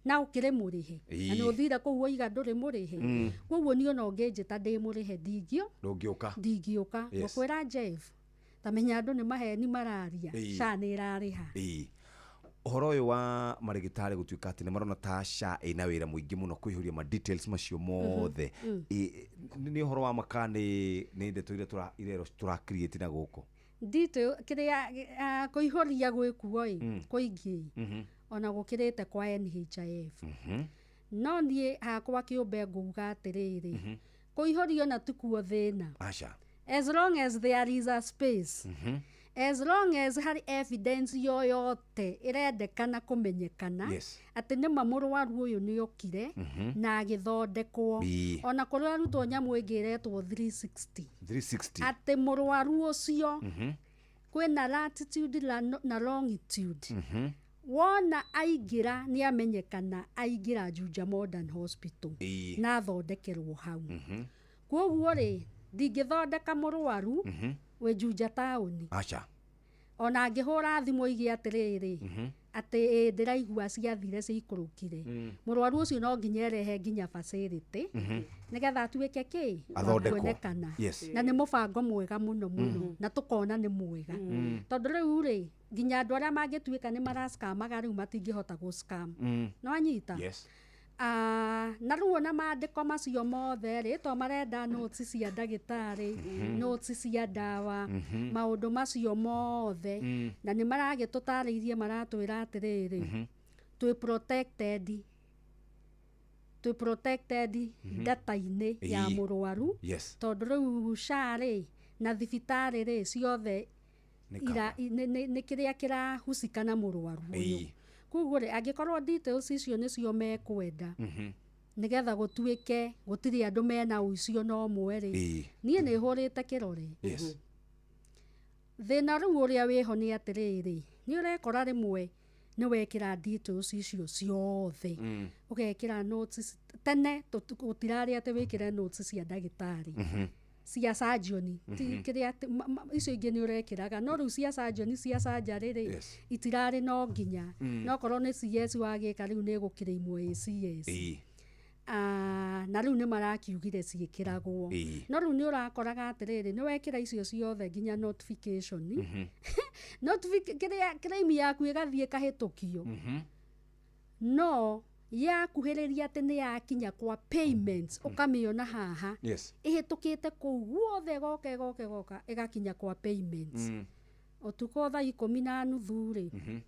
na ũkĩrĩ mũrĩhe, na nĩ ũthire kũu woiga ndũrĩ mũrĩhe. Koguo niĩ ona ũngĩnjĩta ndĩ mũrĩhe, ndingĩo Ndũngĩũka. Ndingĩũka. Ngũkwĩra, Jeff, ta menya andũ nĩ maheni mararia. SHA nĩ ĩrarĩha. Ũhoro ũyũ wa marĩgĩtarĩ gũtuĩka atĩ nĩ marona ta SHA ĩna wĩra mũingĩ mũno kũihũria ma details macio mothe, nĩ ũhoro wa maka nĩ ndeto iria irerwo tũra create na gũkũ? Detail kĩrĩa kũihũria gwĩkuo ĩ, kũingĩ, ona gũkĩrĩte kwa NHIF. No niĩ hakwa kĩũmbe nguga atĩrĩrĩ, kũihũrio na tikuo thĩna. Aca. As long as there is a space, as long as harĩ evidence yoyote ĩrendekana kũmenyekana atĩ nĩma mũrwaru ũyũ nĩ okire na agĩthondekwo. Ona kũrĩ arutwo nyamũ ĩngĩ ĩretwo 360, 360. Atĩ mũrwaru ũcio kwĩna latitude na longitude. Wona aingĩra nĩ amenyekana aingĩra Juja Modern Hospital na athondekerwo hau. Koguo rĩ, ndingĩthondeka mũrwaru wĩ Juja taũni. Aca. Ona angĩhũra thimũ oige atĩrĩrĩ, atĩ ĩ ndĩraigua ciathire ciikũrũkire, mũrwaru ũcio no nginya erehe nginya facility nĩgetha atuĩke kĩ? Wa Athondekwo. Kuonekana. Na nĩ mũbango mwega mũno mũno, na tũkona nĩ mwega, tondũ rĩu rĩ, nginya andũ arĩa mangĩtuĩka nĩ marascamaga rĩu matingĩhota gũ-scam. No anyita. Na rĩu ona mandĩko macio mothe rĩ, to marenda notes cia ndagĩtarĩ, notes cia ndawa, maũndũ macio mothe. Na nĩ maragĩtũtarĩirie, maratwĩra atĩrĩrĩ, twĩ protected data-inĩ ya mũrwaru, tondũ rĩu SHA rĩ na thibitarĩ rĩ ciothe Nĩ nĩ kĩrĩa kĩrahusika na mũrwaru ũyũ. Koguo rĩ, angĩkorwo details icio nĩcio mekwenda nĩgetha gũtuĩke gũtirĩ andũ mena ũici ona ũmwe rĩ, niĩ nĩ hũrĩte kĩrore. Thĩna rĩu ũrĩa wĩho nĩ atĩrĩrĩ, nĩ ũrekora rĩmwe nĩ wekĩra details icio ciothe, ũgekĩra notes. Tene gũtirarĩ atĩ wĩkĩre notes cia ndagĩtarĩ, cia surgeon ti kĩrĩa icio ingĩ nĩ ũrekĩraga, no rĩu cia surgeon, cia surgery rĩ, itirarĩ no nginya. No korwo nĩ CS wagĩka rĩu nĩ ĩgũkĩrĩimwo ĩ CS. Ah, na rĩu nĩ marakiugire ciĩkĩragwo. No rĩu nĩ ũrakoraga atĩrĩrĩ, nĩ wekĩra icio ciothe nginya notification, kĩrĩa claim yaku ĩgathiĩ ĩkahĩtũkio, no yakuhĩrĩria atĩ nĩ yakinya kwa payments, ũkamĩona haha ĩhĩtũkĩte kũu guothe, ĩgoka ĩgoka ĩgoka ĩgakinya kwa payments ũtukũ thaa 10:30 rĩ,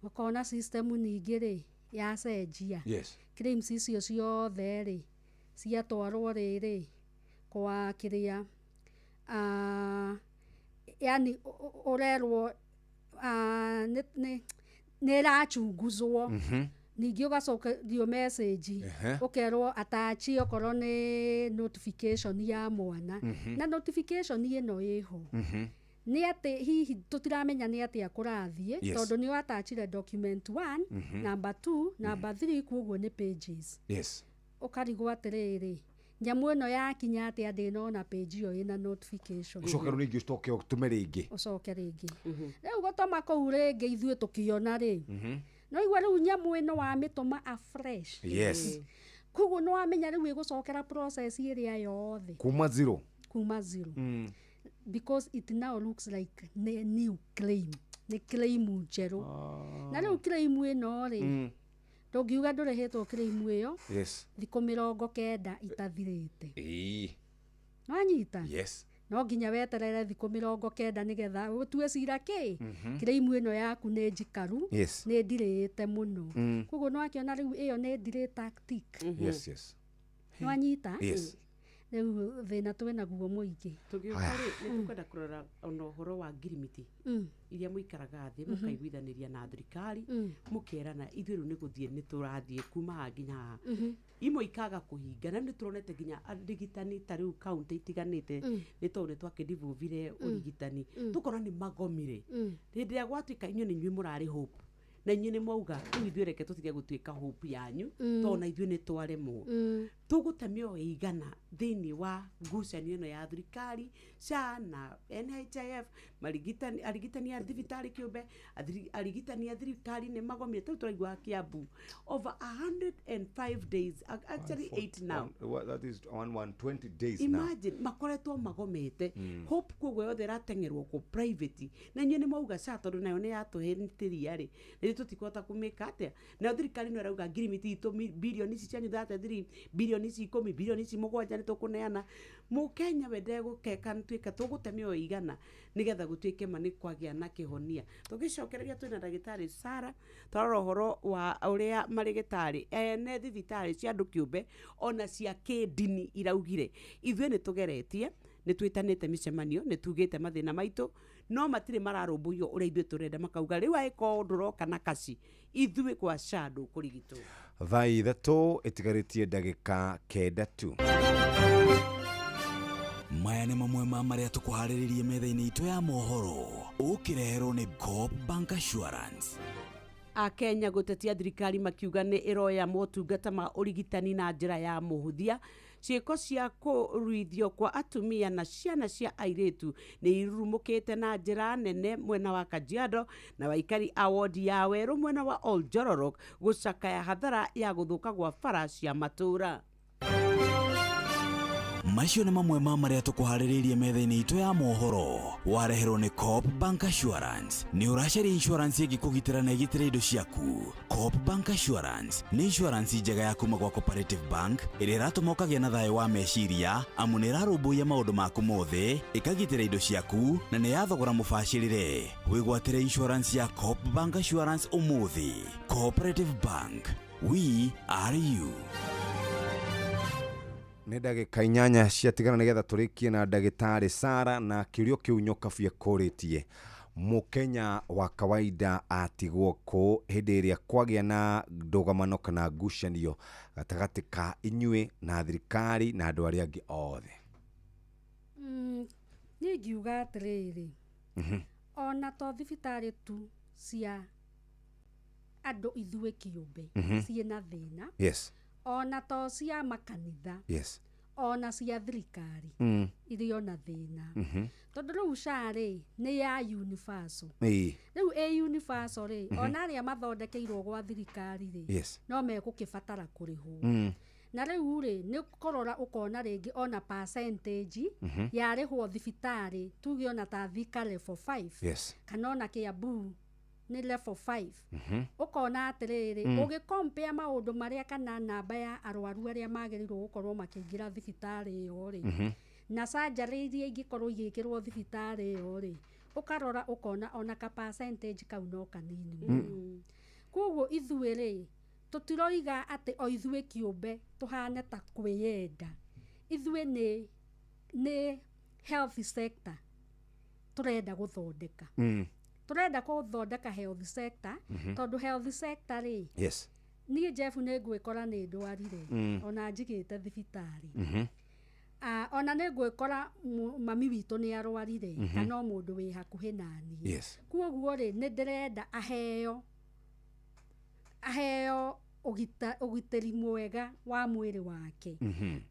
ũkona system ningĩ rĩ yacenjia. Claims icio ciothe rĩ, ciatwarwo rĩrĩ kwa kĩrĩa, yani ũrerwo nĩ ĩrachunguzwo. Ningĩ ũgacokerio message, ũkerwo attach okorwo nĩ notification ya mwana. Na notification ĩno ĩho nĩ atĩ hihi tũtiramenya nĩ atĩa kũrathiĩ, tondũ nĩ watachire document 1, number 2, number 3, koguo nĩ pages. Ũkarigwo atĩrĩrĩ, nyamũ ĩno yakinya atĩa ndĩnona page ĩyo ĩna notification? Ũcoke rĩu rĩngĩ ũcoke ũtũme rĩngĩ. Ũcoke rĩngĩ rĩu gũtũma kũu rĩngĩ, ithuĩ tũkĩona rĩ, no igua rĩu nyamũ ĩno wamĩtũma afresh. Koguo nĩ wamenya rĩu ĩgũcokera process ĩrĩa yothe kuma zero. Kuma zero, because it now looks like nĩ new claim, nĩ claim njerũ. Na rĩu claim ĩno rĩ, ndũngiuga ndũrĩhĩtwo claim ĩyo thikũ 90 itathirĩte. Nwanyita? Yes. No nginya weterere thikũ 90 nĩgetha ũtue cira kĩ claim ĩno yaku nĩ njikaru, nĩ ndirĩte mũno. Koguo nĩwakĩona rĩu ĩyo nĩ delay tactic. Yes yes Nĩwanyita? Yes. Rĩu thĩna twĩnaguo mũingĩ. Tũgĩũka rĩ, nĩ tũkwenda kũrora ona ũhoro wa ngirimiti iria mũikaraga thĩ, mũkaiguithanĩria na thirikari, mũkerana ithuĩ rĩu nĩ gũthiĩ nĩ tũrathiĩ kuma haha nginya haha. Imwe ikaga kũhinga, na nĩ tũronete nginya arigitani ta rĩu kaunti itiganĩte, nĩ tondũ nĩ twakĩndivũvire ũrigitani, tũkona nĩ magomire. Hĩndĩ ĩrĩa gwatuĩka inyuĩ nĩ inyuĩ mũrarĩ hope, na inyuĩ nĩ mwauga rĩu ithuĩ reke tũtige gũtuĩka hope yanyu, tondũ na ithuĩ nĩ twaremwo. Tũgũte mĩoyo ĩigana thĩinĩ wa ngucanio ĩno ya thirikari, SHA na NHIF, marigitani, arigitani a thibitarĩ kĩũmbe, arigitani a thirikari nĩ magomire. Tũu tũraigua Kiambu over 105 days, actually 8 now. That is 120 days now. Imagine, makoretwo magomete. Hope koguo yothe ĩrateng'erwo kũ private, na inyuĩ nĩ mwauga SHA tondũ nayo nĩ yatũhĩtĩria rĩ, nĩ tũtikũhota kũmĩka atĩa. Nayo thirikari no ĩrauga ngirimiti itũ bilioni ici cianyu 33, bilioni ici 10, bilioni ici 7 nĩ tũkũneana. Mũkenya we ndegũkeka tuĩka tũgũte mĩoyo igana nĩgetha gũtuĩke ma nĩ kwagĩa na kĩhonia. Tũgĩcokereria twĩna ndagĩtarĩ Sara, twarora ũhoro wa ũrĩa marĩgĩtarĩ ene thibitarĩ cia andũ kĩũmbe ona cia kĩndini iraugire ithuĩ nĩ tũgeretie, nĩ twĩtanĩte mĩcemanio, nĩ tugĩte mathĩna maitũ, no matirĩ mararũmbũiyo ũrĩa ithuĩ tũrenda. Makauga rĩu angĩkorwo ndũroka na kaci ithuĩ kwa SHA ndũkũrigitwo. Thaa 3 ĩtigarĩtie ndagĩka 9 tu. Maya nĩ mamwe ma marĩa tũkũharĩrĩrie metha-inĩ itũ ya mohoro, ũkĩreherwo nĩ Coop Bank Assurance. Akenya gũtetia thirikari makiuga nĩ ĩroya motungata ma ũrigitani na njĩra ya mũhũthia. Ciĩko cia kũruithio kwa atumia na ciana cia airĩtu nĩ irurumũkĩte na njĩra nene mwena wa Kajiado, na waikari a wodi ya Werũ mwena wa Oljororok gũcakaya hathara ya gũthũka gwa bara cia matũũra. Macio nĩ mamwe ma marĩa tũkũharĩrĩirie metha-inĩ itũ ya mohoro, wareherwo nĩ Coop Bank Assurance. Nĩ ũracaria insurance ĩngĩkũgitĩra na ĩgitĩre indo ciaku? Coop Bank Assurance nĩ insurance njega ya kuma gwa Cooperative Bank ĩrĩa ĩratũma ũkagĩa na thayũ wa meciria, amu nĩ ĩrarũmbũiya maũndũ maku mothe, ĩkagitĩra indo ciaku, na nĩ ya thogora mũbacĩrĩre. Wĩgwatĩre insurance ya Coop Bank Assurance ũmũthĩ. Cooperative Bank, we are you. Nĩ ndagĩka 8 ciatigana nĩgetha tũrĩkie na ndagĩtarĩ Sara na kĩũrio kĩu Nyokabi akũrĩtie. Mũkenya wa kawaida atigwo kũ hĩndĩ ĩrĩa kwagĩa na ndũgamano kana ngucanio gatagatĩ ka inyuĩ na thirikari na andũ arĩa angĩ othe? Niĩ ingiuga atĩrĩrĩ, ona to thibitarĩ tu cia andũ ithuĩ kĩũmbe ciĩna thĩna, ona to cia makanitha, ona cia thirikari irĩ ona thĩna, tondũ rĩu SHA rĩ nĩ ya universal. Rĩu ĩ universal rĩ, ona arĩa mathondekeirwo gwa thirikari rĩ, no megũkĩbatara kũrĩhwo. Na rĩu rĩ, nĩ kũrora ũkona rĩngĩ ona percentage yarĩhwo thibitarĩ, tuge ona ta Thika level 5 kana ona Kiambu nĩ level 5, ũkona atĩrĩrĩ, ũgĩkompea maũndũ marĩa kana namba ya arwaru arĩa magĩrĩirwo gũkorwo makĩingĩra thibitarĩ ĩyo rĩ, na surgery iria ingĩkorwo igĩkĩrwo thibitarĩ ĩyo rĩ, ũkarora ũkona ona ka percentage kau no kanini mũno. Koguo ithuĩ rĩ, tũtiroiga atĩ o ithuĩ kĩũmbe tũhane ta kwĩyenda. Ithuĩ nĩ health sector tũrenda gũthondeka. Tũrenda gũthondeka health sector, tondũ health sector rĩ, niĩ Jeff nĩ ngwĩkora nĩ ndwarire, ona njigĩte thibitarĩ. Ona nĩ ngwĩkora mami witũ nĩ arwarire, kana o mũndũ wĩ hakuhĩ naniĩ. Koguo rĩ, nĩ ndĩrenda aheo ũgitĩri mwega wa mwĩrĩ wake.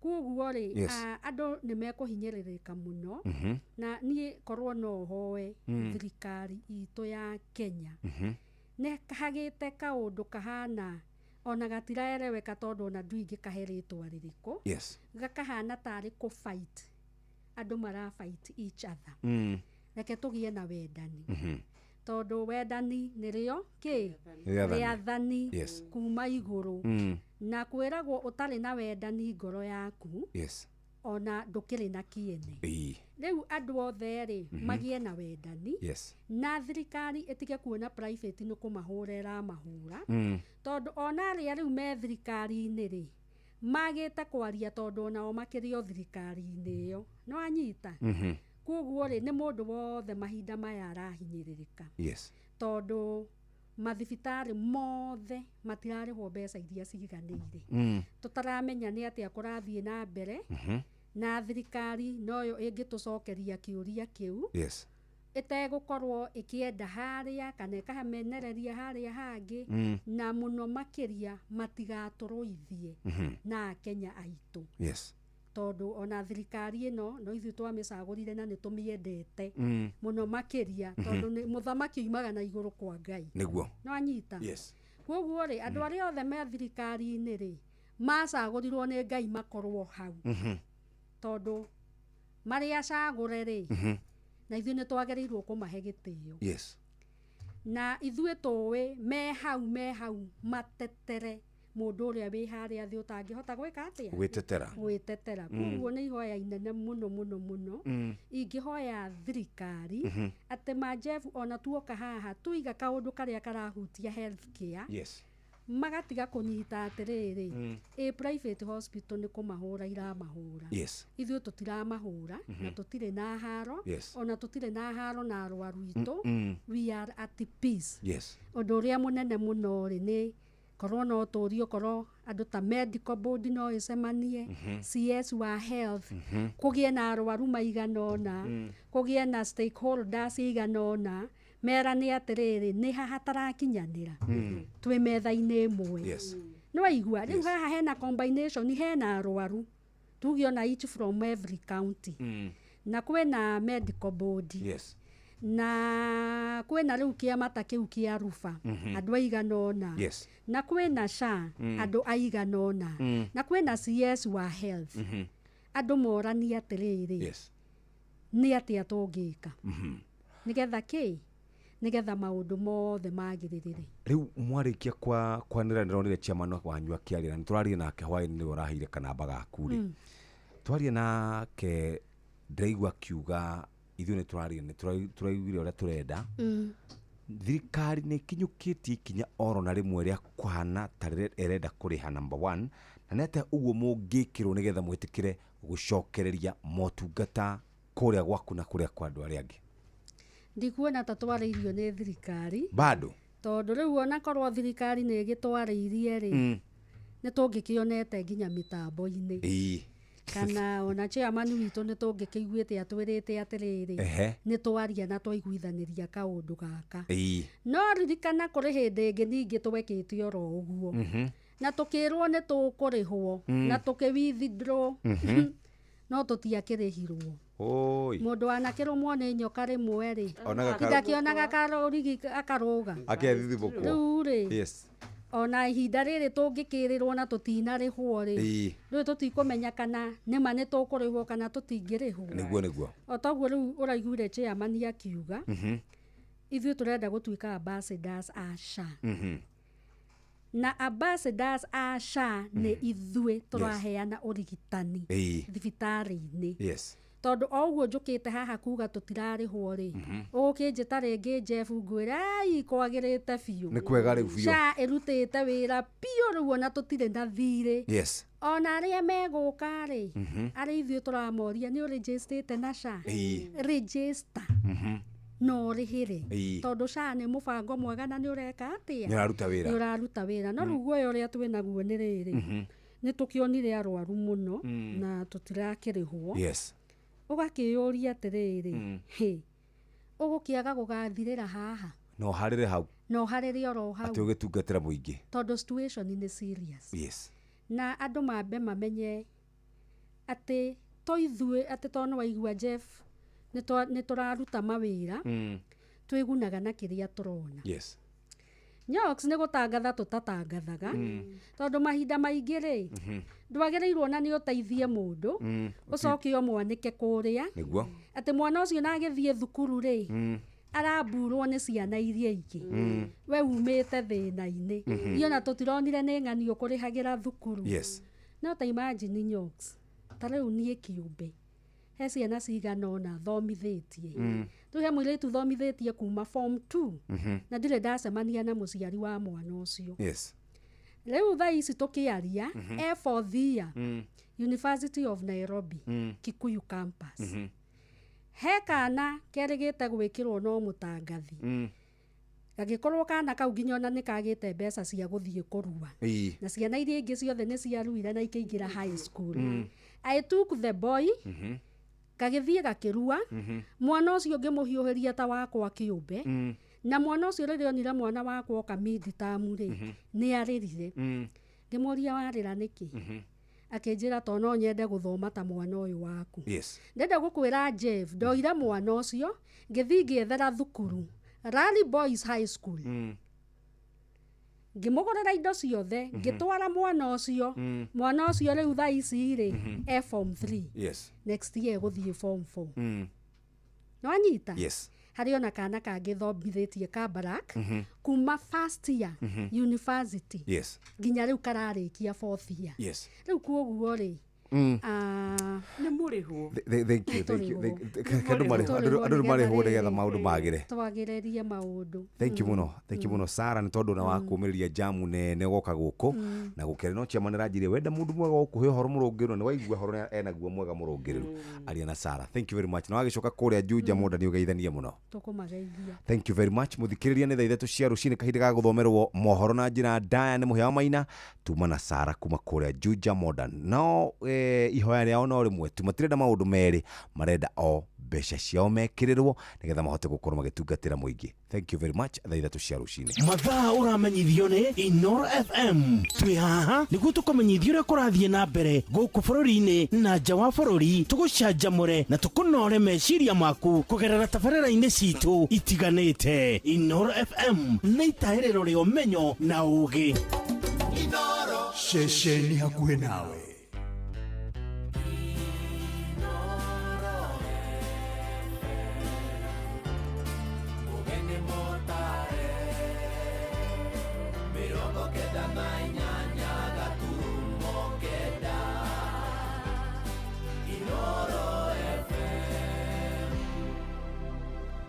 Koguo rĩ, andũ nĩ mekũhinyĩrĩrĩka mũno. Na niĩ korwo no hoe thirikari itũ ya Kenya, nĩ hagĩte kaũndũ kahana ona gatiraereweka, tondũ ona ndui ingĩkahe rĩtwa rĩrĩkũ, gakahana tarĩ kũ fight, andũ mara fight each other. Reke tũgĩe na wendani, tondũ wendani nĩrĩo kĩ rĩathani kuma igũrũ. Na kwĩragwo ũtarĩ na wendani ngoro yaku, ona ndũkĩrĩ na kĩene. Rĩu andũ othe rĩ, magĩe na wendani, na thirikari ĩtige kuona private nĩ kũmahũra ĩramahũra, tondũ ona arĩa rĩu me thirikari-inĩ rĩ, magĩte kwaria tondũ onao makĩrĩ o thirikari-inĩ ĩyo. No anyita. Koguo rĩ, nĩ mũndũ wothe mahinda maya arahinyĩrĩrĩka, tondũ mathibitarĩ mothe matirarĩhwo mbeca iria ciganĩire. Tũtaramenya nĩ atĩa kũrathiĩ na mbere, na thirikari noyo ĩngĩtũcokeria kĩũria kĩu, ĩtegũkorwo ĩkĩenda harĩa kana ĩkamenereria harĩa hangĩ, na mũno makĩria matigatũrũithie na Akenya aitũ. Tondũ ona thirikari ĩno no ithuĩ twamĩcagũrire na nĩ tũmĩendete mũno makĩria, tondũ nĩ mũthamaki oimaga na igũrũ kwa Ngai. Nĩguo. No anyita. Koguo rĩ, andũ arĩa othe me thirikari-inĩ rĩ, macagũrirwo nĩ Ngai makorwo hau, tondũ marĩ acagũre rĩ, na ithuĩ nĩ twagĩrĩirwo kũmahe gĩtĩo. Na ithuĩ tũĩ me hau matetere mũndũ ũrĩa wĩ harĩa thĩ ũtangĩhota gwĩka atĩa? Gwĩtetera. Gwĩtetera. Koguo nĩ ihoya inene mũno mũno mũno. Ingĩhoya thirikari atĩ majebu ona tuoka haha tuiga kaũndũ karĩa karahutia health care, magatiga kũnyita atĩrĩrĩ, ĩ private hospital nĩ kũmahũra iramahũra. Ithuĩ tũtiramahũra, na tũtirĩ na haro, ona tũtirĩ na haro na arwaru itũ. We are at peace. Ũndũ ũrĩa mũnene mũno rĩ, nĩ korwo no tũrio, korwo andũ ta medical board no ĩcemanie, CS wa health, kũgĩe na arwaru maigana ũna, kũgĩe na stakeholders igana ũna, merane atĩrĩrĩ, nĩ haha tarakinyanĩra, twĩ metha-inĩ ĩmwe. Nĩ waigua rĩu haha hena combination, hena arwaru tuge ona each from every county, na kwĩna medical board, na kwĩna rĩu kĩama ta kĩu kĩa ruba, andũ aigana ũna, na kwĩna SHA, andũ aigana ũna, na kwĩna CS wa health. Andũ moranie atĩrĩrĩ, nĩ atĩa tũngĩka nĩgetha kĩ, nĩgetha maũndũ mothe magĩrĩrĩre. Rĩu mwarĩkia kwanĩra, ndĩronire chairman wanyu akĩaria, na nĩtũraria nake hwaĩ-inĩ, nĩwe ũraheire kanamba gaku rĩ. Twaria nake ndĩraigua akiuga ithuĩ nĩtũraria, nĩtũraiguire ũrĩa tũrenda. Thirikari nĩ ĩkinyũkĩtie ikinya oro na rĩmwe rĩa kũhana ta rĩrĩa ĩrenda kũrĩha number 1, Na nĩ atĩa ũguo mũngĩkĩrwo nĩgetha mwĩtĩkĩre gũcokereria motungata kũrĩa gwaku na kũrĩa kwa andũ arĩa angĩ? Ndikuona ta twarĩirio nĩ thirikari. Bado tondũ rĩu ona korwo thirikari nĩ ĩgĩtwarĩirie rĩ, nĩ tũngĩkĩonete nginya mĩtambo-inĩ. Kana ona chairman witũ nĩ tũngĩkĩiguĩte atwĩrĩte atĩrĩrĩ, nĩ twaria na twaiguithanĩria kaũndũ gaka. No ririkana kũrĩ hĩndĩ ĩngĩ ningĩ twekĩte oro ũguo, na tũkĩrwo nĩ tũkũrĩhwo, na tũkĩ withdraw, no tũtiakĩrĩhirwo. Oi. Mũndũ wanakĩrũmwo nĩ nyoka rĩmwe rĩ, Onaga ndakĩonaga karũrigi akarũga. Akethithimũkwo. Rĩu rĩ, Yes. ona ihinda rĩrĩ tũngĩkĩrĩrwo na tũtinarĩhwo rĩ, rĩu tũtikũmenya kana nĩma nĩ tũkũrĩhwo kana tũtingĩrĩhwo. Nĩguo nĩguo. O toguo rĩu ũraiguire chairman akiuga, ithuĩ tũrenda gũtuĩka ambassadors a SHA. Na ambassadors a SHA nĩ ithuĩ tũraheana ũrigitani thibitarĩ-inĩ. Yes. Tondũ o ũguo njũkĩte haha kuga tũtirarĩhwo rĩ, ũgũkĩnjĩta rĩngĩ Jeff ngwĩre ai kwagĩrĩte biũ. Nĩ kwega rĩu biũ. SHA ĩrutĩte wĩra biũ rĩu ona tũtirĩ na thirĩ. Yes. Ona arĩa megũka rĩ, arĩa ithuĩ tũramoria nĩ ũrĩnjĩstĩte na SHA? Register. No ũrĩhĩre. Tondũ SHA nĩ mũbango mwega na nĩ ũreka atĩa? Nĩ ũraruta wĩra. Nĩ ũraruta wĩra. No rĩu guoya ũrĩa twĩ naguo nĩ rĩrĩ, nĩ tũkĩonire arwaru mũno, na tũtirakĩrĩhwo. Yes. Ũgakĩyũria atĩrĩrĩ, hĩ, ũgũkĩaga gũgathirĩra haha? No harĩre hau. No harĩre oro hau. Atĩ ũgĩtungatĩra mũingĩ. Tondũ situation nĩ serious. Yes. Na andũ mambe mamenye atĩ to ithuĩ, atĩ to nĩ waigua Jeff, nĩ tũraruta mawĩra, twĩgunaga na kĩrĩa tũrona. Yes. Nyox nĩ gũtangatha tũtatangathaga, tondũ mahinda maingĩ rĩ, ndwagĩrĩirwo na nĩ ũteithie mũndũ, ũcoke ũmwanĩke kũrĩa. Nĩguo. Atĩ mwana ũcio na agĩthiĩ thukuru rĩ, aramburwo nĩ ciana iria ingĩ. We umĩte thĩna-inĩ. Niĩ ona tũtironire nĩ ng'ani ũkũrĩhagĩra thukuru. Yes. No ta imagine Nyox, ta rĩu niĩ kĩũmbe, he ciana cigana ũna thomithĩtie. Rĩu he mũirĩtu thomithĩtie kuma form 2, na ndirĩ ndacemania na mũciari wa mwana ũcio. Yes. Rĩu thaa ici tũkĩaria, e fourth year, University of Nairobi, Kikuyu campus. He kana kerĩgĩte gwĩkĩrwo no mũtangathi. Gagĩkorwo kana kau nginya ona nĩ kagĩte mbeca cia gũthiĩ kũrua. Na ciana iria ingĩ ciothe nĩ ciaruire na ikĩingĩra high school. I took the boy, gagĩthiĩ gakĩrua, mwana ũcio ngĩmũhiũhĩria ta wakwa kĩũmbe, na mwana ũcio rĩrĩa onire mwana wakwa oka mid-term rĩ, nĩ arĩrire. Ngĩmũria warĩra nĩkĩ? Akĩnjĩra to no nyende gũthoma ta mwana ũyũ waku. Yes. Ndenda gũkwĩra Jeff, ndoire mwana ũcio, ngĩthiĩ ngĩethera thukuru, Rally Boys High School. Ngĩmũgũrĩra indo ciothe, ngĩtwara mwana ũcio, mwana ũcio rĩu thaa ici rĩ, e form 3. Yes. Next year gũthiĩ form 4. Nĩwanyita? Yes. Harĩ ona kana kangĩ thomithĩtie Kabarak, kuma first year, university. Yes. Nginya rĩu kararĩkia fourth year. Yes. Rĩu kuoguo rĩ, nĩ mũrĩhwo. Thank you, thank you. Andũ andũ marĩhwo nĩgetha maũndũ magĩre. Twagĩrĩrie maũndũ. Thank you mũno, thank you mũno Sarah nĩ tondũ na wa kũmĩrĩria jamu nene ũgoka gũkũ na gũkĩra no chairman aranjĩrire wenda mũndũ mwega ũkũhe ũhoro mũrũngĩrĩru na waigua ũhoro enaguo mwega mũrũngĩrĩru aria na Sarah. Thank you very much. Na wagĩcoka kũrĩa Juja Monda nĩ ũgeithanie mũno. Tũkũmageithia. Thank you very much. Mũthikĩrĩria nĩ thaa 3 cia rũcinĩ kahinda ga gũthomerwo mohoro na njĩra ndaya nĩ Mũhĩa wa Maina tuma na Sarah kuma kũrĩa Juja Modern. No ihoya rĩao no rĩmwe tu, matirenda maũndũ merĩ, marenda o mbeca ciao mekĩrĩrwo nĩgetha mahote gũkorwo magĩtungatĩra mũingĩ. Thank you very much. Thaa 3 cia rũcinĩ. Mathaa ũramenyithio nĩ Inoro FM. Twĩ haha nĩguo tũkũmenyithie ũrĩa kũrathiĩ na mbere gũkũ bũrũri-inĩ na nja wa bũrũri, tũgũcanjamũre na tũkũnore meciria maku kũgerera tabarĩra-inĩ citũ itiganĩte. Inoro FM nĩ itahĩrĩro rĩa ũmenyo na ũũgĩ. Ceceni hakuhĩ nawe.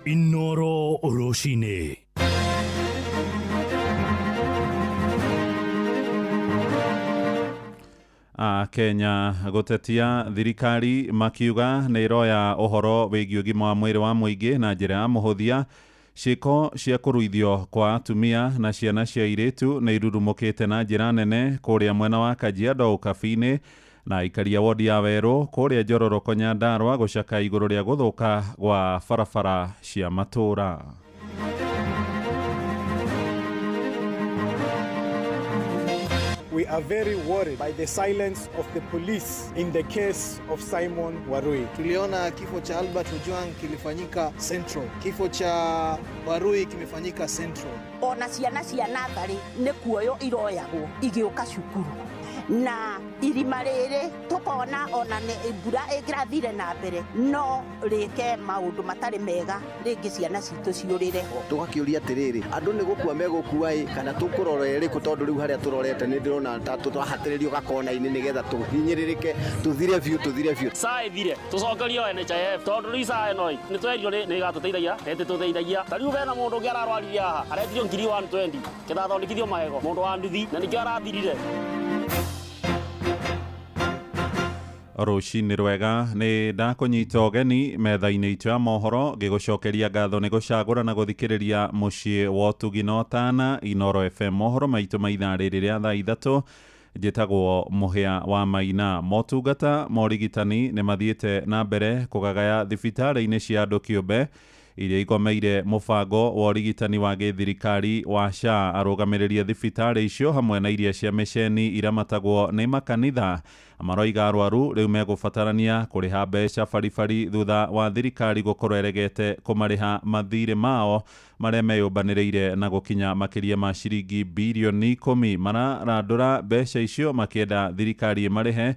Inoro rũcinĩ. A Kenya gũtetia thirikari makiuga nĩ ĩroya ũhoro wĩgiĩ ũgima wa mwĩrĩ wa mũingĩ na njĩra ya mũhũthia. Ciĩko cia kũruithio kwa atumia na ciana cia airĩtu nĩ irurumũkĩte na njĩra nene kũrĩa mwena wa Kajiado Ũkabi-inĩ, na aikari a wodi ya Werũ kũrĩa Njororoko Nyandarua gũcaka igũrũ rĩa gũthũka gwa barabara cia matũũra. We are very worried by the silence of the police in the case of Simon Warui. Tuliona kifo cha Albert Ojwang kilifanyika Central, kifo cha Warui kimefanyika Central. Ona ciana cia natharĩ nĩ kuoywo iroyagwo igĩũka cukuru, na irima rĩrĩ tũkona ona nĩ mbura ĩngĩrathire na mbere no rĩke maũndũ matarĩ mega, rĩngĩ ciana citũ ciũrĩre ho. Tũgakĩũria atĩrĩrĩ, andũ nĩ gũkua megũkua ĩ kana tũkũrora ĩrĩkũ? Tondũ rĩu harĩa tũrorete nĩ ndĩrona ta tũrahatĩrĩrio gakona-inĩ nĩgetha tũhinyĩrĩrĩke, tũthire biũ, tũthire biũ. SHA ĩthire tũcokerio NHIF, tondũ rĩu SHA ĩno ĩ nĩ twerirwo nĩ ĩgatũteithagia na ĩtĩtũteithagia. Ta rĩu hena mũndũ ũngĩ ararwarire haha aretirio 120,000 ketha athondekithio magego, mũndũ wa nduthi na nĩkĩo arathirire. Rũcinĩ rwega, nĩ ndakũnyita ũgeni metha-inĩ itũ ya mohoro ngĩgũcokeria ngatho nĩ gũcagũra na gũthikĩrĩria mũciĩ wa ũtugi na ũtana Inoro FM. Mohoro maitũ ma ithaa rĩrĩ rĩa thaa 3. Njĩtagwo Mũhĩa wa Maina. Motungata ma ũrigitani nĩ mathiĩte na mbere kũgagaya thibitarĩ-inĩ cia andũ kĩũmbe iria igomeire mũbango wa ũrigitani wa gĩthirikari wa SHA. Arũgamĩrĩri a thibitarĩ icio hamwe na iria cia mĩceni iramatagwo nĩ makanitha maroiga arwaru rĩu megũbatarania kũrĩha mbeca baribari thutha wa thirikari gũkorwo ĩregete kũmarĩha mathirĩ mao marĩa meyũmbanĩrĩire na gũkinya makĩria ma ciringi birioni 10. Mararandũra mbeca icio makĩenda thirikari ĩmarĩhe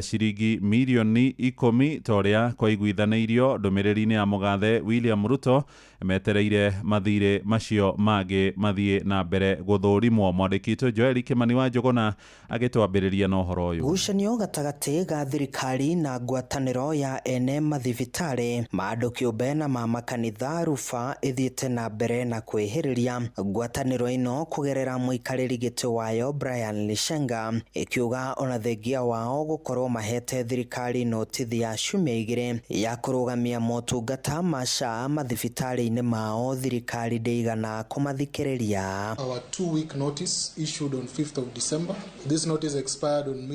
ciringi mirioni 10 ta ũrĩa kwaiguithanĩirio ndũmĩrĩri-inĩ ya mũgathe William Ruto, metereire mathirĩ macio mangĩ mathiĩ na mbere gũthũrimwo. Mwandĩki witũ Joel Kĩmani wa Njũgũna agĩtwambĩrĩria na ũhoro ũyũ. Ngucanio gatagatĩ ga thirikari na ngwatanĩro ya ene mathibitarĩ ma andũ kĩũmbe na ma makanitha ruba ĩthiĩte na mbere na kwĩhĩrĩria. Ngwatanĩro ĩno kũgerera mũikarĩri gĩtĩ wayo Brian Lishenga ĩkiuga ona thengia wao gũkorwo mahete thirikari notithi ya ciumia 2 ya kũrũgamia motungata ma SHA mathibitarĩ-inĩ mao, thirikari ndĩigana kũmathikĩrĩria. Our 2-week notice issued on 5th of December. This notice expired on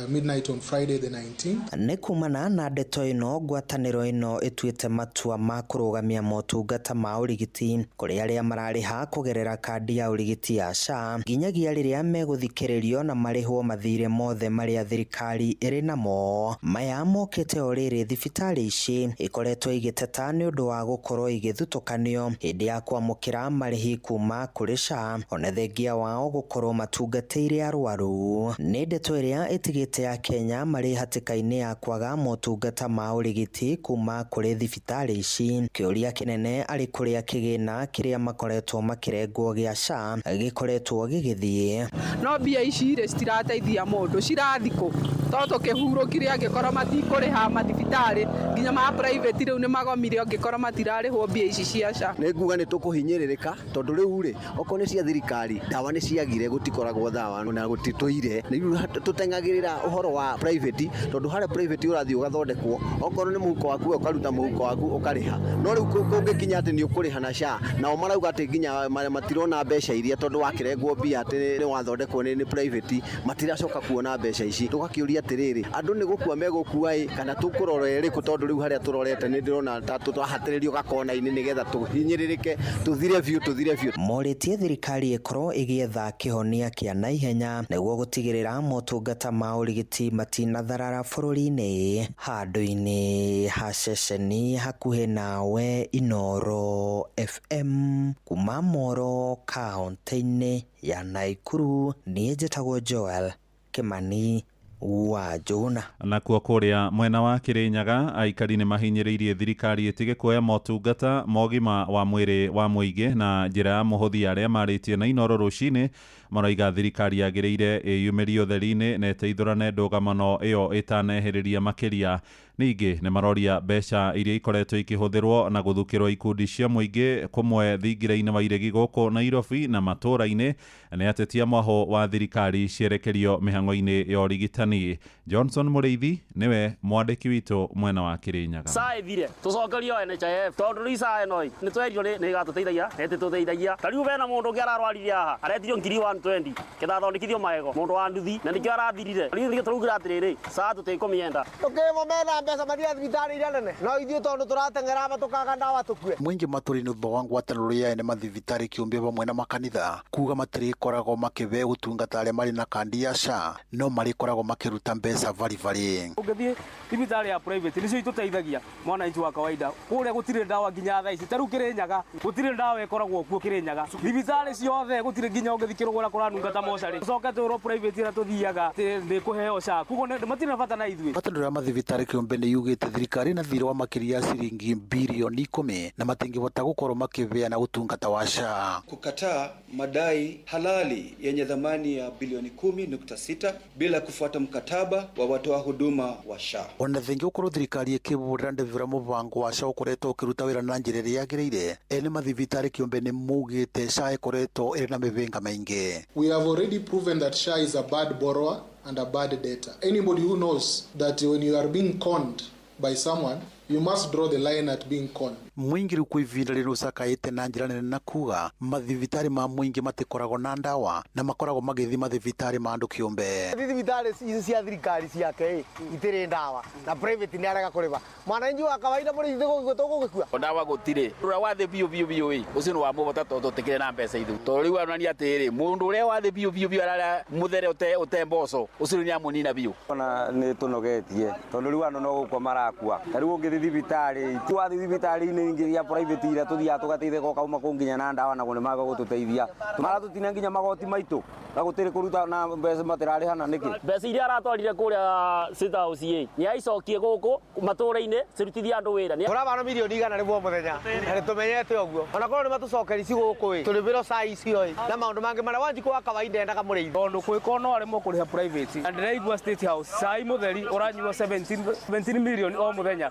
midnight on Friday the 19th. Nĩ kumana na ndeto ĩno, ngwatanĩro ĩno ĩtuĩte matua ma kũrũgamia motungata ma ũrigiti kũrĩ arĩa mararĩha kũgerera kandi ya ũrigiti ya SHA nginyagia rĩrĩa megũthikĩrĩrio na marĩhwo mathirĩ mothe marĩa thirikari ĩrĩ namo. Maya mokĩte o rĩrĩ thibitarĩ ici ikoretwo igĩteta nĩ ũndũ wa gũkorwo igĩthutũkanio hĩndĩ ya kwamũkĩra marĩhi kuma kũrĩ SHA ona thengia wao gũkorwo matungatĩire arwaru. Nĩ ndeto ĩrĩa ĩtigĩte ya Kenya marĩ hatĩka-inĩ ya kwaga motungata ma ũrigiti kuma kũrĩ thibitarĩ ici. Kĩũria kĩnene arĩ kũrĩa kĩgĩna kĩrĩa makoretwo makĩrengwo gĩa SHA gĩkoretwo gĩgĩthiĩ. No mbia ici rĩ citirateithia mũndũ, cirathikũ tondũ tũkĩhurũkire angĩkorwo matikũrĩha mathibitarĩ nginya ma private rĩu nĩ magomire angĩkorwo matirarĩhwo mbia ici cia SHA. Nĩ nguga nĩ tũkũhinyĩrĩrĩka tondũ rĩu rĩ okorwo nĩ cia thirikari ndawa nĩ ciagire, gũtikoragwo ndawa na gũtitũire. Rĩu tũteng'agĩrĩra ũhoro wa private tondũ harĩa private ũrathiĩ ũgathondekwo, okorwo nĩ mũhuko waku ũkaruta mũhuko waku ũkarĩha. No rĩu kũngĩkinya atĩ nĩ ũkũrĩha na SHA, nao marauga atĩ nginya matirona mbeca iria tondũ wakĩrengwo mbia atĩ nĩ wathondekwo nĩ private, matiracoka kuona mbeca ici. Tũgakĩũria atĩrĩrĩ, andũ nĩ gũkua megũkua ĩ kana tũkũrora ĩrĩkũ? Tondũ rĩu harĩa tũrorete nĩ ndĩrona ta tũrahatĩrĩrio gakona-inĩ nĩgetha tũhinyĩrĩrĩke, tũthire biũ, tũthire biũ. Morĩtie thirikari ĩkorwo ĩgĩetha kĩhonia kĩa naihenya nĩguo gũtigĩrĩra motungata ma ũrigiti matinatharara bũrũri-inĩ. Handũ-inĩ ha ceceni hakuhĩ nawe Inoro FM kuma Moro kaũntĩ-inĩ ya Naikuru, niĩ njĩtagwo Joel Kĩmani wa Njũgũna. Nakuo kũrĩa mwena wa Kĩrĩnyaga aikari nĩ mahinyĩrĩirie thirikari ĩtige kuoya motungata ma ũgima wa mwĩrĩ wa mũingĩ na njĩra ya mũhũthia. Arĩa marĩtie na Inoro rũcinĩ maroiga thirikari yagĩrĩire ĩyumĩrie ũtheri-inĩ na ĩteithũrane ndũgamano ĩyo ĩtanehĩrĩria makĩria. Ningĩ nĩ maroria mbeca iria ikoretwo ikĩhũthĩrwo na gũthukĩrwo ikundi cia mũingĩ kũmwe thingira-inĩ wa iregi gũkũ Nairobi na matũũra-inĩ nĩ atetia mwahũ wa thirikari cierekerio mĩhang'o-inĩ ya ũrigitani. Johnson Mũrĩithi nĩwe mwandĩki witũ mwena wa Kĩrĩnyaga. SHA ĩthire tũcokerio NHIF tondũ rĩu SHA ĩno nĩ twerirwo nĩ ĩgatũteithagia na ĩtĩtũteithagia. Ta rĩu bena mũndũ ũngĩ ararwarire haha aretirio 120,000 kĩthathondekithio magego mũndũ wa nduthi na nĩkĩo arathirire. Rĩu nĩkĩo tũraugire atĩrĩrĩ SHA tũtikũmĩenda. Tũkĩmo mena mbeca mathiaga thibitarĩ iria nene no ithuĩ tondũ tũrateng'era aba tũkaga ndawa tũkue. Mũingĩ matũra-inĩ thutha wa ngwatanĩro ya ene mathibitarĩ kĩũmbe vamwe na makanitha kuga matirĩkoragwo makĩbe ũtungata arĩa marĩ na kandi ya SHA no marĩkoragwo makĩruta mbeca baribari. Ũngĩthiĩ thibitarĩ ya private nĩcio itũteithagia mwananchi wa kawaida kũrĩa gũtirĩ ndawa nginya thaa ici ta rĩu Kĩrĩnyaga gũtirĩ ndawa ĩkoragwo kuo Kĩrĩnyaga thibitarĩ ciothe gũtirĩ nginya ũngĩthiĩ Kĩrũgũra kũranunga ta mocarĩ ũcoke twĩrwo private ĩrĩa tũthiaga nĩ kũheo SHA koguo matirĩ na bata na ithuĩ. Ngwatanĩro ya mathibitarĩ kĩũmbe nĩ yugĩte thirikari na thirĩ wa makĩria ya ciringi bilioni 10 na matingĩhota gũkorwo makĩbeana ũtungata wa SHA. Kukataa madai halali yenye thamani ya bilioni 10.6 bila kufuata mkataba wa watoa huduma wa SHA. Ona thengia gũkorwo thirikari ĩkĩbũrĩra ndebira mũbango wa SHA ũkoretwo ũkĩruta wĩra na njĩra ĩrĩa yagĩrĩire, ene mathibitarĩ kĩũmbe nĩ maugĩte SHA ĩkoretwo ĩrĩ na mĩhĩnga mĩingĩ. We have already proven that SHA is a bad borrower and a bad debtor. Anybody who knows that when you are being conned by someone, you must draw the line at being conned. Mũingĩ rĩu kwa ihinda rĩrĩ ũcakaĩte na njĩra nene na kuga mathibitarĩ ma mũingĩ matikoragwo na ndawa na makoragwo magĩthiĩ mathibitarĩ ma andũ kĩũmbe. Thibitarĩ ici cia thirikari ciake itirĩ ndawa na private nĩ arega kũrĩha mwananchi wa kawaida mũrĩithi tũgũgĩkua. Ndawa gũtirĩ ũrĩa wathĩ biũ biũ biũ ũcio nĩ wa mũbota tondũ tũtikĩrĩ na mbeca ithu tondũ rĩu onania atĩrĩ mũndũ ũrĩa wathĩ biũ biũ biũ ararĩa mũthere ũte mboco ũcio nĩ amũnina biũ. Ona nĩ tũnogetie tondũ rĩu andũ no gũkua marakua ta rĩu ũngĩthiĩ thibitarĩ wathiĩ thibitarĩ ingi ya private ira tuthiaga tugateithĩka ũkauma kũu nginya na ndawa naguo nĩ maga gũtũteithia maratũtinia nginya magoti maitũ na gũtirĩ kũruta na mbeca matirarĩhana nĩkĩ. Mbeca iria aratwarire kũrĩa State House ĩ nĩ aicokie gũkũ matũũra-inĩ cirutithie andũ wĩra. Tũrabana milioni 100 mũthenya na nĩtũmenyete ũguo ona korwo nĩ matũcokeri ci gũkũ ĩ tũrĩbĩrwo cai icio ĩ na maũndũ mangĩ marĩa Wanjikũ wa kawaida endaga mũrĩithi. Tondũ kwĩko no aremwo kũrĩha private na ndĩraigua State House cai mũtheri ũranyua 17 million o mũthenya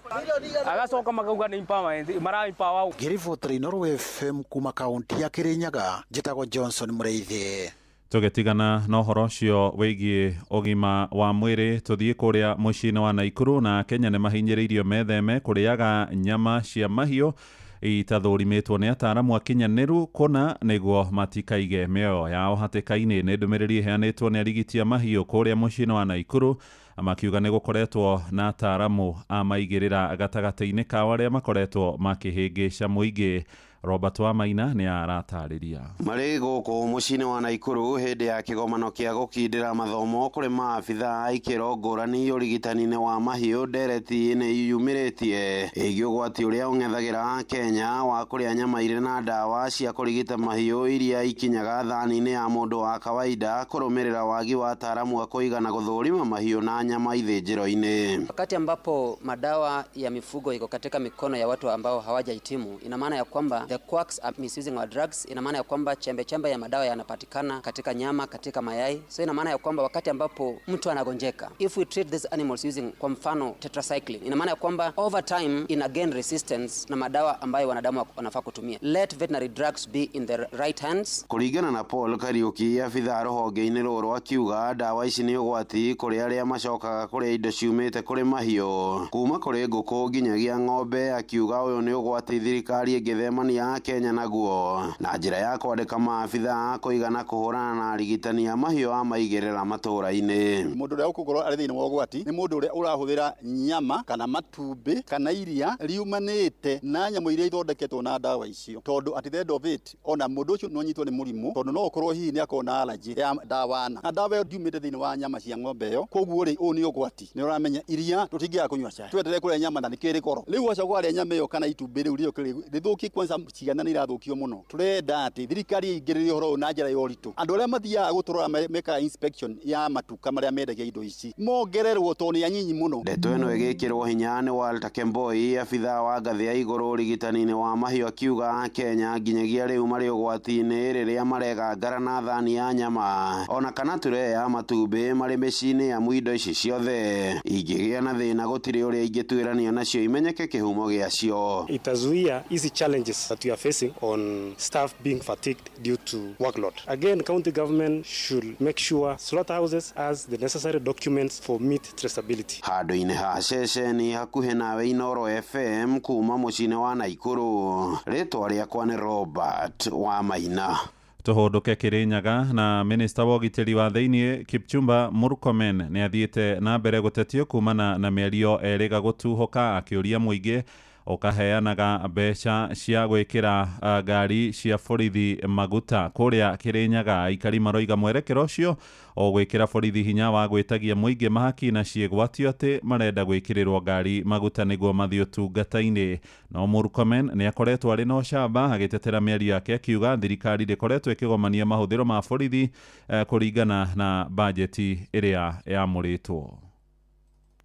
agacoka makauga nĩ empowerment mara empower. Ngĩribotera Inooro FM kuma kaunti ya Kĩrĩnyaga njĩtagwo Johnson Mũrĩithi. Tũgĩtigana na ũhoro ũcio wĩgiĩ ũgima wa mwĩrĩ tũthiĩ kũrĩa mũciĩ-inĩ wa Naikuru na Kenya nĩ mahinyĩrĩirio metheme kũrĩaga nyama cia mahiũ itathũrimĩtwo nĩ ataaramu akinyanĩru kũna nĩguo matikaige mĩoyo yao hatĩka-inĩ. Nĩ ndũmĩrĩri ĩheanĩtwo nĩ arigiti a mahiũ kũrĩa mũciĩ-inĩ wa Naikuru makiuga nĩ gũkoretwo na ataaramu a maigĩrĩra gatagatĩ-inĩ kao arĩa makoretwo makĩhĩngĩca mũingĩ. Robert Wamaina nĩ aratarĩria. Marĩ gũkũ mũciĩ-inĩ wa Naikuru hĩndĩ ya kĩgomano kĩa gũkindĩra mathomo kũrĩ maabithaa a ikĩro ngũrani ũrigitani-inĩ wa mahiũ ndereti nĩ yumĩrĩtie ĩgiĩ ũgwati ũrĩa ũng'ethagĩra Kenya wa kũrĩa nyama irĩ na ndawa cia kũrigita mahiũ iria ikinyaga thani-inĩ ya mũndũ wa kawaida kũrũmĩrĩra wagi wa ataaramu a kũigana gũthũrima mahiũ na nyama ithĩnjĩro-inĩ. Wakati ambapo madawa ya mifugo iko katika mikono ya watu ambao hawajahitimu, ina maana ya kwamba the quacks are misusing our drugs. Ina maana ya kwamba chembe chembe ya madawa yanapatikana katika nyama, katika mayai. So ina maana ya kwamba wakati ambapo mtu anagonjeka, if we treat these animals using kwa mfano tetracycline, ina maana ya kwamba over time ina gain resistance na madawa ambayo wanadamu wanafaa kutumia. Let veterinary drugs be in the right hands. Kuringana na Paul Kariuki afithaa rũhonge-inĩ rũrũ akiuga ndawa ici nĩ ũgwati kũrĩ arĩa macokaga kũrĩa indo ciumĩte kũrĩ mahiũ kuma kũrĩ ngũkũ nginyagia ng'ombe. Akiuga ũyũ nĩ ũgwati thirikari ĩngĩthemania Kenya naguo na njĩra ya kwandĩka maabithaa kũigana kũhũrana na arigitani a mahiũ a maigĩrĩra matũũra-inĩ. Mũndũ ũrĩa ũkũkorwo arĩ thĩinĩ wa ũgwati nĩ mũndũ ũrĩa ũrahũthĩra nyama kana matumbĩ kana iria riumanĩte na nyamũ iria ithondeketwo na ndawa icio, tondũ at the end of it ona mũndũ ũcio no anyitwo nĩ mũrimũ, tondũ no ũkorwo hihi nĩ akorwo na allergy ya ndawa na ndawa ĩyo ndiumĩte thĩinĩ wa nyama cia ng'ombe ĩyo. Koguo rĩ, ũyũ nĩ ũgwati. Nĩ ũramenya iria tũtingĩaga kũnyua cai, twendelee kũrĩa nyama na nĩkĩrĩ goro. Rĩu wacoka warĩa nyama ĩyo kana itumbĩ rĩu rĩũke rĩthũkie kwanza Ciana nĩ irathũkio mũno. Tũrenda atĩ thirikari ĩingĩrĩre ũhoro ũyũ na njĩra ya ũritũ. Andũ arĩa mathiaga gũtũrora mekaga inspection ya matuka marĩa mendagia indo ici mongererwo tondũ nĩ anyinyi mũno. Ndeto ĩno ĩgĩkĩrwo hinya nĩ Walter Kemboi, abithaa wa ngathĩ ya igũrũ ũrigitani-inĩ wa mahiũ, akiuga Kenya nginyagia rĩu marĩ ũgwati-inĩ rĩrĩa maregangara na thani ya nyama ona kana turee ya matumbĩ marĩ mĩciĩ-inĩ amu indo ici ciothe ingĩgĩa na thĩna gũtirĩ ũrĩa ingĩtuĩranio nacio imenyeke kĩhumo gĩacio. Itazuia hizi challenges that we are facing on staff being fatigued due to workload. Again, county government should make sure slaughterhouses has the necessary documents for meat traceability. Handũ-inĩ ha ceceni hakuhĩ nawe Inooro FM kuma mũciĩ-inĩ wa Naikuru, rĩtwa rĩakwa nĩ Robert wa Maina. Tũhũndũke Kĩrĩnyaga na minista wa ũgitĩri wa thĩiniĩ Kipchumba Murkomen nĩ athiĩte na mbere gũtetio kumana na mĩario erĩga gũtuhũka akĩũria mũingĩ ũkaheanaga mbeca cia gwĩkĩra ngari cia borithi maguta kũrĩa Kĩrĩnyaga. Aikari maroiga mwerekero ũcio ũgwĩkĩra borithi hinya wa gwĩtagia mũingĩ mahaki na ciĩgwatio atĩ marenda gwĩkĩrĩrwo ngari maguta nĩguo mathiĩ ũtungata-inĩ. No Murkomen nĩ akoretwo arĩ na ũcamba agĩtetera mĩario yake akiuga thirikari ndĩkoretwo ĩkĩgomania mahũthĩro ma borithi kũringana na bajeti ĩrĩa yamũrĩtwo.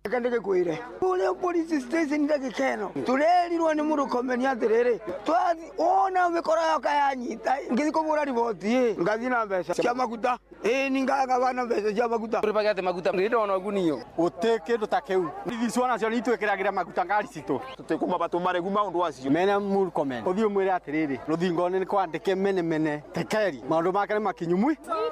Reke ndĩgĩkwĩre kũrĩa police station ndagĩka ĩno tũrerirwo nĩ Murkomen atĩrĩrĩ, wona mĩkora yoka yanyita ngĩthiĩ kũbũra riboti ĩ ngathiĩ na mbeca cia maguta ĩĩ ni ngagaba na mbeca cia maguta tũrĩbage atĩ maguta nĩ ndona ngunio gũtĩ kĩndũ ta kĩu borithi nacio nĩ itwĩkĩragĩra maguta ngari citũ tũtikũmaba tũmaregu maũndũ acio mena Murkomen ũthiĩ ũmwĩre atĩrĩrĩ rũthingo-inĩ nĩ kwandĩke mene mene tekeri maũndũ make nĩ makinyu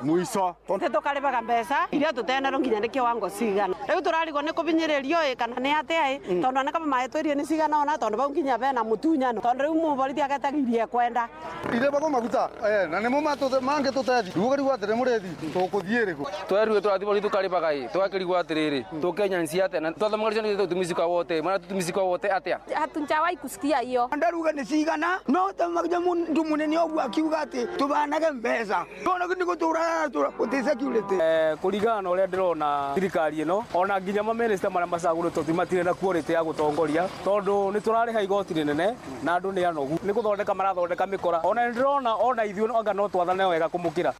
mũico tĩ tũkarĩbaga mbeca iria tũtenero nginya nĩ kĩwango cigana rĩu tũrarigwo nĩ kũbinyĩrĩrio ĩ kana nĩ atĩa ĩ tondũ ona kama maĩ twĩrie nĩ cigana ona tondũ vau nginya bena mũtunyano tondũ rĩu mũborithi agetagirie kwenda irĩbagwo maguta na nĩmo mangĩtũtethi rĩu atĩrĩ mũrĩthi tũkũthiĩ rĩkũ twerirwe tũrathiĩ borithi tũkarĩbaga ĩ tũgakĩrigwo atĩrĩrĩ tũkenya nci atĩa na twathomaga ciana tũtumicikwa wote mwana tũtumicikwa wote atĩa hatunjawahi kusikia hiyo ndaruga nĩ cigana no tamaja mũndũ mũnene ũguo akiuga atĩ tũbanage mbeca tondũ nĩ gũtũraga gũtĩ security kũringana na ũrĩa ndĩrona thirikari ĩno ona nginya mamĩnĩsta marĩa macagũrĩtwo ti matirĩ na quality ya gũtongoria tondũ nĩ tũrarĩha igoti rĩnene na andũ nĩ anogu nĩ gũthondeka marathondeka mĩkora ona nĩ ndĩrona ona ithuĩ anga no twathane wega kũmũkĩra.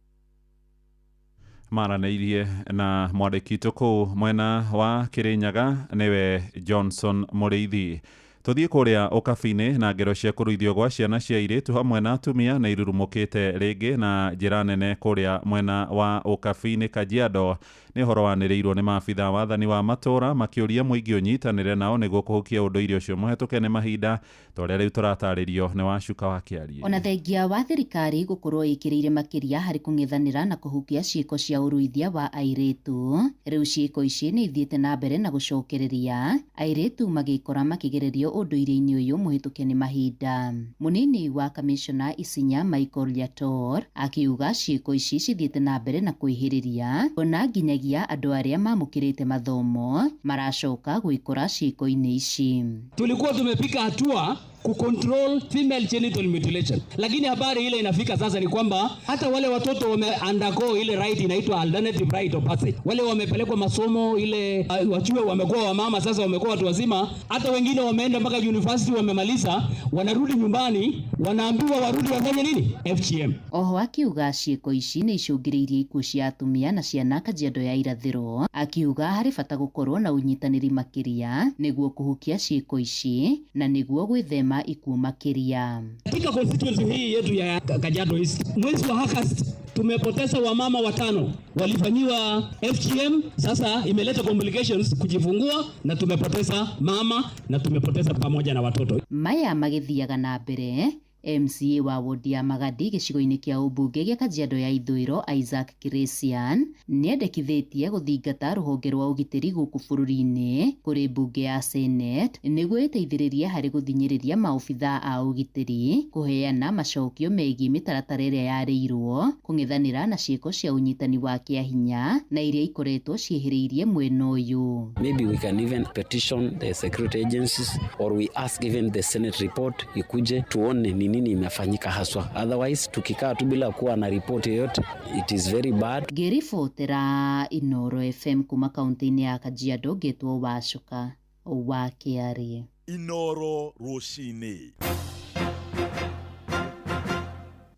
Maranĩirie na mwandĩki witũ kũu mwena wa Kĩrĩnyaga nĩwe Johnson Mũrĩithi. Tũthiĩ kũrĩa ũkabi-inĩ na ngero cia kũruithio gwa ciana cia airĩtu hamwe na atumia nĩ irurumũkĩte rĩngĩ na njĩra nene kũrĩa mwena wa ũkabi-inĩ Kajiado. Nĩ ũhoro wanĩrĩirwo nĩ maabithaa wathani wa matũũra makĩũria mũingĩ ũnyitanĩre nao nĩguo kũhukia ũndũire ũcio mũhetũke nĩ mahinda ta ũrĩa rĩu tũratarĩrio nĩ Wacuka wa Kĩarie. Ona thengia wa thirikari gũkorwo ĩkĩrĩire makĩria harĩ kũng'ethanĩra na kũhukia ciĩko cia ũruithia wa airĩtu, rĩu ciĩko ici nĩ ithiĩte na mbere na gũcokereria airĩtu magĩkora makĩgererio ũndũire-inĩ ũyũ mũhetũke nĩ mahinda. Mũnini wa kamishona Isinya Michael Yator akiuga ciĩko ici cithiĩte na mbere na kwĩhĩrĩria ona nginyagia andũ arĩa mamũkĩrĩte mathomo maracoka gwĩkora ciĩko-inĩ ici. Tulikuwa tumepika hatua kucontrol female genital mutilation, lakini habari ile inafika sasa ni kwamba hata wale watoto wame undergo ile right inaitwa alternative right of passage, wale wamepelekwa masomo ile wachue wamekuwa wamama sasa, wamekuwa watu wazima, hata wengine wameenda mpaka university wamemaliza, wanarudi nyumbani wanaambiwa warudi wafanye nini? FGM. Oho akiuga ciĩko ici nĩ icũngĩrĩirie ikuũ cia atumia na ciana Kajiado ya irathĩro, akiuga harĩ bata gũkorwo na ũnyitanĩri makĩria nĩguo kũhukia ciĩko ici na nĩguo gwĩthema ikuũ makĩria. Katika constituency hii yetu ya Kajiado East, mwezi wa Agosti tumepoteza wamama 5 walifanyiwa FGM. Sasa imeleta complications kujifungua, na tumepoteza mama na tumepoteza pamoja na watoto. Maya magĩthiaga na mbere, MCA wa wodi ya Magadi gĩcigo-inĩ kĩa ũmbunge gĩa Kajiado ya ithũĩro Isaac Kiresian nĩendekithĩtie gũthingata rũhonge rwa ũgitĩri gũkũ bũrũri-inĩ kũrĩ mbunge ya Senate nĩguo ĩteithĩrĩrie harĩ gũthinyĩrĩria maobithaa a ũgitĩri kũheana macokio megiĩ mĩtaratara ĩrĩa yarĩirwo kũng'ethanĩra na ciĩko cia ũnyitani wa kĩahinya na iria ikoretwo ciĩhĩrĩirie mwena ũyũ. Maybe we can even petition the security agencies or we ask even the Senate report ikuje tuone ni nini imefanyika haswa. Otherwise tukikaa tu bila kuwa na report yoyote, it is very bad. Ngĩribotera Inooro FM kuma kaunti-inĩ ya Kajiado ngetwo Wacuka wa Kĩarie. Inooro rũcinĩ.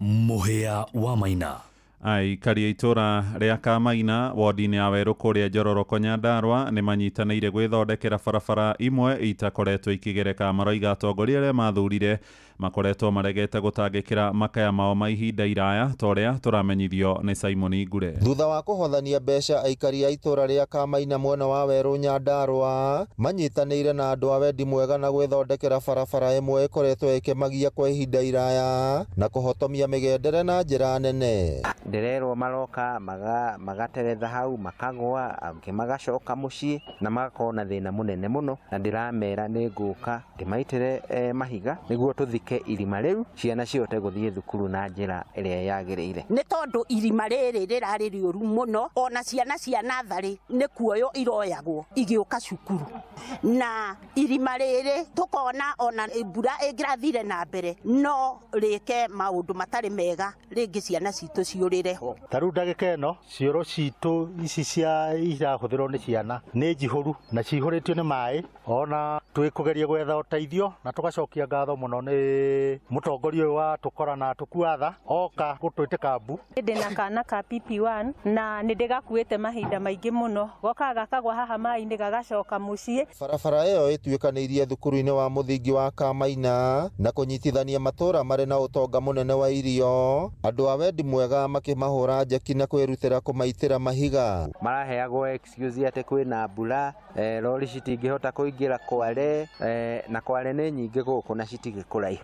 Mũhĩa wa Maina. Aikari a itũra rĩa Kamaina wodi-inĩ ya Werũ kũrĩa Njororoko Nyandarua nĩ manyitanĩire gwĩthondekera barabara imwe itakoretwo ikĩgereka. Maroiga atongoria arĩa mathurire makoretwo maregete gũtangĩkĩra makaya mao ma ihinda iraya ta ũrĩa tũramenyithio nĩ Simon Ngure. Thutha wa kũhothania mbeca, aikari a itũra rĩa Kamaina mwena wa Werũ Nyandarua manyitanĩire na andũ a wendi mwega na gwĩthondekera barabara ĩmwe ĩkoretwo ĩkĩmagia kwa ihinda iraya na kũhotomia mĩgendere na njĩra nene. Ndĩrerwo maroka magateretha hau makagwa, angĩ magacoka mũciĩ na magakorwo na thĩna mũnene mũno, na ndĩramera nĩ ngũka ndĩmaitĩre mahiga nĩguo tũthike irima rĩu ciana cihote gũthiĩ thukuru na njĩra ĩrĩa yagĩrĩire. Nĩ tondũ irima rĩrĩ rĩrarĩ rĩũru mũno, ona ciana cia natharĩ nĩ kuoywo iroyagwo igĩũka cukuru, na irima rĩrĩ tũkona ona mbura ĩngĩrathire na mbere no rĩke maũndũ matarĩ mega, rĩngĩ ciana citũ ciũrĩre ho. Ta rĩu ndagĩka ĩno cioro citũ ici cia irahũthĩrwo nĩ ciana nĩ njihũru na cihũrĩtio nĩ maĩ, ona twĩkũgeria gwetha ũteithio na tũgacokia ngatho mũno nĩ mũtongoria ũyũ wa tũkora na tũkuatha oka gũtwĩtĩka mbu. Ndĩ na kana ka PP1 na nĩ ndĩgakuĩte mahinda maingĩ mũno, gokaga gakagwa haha maĩ-inĩ gagacoka mũciĩ. Barabara ĩyo ĩtuĩkanĩirie thukuru-inĩ wa mũthingi wa Kamaina na kũnyitithania matũra marĩ na ũtonga mũnene wa irio, andũ a wendi mwega makĩmahũra njeki na kwĩrutĩra kũmaitĩra mahiga. Maraheagwo excuse atĩ kwĩna mbura, rori citingĩhota kũingĩra Kware, na Kware nĩ nyingĩ gũkũ na citigĩ kũraihu,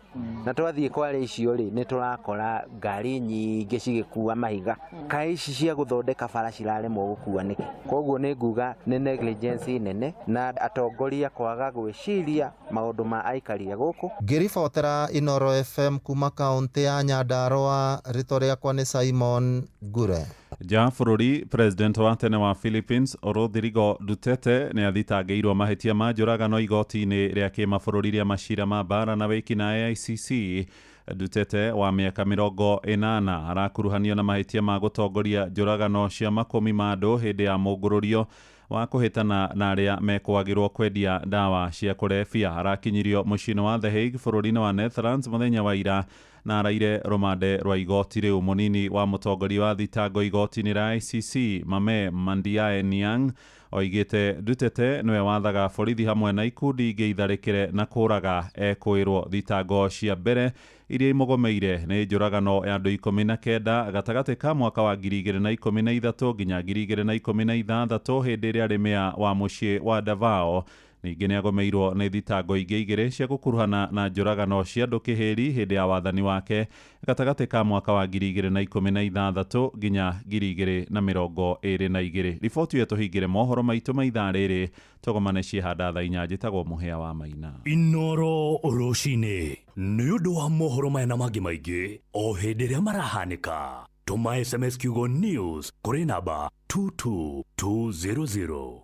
na twathiĩ Kware icio rĩ nĩ tũrakora ngari nyingĩ cigĩkua mahiga, kaĩ ici cia gũthondeka bara ciraremwo gũkua nĩkĩ? Koguo nĩ nguga nĩ negligence nene na atongoria kwaga gwĩciria maũndũ ma aikari a gũkũ. Ngĩribotera Inoro FM kuma kaũntĩ ya Nyandarua, rĩtwa rĩakwa nĩ Simon Ngure. Nja bũrũri, president wa tene wa Philippines Rodrigo Duterte nĩ athitangĩirwo mahĩtia ma njũragano igoti-inĩ rĩa kĩmabũrũri rĩa macira ma mbara na wĩkinaĩ ICC. Duterte wa mĩaka 80 arakuruhanio na mahĩtia ma gũtongoria njũragano cia makũmi ma andũ hĩndĩ ya mũngũrũrio wa kũhĩtana na arĩa mekwagĩrwo kwendia ndawa cia kũrebia. Arakinyirio mũciĩ-inĩ wa The Hague bũrũri-inĩ wa Netherlands mũthenya wa ira na araire rũmande rwa igoti rĩu. Mũnini wa mũtongoria wa thitango igoti-inĩ rĩa ICC Mame Mandiae Niang oigĩte Duterte nĩwe wathaga borithi hamwe na ikundi ingĩ itharĩkĩre na kũraga ekwĩrwo. Thitango cia mbere iria imũgomeire nĩ njũragano ya andũ 19 gatagatĩ ka mwaka wa 2013 nginya 2016 hĩndĩ ĩrĩa arĩ meya wa mũciĩ wa Davao. Ningĩ nĩ agomeirwo nĩ thitango ingĩ igĩrĩ cia gũkuruhana na njũragano cia andũ kĩhĩri hĩndĩ ya wathani wake gatagatĩ ka mwaka wa 2016 nginya 2022. Riboti ĩyo tũhingĩre mohoro maitũ ma ithaa rĩrĩ, tũgomane ciĩhanda thaa 8. Njĩtagwo Mũhĩa wa Maina. Inoro rũcinĩ nĩ ũndũ wa mohoro maya na mangĩ maingĩ o hĩndĩ ĩrĩa marahanĩka, tũma SMS kiugo news kũrĩ namba 22200.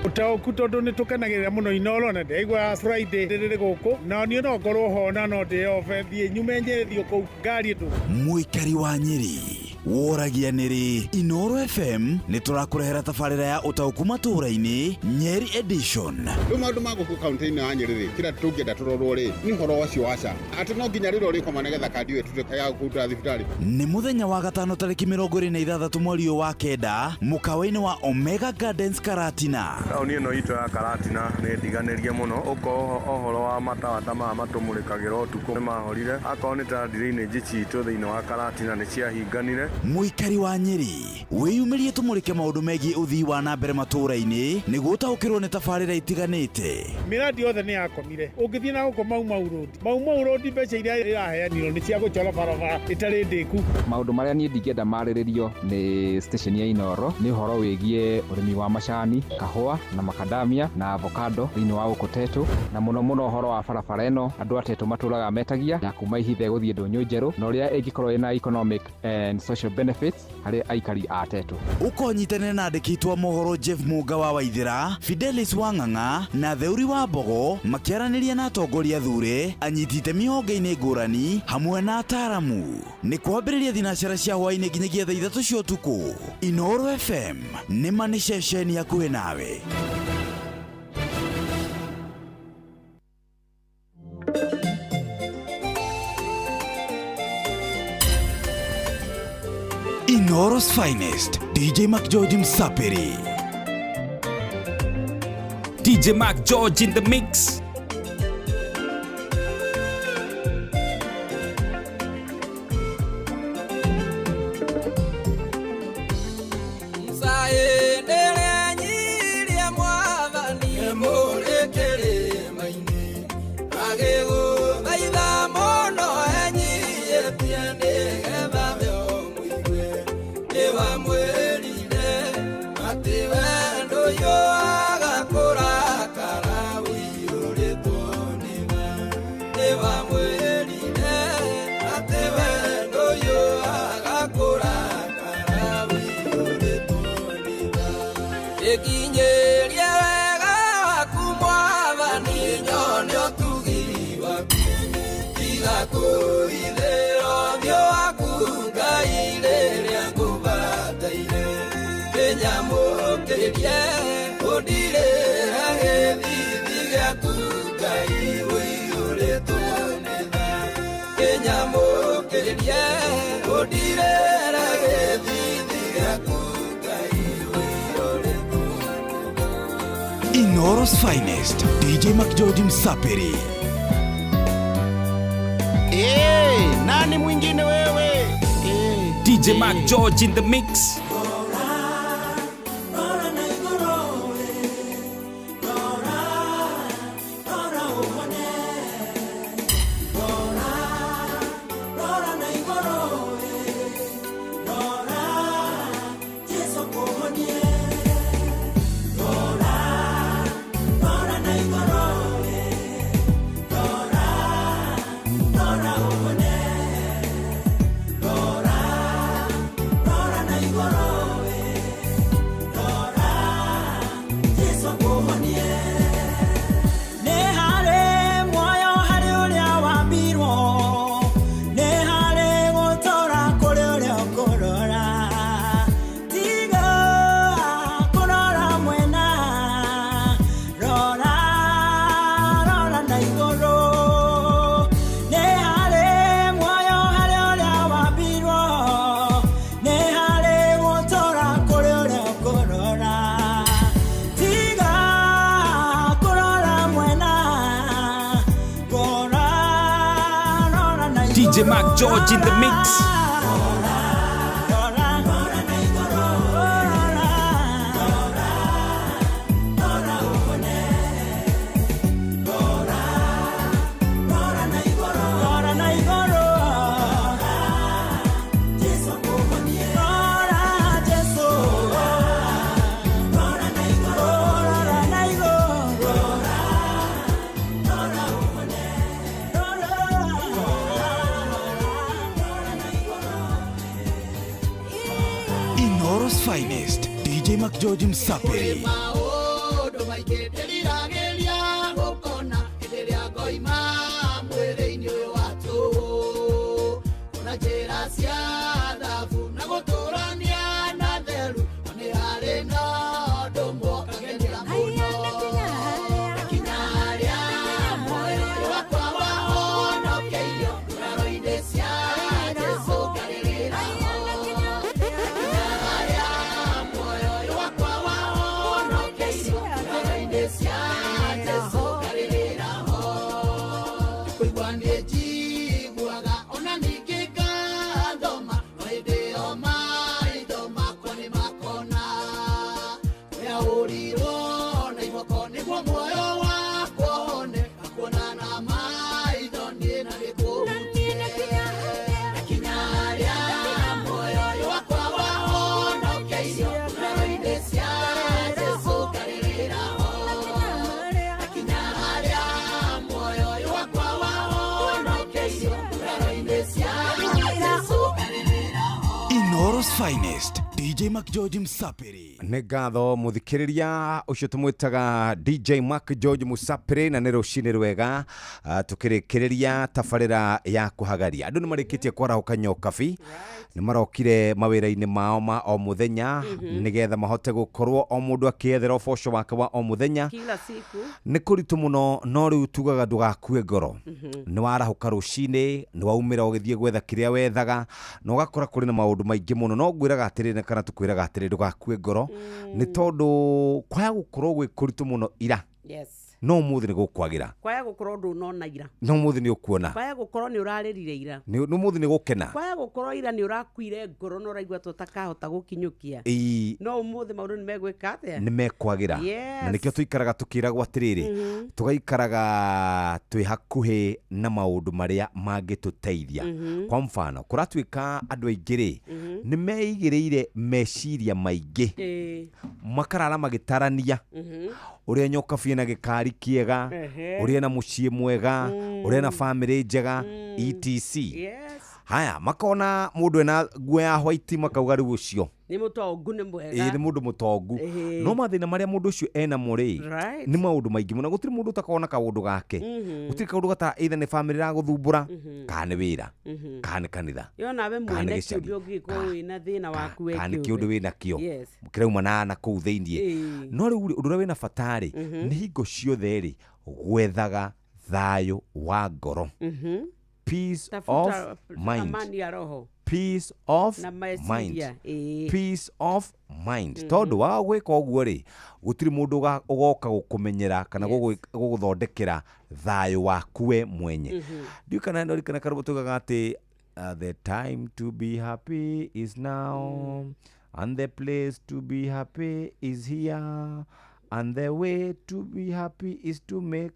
Ũtaũku tondũ nĩ tũkenagĩrĩra mũno Inoro na ndĩraigua Friday rĩrĩ gũkũ na niĩ no ngorwo ho na no ndĩobe thiĩ nyume Nyĩrĩ thiĩ kũu ngari ndũ. Mũikari wa Nyĩrĩ woragia nĩrĩ Inoro FM nĩ tũrakũrehera tabarĩra ya ũtaũku matũũra-inĩ Nyeri edition. Rĩu maũndũ ma gũkũ kaũntĩ-inĩ ya Nyĩrĩ rĩ, kĩrĩa tũngĩenda tũrorwo rĩ nĩ ũhoro ũcio wa SHA, atĩ no nginya rĩrĩa ũrĩkoma nĩgetha kandi ĩyo ĩtuĩke ya kũruta thibitarĩ. Nĩ mũthenya wa gatano tarĩki 26 mweri ũyũ wa kenda mũkawa-inĩ wa Omega Gardens Karatina. Taũni ĩno itũ ya Karatina nĩ ndiganĩrie mũno, ũkorwo ũhoro wa matawa ta maya matũmũrĩkagĩra ũtukũ nĩ mahorire, akorwo nĩ ta drainage citũ thĩinĩ wa Karatina nĩ ciahinganire. Mũikari wa Nyĩrĩ wĩyumĩrie tũmũrĩke maũndũ megiĩ ũthii wa na mbere matũũra-inĩ nĩguo ũtaũkĩrwo nĩ tabarĩra itiganĩte. Mĩradi yothe nĩ yakomire, ũngĩthiĩ na gũkũ Mau Mau Road, Mau Mau Road mbeca iria iraheanirwo nĩ cia gũchora barabara ĩtarĩ ndĩku. Maũndũ marĩa niĩ ndingĩenda marĩrĩrio nĩ station ya Inoro nĩ ũhoro wĩgiĩ ũrĩmi wa macani, kahũa na makadamia na avocado thĩinĩ wa gũkũ Tetu, na mũno mũno ũhoro wa barabara ĩno andũ a Tetu matũraga metagia ya kuma Ihithe gũthiĩ Ndũnyũ Njerũ, na ũrĩa ĩngĩkorwo ĩna economic and social financial benefits harĩ aikari a Tetu. Ũkonyitanĩra na andĩki a mohoro Jeff Mũnga wa Waithĩra, Fidelis wa Ng'ang'a na Theuri wa Mbogo makĩaranĩria na atongoria thure, anyiti itemi honge-inĩ ngũrani hamwe na ataaramu. Nĩ kwambĩrĩria thinacara cia hwaĩ-inĩ nginyagia thaa 3 cia ũtukũ. Inooro FM nĩma nĩ ceceni hakuhĩ nawe. Inooro's finest, DJ McGeorge Msapiri. DJ Mark George in the mix. Inooro's finest, DJ McGeorge Msapiri. Hey, nani mwingine wewe? Hey. DJ Mark George in the mix. DJ Mark George in the mix. Inooro's finest, DJ McGeorge Msapiri. Yes. Finest, DJ Mac George Msapiri. Nĩ ngatho mũthikĩrĩria ũcio tũmwĩtaga DJ Mark George Musapĩrĩ, na nĩ rũcinĩ rwega. Tũkĩrĩkĩrĩria tabarĩra ya kũhagaria, andũ nĩ marĩkĩtie kwarahũka nyokabi, nĩ marokire mawĩra-inĩ mao ma o mũthenya nĩgetha mahote gũkorwo o mũndũ akĩethera ũboco wake wa o mũthenya. Kila siku. Nĩ kũritũ mũno, no rĩu tugaga ndũgakue ngoro. Nĩ warahũka rũcinĩ, nĩ waumĩra ũgĩthiĩ gwetha kĩrĩa wethaga, na ũgakora kũrĩ na maũndũ maingĩ mũno, no ngwĩraga atĩrĩrĩ na kana tũkwĩraga atĩrĩrĩ, ndũgakue ngoro, nĩ tondũ kwaya gũkorwo gwĩ kũritũ mũno ira, no ũmũthĩ nĩ gũkwagĩra. Kwaya gũkorwo ndũnona ira, no ũmũthĩ nĩ ũkuona. Kwaya gũkorwo nĩ ũrarĩrire ira, nĩ ũmũthĩ nĩ gũkena. Kwaya gũkorwo ira nĩ ũrakuire ngoro na ũraigua ta ũtakahota gũkinyũkia, no ũmũthĩ maũndũ nĩ megwĩka atĩa? Nĩ mekwagĩra. Na nĩkĩo tũikaraga tũkĩragwo atĩrĩrĩ, tũgaikaraga twĩ hakuhĩ na maũndũ marĩa mangĩtũteithia. Kwa mfano, kũratuĩka andũ aingĩ rĩ, nĩ meigĩrĩire meciria maingĩ, makarara magĩtarania ũrĩa nyokabi ena gĩkari kĩega, ũrĩa ena mũciĩ mwega, ũrĩa ena bamĩrĩ njega, etc. Haya, makona mũndũ ena nguo ya white, makauga rĩu ũcio nĩ mũtongu, nĩ mwega. Ĩĩ, nĩ mũndũ mũtongu. No mathĩna marĩa mũndũ ũcio enamo rĩ, nĩ maũndũ maingĩ mũno. Gũtirĩ mũndũ ũtakona kaũndũ gake. Gũtirĩ kaũndũ gata, either nĩ bamĩrĩ ĩragũthumbũra, kana nĩ wĩra, kana nĩ kanitha, Yo nawe kana nĩ mwene gĩcagi, kĩũmbe ũngĩgĩkorwo wĩna thĩna waku we kana nĩ kĩũmbe. kĩũndũ wĩnakĩo kĩrauma na kũu thĩiniĩ. No rĩu rĩ, ũndũ ũrĩa wĩna bata rĩ, nĩ hingo ciothe rĩ, gwethaga thayũ wa ngoro, peace of Tafuta mind, amani ya roho peace of na mind, meciria. Peace of mind, tondũ waga gwĩka ũguo rĩ, gũtirĩ mũndũ ũgoka gũkũmenyera kana gũgũthondekera thayũ waku we mwenye. Ndiũĩ kana no ririkana karũmbo tugaga atĩ the time to be happy is now, and the place to be happy is here, and the way to be happy is to make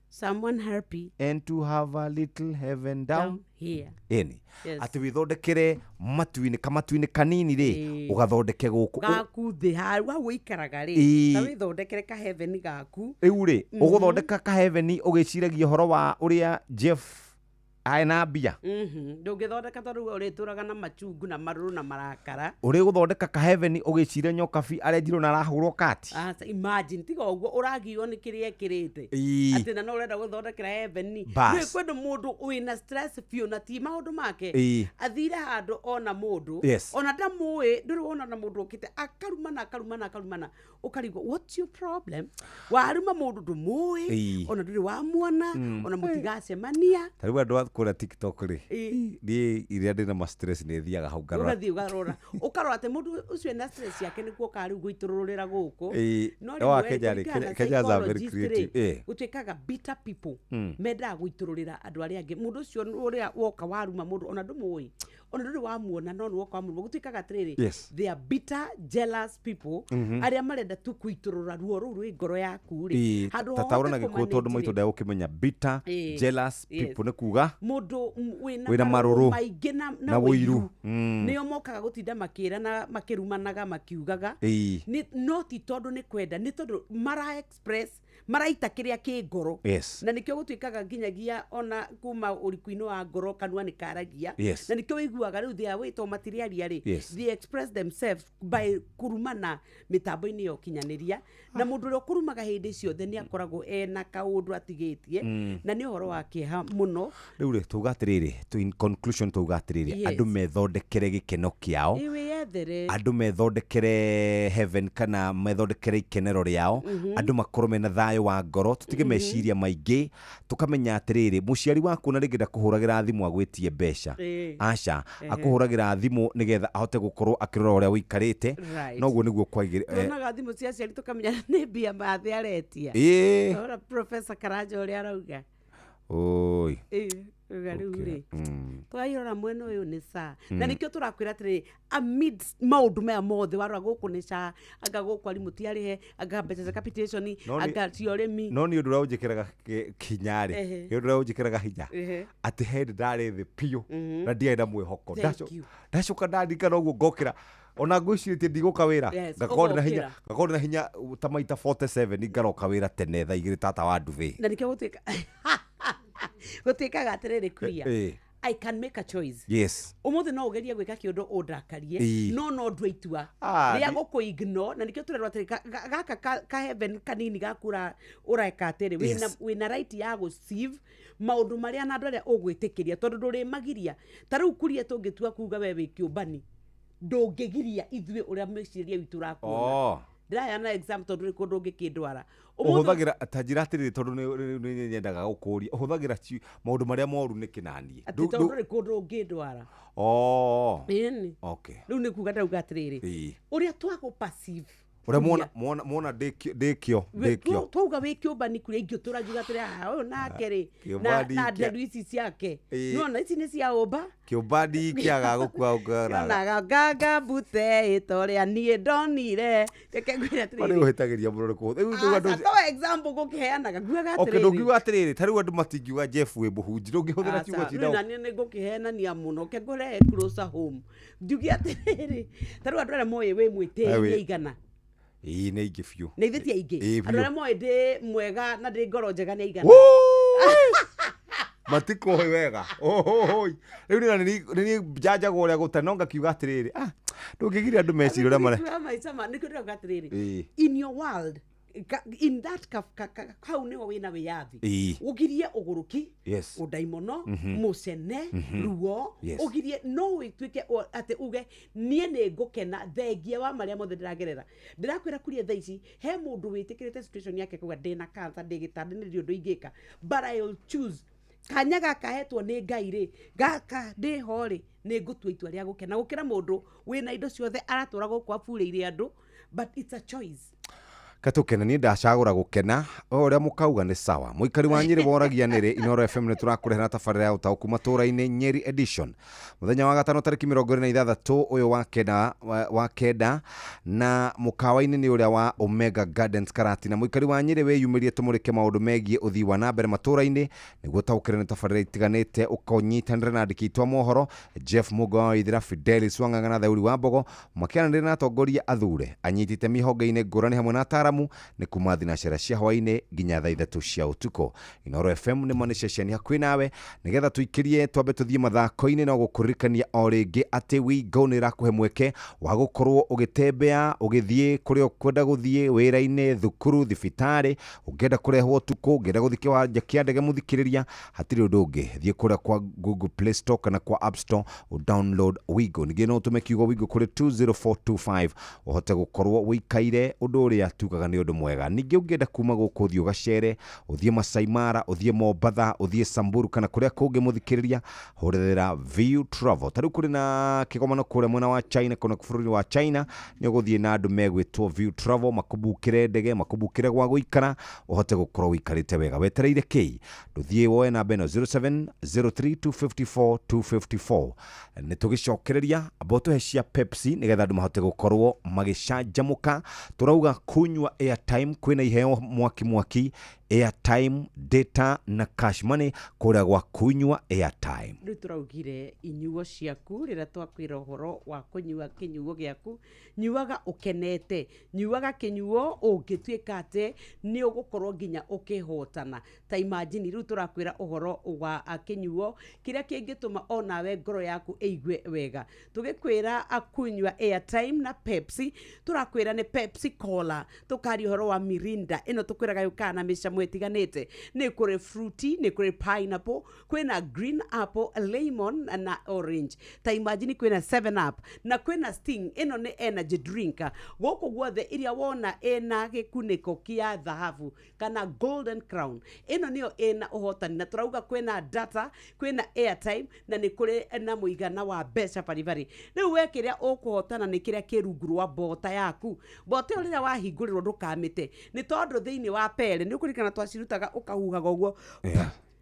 someone happy and to have a little heaven down down here. Ĩni, atĩ wĩthondekere matu-inĩ, kamatu-inĩ kanini rĩ, ũgathondeke gũkũ. Gaku thĩ hau hau ũikaraga rĩ, ta wĩthondekere ka heaven gaku. Rĩu rĩ, ũgũthondeka kaheveni ũgĩciragia ũhoro wa ũrĩa Jeff ena mbia? Ndũngĩthondeka tondũ we ũrĩtũraga na machungu na marũrũ na marakara. Ũrĩgũthondeka kaheveni ũgĩciria nyokabi arenjirwo na arahũrwo kati? Aca, imagine tiga ũguo ũragio nĩ kĩrĩa ekĩrĩte, atĩ na no ũrenda gũthondekera heaven. Bas. Nĩ kwendwo mũndũ wĩna stress biũ na ti maũndũ make, athire handũ ona mũndũ ona ndamũĩ, ndũrĩ wona na mũndũ ũkĩte akarumana akarumana akarumana, ũkarigwo what's your problem, waruma mũndũ ndũmũĩ, ona ndũrĩ wamuona, ona mũtigacemania. Ta rĩu andũ a kũrĩa TikTok rĩ, niĩ iria ndĩna ma stress nĩ thiaga hau ngarora. Ũgathiĩ ũgarora, ũkarora atĩ mũndũ ũcio ena stress yake nĩkuo karĩu gũitũrũrĩra gũkũ. No No wa rĩmwe Kenya rĩ, kũringana na Kenyans are very psychologist creative. rĩ, gũtuĩkaga bitter people mendaga gũitũrũrĩra andũ arĩa angĩ. Mũndũ ũcio ũrĩa woka waruma mũndũ ona ndũmũĩ, ona ndũrĩ wamuona, no nĩ woka wamũruma, gũtuĩkaga atĩrĩrĩ, they are bitter jealous people arĩa marenda tu kũitũrũra ruo rũu rwĩ ngoro yaku rĩ, handũ ta ha taũra na ũhote gĩkũyũ, tondũ kũmanage maitũ rĩ. ndegũkĩmenya bitter jealous people nĩ kuga Mũndũ wĩna wĩna marũrũ maingĩ na na ũiru. ũiru. Nĩo mokaga gũtinda makĩrana, makĩrumanaga, makiugaga. No ti tondũ nĩ kwenda, nĩ tondũ mara express, maraita kĩrĩa kĩ ngoro. Na nĩkĩo gũtuĩkaga nginyagia ona kuma ũriku-inĩ wa ngoro kanua nĩ karagia. Na nĩkĩo wĩiguaga rĩu they are wĩtwo matirĩaria rĩ, they express themselves by kurumana mĩtambo-inĩ ya ũkinyanĩria. Na mũndũ ũrĩa ũkũrumaga hĩndĩ ciothe nĩ akoragwo ena kaũndũ atigĩtie, na nĩ ũhoro wa kĩeha mũno. Rĩu rĩ, tuga atĩrĩrĩ, to in conclusion tuga atĩrĩrĩ, andũ methondekere gĩkeno kĩao, Ĩ, wĩyethere. Andũ methondekere heaven kana methondekere ikenero rĩao, andũ makorwo mena thayũ wa ngoro, tũtige meciria maingĩ, tũkamenya atĩrĩrĩ, mũciari waku na rĩngĩ ndakũhũragĩra thimũ agwĩtie mbeca. Aca, akũhũragĩra thimũ nĩgetha ahote gũkorwo akĩrora ũrĩa ũikarĩte. Noguo nĩguo kwagĩrĩ. Tuonaga thimũ cia aciari tũkamenya nĩ mbia mathe aretia. Ora Professor Karanja ũrĩa arauga. Oi. Uga rĩu rĩ, twairora mwena ũyũ nĩ saa, na nĩkĩo tũrakwĩra atĩrĩrĩ, amid maũndũ maya mothe, warora gũkũ nĩ SHA, anga gũkũ arimũ ti arĩhe, anga mbeca cia capitation, anga cia ũrĩmi. No nĩ ũndũ ũrĩa ũnjĩkĩraga hinya rĩ, nĩ ũndũ ũrĩa ũnjĩkĩraga hinya, atĩ he hĩndĩ ndarĩ thĩ biũ na ndiarĩ na mwĩhoko. Thank you. Ndacoka ndarikana ũguo ngokĩra, ona ngwĩcirĩtie ndigũka wĩra, ngakorwo ndĩna hinya, ũgokĩra. ngakorwo ndĩna hinya ta maita 47, ngaroka wĩra tene thaa 2 tata wa nduthĩ. Na nĩkĩo gũtuĩkaga atĩrĩrĩ, kuria I can make a choice. Umuthi no ugerie gwika kiundu undakarie, no no ndue itua ria guku ignore, na nikio turerwo atiri gaka ka heaven kanini gaku ureka atiri wina right ya guceive maundu maria na andu aria ugwitikiria, tondu nduri magiria. Ta riu kuria tungitua kuga we wi kiumbani, ndungigiria ithuĩ uria meciria witu urakuona. Ndĩraheana example tondu nĩ kũndũ ũngĩkĩndwara. Ũhũthagĩra ta njĩra atĩrĩrĩ, tondũ nĩ nyendaga gũkũria, ũhũthagĩra maũndũ marĩa moru nĩkĩ naniĩ? Atĩ tondũ ndũrĩ kũndũ ũngĩndwara. Ĩni. Rĩu nĩ kuga ndauga atĩrĩrĩ, ũrĩa twagũ passive, ũrĩa muona ndĩkĩo. Twauga wĩ kĩũmbani kũrĩa ingĩ tũranjuga atĩrĩ, ũyũ nake rĩ, na nderu ici ciake, nĩwona ici nĩ cia ũmba. Kĩũmbani kĩaga gũkua ũngaraga. Yonaga nganga mbute ĩta ũrĩa niĩ ndonire. Reke ngwĩre atĩrĩrĩ. Marĩ ũhĩtagĩria mũno nĩ kũhũthĩra. Rĩu ndauga Aca, to example ngũkĩheanaga, nguaga Okay, atĩrĩrĩ. ndũngiuga atĩrĩrĩ, ta rĩu andũ matingiuga Jeff wĩ mũhunji, ndũngĩhũthĩra kiugo Aca, cina. rĩu naniĩ nĩ ngũkĩhenania mũno, ke ngũrehe closer home. Njuge atĩrĩrĩ, ta rĩu andũ arĩa moĩ wĩ mwĩtĩi nĩ aigana? Ĩĩ, nĩ aingĩ biũ. Nĩ ithuĩ ti aingĩ? Ĩĩ, Andũ biũ. arĩa moĩ ndĩ mwega na ndĩ ngoro njega nĩ aigana? Matikũĩ wega. Ohohoi. Rĩu nĩ niĩ njanjagwo ũrĩa gũtarĩ, no ngakiuga atĩrĩrĩ, ndũngĩgiria andũ mecirie ũrĩa mare. Nĩkĩo maica ma, nĩkĩo ndĩrauga atĩrĩrĩ, in your world, in that hau nĩho wĩna wĩyathi. Ũgirie ũgũrũki, ũndaimono, mũcene, ruo, ũgirie no wĩtuĩke atĩ uge niĩ nĩ ngũkena thengia wa marĩa mothe ndĩragerera. Ndĩrakwĩra kuria thaa ici he mũndũ wĩtĩkĩrĩte situation yake kuga ndĩna cancer, ndĩ gĩtanda, nĩ ndirĩ ũndũ ingĩka, but I will choose kanya gaka hetwo nĩ Ngai rĩ, gaka ndĩho rĩ, nĩ ngũtua itua rĩa gũkena gũkĩra mũndũ wĩna indo ciothe aratũra gũkũ aburĩire andũ, but it's a choice. Katũkena, niĩ ndacagũra gũkena, o ũrĩa mũkauga nĩ sawa. Mũikari wa Nyĩrĩ woragia nĩrĩ Inooro FM nĩ tũrakũrehera tabarĩra ya ũtaũku matũũra-inĩ Nyeri edition mũthenya wa gatano tarĩki 26 ũyũ wa kenda na mũkawa-inĩ nĩ ũrĩa wa Omega Gardens Karatina. Mũikari wa Nyĩrĩ wĩyumĩrie tũmũrĩke maũndũ megiĩ ũthii wa na mbere matũũra-inĩ nĩguo ũtaũkĩre nĩ tabarĩra itiganĩte, ũkonyitanĩra na andĩki aitũ a mohoro Jeff Mugo wa Waithera, Fidelis Wang'ang'a na Theuri wa Mbogo makĩaranĩria na atongoria athure anyiti itemi honge-inĩ ngũrani hamwe na ataaramu nĩ kuma thinacera cia hwaĩ-inĩ nginya thaa 3 cia ũtukũ. Inooro FM nĩ mo nĩ ceceni hakuhĩ nawe nĩgetha tũikĩrie twambe tũthiĩ mathako-inĩ, no gũkũririkania o rĩngĩ atĩ WeGo nĩ ĩrakũhe mweke wa gũkorwo ũgĩtembea ũgĩthiĩ kũrĩa ũkwenda gũthiĩ, wĩra-inĩ, thukuru, thibitarĩ, ũngĩenda kũrehwo ũtukũ, ũngĩenda gũthiĩ kĩwanja kĩa ndege mũthikĩrĩria, hatirĩ ũndũ ũngĩ, thiĩ kũrĩa kwa Google Play Store kana kwa App Store download WeGo. Ningĩ no ũtũme kiugo WeGo kũrĩ 20425 ũhote gũkorwo ũikaire ũndũ ũrĩa tugaga nĩ ũndũ mwega. Ningĩ ũngĩenda kuma gũkũ ũthiĩ ũgacere, ũthiĩ Masai Mara, ũthiĩ Mombatha, ũthiĩ Samburu kana kũrĩa kũngĩ mũthikĩrĩria, hũrĩra View Travel. Ta rĩu kũrĩ na kĩgomano kũrĩa mwena wa China, kuna bũrũri wa China, nĩ ũgũthiĩ na andũ megwĩtwo View Travel, makũbukĩre ndege, makũbukĩre gwa gũikara, ũhote gũkorwo ũikarĩte wega. Wetereire kĩ? Ndũthiĩ woe namba ĩno 0703 254 254. Nĩ tũgĩcokereria amba ũtũhe cia Pepsi nĩgetha andũ mahote gũkorwo magĩcanjamũka. Tũrauga kunywa airtime, kwĩna iheo mwaki mwaki, airtime, data na cash money kũrĩa gwa kunywa airtime. Rĩu tũraugire inyuo ciaku rĩrĩa twakwĩra ũhoro wa kũnyua kĩnyuo gĩaku, nyuaga ũkenete, nyuaga kĩnyuo ũngĩtuĩka atĩ nĩ ũgũkorwo nginya ũkĩhotana. Ta imagine rĩu tũrakwĩra ũhoro wa kĩnyuo kĩrĩa kĩngĩtũma onawe ngoro yaku ĩigue wega. Tũgĩkwĩra kunyua airtime na Pepsi, tũrakwĩra nĩ Pepsi Cola, tũkaria ũhoro wa Mirinda ĩno tũkwĩraga yũkaga na mĩcamo ĩtiganĩte, nĩ kũrĩ fruity, nĩ kũrĩ pineapple, kwĩna green apple, lemon na orange. Ta imagine kwĩna 7 up na kwĩna Sting, ĩno nĩ energy drink. Gũkũ guothe iria wona ĩna gĩkunĩko kĩa thahabu kana golden crown, ĩno nĩyo ĩna ũhotani. Na tũrauga kwĩna data, kwĩna airtime na nĩ kũrĩ na mũigana wa mbeca baribari. Rĩu we kĩrĩa ũkũhotana nĩ kĩrĩa kĩ rungu rwa mbota yaku. Mbota ĩyo rĩrĩa wahingũrĩrwo ndũkamĩte, nĩ tondũ thĩinĩ wa pere nĩ ũkũririkana twacirutaga ũkahuhaga ũguo.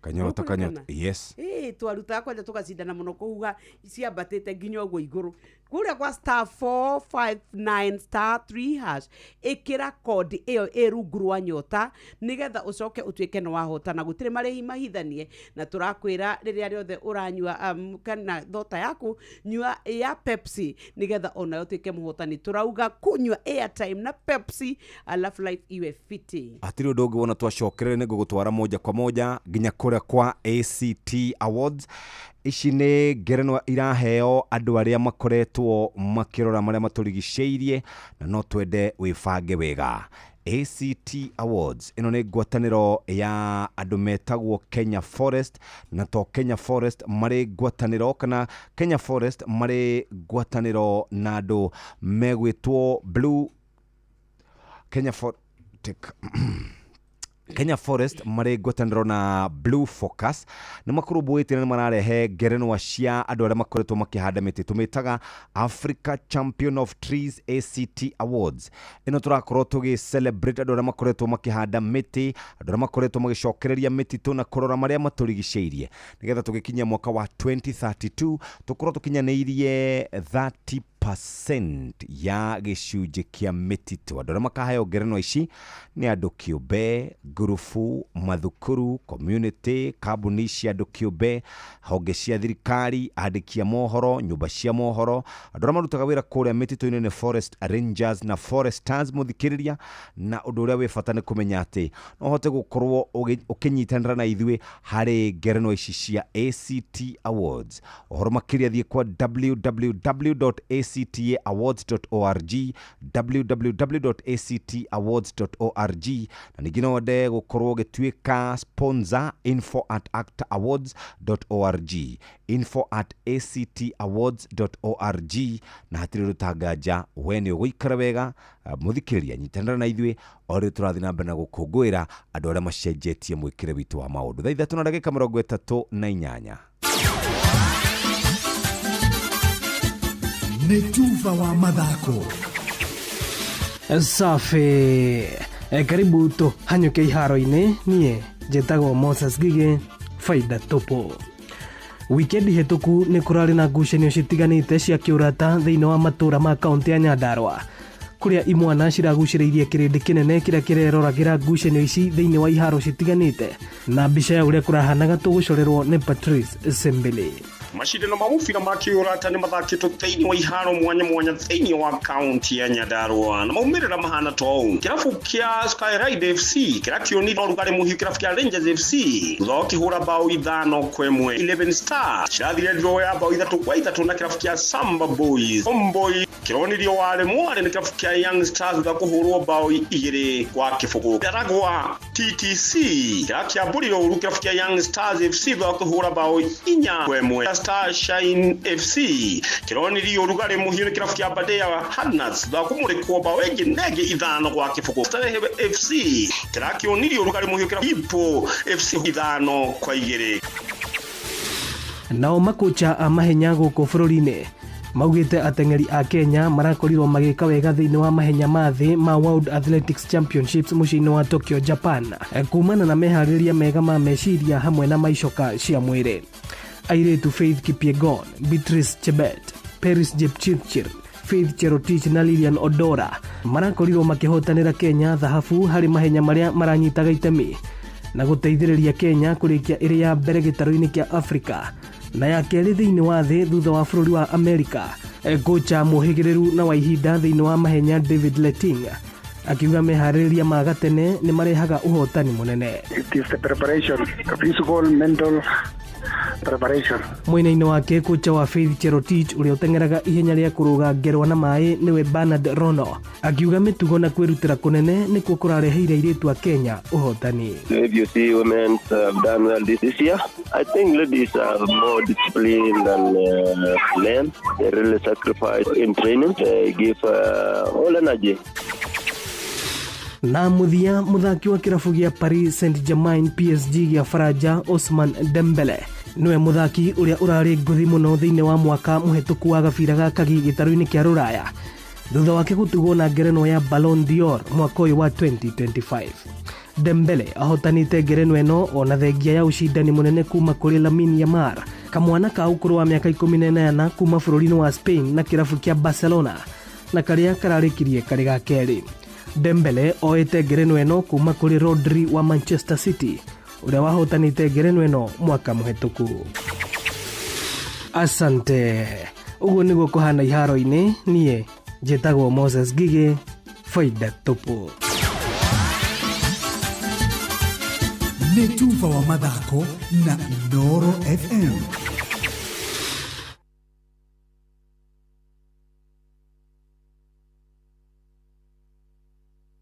Kanyota, kanyota. Yes. Twarutaga kwanja tũgacindana mũno kũhuha ciambatĩte nginya ũguo igũrũ. Kũrĩa kwa star 459 star 3 hash, ĩkĩra kodi ĩyo ĩ rungu rwa nyota nĩgetha ũcoke ũtuĩke nĩ wahotana. Gũtirĩ marĩhi mahithanie, na tũrakwĩra rĩrĩa rĩothe ũranyua kana thota yaku, nyua ya Pepsi nĩgetha onayo ũtuĩke mũhotani. Tũrauga kunyua airtime na Pepsi, alafu life iwe fiti. Hatirĩ ũndũ ũngĩ wona twacokerere nĩ ngũgũtwara moja kwa moja nginya kũrĩ kũrĩa kwa ACT Awards. Ici nĩ ngerenwa iraheo andũ arĩa makoretwo makĩrora marĩa matũrigicĩirie, na no twende wĩbange wega. ACT Awards ĩno nĩ ngwatanĩro ya andũ metagwo Kenya Forest, na to Kenya Forest marĩ ngwatanĩro, kana Kenya Forest marĩ ngwatanĩro na andũ megwĩtwo Blue Kenya For Take Kenya Forest marĩ ngwatanĩro na Blue Focus nĩ makũrũmbũĩtie na nĩ mararehe ngerenwa cia andũ arĩa makoretwo makĩhanda mĩtĩ, tũmĩtaga Africa Champion of Trees ACT Awards. Ĩno tũrakorwo tũgĩ celebrate andũ arĩa makoretwo makĩhanda mĩtĩ, andũ arĩa makoretwo magĩcokereria mĩtitũ na kũrora marĩa matũrigicĩirie, nĩgetha tũgĩkinyia mwaka wa 2032 tũkorwo tũkinyanĩirie 30% ya gĩcunjĩ kĩa mĩtitũ. Andũ arĩa makaheo ngerenwa ici nĩ andũ kĩũmbe, ngurubu, mathukuru, community, kambuni cia andũ kĩũmbe, honge cia thirikari, andĩki a mohoro, nyũmba cia mohoro, andũ arĩa marutaga wĩra kũrĩa mĩtitũ-inĩ nĩ forest rangers na foresters. Mũthikĩrĩria, na ũndũ ũrĩa wĩ bata nĩ kũmenya atĩ no ũhote gũkorwo ũkĩnyitanĩra na ithuĩ harĩ ngerenwa ici cia ACT Awards. Ũhoro makĩria thiĩ kwa www.actaawards.org, www.actawards.org, na ningĩ no wende gũkorwo ũgĩtuĩka sponsor, info@actawards.org, info@actawards.org, na hatirĩ ũndũ tanganja we nĩ ũgũikara wega. Mũthikĩrĩria, nyitanĩra na ithuĩ o rĩu tũrathiĩ na mbere na gũkũngũĩra andũ arĩa macenjetie mwĩkĩre witũ wa maũndũ. Thaa 3:38. Nĩ tuba wa mathako. Safi. Karibu tũhanyũke iharo-inĩ. Niĩ njĩtagwo Moses Ngigĩ, faida tupu. Wikendi hĩtũku nĩ kũrarĩ na ngucanio citiganĩte cia kĩũrata thĩinĩ wa matũra ma kaũntĩ ya Nyandarua, kũrĩa imwana ciragucĩrĩirie kĩrĩndĩ kĩnene kĩrĩa kĩreroragĩra ngucanio ici thĩinĩ wa iharo citiganĩte, na mbica ya ũrĩa kũrahanaga tũgũcorerwo nĩ Patrice Sembele. Mashindano ma mũbira ma kĩũrata nĩ mathakĩtwo thĩinĩ wa iharo mwanya mwanya thĩinĩ wa kaunti ya Nyandarua, na maumĩrĩra mahana ta ũũ. Kĩrabu kĩa Skyride FC kĩrĩa kĩonire ũrugarĩ mũhiũ kĩrabu kĩa Rangers FC thutha wa kĩhũra bao 5-1. 11 Star cirathire draw ya bao 3-3 na kĩrabu kĩa Samba Boys. Homeboy kĩronirio warĩ mwarĩ nĩ kĩrabu kĩa Young Stars thutha kũhũrwo bao 2-0. Ndaragwa TTC kĩrĩa kĩambũrire ũru kĩrabu kĩa Young Stars FC thutha wa kũhũra bao 4-1. Star Shine FC kĩronirio ũrugarĩ mũhiũ nĩ kĩrabu kĩa Badea Hadnats thutha wa kũmũrĩkwo bao ĩngĩ nenge 5-0. Starehe FC kĩrĩa kĩonirio ũrugarĩ mũhiũ kĩrabu Ipo FC 5-2. Nao makocha a mahenya gũkũ bũrũri-inĩ maugĩte ateng'eri a Kenya marakorirwo magĩka wega thĩinĩ wa mahenya ma thĩ ma World Athletics Championships mũciĩ-inĩ wa Tokyo, Japan, kumana na meharĩrĩria mega ma meciria hamwe na maicoka cia mwĩrĩ. Airĩtu Faith Kipyegon, Beatrice Chebet, Peris Jepchirchir, Faith Cherotich na Lilian Odora marakorirwo makĩhotanĩra Kenya thahabu harĩ mahenya marĩa maranyitaga itemi na gũteithĩrĩria Kenya kũrĩkia ĩrĩ ya mbere gĩtarũ-inĩ kĩa Afrika na ya kerĩ thĩinĩ wa thĩ thutha wa bũrũri wa Amerika. Kocha mũhĩgĩrĩru na wa ihinda thĩinĩ wa mahenya David Letting akiuga meharĩrĩria ma gatene nĩ marehaga ũhotani mũnene. It is the preparation, physical, mental preparation. Mwena-inĩ wake kocha wa Faith Cherotich ũrĩa ũteng'eraga ihenya rĩa kũrũga ngerwa na maĩ nĩwe Bernard Rono akiuga mĩtugo na kwĩrutĩra kũnene nĩkuo kũrareheire airĩtu a Kenya ũhotani. If you see women have done well this year, I think ladies are more disciplined than men. They really sacrifice in training. They give all energy. Na mũthia mũthaki wa kĩrabu gĩa Paris Saint-Germain PSG gĩa Faranja Ousmane Dembele nĩwe mũthaki ũrĩa ũrarĩ ngũthi mũno thĩinĩ wa mwaka mũhetũku wa gabira ga kagi gĩtarũ-inĩ kĩa Rũraya thutha wake gũtugwo na ngerenwa ya Ballon d'Or mwaka ũyũ wa 2025. Dembele ahotanĩte ngerenwa ĩno ona thengia ya ũcindani mũnene kuma kũrĩ Lamine Yamal, kamwana ka ũkũrũ wa mĩaka 18 kuma bũrũri-inĩ wa Spain na kĩrabu kĩa Barcelona, na karĩa kararĩkirie karĩ ga kerĩ. Dembele oete ngerenwa ĩno kuma kũrĩ Rodri wa Manchester City ũrĩa wahotanĩte ngerenwa ĩno mwaka mũhetũku. Asante. Ũguo nĩguo kũhana iharo-inĩ. Niĩ njĩtagwo Moses Ngigĩ, faida tupu. Nĩ tuba wa mathako na Inooro FM.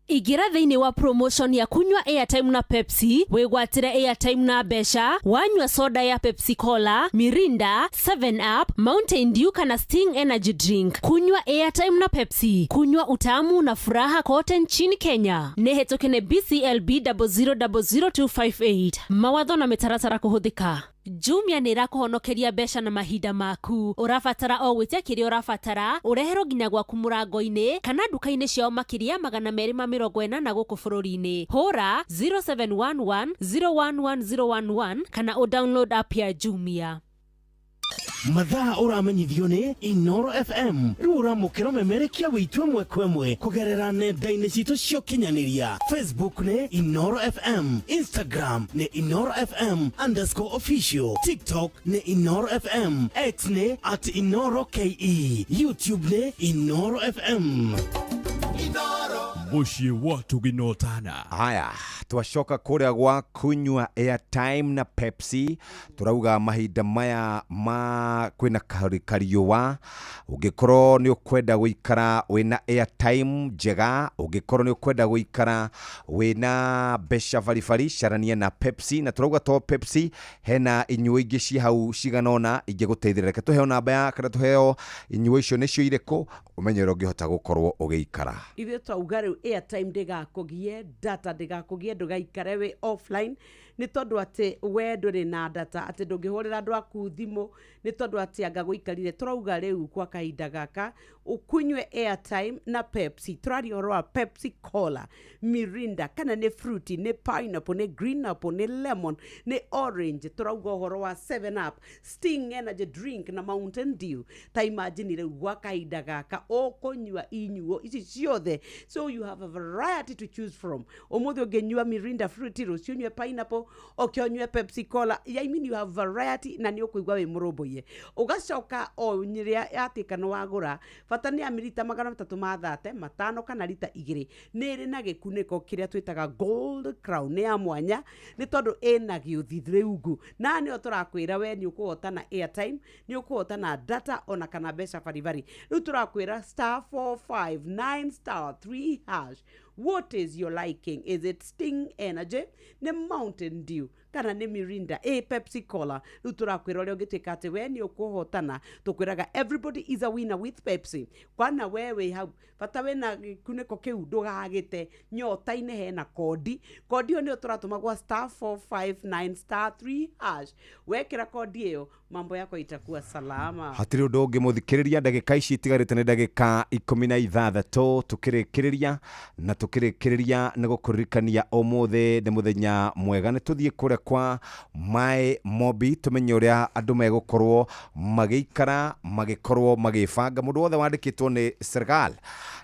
Ingĩra thĩinĩ wa promotion ya kunywa airtime na Pepsi, wĩgwatĩre airtime na mbeca wanyua soda ya Pepsi Cola, Mirinda, 7 Up, Mountain Dew kana Sting Energy Drink. Kunywa airtime na Pepsi, kunywa utamu na furaha kote nchini Kenya. Nĩ hetũke nĩ BCLB 0000258. Mawatho na mĩtaratara kũhũthĩka. Jumia nĩ ĩrakũhonokeria mbeca na mahinda maku. Ũrabatara o gwĩtia kĩrĩa ũrabatara, ũreherwo nginya gwaku mũrango-inĩ kana nduka-inĩ ciao makĩria 280 gũkũ bũrũri-inĩ. Hũra 0711 011011 kana ũdownload app ya Jumia. Mathaa ũramenyithio nĩ Inoro FM. Rĩu ũramũkĩra ũmemerekia witũ ĩmwe kwa ĩmwe kũgerera nenda-inĩ citũ cia ũkinyanĩria. Facebook nĩ Inoro FM, Instagram nĩ Inoro FM_official, TikTok nĩ Inoro FM, X nĩ @InoroKE, YouTube nĩ Inoro FM. Mũciĩ wa Tũginotana. Haya, twacoka kũrĩa gwa kunyua airtime na Pepsi. Tũrauga mahinda maya ma kwĩna kariũa, ũngĩkorwo nĩ ũkwenda gũikara wĩna airtime njega, ũngĩkorwo nĩ ũkwenda gũikara wĩna mbeca baribari, carania na Pepsi. Na tũrauga to Pepsi, hena inyuo ingĩ ci hau cigana ũna ingĩgũteithĩrĩria. Reke tũheo namba ya kana tũheo inyuo icio nĩcio irĩkũ, ũmenye ũrĩa ũngĩhota gũkorwo ũgĩikara. Ithuĩ twauga rĩu airtime ndĩgakũgie, data ndĩgakũgie, ndũgaikare wĩ offline nĩ tondũ atĩ we ndũrĩ na data, atĩ ndũngĩhũrĩra andũ aku thimũ nĩ tondũ atĩ anga gũikarire. Tũrauga rĩu kwa kahinda gaka ũkunywe airtime na Pepsi. Tũraria ũhoro wa Pepsi Cola, Mirinda, kana nĩ fruity, nĩ pineapple, nĩ green apple, nĩ lemon, nĩ orange. Tũrauga ũhoro wa 7 Up, Sting Energy Drink na Mountain Dew. Ta imagine rĩu gwa kahinda gaka ũkũnyua inyuo ici ciothe, so you have a variety to choose from. Ũmũthĩ ũngĩnyua Mirinda fruity, rũciũ ũnyue pineapple, ũke ũnyue Pepsi Cola. I mean, you have variety na nĩ ũkũigua wĩ mũrũmbũiye. Ũgacoka o rĩrĩa yatĩka nĩ wagũra, bata nĩ ya milita 330, 5 kana rita 2. Nĩ ĩrĩ na gĩkunĩko kĩrĩa twĩtaga gold crown, nĩ ya mwanya nĩ tondũ ĩna gĩũthi rungu. Na nĩyo tũrakwĩra we nĩ ũkũhotana airtime, nĩ ũkũhotana data ona kana mbeca baribari. Rĩu tũrakwĩra *459*3#. What is your liking? Is it Sting Energy, nĩ Mountain Dew, kana nĩ Mirinda, ĩ Pepsi Cola? Rĩu tũrakwĩra ũrĩa ũngĩtuĩka atĩ we nĩ ũkũhotana. Tũkwĩraga everybody is a winner with Pepsi. Kwana we wĩ hau, bata wĩna gĩkunĩko kĩu ndũgagĩte nyota-inĩ. Hena kondi, kondi ĩyo nĩyo tũratũma gwa *459*3#. Wekĩra kondi ĩyo, mambo yako itakuwa salama. Hatirĩ ũndũ ũngĩ, mũthikĩrĩria. Ndagĩka ici itigarĩte nĩ ndagĩka 16. Tũkĩrĩkĩrĩria na tũkĩrĩkĩrĩria nĩ gũkũririkania ũmũthĩ nĩ mũthenya mwega. Nĩ tũthiĩ kũrĩa kwa Mae Mobi, tũmenye ũrĩa andũ megũkorwo magĩikara, magĩkorwo magĩbanga. Mũndũ wothe wandĩkĩtwo nĩ serikali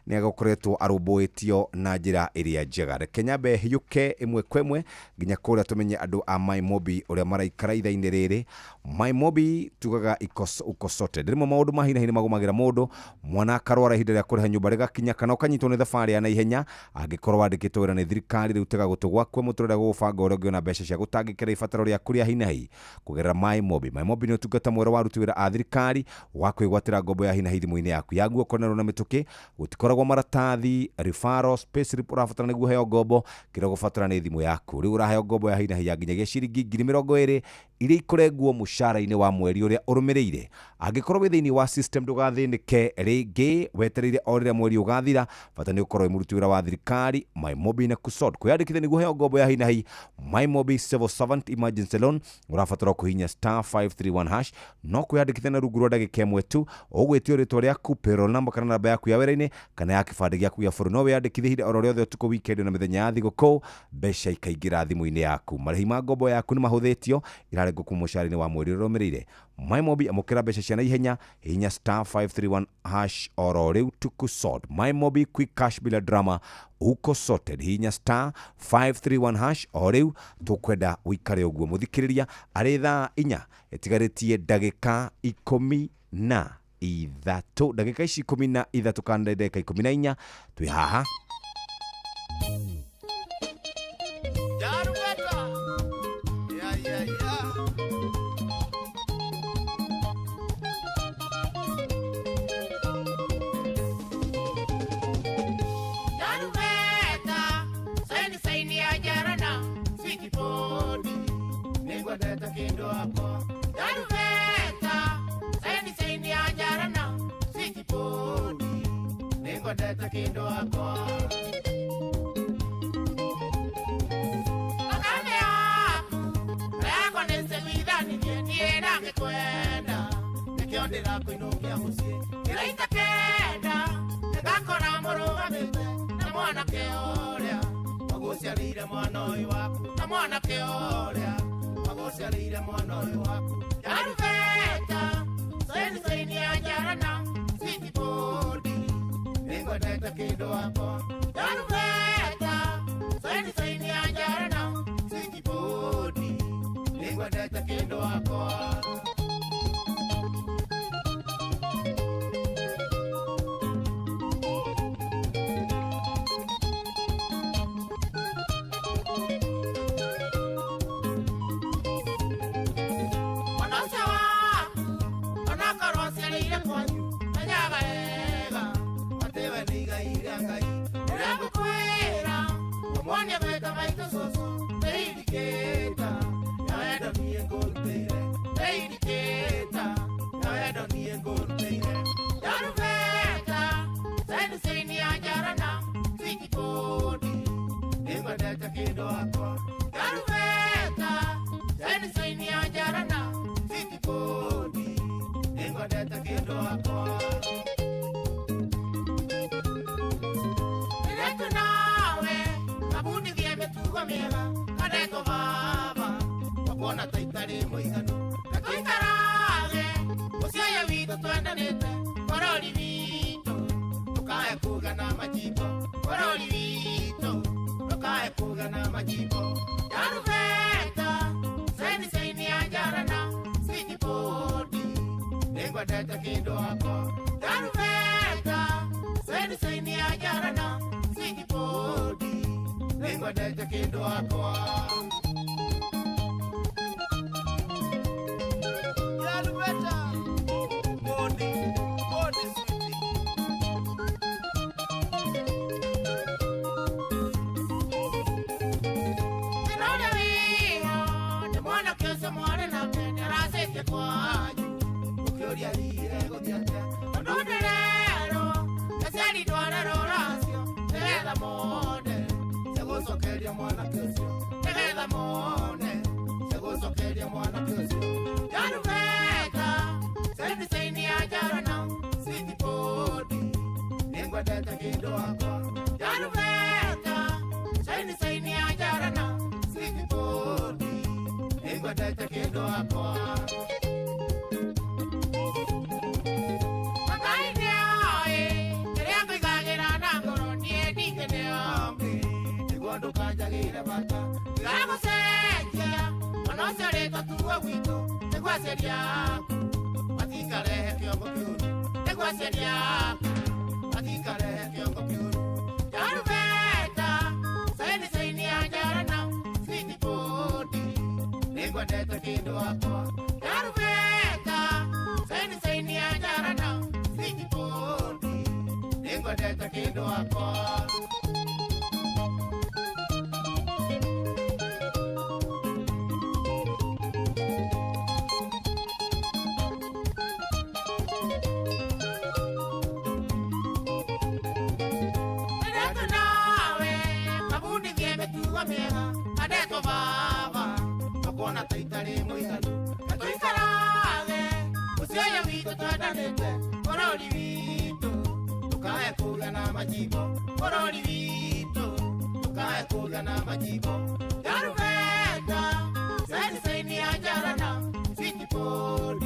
nĩ agũkoretwo arũmbũĩtio na njĩra ĩrĩa njega. Reke nyambe hiũke ĩmwe kwa ĩmwe nginya kũrĩa tũmenye andũ a Mai Mobi ũrĩa maraikara ithaa-inĩ rĩrĩ. Mai Mobi tugaga uko sorted. Rĩmwe maũndũ ma hinahi nĩ magũmagĩra mũndũ, mwana akarwara, ihinda rĩa kũrĩha nyũmba rĩgakinya, kana ũkanyitwo nĩ thabarĩ ya naihenya. Angĩkorwo wandĩkĩtwo wĩra nĩ thirikari, rĩu tega gũtũ gwaku, mũtũrĩre gũgũbanga ũrĩa ũngĩona mbeca cia gũtangĩkĩra ibataro rĩaku rĩa hinahi kũgerera Mai Mobi. Mai Mobi nĩ ũtungata mwerũ wa aruti wĩra a thirikari wa kwĩgwatĩra ngombo ya hinahi thimũ-inĩ yaku ya guoko na mĩtũkĩ. Gũtikoragwo maratathi, referrals, payslip ũrabatara nĩguo ũheo ngombo. Kĩrĩa ũgũbatara nĩ thimũ yaku. Rĩu ũraheo ngombo ya hinahi ya nginyagia ciringi 20,000 iria ikũrengwo mũcara-inĩ wa mweri ũrĩa ũrũmĩrĩire. Angĩkorwo wĩ thĩinĩ wa system, ndũgathĩnĩke rĩngĩ, wetereire o rĩrĩa mweri ũgathira. Bata nĩ ũkorwo wĩ mũruti wĩra wa thirikari. My Mobi na kusort kwĩyandĩkithia nĩguo ũheo ngombo ya hinahi My Mobi Civil Servant Emergency Loan, ũrabatara kũhihinya *531#. No kwĩyandĩkithia na rungu rwa ndagĩka ĩmwe tu. Ũgwĩtio rĩtwa rĩaku, payroll number kana namba yaku ya wĩra-inĩ, kana ya kĩbandĩ gĩaku gĩa bũrũri. No wĩyandĩkithie ihinda oro rĩothe, ũtukũ, weekend na mĩthenya ya thigũkũ, mbeca ikaingĩra thimũ-inĩ yaku. Marĩhi ma ngombo yaku nĩ mahũthĩtio, irarengwo kuma mũcara-inĩ wa mweri ũrĩa ũrũmĩrĩire. My Mobi, amũkĩra mbeca cia naihenya, hihinya *531# oro rĩu tukusort. My Mobi, quick cash bila drama, uko sorted. Hihinya *531# o rĩu. Tũkwenda ũikare ũguo, mũthikĩrĩria. Arĩ thaa 4 ĩtigarĩtie ndagĩka 13, ndagĩka ici 13 kana ndagĩka 14, twĩ haha. Darubeta. wakwa. Yarubeta saini saini ya njarana switchboard nĩngwendete kĩndũ wakwa. Thakame yaku na yakwa nĩciguithanirie niĩ ndangĩkwenda nĩkĩo ndĩrakũinũkia mũciĩ kĩraita kenda nĩngakora mũrũgamĩte na mwanake ũrĩa wagũciarĩire mwana ũyũ waku na mwanake ũrĩa wagũciarĩire mwana ũyũ waku. Yarubeta saini saini ya njarana switchboard nĩngwendete kĩndũ wakwa. Yarubeta saini saini ya njarana switchboard nĩngwendete kĩndũ wakwa. Mwana ũcio waku onakorwo ũciarĩire kwanyu menyaga wega atĩ we nĩ igai rĩa Ngai. Ndĩragũkwĩra ũmuonie gwĩta maitũ cũcũ nĩ indikĩta ya wendo niĩ ngũrutĩire nĩ indikĩta ya wendo niĩ ngũrutĩire. Yarubeta saini saini ya njarana switchboard nĩngwendete kĩndũ wakwa. Yarubeta saini saini ya njarana switchboard nĩngwendete kĩndũ wakwa. Nĩretũ nawe ngabundithie mĩtugo mĩega kandetwo baba wakuona ta itarĩ mũiganu na tũikarage mũciĩ ũyũ witũ twendanĩte bũrũri witũ ndũkae kuga na majimbo bũrũri witũ ndũkae kuga na majimbo. Yarubeta saini saini ya njarana switchboard nĩngwendete kĩndũ wakwa. Yarubeta saini saini ya njarana switchboard nĩngwendete kĩndũ wakwa. Yarubeta bodi bodi sweetie. Thĩna ũrĩa wĩho nĩ mwanake ũcio mwarĩ nake nĩaracĩtie kwanyu ũkĩũria hihi egũthiĩ atĩa tondũ ndĩrerwo aciari ndware rũracio nĩgetha mone ciagũcokeria mwanake ũcio nĩgetha mone ciagũcokeria mwanake ũcio. Yarubeta saini saini ya njarana switchboard nĩngwendete kĩndũ wakwa. Yarubeta saini saini ya njarana switchboard nĩngwendete kĩndũ wakwa. Ngai nĩoĩ kĩrĩa ngũigagĩra na ngoro niĩ ndingĩnĩongĩ nĩguo ndũkanjagĩre bata ndigagũcenjia mwana ũcio rĩtwa tuo gwitũ nĩguo aciari aku matikarehe kĩongo kĩũru nĩguo aciari aku matikarehe kĩongo kĩũru. Yarubeta saini saini ya njarana switchboard nĩngwendete kĩndũ wakwa. Yarubeta saini saini ya njarana switchboard nĩngwendete kĩndũ wakwa. Nĩretũ nawe ngabundithie mĩtugo mĩega kandetwo baba ũkuona ta itarĩ mũiganu na tũikarage mũciĩ ũyũ witũ twendanĩte bũrũri witũ ndũkae kuga na majimbo bũrũri witũ ndũkae kuga na majimbo. Yarubeta saini saini ya njarana switchboard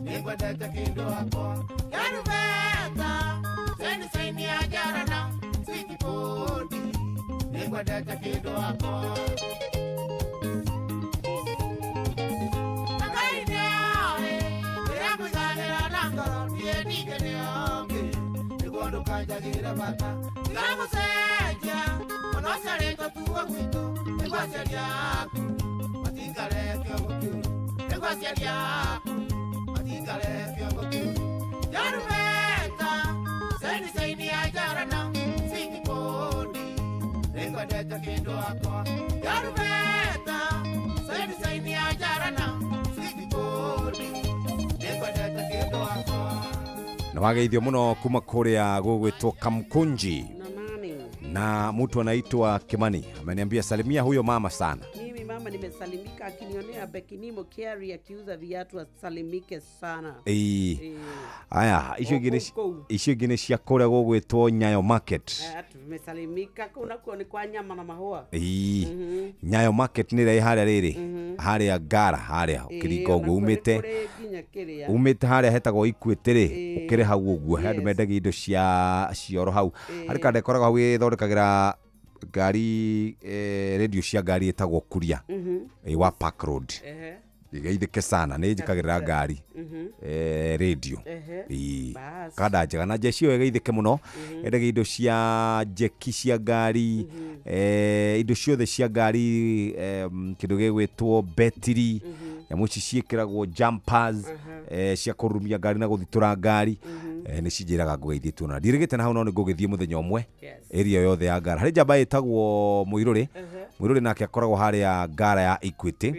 nĩngwendete kĩndũ wakwa. Yarubeta saini saini ya njarana switchboard nĩngwendete kĩndũ wakwa. Ngai nĩoĩ kĩrĩa ngũigagĩra na ngoro niĩ ndingĩnĩongĩ nĩguo ndũkanjagĩre bata ndigagũcenjia mwana ũcio rĩtwa tuo gwitũ nĩguo aciari aku matikarehe kĩongo kĩũru nĩguo aciari aku matikarehe kĩongo kĩũru. Yarubeta saini saini ya njarana switchboard nĩngwendete kĩndũ wakwa. Yarubeta saini saini ya njarana Na wageithio muno kuma kuria gugwitwo Kamkunji. Na mtu anaitwa Kimani ameniambia salimia huyo mama sana. Mimi mama nimesalimika, akinionea Bekinimo Carry akiuza viatu asalimike sana. Aya, icio ingĩ nĩ cia kũrĩa gũgwĩtwo Nyayo Market. Tumesalimika kuna kuo ni kwa nyama na mahũa. Nyayo Market nĩ ĩrĩa harĩa rĩrĩ harĩa Ngara harĩa ũkĩringa ũguo umĩte harĩa hetagwo Equity rĩ ũkĩrĩ hau ũguo he andũ mendagia indo cia cioro hau harĩ kanda ĩkoragwo hau ĩthondekagĩra ngari radio cia ngari ĩtagwo Kuria wa Park Road. Igeithĩke sana nĩ njikagĩrĩra ngari radio kanda njega na njeci ĩyo ĩgeithĩke mũno endagia indo cia njeki cia ngari indo ciothe cia ngari kĩndũ gĩgwĩtwo betiri nyamũ ici ciĩkĩragwo jumpers cia kũrurumia ngari na gũthitũra ngari nĩ cinjĩraga ngũgeithie tuona ndirĩgĩte na hau no nĩ ngũgĩthiĩ mũthenya ũmwe area yothe ya Ngara harĩ njamba ĩtagwo Mũirũrĩ Mũirũrĩ nake akoragwo harĩa Ngara ya Equity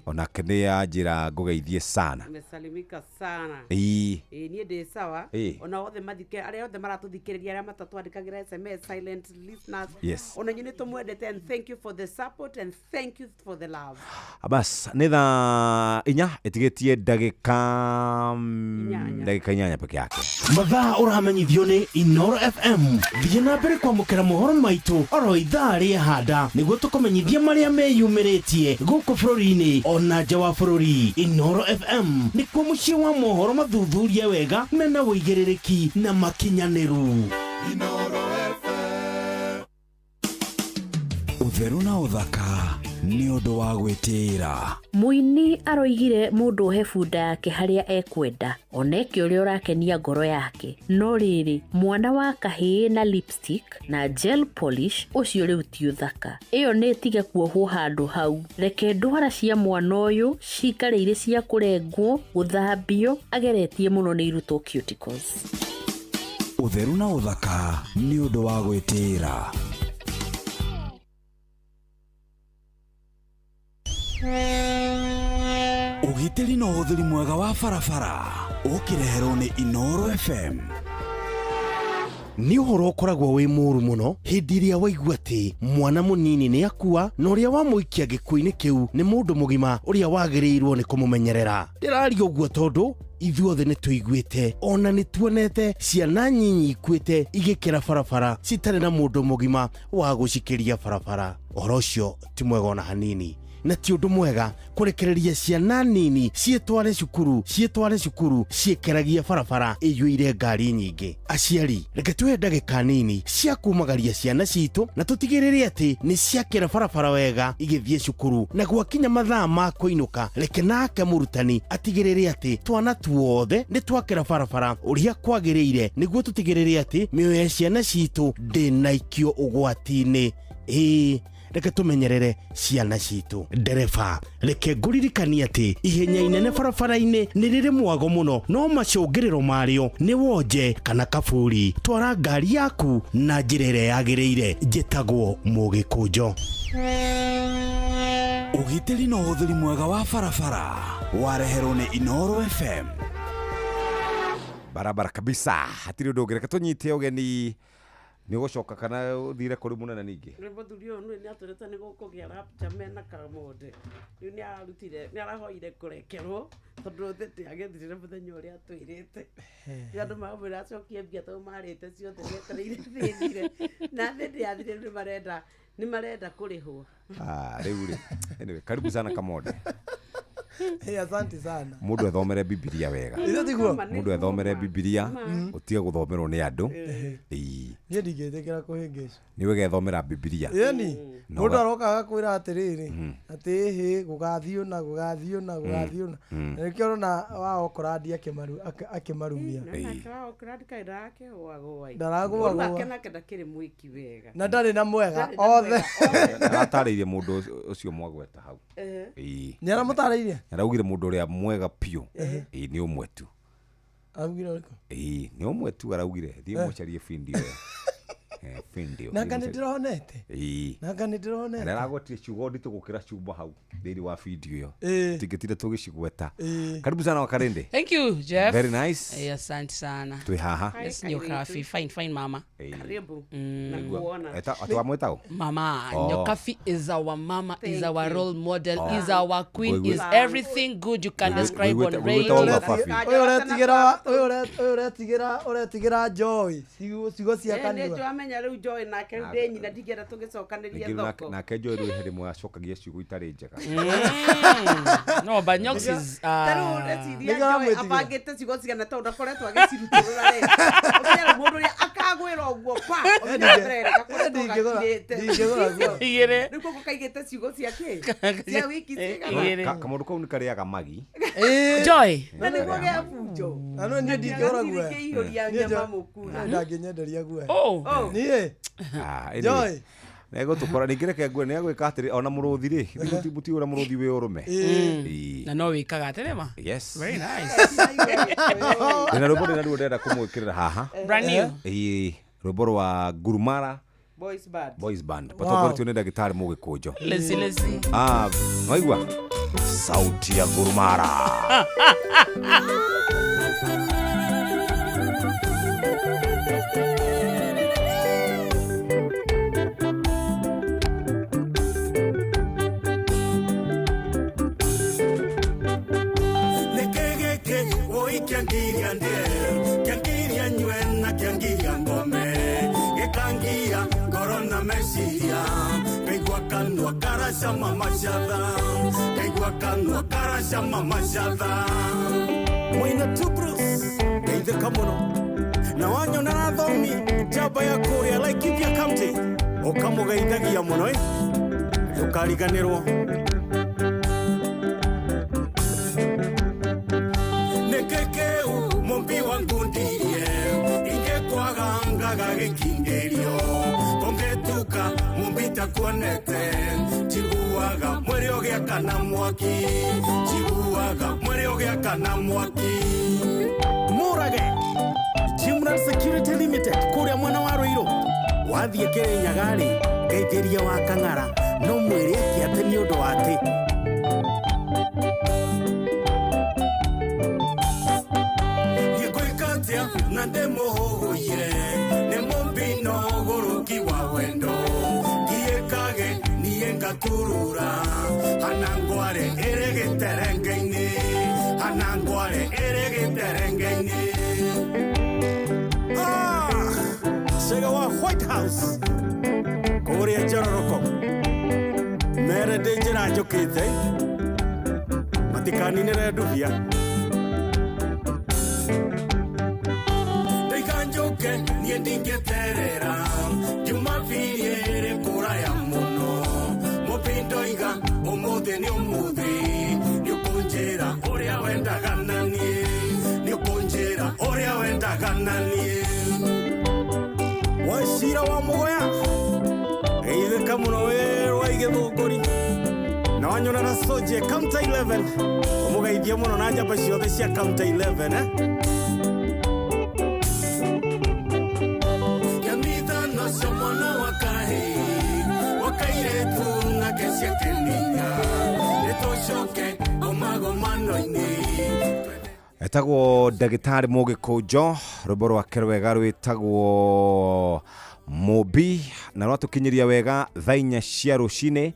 onake nĩ anjĩra ngũgeithie sana. Nimesalimika sana. Niĩ ndĩ sawa ona othe mathike arĩa othe maratũthikĩrĩria arĩa matatwandĩkagĩra SMS silent listeners. Yes. Ona inyuĩ nĩ tũmwendete and thank you for the support and thank you for the love. Abas nĩ thaa 4 ĩtigĩtie ndagĩka 8 peke yake. Mathaa ũramenyithio nĩ Inoro FM. Thiĩ na mbere kwamũkĩra mohoro maitũ oro ithaa rĩa handa nĩguo tũkũmenyithia marĩa meyumĩrĩtie gũkũ bũrũri-inĩ ona nja wa bũrũri. Inoro FM nĩkuo mũciĩ wa mohoro mathuthurie wega mena ũigĩrĩrĩki na makinyanĩru. Inoro FM. Ũtheru na ũthaka nĩ ũndũ wa gwĩtĩĩra. Mũini aroigire mũndũ ohe bunda yake harĩa ekwenda oneke ũrĩa ũrakenia ngoro yake no rĩrĩ mwana wa kahĩĩ na lipstick na gel polish ũcio rĩu ti ũthaka ĩyo nĩ ĩtige kuohwo handũ hau reke ndwara cia mwana ũyũ cikare irĩ cia kũrengwo gũthambio ageretie mũno nĩ irutwo cuticles. Ũtheru na ũthaka nĩ ũndũ wa gwĩtĩĩra. Ũgitĩri na ũhũthĩri mwega wa barabara ũkĩreherwo nĩ Inoro FM. Nĩ ũhoro ũkoragwo wĩ mũũru mũno hĩndĩ ĩrĩa waigua atĩ mwana mũnini nĩ akua na ũrĩa wamũikia gĩkuũ-inĩ kĩu nĩ mũndũ mũgima ũrĩa wagĩrĩirwo nĩ kũmũmenyerera. Ndĩraria ũguo tondũ ithuothe nĩ tũiguĩte ona nĩ tuonete ciana nyinyi ikuĩte igĩkĩra barabara citarĩ na mũndũ mũgima wa gũcikĩria barabara. Ũhoro ũcio ti mwega ona hanini na ti ũndũ mwega kũrekereria ciana nini ciĩtware cukuru ciĩkeragia barabara ĩiyũire ngari nyingĩ. Aciari reke tuhe ndagĩka nini cia kumagaria ciana citũ na tũtigĩrĩre atĩ nĩ ciakĩra barabara wega igĩthiĩ cukuru na gwakinya mathaa ma kũinũka reke nake mũrutani atigĩrĩre atĩ twana tuothe nĩ twakĩra barabara ũrĩa kwagĩrĩire nĩguo tũtigĩrĩre atĩ mĩoyo ya ciana citũ ndĩnaikio ũgwati-inĩ. Reke tũmenyerere ciana citũ. Ndereba reke ngũririkanie atĩ ihenya inene barabara-inĩ nĩ rĩrĩ mwago mũno no macũngĩrĩro marĩo nĩ wonje kana kaburi. Twara ngari yaku na njĩra ĩrĩa yagĩrĩire. Njĩtagwo Mũgĩkũnjo. Ũgitĩri na ũhũthĩri mwega wa barabara wareherwo nĩ Inoro FM. Barabara kabisa hatirĩ ũndũ ũngĩ reke tũnyite ũgeni nĩ ũgũcoka kana ũthire kũrĩ mũnene ningĩ. Mũthuri ũyũ nĩ atũrĩte nĩ gũkũgĩa rapture mena Kamonde rĩu nĩ ararutire nĩ arahoire kũrekerwo tondũ thĩtĩ agĩthirire mũthenya ũrĩa atwĩrĩte rĩu andũ mamwĩra acokie mbia tondũ marĩte ciothe metereire thĩthire na thĩndĩ yathire nĩ marenda kũrĩhwo. Rĩu rĩ anyway karibu sana Kamonde. Asante sana. Mũndũ ethomere Bibilia wega. Mũndũ ethomere Bibilia ũtige gũthomerwo nĩ andũ. Niĩ ndingĩtĩkĩra kũhĩngĩcwo. Nĩ wegethomera Bibilia. Ĩni mũndũ aroka agakwĩra atĩrĩrĩ atĩ ĩhĩ gũgathiĩ ũna gũgathiĩ ũna gũgathiĩ ũna na nĩkĩo ũrona wa Okorandi akĩmarumia. Ndaragũagũa. Nake ndakĩrĩ mwĩki wega. Na ndarĩ na mwega othe. Aratarĩirie mũndũ ũcio mwagweta hau. Nĩ aramũtarĩirie? Araugire mũndũ ũrĩa mwega biũ nĩ ũmwe tu. Araugire ũrĩkũ? Nĩ ũmwe tu araugire thiĩ mũcarie bindi ũyũ. Video. Na kana ndironete. Ĩĩ. Na kana ndironete. Na aragwetire ciugo nditũ gũkĩra ciuma hau thĩinĩ wa video ĩyo. Ĩĩ. Tingĩtinda tũgĩcigweta. Ĩĩ. Karibu sana Wakarende. Thank you, Jeff. Very nice. Eh, asante sana. Twĩ haha. Yes, Nyokafi. Fine, fine mama. Karibu. Mm. Nakuona. Eta wamwetagwo? Mama, Oh. Nyokafi is our mama, is Thank our you. role model, Oh. is our queen, Wewe- is everything good you can Wewe- describe wewe- on wewe- radio. wewe- Fafi. Ũyũ ũretigĩra ũyũ ũretigĩra ũretigĩra Joy ciugo cia Nĩ kanua. njũ amenya rĩu Joy nake rĩu ndĩ nyina ndingĩenda tũgĩcokanĩria Ningĩ thoko. nake Joy rĩu he rĩmwe acokagia ciugo itarĩ njega. No, but Nyox is Ta rĩu ndeciria Nĩkĩo Joy aramwĩtigĩra. abangĩte ciugo cigana tondũ ndakoretwo agĩcirutũrũra rĩ. Ũmenye rĩu mũndũ ũrĩa akagwĩra ũguo pa ũmenye mbere gakoretwo gakirĩte. Ndingĩgũra guo. Igĩrĩ. Rĩu koguo kaigĩte ciugo cia kĩ? Cia wiki cigana. Kamũndũ kau nĩ karĩaga magi. Joy. Na nĩguo gĩa bunjo. Na no niĩ ndingĩgũra guoya. Kĩihũria Niĩ nyama mũkuha. Ndangĩnyenderia guoya. Oh. Niĩ. Ah, anyway. Joy. Negũtũkora ningĩ reke ngue nĩ agwĩka atĩrĩ ona mũrũthi rĩ mũtiũĩ ũrĩa mũrũthi wĩ ũrũme. Ĩĩ. Na no wĩkaga atĩ nĩma? Yes. Very nice. Ndĩna rwĩmbo ndĩna ruo ndĩrenda kũmwĩkĩrĩra haha. Brand new. Ĩĩ, rwĩmbo rwa Gurumara Boys Band. Boys Band. Patongoretio nĩ ndagĩtarĩ Mũgĩkũnjo. Lesi, lesi. Ah, waigua? Sauti ya Gurumara. Nĩkĩ woi kĩangiria ndĩe kĩangiria nyue na kĩangiria ngome gĩkangia ngoro na meciria ngaigua kanua karacama macatha ngaigua kanua karacama macatha Mwina Tubrus ngeithĩka mũno na wanyona na thomi njamba ya kũrĩa Laikipia County ũkamũgeithagia mũno ĩ ndũkariganĩrwo nĩkĩ kĩu mũmbi wa ngundirie ingĩkwaga ngaga gĩkindĩrio kũngĩtuka mũmbi takuonete njiguaga mwĩrĩ ũgĩakana mwaki njiguaga mwĩrĩ ũgĩakana mwaki Mũrage Jimran Security Limited kũrĩa mwena wa Ruiru wathiĩ Kĩrĩnyaga-rĩ ngeithĩria wa Kang'ara no mwĩre eke atĩ nĩ ũndũ wa atĩ Ngĩkwĩka atĩa na ndĩmũhũgũire nĩ mũmbi no ũgũrũki wa wendo ngiĩkage niĩ ngaturura hana ngware ĩrĩ gĩterenge-inĩ hana ngware ĩrĩ gĩterenge-inĩ. Ah, Cega wa White House kũrĩa Njororoko mere ndĩ njĩra njũkĩte matikaninĩre ndubia Ndaiga njũke niĩ ndingĩterera Jumapili ĩrĩ kũraya mũno mũmbi ndoiga ũmũthĩ nĩ ũmũthĩ nĩ ũkũnjĩra ũrĩa wendaga na niĩ nĩ ũkũnjĩra ũrĩa wendaga na niĩ. Wacira wa Mũgoya geithĩka mũno wĩ rwa Igĩthũngũri na wanyona na Soje County 11 ũmũgeithie mũno na njamba ciothe cia County 11 eh? Kĩamithano cia mwana wa kahĩĩ wa kairĩtu nake ciakeninya nĩtũcoke ũmagomano-inĩ. Etagwo ndagĩtarĩ Mũgĩkũnjo rwĩmbo rwake rwega rwĩtagwo Mũmbi na rwatũkinyĩria wega thaa inya cia rũcinĩ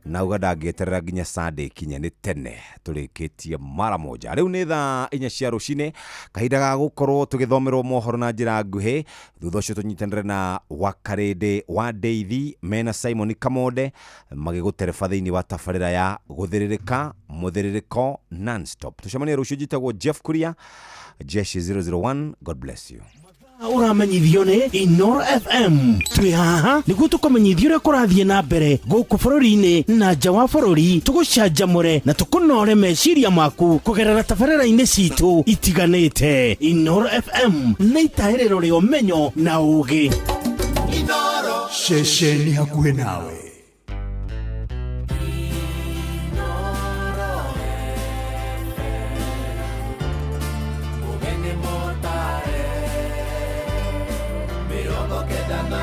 na uga ndangĩeterera nginya Sunday ikinye nĩ tene tũrĩkĩtie mara moja. Rĩu nĩ thaa inya cia rũcinĩ kahinda ga gũkorwo tũgĩthomerwo mohoro na njĩra nguhĩ thutha ũcio tũnyitanĩre na Wakarĩndĩ wa Ndeithi mena Simon Kamonde magĩgũtereba thĩinĩ wa tabarĩra ya gũthĩrĩrĩka mũthĩrĩrĩko nonstop. Tũcemanie rũciũ. Njĩtagwo Jeff Kuria Jeshi 001. God bless you. Ũramenyithio nĩ Inoro FM twĩ haha nĩguo tũkũmenyithia ũrĩa kũrathiĩ na mbere gũkũ bũrũri-inĩ na nja wa bũrũri tũgũcanjamũre na tũkũnore meciria maku kũgerera tabarĩra-inĩ citũ itiganĩte. Inoro FM nĩ itahĩrĩro rĩa ũmenyo na ũũgĩ. Ceceni hakuhĩ nawe. Mĩrongo kenda na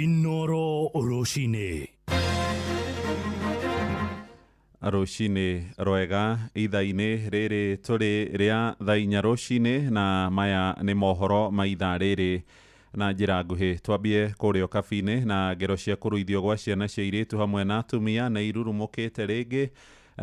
Inoro rũcinĩ. Rũcinĩ rwega ithaa-inĩ rĩrĩ tũrĩ rĩa thaa inya rũcinĩ, na maya nĩ mohoro ma ithaa rĩrĩ na njĩra nguhĩ. Twambie kũrĩa Ũkabi-inĩ na ngero cia kũruithio gwa ciana cia airĩtu hamwe na atumia nĩ irurumũkĩte rĩngĩ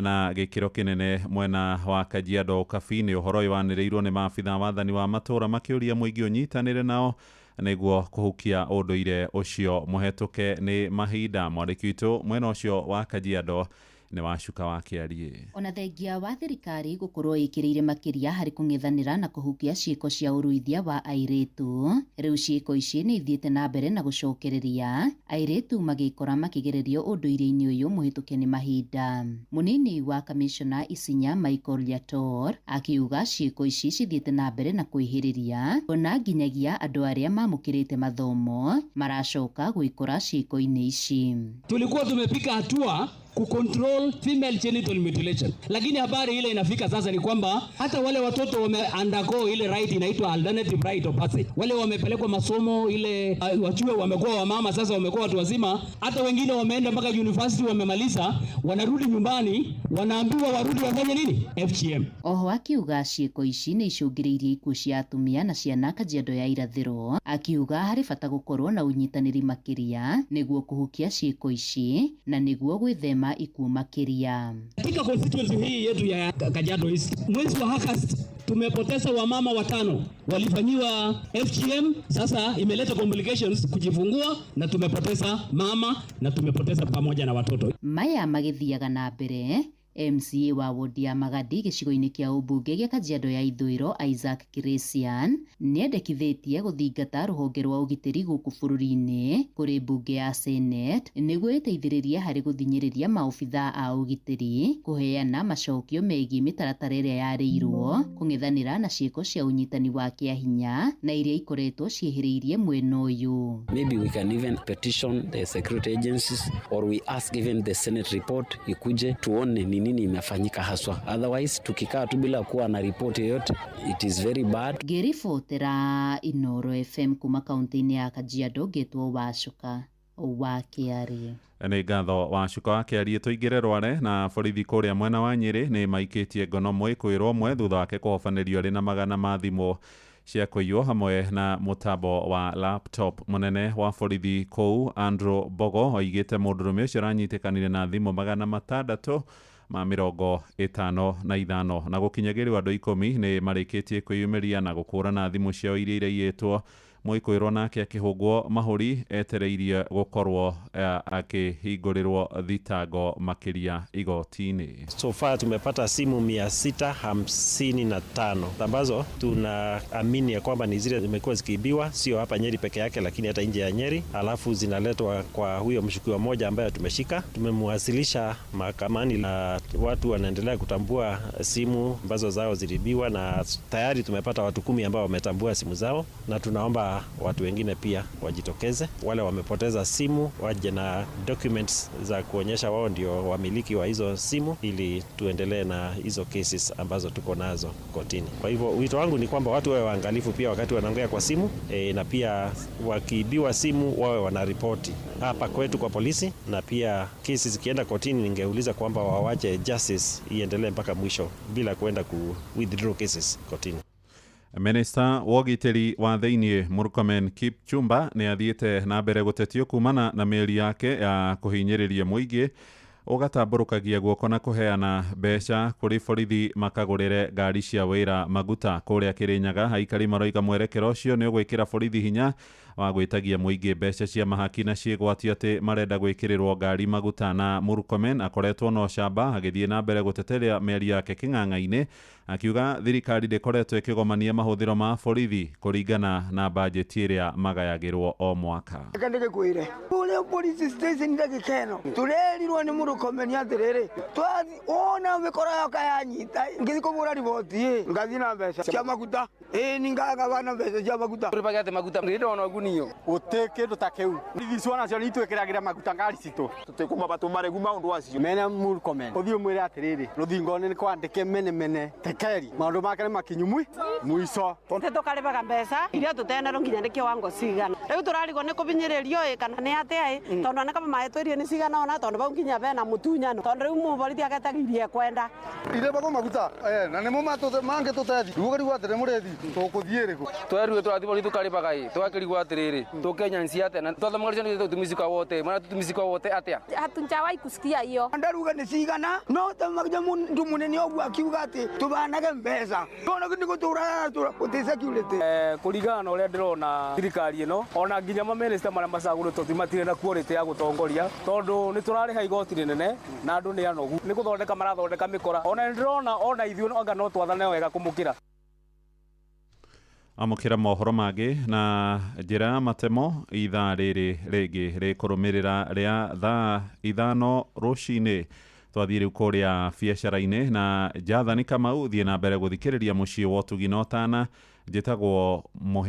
na gĩkĩro kĩnene mwena wa Kajiado Ũkabi-inĩ. Ũhoro ũyũ wanĩrĩirwo nĩ maabitha wathani wa matũũra makĩũria mũingĩ ũnyitanĩre nao nĩguo kũhukia ũndũire ũcio mũhetũke nĩ mahinda. Mwandĩki witũ mwena ũcio wa Kajiado nĩ Wacuka wa Kĩariĩ. Ona thengia wa thirikari gũkorwo ĩkĩrĩire makĩria harĩ kũng'ethanĩra na kũhukia ciĩko cia ũruithia wa airĩtu, rĩu ciĩko ici nĩ ithiĩte na mbere na gũcokereria airĩtu magĩkora makĩgererio ũndũire-inĩ ũyũ mũhĩtũke nĩ mahinda. Mũnini wa kamishona Isinya Michael Yator akiuga ciĩko ici cithiĩte na mbere na kwĩhĩrĩria ona nginyagia andũ arĩa mamũkĩrĩte mathomo maracoka gwĩkora ciĩko-inĩ ici. Tulikuwa tumepika hatua kucontrol female genital mutilation, lakini habari ile inafika sasa ni kwamba hata wale watoto wame undergo ile right inaitwa alternative right of passage, wale wamepelekwa masomo ile wachue, wamekuwa wamama sasa, wamekuwa watu wazima, hata wengine wameenda mpaka university wamemaliza, wanarudi nyumbani wanaambiwa warudi wafanye nini? FGM. Oho akiuga ciĩko ici nĩ icũngĩrĩirie ikuũ cia atumia na ciana Kajiado ya irathĩro, akiuga harĩ bata gũkorwo na ũnyitanĩri makĩria nĩguo kũhukia ciĩko ici na nĩguo gwĩthema ikuũ makĩria. Katika constituency hii yetu ya Kajiado East, mwezi wa Agosti tumepoteza wamama 5 walifanyiwa FGM. Sasa imeleta complications kujifungua, na tumepoteza mama na tumepoteza pamoja na watoto. Maya magĩthiaga na mbere, MCA wa wodi ya Magadi gĩcigo-inĩ kĩa ũmbunge gĩa Kajiado ya ithũĩro Isaac Kiresian nĩendekithĩtie gũthingata rũhonge rwa ũgitĩri gũkũ bũrũri-inĩ kũrĩ mbunge ya Senate nĩguo ĩteithĩrĩrie harĩ gũthinyĩrĩria maobithaa a ũgitĩri kũheana macokio megiĩ mĩtaratara ĩrĩa yarĩirwo kũng'ethanĩra na ciĩko cia ũnyitani wa kĩahinya na iria ikoretwo ciĩhĩrĩirie mwena ũyũ. Maybe we can even petition the security agencies or we ask even the Senate report ikuje tuone ni nini imefanyika haswa. Otherwise tukikaa tu bila kuwa na report yoyote, it is very bad. Ngĩribotera Inoro FM kuma kaunti-inĩ ya Kajiado ngetwo Wacuka wa Kĩariĩ. Nĩ ngatho Wacuka wa Kĩariĩ. Tũingĩre Rware na borithi kũrĩa mwena wa Nyĩrĩ nĩ maikĩtie ngono mwĩkũĩrwo ũmwe thutha wake kũhobanĩrio arĩ na magana ma thimũ cia kũiywo hamwe na mũtambo wa laptop. Mũnene wa borithi kũu Andrew Bogo oigĩte mũndũrũme ũcio aranyitĩkanire na thimũ 655 na gũkinyagĩrĩrwo andũ 10 nĩ marĩkĩtie kwĩyumĩria na gũkũrana thimũ ciao iria iraiyĩtwo. Mwĩkũĩrwo nake akĩhũngwo mahũri etereirie gũkorwo akĩhingũrĩrwo thitango makĩria igoti-inĩ. So far tumepata simu 655 ambazo tunaamini ya kwamba ni zile zimekuwa zikiibiwa, sio hapa Nyeri peke yake lakini hata nje ya Nyeri, alafu zinaletwa kwa huyo mshukiwa mmoja ambaye tumeshika. Tumemwasilisha mahakamani na watu wanaendelea kutambua simu ambazo zao ziliibiwa, na tayari tumepata watu 10 ambao wametambua simu zao, na tunaomba watu wengine pia wajitokeze. Wale wamepoteza simu waje na documents za kuonyesha wao ndio wamiliki wa hizo simu, ili tuendelee na hizo cases ambazo tuko nazo kotini. Kwa hivyo wito wangu ni kwamba watu wawe waangalifu pia wakati wanaongea kwa simu, na pia wakiibiwa simu wawe wanaripoti hapa kwetu kwa polisi, na pia cases zikienda kotini ningeuliza kwamba wawache justice iendelee mpaka mwisho bila kwenda ku withdraw cases kotini. Minista wa ũgitĩri wa thĩiniĩ Murkomen Kipchumba nĩ athiĩte na mbere gũtetio kumana na mĩario yake ya kũhinyĩrĩria mũingĩ ũgatambũrũkagia guoko na kũheana mbeca kũrĩ borithi makagũrĩre ngari cia wĩra maguta. Kũrĩa Kĩrĩnyaga aikari maroiga mwerekero ũcio nĩ ũgwĩkĩra borithi hinya wa gwĩtagia mũingĩ mbeca cia mahaki na ciĩgwatio atĩ marenda gwĩkĩrĩrwo ngari maguta. Na Murkomen akoretwo na ũcamba agĩthiĩ na mbere gũteteria mĩario yake kĩng'ang'a-inĩ, akiuga thirikari ndĩkoretwo ĩkĩgomania mahũthĩro ma borithi kũringana na bajeti ĩrĩa magayagĩrwo o mwaka. Reke ndĩgĩkwĩre kũrĩa police station ndagĩka ĩno tũrerirwo nĩ Murkomen atiriri twathi wona mikora yoka yanyita ngithi kumura riboti ĩ ngathi na mbeca cia maguta ĩ ni ngagabana mbeca cia maguta tũrĩbage atĩ maguta nĩ ndona gunio gũtĩ kĩndũ ta kĩu ithuĩ nacio nĩ itwĩkĩragĩra maguta ngari citũ tũtikũmaba tũmaregu maũndũ acio mena Murkomen ũthiĩ ũmwĩre atĩrĩrĩ rũthingo-inĩ nĩ kwandĩke mene mene tekeri maũndũ make nĩ makinyu mwico tũkarĩbaga mbeca iria tũtenerwo nginya nĩ kĩwango cigana rĩu tũrarigwo nĩ kũbinyĩrĩrio ĩ kana nĩ atĩa ĩ tondũ ona kama maetwĩrie nĩ cigana ona tondũ bau nginya bena mũtunyano tondũ rĩu mũborithi agetagirie kwenda irĩbagwo maguta na nĩmo mangĩtũtethi rĩu atĩrĩ mũrĩthi tũkũthiĩ rĩkũ twerirwe tũrathiĩ borithi tũkarĩbaga ĩ tũgakĩrigwo atĩrĩrĩ tũkenya nci atĩa na twathomaga nĩ tũtumicikwa wote mwana tũtumicikwa wote atĩa hatunjawahi kusikia hiyo ndaruga nĩ cigana no tamagia mũndũ mũnene ũguo akiuga atĩ tũbanage mbeca tondũ nĩ gũtũraga gũtĩ security kũringana na ũrĩa ndĩrona thirikari ĩno ona nginya mamĩnĩsta marĩa macagũrĩtwo ti matirĩ na quality ya gũtongoria tondũ nĩ tũrarĩha igoti rĩnene na andũ nĩ anogu nĩ gũthondeka marathondeka mĩkora ona nĩ ndĩrona ona ithuĩ anga no twathane wega kũmũkĩra. Amũkĩra mohoro mangĩ na njĩra ya matemo ithaa rĩrĩ rĩngĩ rĩkũrũmĩrĩra rĩa thaa 5 rũcinĩ. Twathiĩ rĩu kũrĩa biacara-inĩ na Jathani Kamau thiĩ na mbere gũthikĩrĩria mũciĩ wa ũtugi na ũtana. Njĩtagwo Mũhĩ.